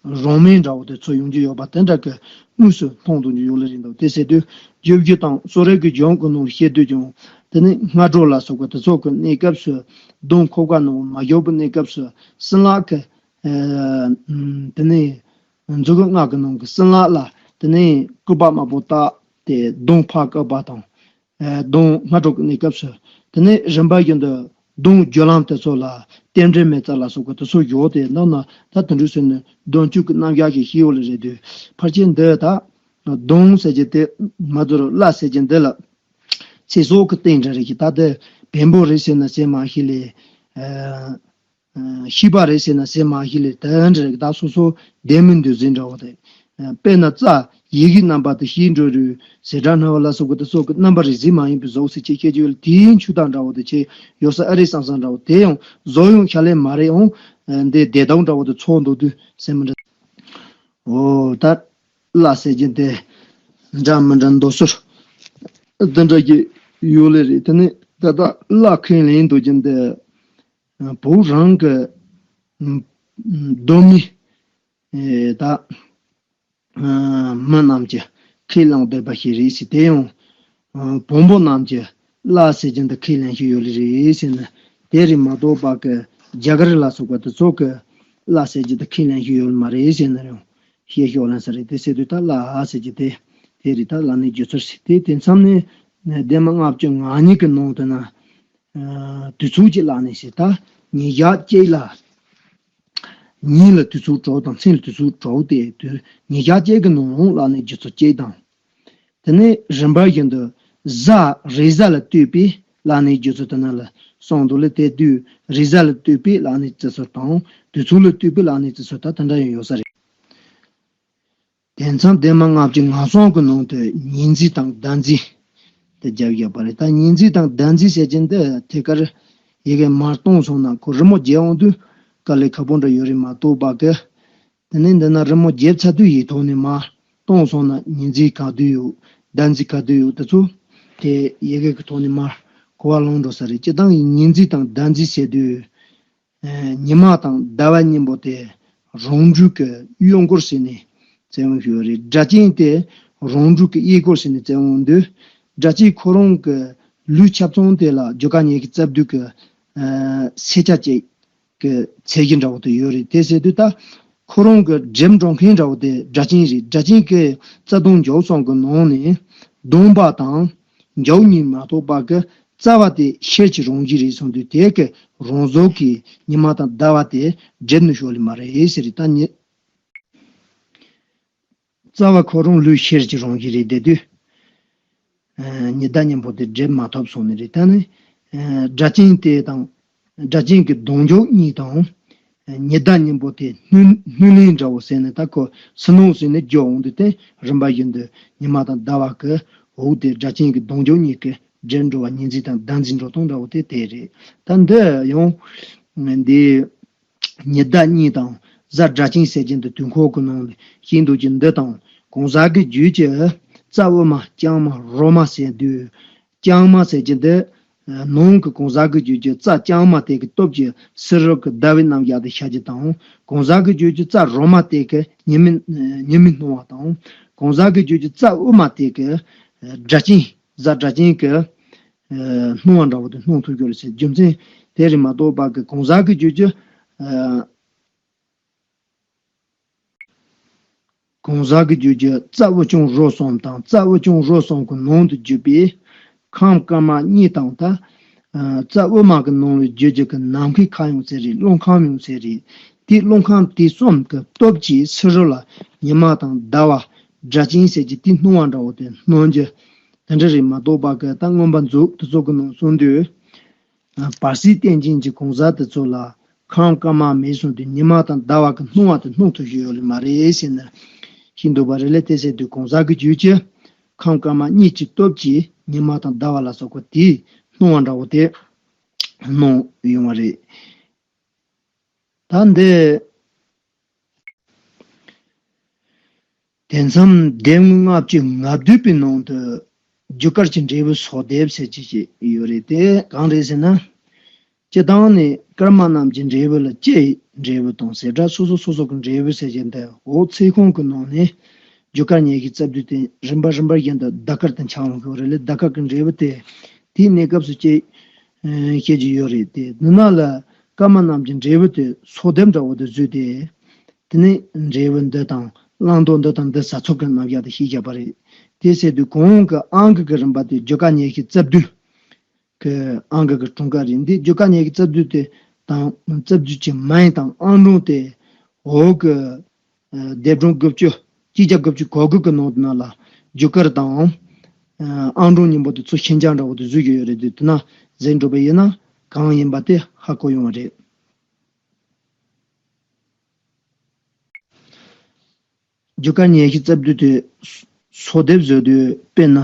རང་མེད་འདྲ་བོ་དེ་ཚུར་ཡོང་རྒྱུ་ཡོད་པ་དེ་འདྲ་གི་དངོས་སུ་མཐོང་ཐུབ་རྒྱུ་ཡོད་ལེ་རེད་འདུག་དེ་ཟེར་དུས་རྗེ་བཙུན་དང་གསུང་རབ་ཀྱི་ལྗོངས་ཀྱི་ནང་ལ་བཤད་དུས་ཀྱང་། དེ་ནི་སྔ་དྲོ་ལ་སོགས་པ་དེ་ཚོ་གི་གནས་སྐབས་སུ། གདོན་ཁོག་པ་ནང་མ་ཞུགས་པའི་གནས་སྐབས་སུ། སྲིན་ལག་གི་ཨ་དེ་ནི་མཛུབ་གུ་ལྔ་གི་ནང་གི་སྲིན་ལག་ལ་དེ་ནི་སྐུད་པ་དམར་པོ་བཏགས་ཏེ་གདོན་ཕར་བཀབ་པ་དང་། ཨ་གདོན་སྔ་དྲོ་གི་གནས་སྐབས་སུ། དེ་ནས་རིམ་པ་བཞིན་དུ་གདོན་རྒྱུ་ལམ་དེ་ཚོ་ལ་རྟེན་འབྲེལ་མེ་བཙའ་ལ་སོགས་པ་དེ་ཚོ་ཡོད་དེ། ནང་ན་ད་དེ་འདྲ་ཟེར་ནས་གདོན་བཅུ་གི་རྣམ་གཞག་ཞིག་ཤེས་ཡོད་ལེ་རེད་དུས། ཕལ་ཆེར་འདི་ད་གདོན་ཟེར་གྱི་དེ་མ་གཏོགས་བླ་ཟེར་གྱི་འདི་ལ་ཚེ་སྲོག་གི་རྟེན་འབྲེལ་རེད་ཀྱི། ད་དེ་བེམ་པོ་རེད་ཟེར་ན་ཟེར་མ་ཤེས་ལེ། ཨ། ཤེས་པ་རེད་ཟེར་ན་ཟེར་མ་ཤེས་ལེ། དེ་འདྲ་རེད། ད་སོ་སོ་བདེན་མིན་འདོད་ཟེར་འདྲ་བོ་དེ། དཔེར་ན་རྩ་ཡི་གེའི་རྣམ་པ་དེ་ཤེས་འགྲོ་རུང་ཟེར་སྒྲ་སྣང་བ་ལ་སོགས་པ་དེ་སོགས་ཀྱི་རྣམ་པ་རིག་འཛིན་མ་ཡིན་པའི་གཟུགས་ཟེར་ཅེས་བཤད་ཀྱི་ཡོད་ལ། དེའི་མཆུ་དག་འདྲ་བོ་དེ་ཆེ་ཡོད་ས་ཨ་རེད་བསམ་བསམ་འདྲ་བོ་དེ་ཡང་བཟོ་ཡང་བྱ་ལས་མ་རེད་འོང་། འདི་བདེ་སྟོང་འདྲ་བོ་དེ་ཚོགས་འདུག་དུས་ཟེར་མི་འདྲ། འོ་ད་བླ་ཟེར་གྱི་དེ་འདྲ་མི་འདྲ་འདོད་སོར་དེ་འདྲ་གྱི་ཡོད་ལེ་རེད། དེ་ནས་ད་ལྟ་བླ་ཁས་ལེན་འདོད་ཀྱི་འདི། བོད་རང་གི་གདོད་མའི་ད་མི་རྣམས་ཀྱི་ཁས་བླངས་འདོད་པ་ཞིག་རེད་ཟེར། དེ་ཡང་བོན་པོ་རྣམས་ཀྱི་བླ་ཟེར་གྱི་འདི་ཁས་ལེན་བཞིན་ཡོད་ལེ་རེད་ཟེར་ནས། དེ་རེད་མ་གཏོགས་པ་གི་རྒྱ་གར་ལ་སོགས་པ་དེ་ཚོ་གི་བླ་ཟེར་གྱི་འདི་ཁས་ལེན་བཞིན་ཡོད་མ་རེད་ཟེར་ནས་ཡང་བཤད་ཤོག་ལན་ས་རེད། དེ་ཟེར་དུས་ད་བླ་ཟེར་གྱི་དེ་དེ་རེད། ད་བླ་ནི་བརྗོད་ཚུལ་ཞིག་དེ་དེ་མཚམས་ནས་ལྡན་མ་ལྔ་བཅུ་ང་གཉིས་ཀྱི་ནང་དུ་ན། ཨ་དུས་ཚོད་ཀྱི་བླ་ནི་ཞེས། ད་ཉིས་བརྒྱ་གཅིག་ལ། ཉིན་ལ་དུས་ཚོད་གྲོགས་དང་མཚན་ལ་དུས་ཚོད་གྲོགས་ཏེ། དུས་ཉིས་བརྒྱ་གཅིག་གི་ནང་བླ་ནི་རྒྱུ་ཚོད་གཅིག་དང་། དེ་ནས་རིམ་པ་བཞིན་དུ་གཟའ་རེས་གཟའ་ལ་ལྟོས་པའི་བླ་ནི་རྒྱུ་ཚོད་དེ་ན་ལ་གསུངས་འདུག་ལ། དེ་དུས་རེས་གཟའ་ལ་ལྟོས་པའི་བླ་ནི་རྒྱུ་ཚོད་དང་། དུས་ཚོད་ལ་ལྟོས་པའི་བླ་ནི་རྒྱུ་ཚོད་ད་དེ་འདྲ་ཡང་ཡོད་ས་རེད། དེ་མཚམས་ལྡན་མ་ལྔ་བཅུ་ང་གསུམ་གྱི་ནང་དུ་ཉིན་མཚན་དང་ཟླ་མཚན་དེ་བརྒྱབ་ཡོད་པ་རེད། ད་ཉིན་མཚན་དང་ཟླ་མཚན་ཟེར་གྱིན་འདི་ཐད་ཀར་ཡི་གེ་མར་གཏོང་སོང་ན། ཁོ་རི་མོ་བརྒྱབ་འོང་དུས་དཀའ་ལས་ཁག་པོ་འདྲ་ཡོད་རེད་མ་གཏོགས་པ་གི། དེ་ནས་འདི་ན་རི་མོ་བརྒྱབ་ཚར་དུས་ཡི་ཐོག་ནས་མར་གཏོང་སོང་ན་ཉིན་མཚན་ག་དུས་ཡོད། ཟླ་མཚན་ག་དུས་ཡོད། དེ་ཚོ་དེ་ཡི་གེ་གི་ཐོག་ནས་མར་གོ་བ་ལོན་འགྲོ་ས་རེད། སྤྱིར་བཏང་ཉིན་མཚན་དང་ཟླ་མཚན་ཟེར་དུས། ཨ་ཉི་མ་དང་ཟླ་བ་གཉིས་པོ་དེ་རང་འགྲོས་ཀྱི་གཡོན་སྐོར་ཟེར་ནས་བཙན་དབང་ཞུ་བ་རེད། སྒྲ་གཅན་དེ་རང་འགྲོས་ཀྱི་གཡས་སྐོར་ཟེར་ནས་བཙན་དབང་འདུག་སྒྲ་གཅན་ཁོ་རང་གི་ལུས་ཁྱབ་ཚང་དེ་ལ་རྒྱུ་སྐར་ཉི་ཤུ་རྩ་བདུན་གྱི་ཨ་ཚད་ཆ་ཅིག་གི་ཚད་གཞི་འདྲ་བོ་དེ་ཡོད་རེད། དེ་ཟེར་དུས་ད་ཁོ་རང་གི་སྒྲིབ་འགྲོ་མཁན་འདྲ་བོ་དེ་སྒྲ་གཅན་རེད། སྒྲ་གཅན་གྱི་རྩ་ལྟུང་བཅུ་གསུམ་གྱི་ནང་ནས་སྡོམ་པ་དང་། འཇའ་གཉིས་མ་གཏོགས་པ་གི་རྩ་བ་དེ་ཤེལ་གྱི་རང་བཞིན་རེད་གསུངས་དུས། དེ་གི་རང་གཟུགས་ཀྱི་ཉི་མ་དང་ཟླ་བ་དེ་སྒྲིབ་ནས་ཤོར་ལེ་མ་རེད་ཟེར་རེད། ད་ཉི་རྩ་བ་ཁོ་རང་ལུས་ཤེལ་གྱི་རང་བཞིན་རེད་བསྡད་དུས། ཨ་ཉི་ཟླ་གཉིས་པོ་དེ་སྒྲིབ་མ་ཐུབ་སོང་ནི་རེད། ད་ནི་ཨ་སྒྲ་གཅན་དེ་དང་། སྒྲ་གཅན་གྱི་གདོང་འཇོག་གཉིས་དང་། ཉི་ཟླ་གཉིས་པོ་དེ་སྣུན་སྣུན་ལེན་འདྲ་བོ་ཟེར་ནས། ད་ཁོ་སྣུན་ཟེར་ནས་བརྗོད་འོང་དུས་དེ་རིམ་པ་བཞིན་དུ་ཉི་མ་དང་ཟླ་བ་གི་འོག་དེ་སྒྲ་གཅན་གྱི་གདོང་འཇོག་གཉིས་ཀྱི་སྒྲིབ་འགྲོ་བ་ཉིན་མཚན་དང་ཟླ་མཚན་འགྲོ་སྟངས་འདྲ་བོ་དེ་དེ་རེད། ད་འདི་ཡང་འདི་ཉི་ཟླ་གཉིས་དང་ གཟའ་སྒྲ་གཅན་ཟེར་གྱི་འདི་དུས་འཁོར་གྱི་ནང་ལ་ཤེས་འདུག་ཀྱི་འདི་དང་གང་ཟག་གི་རྒྱུད་ཀྱི་རྩ་དབུ་མ་རྐྱང་མ་རོ་མ་ཟེར་དུས། རྐྱང་མ་ཟེར་གྱི་འདི། ནང་གི་གང་ཟག་གི་རྒྱུད་ཀྱི་རྩ་རྐྱང་མ་དེ་གི་སྟོབས་ཀྱིས་ཕྱི་རོལ་གྱི་ཟླ་བའི་རྣམ་གཞག་དེ་ཤར་གྱི་དང་། གང་ཟག་གི་རྒྱུད་ཀྱི་རྩ་རོ་མ་དེ་གི་ཉི་མའི་ཉི་མའི་སྣང་བ་དང་། གང་ཟག་གི་རྒྱུད་ཀྱི་རྩ་དབུ་མ་དེ་གི་སྒྲ་གཅན་གཟའ་སྒྲ་གཅན་གྱི་སྣང་བ་འདྲ་བོ་དེ་སྣང་ཐུབ་ཀྱི་རེད་ཟེར། རྒྱུ་མཚན་དེ་རེད་མ་གཏོགས་པ་གི་གང་ཟག་གི་རྒྱུད་ཀྱི། གང་ཟག་གི་རྒྱུད་ཀྱི་རྩ་དབུ་རྐྱང་རོ་གསུམ་དང་། རྩ་དབུ་རྐྱང་རོ་གསུམ་གྱི་ནང་དུ་གྱུར་པའི་ཁམས་དཀར་དམར་གཉིས་དང་། ད་རྩ་དབུ་མ་གི་ནང་ལ་རྒྱུད་ཀྱི་ནམ་མཁའི་ཁམས་ཡང་ཟེར་རེད། རླུང་ཁམས་ཡང་ཟེར་རེད། དེ་རླུང་ཁམས་དེ་གསུམ་གྱི་སྟོབས་ཀྱིས་ཕྱི་རོལ་ལ་ཉི་མ་དང་ཟླ་བ་སྒྲ་གཅན་ཟེར་གྱི་དེ་སྣང་བ་འདྲ་བོ་དེ་སྣང་རྒྱུ་དེ་འདྲ་རེད་མ་གཏོགས་པ་གི་ད་མངོན་པ་མཛོད་དེ་ཚོ་གི་ནང་གསུངས་དུས། བར་སྲིད་རྟེན་ཅན་གྱི་གང་ཟག་དེ་ཚོ་ལ་ཁམས་དཀར་དམར་མེད་གསུངས་ཏེ་ཉི་མ་དང་ཟླ་བ་གི་སྣང་བ་དེ་སྣང་ཐུབ་ཀྱི་ཡོད་ལེ་མ་རེད་ཟེར་ནས་ཤེས་འདུག་པ་རེད་ལེ། དེ་ཟེར་དུས་གང་ཟག་གི་རྒྱུད་ཀྱི་ཁམས་དཀར་དམར་གཉིས་ཀྱི་སྟོབས་ཀྱིས་ཉི་མ་དང་ཟླ་བ་ལ་སོགས་པ་དེའི་སྣང་བ་འདྲ་བོ་དེ་སྣང་ཡོང་བ་རེད། ད་འདི། དེ་མཚམས་སྡེ་དངོས་ལྔ་བཅུ་ང་བདུན་པའི་ནང་དུ་རྒྱུ་སྐར་གྱི་འབྲས་བུ་གསོལ་འདེབས་ཟེར་གྱི་ཅིག་ཡོད་རེད། དེ་གང་རེད་ཟེར་ན། སྤྱིར་བཏང་ནས་སྐར་མ་རྣམས་ཀྱི་འབྲས་བུ་ལ་སྤྱི་ཡི་འབྲས་བུ་དང་ཟེར་སྒྲ་སོ་སོ་སོ་སོ་གི་འབྲས་བུ་ཟེར་གྱི་འདི་འོག་ཚིག་ཁོངས་ཀྱི་ནང་ནས་རྒྱུ་སྐར་ཉི་ཤུ་རྩ་བདུན་དེ་རིམ་པ་རིམ་པར་བཞིན་དུ་ཟླ་སྐར་དུ་འཆར་འོང་གི་རེད་ལེ། ཟླ་སྐར་གྱི་འབྲས་བུ་དེ་དེའི་གནས་སྐབས་སུ་སྐྱེ་ཤེས་ཀྱི་ཡོད་རེད་དེ། འདི་ན་ལ་སྐར་མ་རྣམས་ཀྱི་འབྲས་བུ་དེ་གསོལ་འདེབས་འདྲ་བོ་དེ་བཟོས་ཏེ། དེ་ནས་འབྲས་བུ་འདི་དང་བླང་དོར་འདི་དང་འདི་ཟ་ཚོགས་ཀྱི་རྣམ་གཞག་དེ་ཤེས་བཞག་པ་རེད། དེ་ཟེར་དུས་གོང་གི་ཨང་ཀི་གི་རིམ་པ་དེ་རྒྱུ་སྐར་ཉི་ཤུ་རྩ་བདུན་གི་ཨང་ཀི་གི་གྲངས་ཀ་རེད། འདི་རྒྱུ་སྐར་ཉི་ཤུ་རྩ་བདུན་དེ་དང་རྩ་བདུན་གྱི་མན་དང་ཨང་གྲངས་དེ་འོག་གི་ལྡེབ་གྲངས་དགུ་བཅུ་གཅིག་བརྒྱ་དགུ་བཅུ་གོ་དགུ་གི་ནང་དུ་ན་ལ་རྒྱུ་སྐར་དང་ཨང་གྲངས་གཉིས་པོ་དེ་ཚོ་ཤན་སྦྱར་འདྲ་བོ་དེ་བཟོས་ཀྱི་ཡོད་རེད། དེ་དེ་ན་གཟིགས་འགྲོ་བ་ཡིན་ན་གང་ཡིན་པ་དེ་ཧ་གོ་ཡོང་བ་རེད། རྒྱུ་སྐར་ཉི་ཤུ་རྩ་བདུན་དེ་གསོལ་འདེབས་བཟོས་དུས་དཔེར་ན།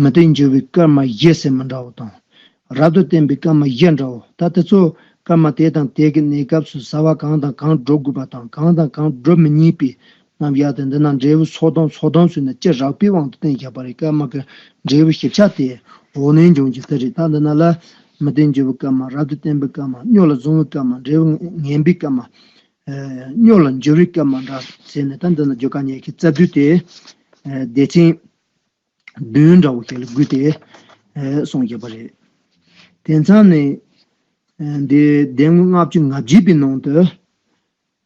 མུ་སྟེགས་འགྱུར་བའི་སྐར་མ་བཞི་ཟེར་མི་འདྲ་བོ་དང་། རབ་ཏུ་བསྟན་པའི་སྐར་མ་བཞི་འདྲ་བོ། ད་དེ་ཚོ་སྐར་མ་དེ་དང་དེ་གི་གནས་སྐབས་སུ་བྱ་བ་གང་དང་གང་སྒྲུབ་དགོས་པ་དང་གང་དང་གང་སྒྲུབ་མི་ཉན་པའི་རྣམ་གཞག་དེ་འདི་ན་འབྲས་བུ་གསོལ་འདེབས་གསོལ་འདེབས་ཟེར་ནས་སྤྱི་རགས་པའི་དབང་དུ་བསྟན་བཞག་པ་རེད། སྐར་མ་གི་འབྲས་བུ་ཞིབ་ཆ་དེ་འོག་ནས་འབྱུང་རྒྱུ་དེ་རེད། ད་འདི་ན་ལ་མུ་སྟེགས་འགྱུར་བའི་སྐར་མ། རབ་ཏུ་བསྟན་པའི་སྐར་མ། སྨྱོ་ལ་བཟུང་བའི་སྐར་མ། འབྲས་བུ་ངན་པའི་སྐར་མ། སྨྱོ་ལ་འགྱུར་བའི་སྐར་མ་འདྲ་ཟེར་ནས་ད་འདི་ན་རྒྱུ་སྐར་ཉི་ཤུ་རྩ་བདུན་དེ་སྡེ་ཚན་བདུན་འདྲ་བོ་དེ་ལ་བགོས་ཏེ་གསུངས་ཡོད་པ་རེད། དེ་མཚམས་ནས་འདི་སྡེ་དངོས་ལྔ་བཅུ་ང་བརྒྱད་པའི་ནང་དུ་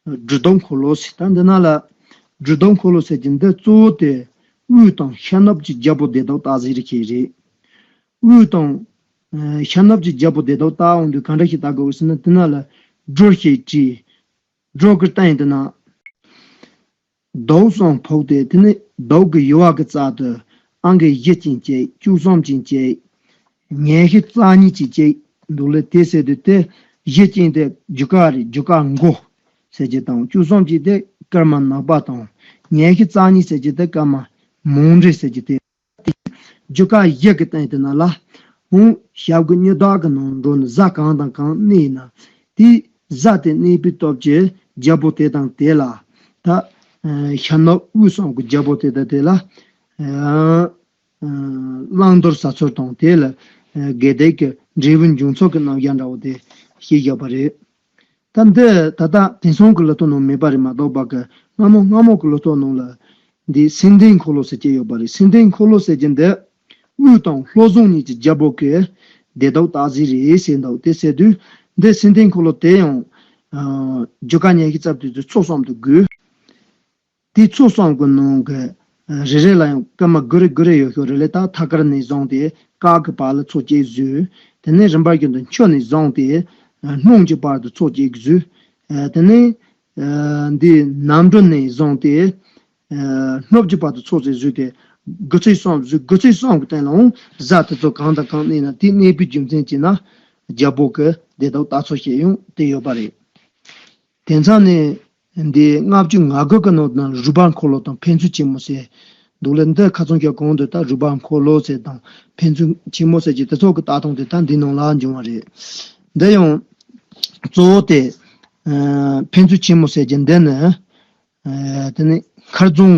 སྒྲུབ་གདམས་འཁོར་ལོ་ཟེར། ད་འདི་ན་ལ་སྒྲུབ་གདམས་འཁོར་ལོ་ཟེར་གྱི་འདི་གཙོ་བོ་དེ་དབུས་དང་ཤར་ནུབ་ཀྱི་རྒྱལ་པོ་སྡེ་བདག་སྟག་གཟིག་རི་ཁྱེད་རེད། དབུས་དང་ཤར་ནུབ་ཀྱི་རྒྱལ་པོ་སྡེ་བདག་ལྟ་འོང་དུས་གང་འདྲ་ཞིག་ལྟ་དགོས་ཟེར་ན། དེ་ན་ལ་སྒྲོ་ཞིག་བྲིས། སྒྲོ་གི་སྟེང་དེ་ན་གདུགས་གསུམ་ཕུབ་སྟེ། དེ་ནས་གདུགས་ཀྱི་ཡུ་བ་གི་རྩ་དུ་ཨང་ཀི་བཞི་ཅན་གཅིག་བཅུ་གསུམ་ཅན་གཅིག་ཉི་ཤུ་རྩ་གཉིས་ཅན་གཅིག་འདུག་ལེ། དེ་ཟེར་དུས་དེ་བཞི་ཅན་དེ་རྒྱུ་སྐར་རེད། རྒྱུ་སྐར་མགོ་ཟེར་གྱི་དང་། བཅུ་གསུམ་ཅན་དེ་སྐར་མ་ནག་པ་དང་། ཉི་ཤུ་རྩ་གཉིས་ཟེར་གྱི་དེ་སྐར་མ་མང་རེ་ཟེར་གྱི་དེ། རྒྱུ་སྐར་བཞི་གི་སྟེང་དེ་ན་ལ་འོང་ཞབས་ཀྱི་སྙི་དར་གྱི་ནང་འགྲོ་ནས་གཟའ་གང་དང་གང་གནས་ཡིན་ན། དེའི་གཟའ་དེ་གནས་པའི་སྟོབས་ཀྱིས་རྒྱལ་པོ་དེ་དང་དེ་ལ། ད་ཤར་ནུབ་དབུས་གསུམ་གྱི་རྒྱལ་པོ་དེ་དང་དེ་ལ་བླང་དོར་བྱ་ཚུལ་དང་། དེ་ལ་དགེ་སྡིག་གི་འབྲས་བུ་འབྱུང་ཚུལ་གྱི་རྣམ་གཞག་འདྲ་བོ་དེ་ཞིག་བཞག་པ་རེད། ད་འདི་ད་ལྟ་དེང་སང་གི་སློབ་ཐོ་ནང་མེད་པ་རེད་མ་གཏོགས་པ་གི་སྔ་མོ་སྔ་མོ་གི་སློབ་ཐོ་ནང་ལ་འདི་སེང་ལྡེང་འཁོར་ལོ་ཟེར་གྱི་ཡོད་པ་རེད། སེང་ལྡེང་འཁོར་ལོ་ཟེར་གྱི་འདི་དབུས་དང་ལྷོ་ཟུང་གཉིས་ཀྱི་རྒྱལ་པོ་གི་སྡེ་བདག་སྟག་གཟིག་རེད་ཟེར་འདུག་དེ་ཟེར་དུས་འདི་སེང་ལྡེང་འཁོར་ལོ་དེ་ཡང་རྒྱུ་སྐར་ཉི་ཤུ་རྩ་བདུན་དེ་ཚོ་གསུམ་དུ་བགོས། དེ་ཚོ་གསུམ་གྱི་ནང་གི་རེ་རེ་ལ་ཡང་སྐར་མ་དགུ་རེ་དགུ་རེ་ཡོད་ཤོག་རེ་ལེ། ད་ཐད་ཀར་ནས་བཟུང་སྟེ་སྐར་གྱི་བར་ལ་ཚོ་གཅིག་བཟོས། དེ་ནས་རིམ་པར་བཞིན་དུ་ཆུ་ནས་བཟུང་སྟེ་སྣུམ་གྱི་བར་དུ་ཚོ་གཅིག་བཟོས། དེ་ནས་འདི་གནམ་གྲུ་ནས་བཟུང་སྟེ་སྣུམ་གྱི་བར་དུ་ཚོ་གཅིག་བཟོས་ཏེ་དགུ་ཚིགས་གསུམ་བཟོས། དགུ་ཚིགས་གསུམ་གྱི་སྟེང་ལའང་གཟའ་དེ་ཚོ་གང་དང་གང་གནས་ན་དེ་གནས་པའི་རྒྱུ་མཚན་གྱིས་ན་རྒྱལ་པོ་གི་སྡེ་བདག་སྟག་ཚོ་ཞེས་ཡང་དེ་ཡོད་པ་རེད། དེ་མཚམས་ནས་འདི་ལྔ་བཅུ་ང་དགུ་གི་ནང་དུ་ན་རུས་སྦལ་འཁོར་ལོ་དང་ཕན་ཚུན་ཆེན་མོ་ཟེར་འདུག་ལེ། འདི་ཁ་ཚོན་གྱི་གོང་དུ་ད་རུས་སྦལ་འཁོར་ལོ་ཟེར་དང་ཕན་ཚུན་ཆེན་མོ་ཟེར་གྱི་དེ་ཚོ་གི་ལྟ་སྟངས་དེ་ད་འདི་ནང་ལ་འབྱུང་བ་རེད། འདི་ཡང་གཙོ་བོ་དེ་ ཕན་ཚུན་ཆེན་མོ་ཟེར་གྱི་འདི་ནི། ཨ་དེ་ནི་མཁར་རྫོང་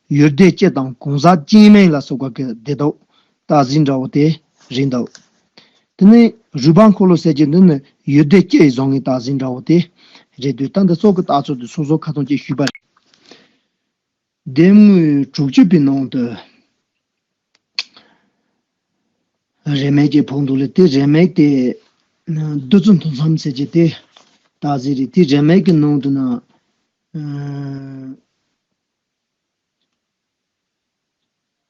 ཡུལ་སྡེ་སྤྱི་དང་གོང་ས་སྐྱེ་དམན་ལ་སོགས་པ་གི་སྡེ་དག་རྟགས་གཟིགས་འདྲ་བོ་དེ་རེད་འདུག་དེ་ནི་རུས་སྦལ་འཁོར་ལོ་ཟེར་གྱི་འདི་ནི་ཡུལ་སྡེ་སྤྱི་ཡི་བཟང་ངན་རྟགས་གཟིགས་འདྲ་བོ་དེ་རེད་འདུག་ད་འདི་ཚོ་གི་རྟགས་ཚོ་འདི་སོ་སོ་ཁ་ཚོན་གྱིས་ཞུས་པ་རེད། སྡེ་དངོས་དྲུག་ཅུ་པའི་ནང་དུ། རེ་མིག་གི་ཕུང་འདུག་ལ་དེ་རེ་མིག་དེ། རྡུལ་ཚོན་ཐུན་མཚམས་ཟེར་གྱི་དེ། རྟགས་གཟིགས་རེད། དེ་རེ་མིག་གི་ནང་དུ་ན།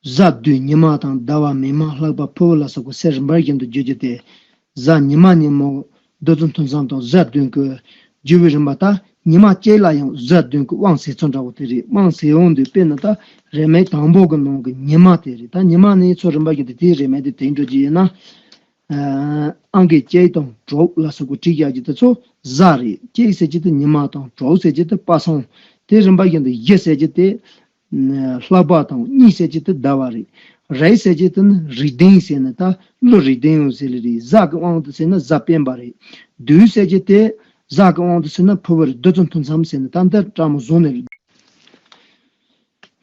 གཟའ་བདུན་ཉི་མ་དང་ཟླ་བ་མིག་དམར་ལྷགས་པ་ཕུར་བུ་ལ་སོགས་པ་སེལ་རིམ་པ་བཞིན་དུ་བརྗོད་རྒྱུ་སྟེ། གཟའ་ཉི་མ་ཉིན་མོ་རྡུལ་ཚོན་ཐུན་མཚམས་དང་གཟའ་བདུན་གྱི་བརྗོད་པའི་རིམ་པ་དང་ཉི་མ་གཅིག་ལ་ཡང་གཟའ་བདུན་གྱི་དབང་ཟེར་ཚུལ་འདྲ་བོ་དེ་རེད། དབང་ཟེར་འོང་དུས་དཔེར་ན་ད་རེ་མིག་དང་པོ་གི་ནང་གི་ཉི་མ་དེ་རེད། ད་ཉི་མ་ནས་ཚུར་རིམ་པ་བཞིན་དུ་དེའི་རེ་མིག་དེ་དེ་འགྲོ་རྒྱུ་ཡིན་ན། ཨང་ཀི་གཅིག་དང་དྲུག་ལ་སོགས་པ་བྲིས་རྒྱག་རྒྱུ་དེ་ཚོ་གཟའ་རེད། གཅིག་ཟེར་རྒྱུ་དེ་ཉི་མ་དང་དྲུག་ཟེར་རྒྱུ་དེ་པ་སངས། དེ་རིམ་པ་བཞིན་དུ་བཞི་ཟེར་རྒྱུ་དེ། ལྷག་པ་དང་གཉིས་ཟེར་གྱི་དེ་ཟླ་བ་རེད། རེ་ཟེར་གྱི་དེ་ནི་རིགས་ལྡན་ཟེར་ནས་ད་ཀླུ་རིགས་ལྡན་ཡོད་ཟེར་ལེ་རེད། གཟའ་གི་དབང་དུ་ཟེར་ན་གཟའ་སྤེན་པ་རེད། བདུད་ཟེར་གྱི་དེ་གཟའ་གི་དབང་དུ་ཟེར་ན་ཕུར་བུ་རེད། རྡུལ་ཚོན་ཐུན་མཚམས་ཟེར་ནས་ད་འདི་སྤྲ་མོ་བཟུང་ནས་རེད།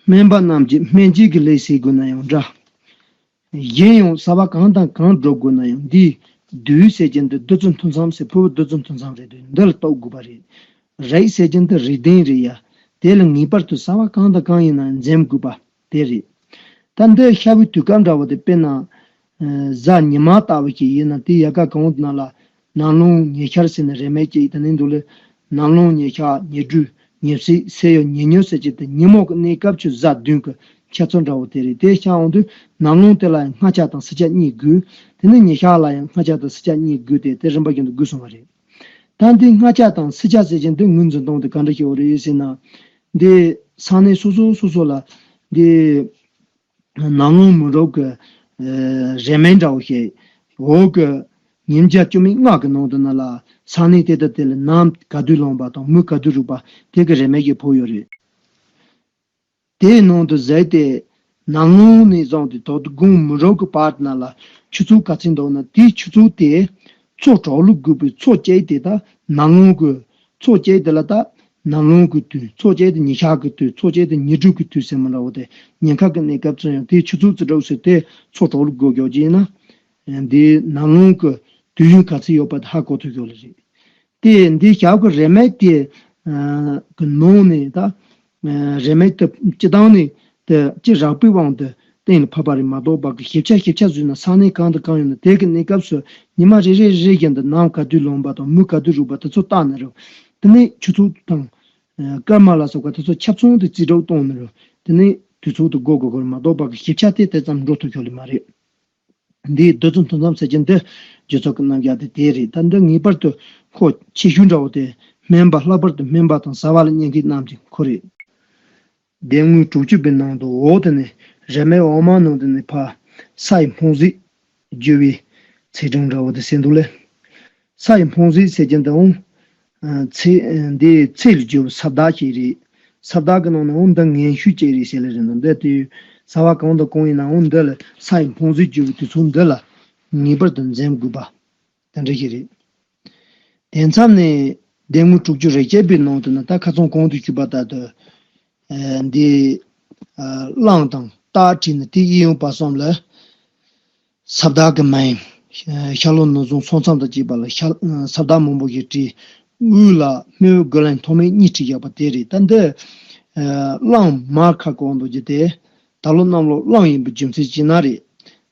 སྨན་པ་རྣམས་ཀྱིས་སྨན་དཔྱད་ཀྱི་ལས་བྱེད་དགོས་ན་ཡང་འདྲ། གཞན་ཡང་བྱ་བ་གང་དང་གང་སྒྲུབ་དགོས་ན་ཡང་འདིའི་བདུད་ཟེར་གྱི་འདི་རྡུལ་ཚོན་ཐུན་མཚམས་ཟེར་ཕུར་བུ་རྡུལ་ཚོན་ཐུན་མཚམས་རེད་དེ་འདི་ལ་གཏོགས་དགོས་པ་རེད། རིགས་ཟེར་གྱི་འདི་རིགས་ལྡན་རེད་ཡ། དེ་ལ་ངེས་པར་དུ་བྱ་བ་གང་དང་གང་ཡིན་ན་འཛེམ་དགོས་པ་དེ་རེད། ད་འདི་ཤར་བའི་དུས་སྐབས་འདྲ་བོ་དེ་དཔེར་ན། ཨ་གཟའ་ཉི་མ་ལྟ་བུ་ཞིག་ཡིན་ན་དེ་ཡལ་ག་གང་བོ་དེ་ནང་ལ་ནམ་ལངས་ཉི་ཤར་ཟེར་ནས་རེ་མིག་ཅིག་དེ་ནས་འདུག་ལེ། ནམ་ལངས་ཉི་ཤར་ཉི་སྦྲུལ་ཉི་བསིལ་སེར་ཡོལ་ཉི་ཉི་ཟེར་གྱི་དེ་ཉིན་མོ་གི་གནས་སྐབས་ཀྱི་གཟའ་བདུན་གྱི་འཆར་ཚུལ་འདྲ་བོ་དེ་རེད། དེ་ཤར་འོང་དུས་ནམ་ལངས་དེ་ལ་ཡང་སྔ་ཆ་དང་ཕྱི་ཆ་གཉིས་དགོས། དེ་ནས་ཉི་ཤར་ལ་ཡང་སྔ་ཆ་དང་ཕྱི་ཆ་གཉིས་དགོས་ཏེ་དེ་རིམ་པ་བཞིན་དུ་དགོས་སོང་བ་རེད། ད་འདི་སྔ་ཆ་དང་ཕྱི་ཆ་ཟེར་གྱི་འདི་ངོས་འཛིན་སྟངས་དེ་ག་འདྲ་ཞིག་ཡོད་རེད་ཟེར་ན། འདི་ས་གནས་སོ་སོ་སོ་སོ་ལ་འདི་ནམ་ལངས་མུན་རུབ་ཀྱི་ཨ་རེ་མིག་འདྲ་བོ་ཞིག་འོག་གི་ཉིན་རྒྱབ་བཅུ་མེད་ལྔ་གི་ནང་དུ་ན་ལ་ས་གནས་དེ་དང་དེ་ལ་ནམ་ག་དུས་ལངས་པ་དང་མུ་ག་དུས་རུབ་པ་དེ་གི་རེ་མིག་གི་ཕོག་ཡོད་རེད། དེའི་ནང་དུ་ཟེར་ཏེ། ནམ་ལངས་ནས་བཟུང་སྟེ་ད་དུང་དགོང་མུན་རུབ་ཀྱི་བར་དུ་ན་ལ་ཆུ་ཚོད་ག་ཚོད་འདུག་ན་དེའི་ཆུ་ཚོད་དེ་ཚོགས་གྲོལ་ལུགས་དགོས་པའི་ཚོགས་བཅད་དེ་ད་ནམ་ལངས་ཀྱི་ཚོགས་བཅད་དེ་ལ་ད་ནམ་ལངས་ཀྱི་དུས་ཚོགས་བཅད་དེ་ཉི་ཤར་གྱི་དུས་ཚོགས་བཅད་དེ་ཉི་སྦྲུལ་གྱི་དུས་ཟེར་མི་འདྲ་བོ་དེ་ཉིན་ཁ་གི་གནས་སྐབས་ཚོ་ཡང་དེའི་ཆུ་ཚོད་ཙི་དྲག་ཟེར་དེ་ཚོགས་གྲོལ་ལུགས་དགོས་རྒྱུ་ཡིན་ན། འདིའི་ནམ་ལངས་ཀྱི་དུས་ཡུན་ག་ཚོད་ཡོད་པ་དེ་ཧ་གོ་ཐུབ་ཡོད་ལེ་རེད། དེ་འདི་ཞབས་ཀྱི་རེ་མིག་དེ་གི་ནང་ནས་ད་རེ་མིག་དེ་སྤྱི་བཏང་ནས་དེ་སྤྱི་རགས་པའི་དབང་དུ་གཏན་ལ་ཕབ་པ་རེད་མ་གཏོགས་པ་གི་ཞིབ་ཆ་ཞིབ་ཆ་བཟོས་ན་ས་གནས་གང་དང་གང་ཡིན་ན་དེ་གི་གནས་སྐབས་སུ་ཉི་མ་རེ་རེ་རེ་བཞིན་དུ་ནམ་ག་དུས་ལངས་པ་དང་མུ་ག་དུས་རུབ་པ་དེ་ཚོ་བལྟས་ནས་རེད། དེ་ནས་ཆུ་ཚོད་དང་སྐར་མ་ལ་སོགས་པ་དེ་ཚོ་ཆ་ཚང་དུ་རྩིས་འགྲོ་གཏོང་ནས་རེད། དེ་ནས་དུས་ཚོད་དུ་འགོར་དགོས་དགོས་རེད་མ་གཏོགས་པ་གི་ཞིབ་ཆ་དེ་དེ་ཙམ་འགྲོ་ཐུབ་ཀྱི་ཡོད་ལེ་མ་རེད། འདིའི་རྡུལ་ཚོན་ཐུན་མཚམས་ཟེར་གྱི་འདི་རྒྱུ་ཚོགས་ཀྱི་རྣམ་གཞག་དེ་དེ་རེད། ད་འདི་ངེས་པར་དུ་ཁོ་ཆེ་ཤོས་འདྲ་བོ་དེ་སྨན་པ་ལྷག་པར་དུ་སྨན་པ་དང་བྱ་བ་ལ་གཉེར་མཁན་རྣམས་ཀྱི་ཁོ་རེད། སྡེ་དངོས་དྲུག་ཅུ་པའི་ནང་དུ་འོག་དེ་ནས་རེ་མིག་འོག་མ་ནང་དེ་ནས་ཕར་ས་ཡི་སྨོན་རྫས་བརྗོད་པའི་ཚིག་གྲངས་འདྲ་བོ་དེ་གསལ་འདུག་ལེ། ས་ཡི་སྨོན་རྫས་ཟེར་གྱི་འདི་འོང་། ཚེ་འདི་ཚེ་ལ་བརྗོད་པའི་ས་བདག་ཅིག་རེད། ས་བདག་གི་ནང་ནས་འོང་འདི་ངན་ཤོས་ཅིག་རེད་ཟེར་ལེ་རེད་འདུག་འདི་དུས་བྱ་བ་གང་དང་གང་ཡིན་ན་འོང་འདི་ལ་ས་ཡི་སྨོན་རྫས་བརྗོད་པའི་དུས་ཚོད་འདི་ལ་ངེས་པར་དུ་འཛེམ་དགོས་པ་དེ་འདྲ་ཞིག་རེད། དེ་མཚམས་ནས་སྡེ་དངོས་དྲུག་ཅུ་རེ་བརྒྱད་པའི་ནང་དུ་ནི་ད་ཁ་སང་གོང་དུ་ཞུས་པ་ལྟར་དུ། ཨ་འདི་ཨ་གླང་དང་སྟག་བྲིས་ནས་དེ་གཡས་གཡོན་བར་གསུམ་ལ་ས་བདག་གི་མིང་། ཤ་ལོ་ནུ་གཟུངས་སོ་མཚམས་དང་བཅས་པ་ལ་ཤ་ས་བདག་མང་པོ་ཞིག་བྲིས། དབུས་ལ་སྨེ་བོ་དགུ་ལན་ཐོགས་མེད་གཉིས་བྲིས་བཞག་པ་དེ་རེད། ད་འདི་ཨ་གླང་མར་ཁ་བསྐོར་འདུག་རྒྱུ་དེ་ད་ལོ་གནམ་ལོ་གླང་ཡིན་པའི་རྒྱུ་མཚན་ཅིག་ན་རེད།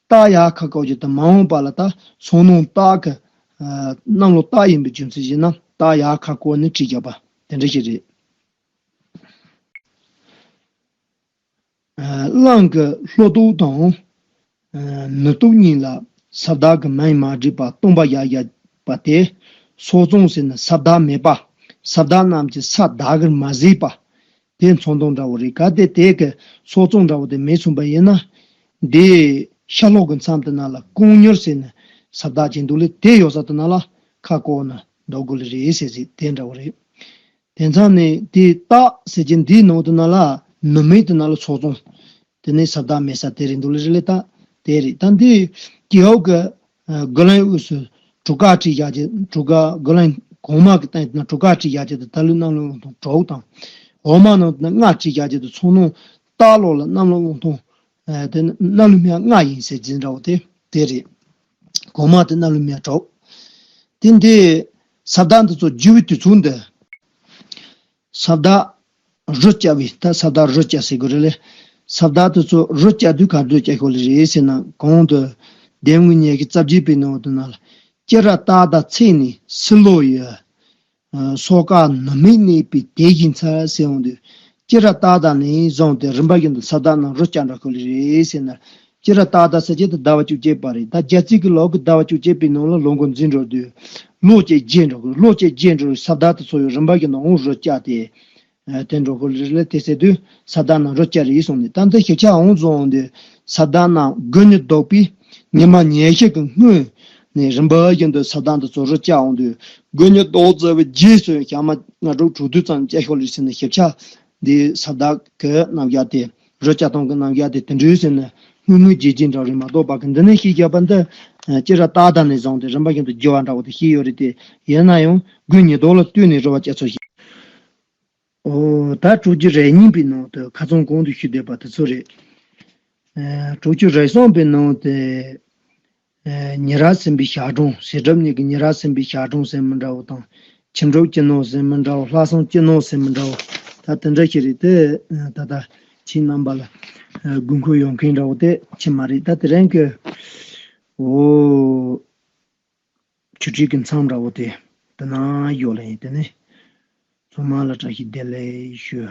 སྟག་ཡར་ཁ་བསྐོར་རྒྱུ་དེ་མ་འོངས་པ་ལ་ད་སོ་ནམ་སྟག་གི་ཨ་གནམ་ལོ་སྟག་ཡིན་པའི་རྒྱུ་མཚན་ཅིག་ན་སྟག་ཡར་ཁ་བསྐོར་ནས་བྲིས་བཞག་པ་དེ་འདྲ་ཞིག་རེད། ཨ་གླང་གི་ལྷོ་ཏོག་དང་ཨ་ནུབ་ཏོག་གཉིས་ལ་ས་བདག་གི་མིང་མ་བྲིས་པ་སྟོང་པ་བཞག་བཞག་པ་དེ་སོ་བཙོང་ཟེར་ན་ས་བདག་མེད་པ། ས་བདག་རྣམས་ཀྱིས་ས་བདག་གིར་མ་བཟོས་པ། དེ་མཚོན་དོན་འདྲ་བོ་རེད། གལ་ཏེ་དེ་གི་སོ་བཙོང་འདྲ་བོ་དེ་མེད་སོང་པ་ཡིན་ན། འདི་ཤ་ལོག་གི་མཚམས་དེ་ན་ལ་ཀོང་ཉུར་ཟེར་ནས་ས་བདག་ཅིག་འདུག་ལེ། དེ་ཡོད་ས་དེ་ན་ལ་ཁ་བསྐོར་ནས་འདུག་དགོས་ལེ་རེད་ཟེར་ཟིག་དེ་འདྲ་བོ་རེད། དེ་མཚམས་ནས་དེ་སྟག་ཟེར་གྱི་འདིའི་ནང་དུ་ན་ལ་ནུབ་མེད་དུ་ན་ལ་སོ་བཙོང་། དེ་ནས་ས་བདག་མེད་ས་དེ་རེད་འདུག་ལེ་རེད་ལེ། ད་དེ་རེད། ད་འདི་རྒྱལ་བ་གི་ཨ་དགུ་ལན་དབུས་སུ་གྲུ་ཁ་བྲིས་བཞག་རྒྱུ། གྲུ་ཁ་དགུ་ལན་ གོང་མ་གི་སྟེང་དུ་ན་གྲུ་ཁ་བྲིས་བཞག་རྒྱུ་དེ་ད་ལུས་གནམ་ལོ་རླུང་ཐུང་དྲུག་དང་། འོག་མ་ནང་དུ་ན་ལྔ་བྲིས་བཞག་རྒྱུ་དེ་ཚོགས་ནང་སྟག་ལོ་ལ་གནམ་ལོ་རླུང་ཐུང་། ཨ། དེ་ནི་གནམ་ལོ་མེ་ལྔ་ཡིན་ཟེར་གྱི་འདྲ་བོ་དེ་དེ་རེད། གོང་མ་དེ་གནམ་ལོ་མེ་དྲུག་དེ་འདི་ས་བདག་འདི་ཚོ་རྒྱུ་བའི་དུས་ཚོད་འདི། ས་བདག་རི་བསྐྱལ་བའི་ད་ས་བདག་རི་བསྐྱལ་ཟེར་དགོས་རེད་ལེ། ས་བདག་དེ་ཚོ་རི་བསྐྱལ་དུས་ག་དུས་བསྐྱལ་ཤོག་ལེ་རེད་ཟེར་ན། གོང་དུ་ལྡེའུ་བཙན་གྱི་རྩ་བརྒྱུད་པའི་ནང་དུ་ན་ལ། སྐྱེ་རབས་སྟག་བདག་ཚེ་ནི་སྲིན་ལོ་ཡི། སོ་ཀ་ནུབ་མོས་གནས་པའི་དེ་བཞིན་ཚེ་ཟེར་འོང་དུས། སྐྱེ་རབས་སྟག་བདག་ནས་བཟུང་སྟེ་རིམ་པ་བཞིན་དུ་ས་བདག་རྣམས་རི་བསྐྱལ་འགྲོ་ཤོག་ལེ་རེད་ཟེར་ན། སྤྱིར་སྟག་བདག་ཟེར་རྒྱུ་དེ་ཟླ་བ་བཅུ་གཅིག་པ་རེད། ད་རྒྱ་བརྩིས་ཀྱི་ལོ་གི་ཟླ་བ་བཅུ་གཅིག་པའི་ནང་ལ་ལོ་འགོ་འཛིན་འགྲོ་དུས། ལོ་གཅིག་རྗེས་འགྲོ་གི། ལོ་གཅིག་རྗེས་འགྲོ་བའི་ས་བདག་དེ་ཚོ་ཡང་རིམ་པ་བཞིན་དུ་འོང་རི་བསྐྱལ་ཏེ། ཨ། དེ་འགྲོ་གི་རེད་ལ། དེ་ཟེར་དུས་ས་བདག་རྣམས་རི་བསྐྱལ་རེད་གསུངས་ནས། ད་འདི་ཞིབ་ཆ་འོང་བཟོ་འོང་དུས། ས་བདག་རྣམས་དགུ་ཉིད་ལྡོག་པའི་ཉི་མ་ཉི་ཤུ་གི་སྔོན་ནས་རིམ་པ་བཞིན་དུ་ས་བདག་འདི་ཚོ་རི་བསྐྱལ་འོང་དུས། དགུ་ཉིད་ལྡོག་ཚར་བའི་རྗེས་སུ་ཞག་མ་ལྔ་དྲུག་དྲུག་དུས་ཙམ་བསྐྱལ་ཤོག་ལེ་ཟེར་ནས། ཞིབ་ཆ་འདི་ས་བདག་གི་རྣམ་གཞག་དེ། རི་བསྐྱལ་སྟངས་ཀྱི་རྣམ་གཞག་དེ་དེ་འདྲ་ཟེར་ནས་སྔོན་སྔོན་རྗེས་རྗེས་འདྲ་རེད་མ་གཏོགས། བར་གི་འདི་ནས་ཤེས་རྒྱག་པ་འདི། ཨ། སྤྱིར་སྟག་བདག་ནས་བཟུང་སྟེ་རིམ་པ་བཞིན་དུ་རྒྱུ་བ་འདྲ་བོ་དེ་ཤེས་ཡོད་རེད་དེ། ཡིན་ན་ཡང་དགུ་ཉིད་ལྡོག་ལ་ལྟོས་ནས་རི་བ་བསྐྱལ་ཚུལ་ཞིག་ཨོ། ད་དྲུག་ཅུ་རེ་གཉིས་པའི་ནང་དུ་ཁ་སང་གོང་དུ་ཞུས་བསྡད་པ་དེ་ཚོ་རེད། ཨ། དྲུག་ཅུ་རེ་གསུམ་པའི་ནང་དུ། ཨ། ཉེ་རབས་ཟིན་པའི་ཞག་གྲངས། ཟེར་སྒྲུབ་གཉིས་ཀྱི་ཉེ་རབས་ཟིན་པའི་ཞག་གྲངས་ཟེར་མི་འདྲ་བོ་དང་། ཁྱིམ་སྒྲུབ་སྤྱི་ནོར་ཟེར་མི་འདྲ་བོ། ལྷག་བསམ་སྤྱི་ནོར་ཟེར་མི་འདྲ་བོ། ད་དེ་འདྲ་ཞིག་རེད་དེ། ཨ། ད་ལྟ་ཁྱེད་རྣམ་པ་ལ། ཨ། དགོས་མཁོ་ཡོང་མཁན་འདྲ་བོ་དེ་ཅིག་མ་རེད། ད་དེ་རིང་གི། ཨོ། ཆུ་ཚོད་ཀྱི་མཚམས་འདྲ་བོ་དེ་དེ་ན་ཡོད་ལེ་ཡིན། དེ་ནས་ཚང་མ་ལ་བཀྲ་ཤིས་བདེ་ལེགས་ཞུ།